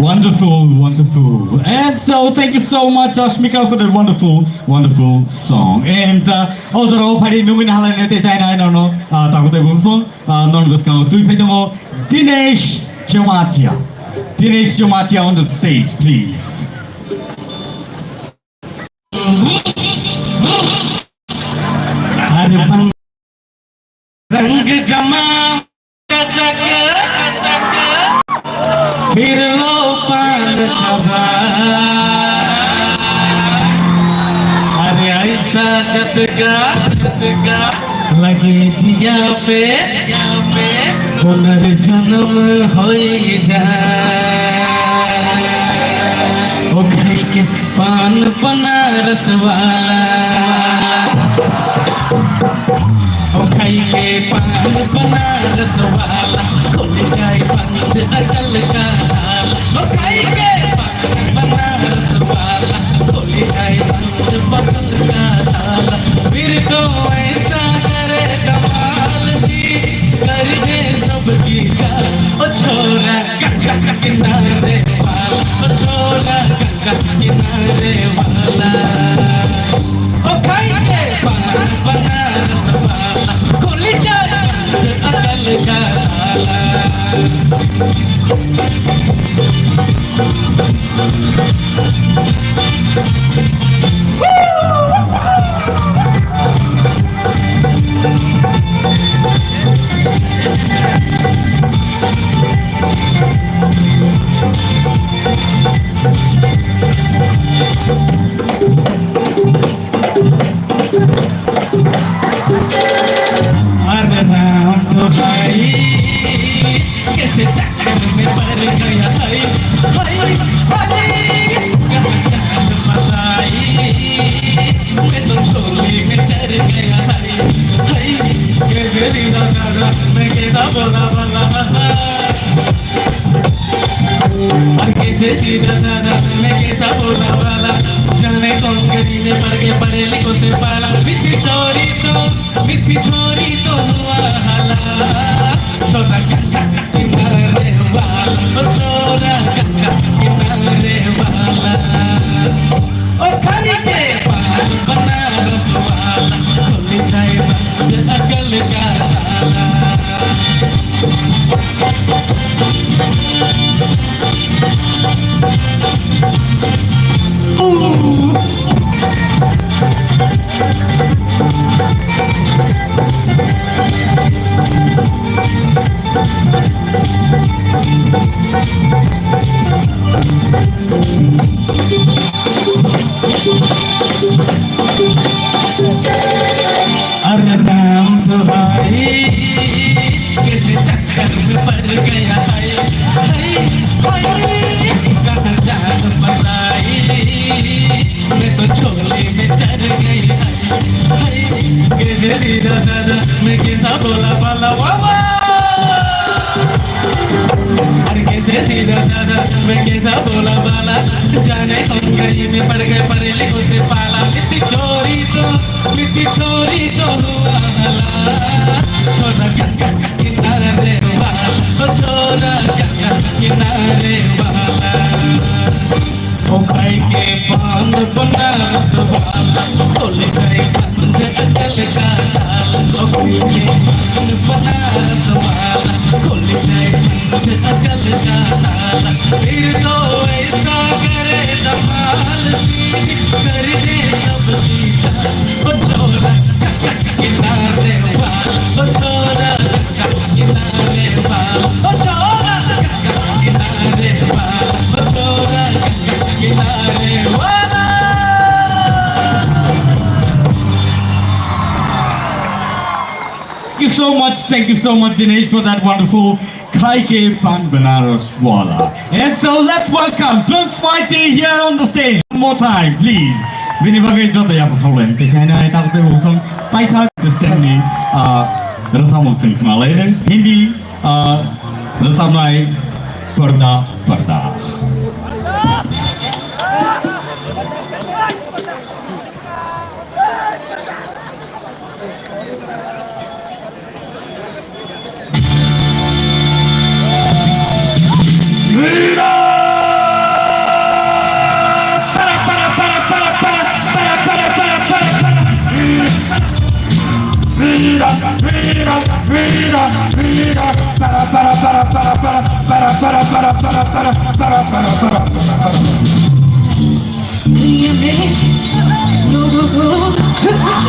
Wonderful, wonderful. And so, thank you so much, Ashmika, for that wonderful, wonderful song. And, uh, also, Phadi Nungin Halai Nete China, I don't know, uh, Takutai Bumsong, uh, non Guskang, Tui Phetongo, Dinesh Jamatia. Dinesh Jamatia on the stage, please. अरे बंग रंग जमा चक फिर लो पान चबा। अरे ऐसा झटका लगे जिया पे पुनर्जन्म हो जाए। ओ खाई के पान बनारस वाला, ओ खाई के पान बनारस वाला, खुल जाए बंद अकल का ताला। ओ खाई के पान बनारस वाला, खुल जाए बंद अकल का ताला। फिर तो ऐसा करे कमाल जी, कर दे सबकी चाल। ओ छोरा गंगा किनारे वाला, ओ छोरा गंगा किनारे वाला। ओ खाई के पान बनारस वाला, खुल जाए बंद अकल का ताला। अरे राम तो भाई कैसे चक्कर में पड़ गया है, हाय, हाय, कहाँ जान फंसाई, मैं तो झोली में चढ़ गया है, हाय, कैसे सीधा साधा मैं कैसा बोला भला। और कैसे सीधा साधा मैं कैसा बोला वाला, जाने कौन गली में पड़ के पढ़े लिखो से पाला। मिठी छोरी तो, मिठी छोरी तो हुआ हाला, छोरा गंगा किनारे वाला, ओ छोरा गंगा किनारे वाला। ओ खाई के पान बनारस वाला, खुल जाए बंद अकल का ताला। अरे राम दुहाई, किस चक्कर में पड़ गया है, हाय, हाय, कहाँ जान फंसाई, मैं तो झोले में चढ़ गई है, हाय, कैसे सीधा साधा, मैं कैसा भोला भाला, वाह, वाह। अरे कैसे सीधा साधा, मैं कैसा भोला भाला, जाने हम गली में पड़ गए पढ़े लिखो से पाला। मिठी छोरी तो, मिठी छोरी तो हुआ हाला, छोरा गंगा किनारे वाला, ओ छोरा गंगा किनारे वाला। ओ खाई के पान बनारस वाला, खोल जाए बंद अकल का ताला। ओ खाई के पान बनारस वाला, खोल जाए बंद अकल का ताला। फिर तो ऐसा करे धमाल, सीधी कर दे सबकी चाल। ओ छोरा किनारे वाला, ओ छोरा किनारे वाला, ओ छोरा किनारे वाला, ओ छोरा किनारे वाला। Thank you so much, thank you so much, Dinesh, for that wonderful Khai Ke Pan Banaras Wala. And so let's welcome Prince Mighty here on the stage. One more time, please. Bini bagwi joto yapha khawlaini tei saina hai tabuk tei usong paithak Christian ni, ah, rwchapmung chwng khwnalaini. Hindi, ah, rwchapnai Parda Parda. दुनिया में लोगों को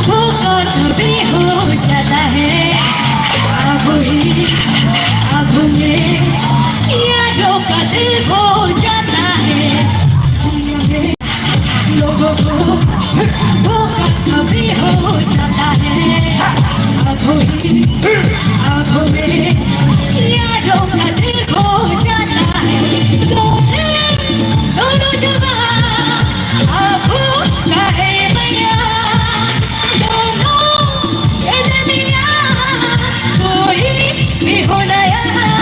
धोखा कभी हो जाता है। आंखों में, आंखों में यारों का दिल खो जाता है। दुनिया में लोगों को धोखा कभी हो जाता है। आंखों में, आंखों में यारों का दिल खो जाता है। दोनों, दोनों जवां आंखों का है बयां। दोनों ये दरमियां कोई भी हो ना यहाँ।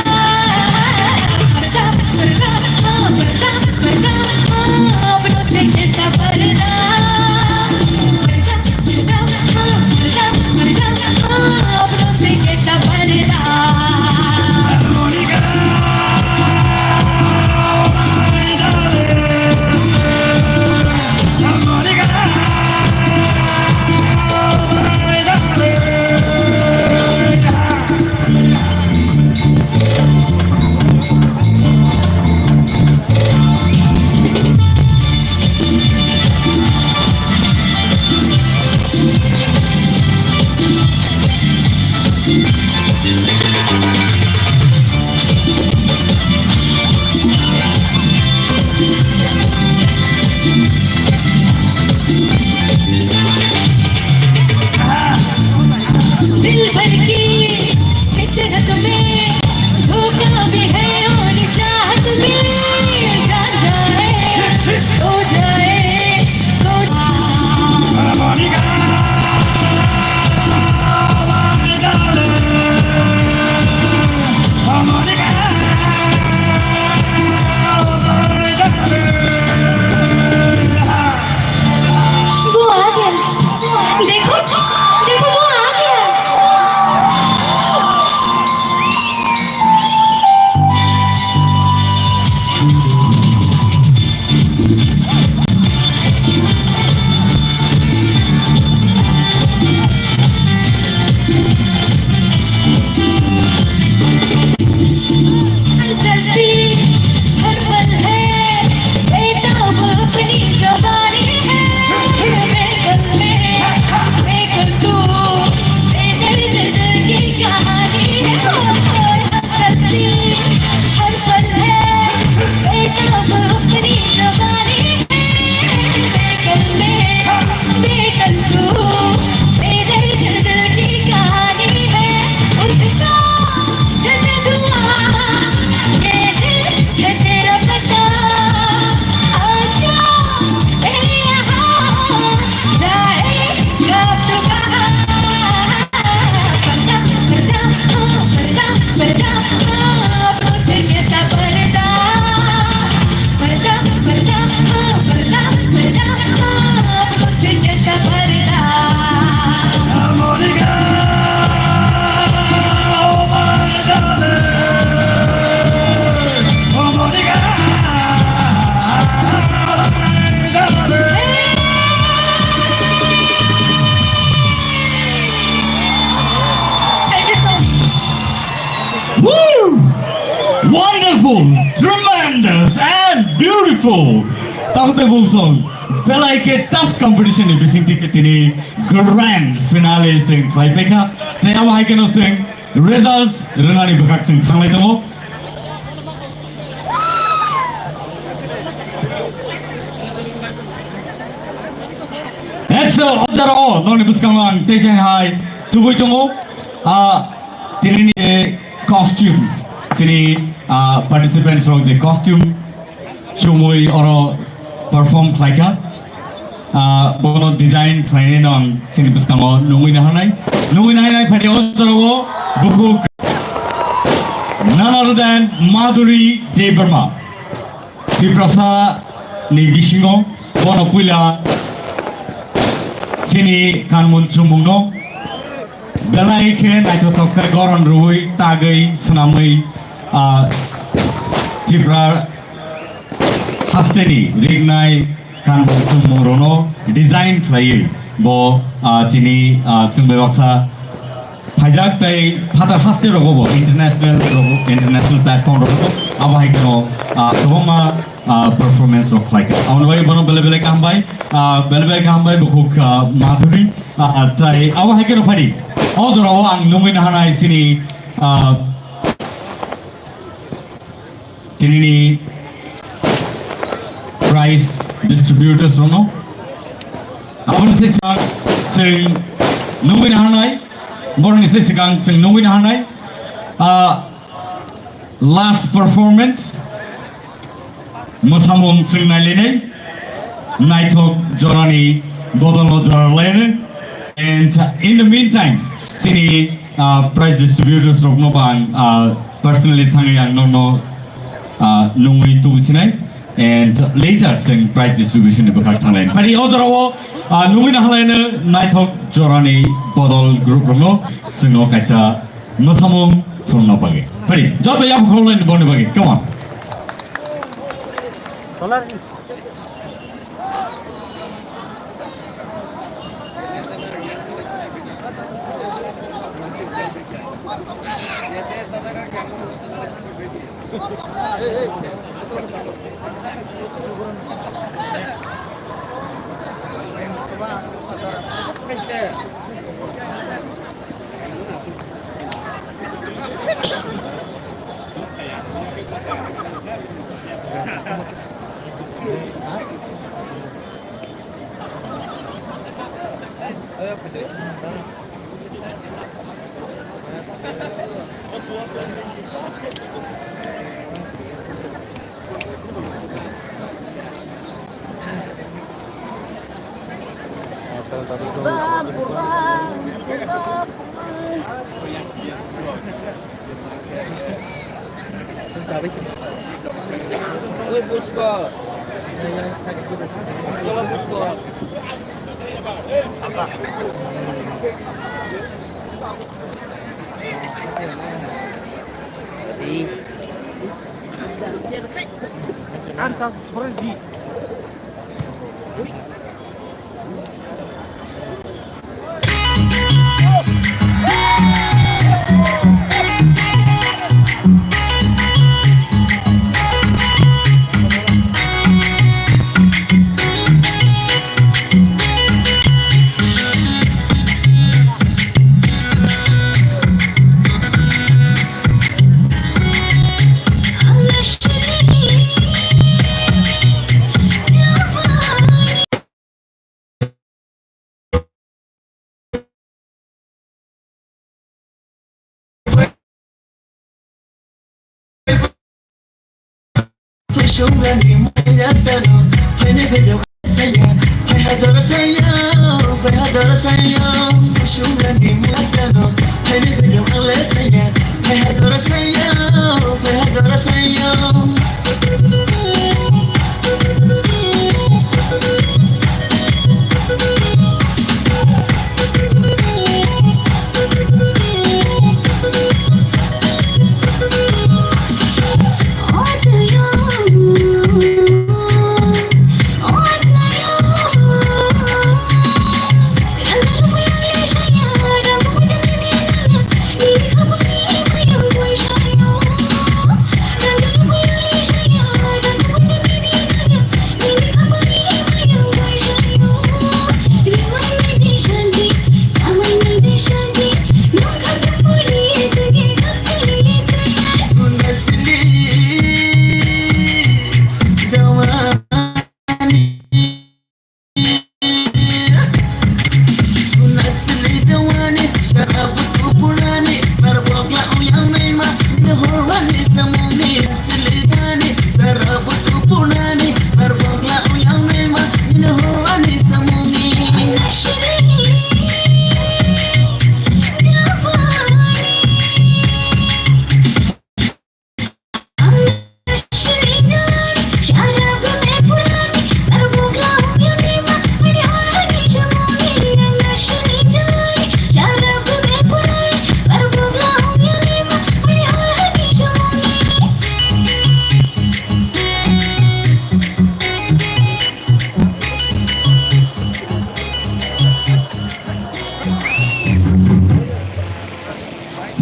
Tamte bungsong belai khe tough competition ni bising twi khe tini grand finale sing khlai paikha. Tei abo hai kheno sing results rwnani bwkhak sing thanglai tongo. That's all, ojaro, nokni bwskango ang tei hai tubui tongo. Ah, tini ni costume, tini, ah, participants rok je costume chumui oro perform khlaikha. Ah, bono design khlainai no ang chini bwskango nungwi naharnai. Nungwi naharnai phai o jora o bukhuk none other than Madhuri Debbarma. Tiprasa ni bisingo bono puila chini kanmung chumung no belai khe naithothok khe goron rwui tagwi swnamwi, ah, Tripura hasteni rignai kanmung chumung rokno design khlaiwi bo, ah, tini, ah, chwng bai baksa phaijak tei phatar haste rogo bo international rogo, international platform rogo bo abo hai kheno, ah, kwbangma, ah, performance rok khlaikha. Aboni bagwi bono belai belai kaham bai, ah, belai belai kaham bai bukhuk, ah, Madhuri. Ah, tai abo hai kheno phadi. O jorao ang nungwi naharnai chini, ah, tinini prize distributors rokno. Aboni se swkang chwng nungwi naharnai, boroni se swkang chwng nungwi naharnai. Ah, last performance. Mwsamung chwng nailainai, naithok jorani bodolno jora rwlainai. And in the meantime, chini, uh, prize distributors rokno bo ang, uh, personally thangwi ang norokno, uh, nungwi tubu sinai. And later chwng prize distribution ni bwkhak thanglainai. Phai o jorao, uh, nungwi naharlainai naithok jorani bodol group rokno chwngno kaisa mwsamung phunukna bagwi. Phai joto yapha khoroknai boni bagwi. Come on. Ui, puskol. Puskol, puskol. Ang sa sorry di.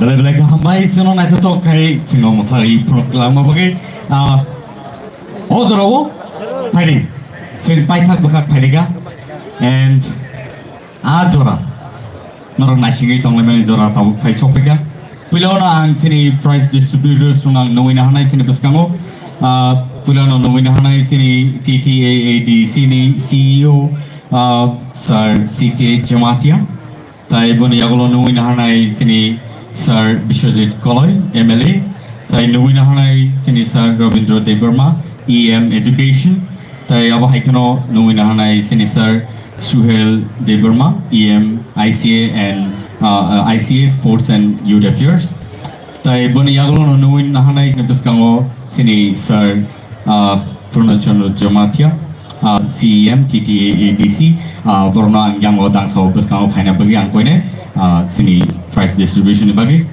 Belai belai kaham bai, chwngno naithothok khai chwngno mwsari phunuk kwlangma bagwi, ah, o jorao phaidi, chwng paithak bwkhak phaidika, and a jora norok naisingwi tonglaimani jora tabuk phai sokphaikha. Puilano ang chini prize distributors rok ang nungwi naharnai chini bwskango, ah, puilano nungwi naharnai chini T T A A D C ni C E O, ah, Sir C K Jamatia. Tai boni yagulo nungwi naharnai chini Sir Biswajit Koloi, M L A. Tai nungwi naharnai chini Sir Rabindra Debbarma, E M Education. Tai abo hai kheno nungwi naharnai chini Sir Suhel Debbarma, E M I C A and, uh, uh, I C A Sports and Youth Affairs. Tai boni yagulo no nungwi naharnai chini bwskango chini Sir, ah, Purno Chandra Jamatia, ah, C E M T T A A D C, ah, borokno ang yango dangsa o bwskango phaina bagwi ang koine, ah, chini prize distribution ni bagwi.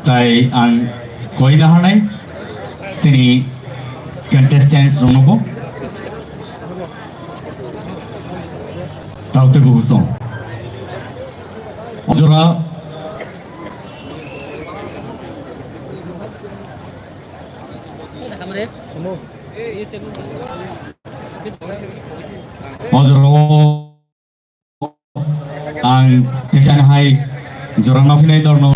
Tai ang koina hanai chini contestants rokno bo. Taute buhusong. Jora. O jora o ang tesan hai jora ma phinai dorno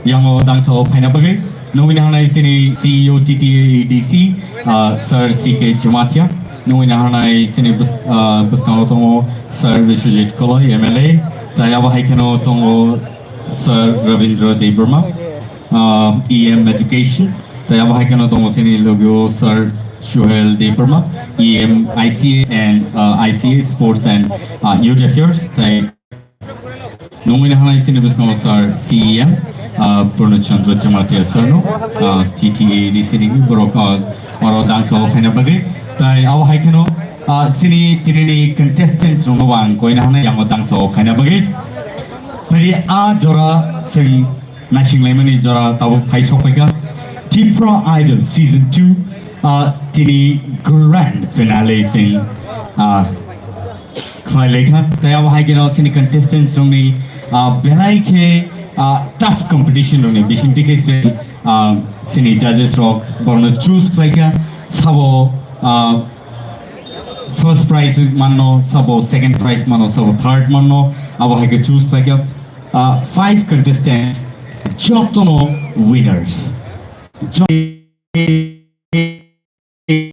yango dangsa o phaina bagwi. Nungwi naharnai chini C E O T T A A D C, ah, Sir C K Jamatia. Nungwi naharnai chini bws-, ah, bwskango tongo Sir Biswajit Koloi, M L A. Tai abo hai kheno tongo Sir Rabindra Debbarma, ah, E M Education. Tai abo hai kheno tongo chini logio Sir Suhel Debbarma, E M I C A and, ah, I C A Sports and, ah, Youth Affairs. Tai nungwi naharnai chini bwskango Sir C E M, ah, Purno Chandra Jamatia Sir no, ah, T T A D C ni borok, ah, oro dangsa o phaina bagwi. Tai abo hai kheno, ah, chini tini ni contestants rokno bo ang koina hanai yango dangsa o phaina bagwi. Phai a jora chwng naisinglaimani jora tabuk phai sokphaikha. Tipra Idol Season two, ah, tini grand finale chwng, ah, khlai laikha. Tai abo hai kheno chini contestants rokni, ah, belai khe, ah, tough competition rokni bisingtwi khe se, ah, chini judges rok borokno choose khlaikha. Sabo, ah, first prize manno, sabo second prize manno, sabo third manno, abo hai khe choose khlaikha. Ah, five contestants jotono winners. Jo-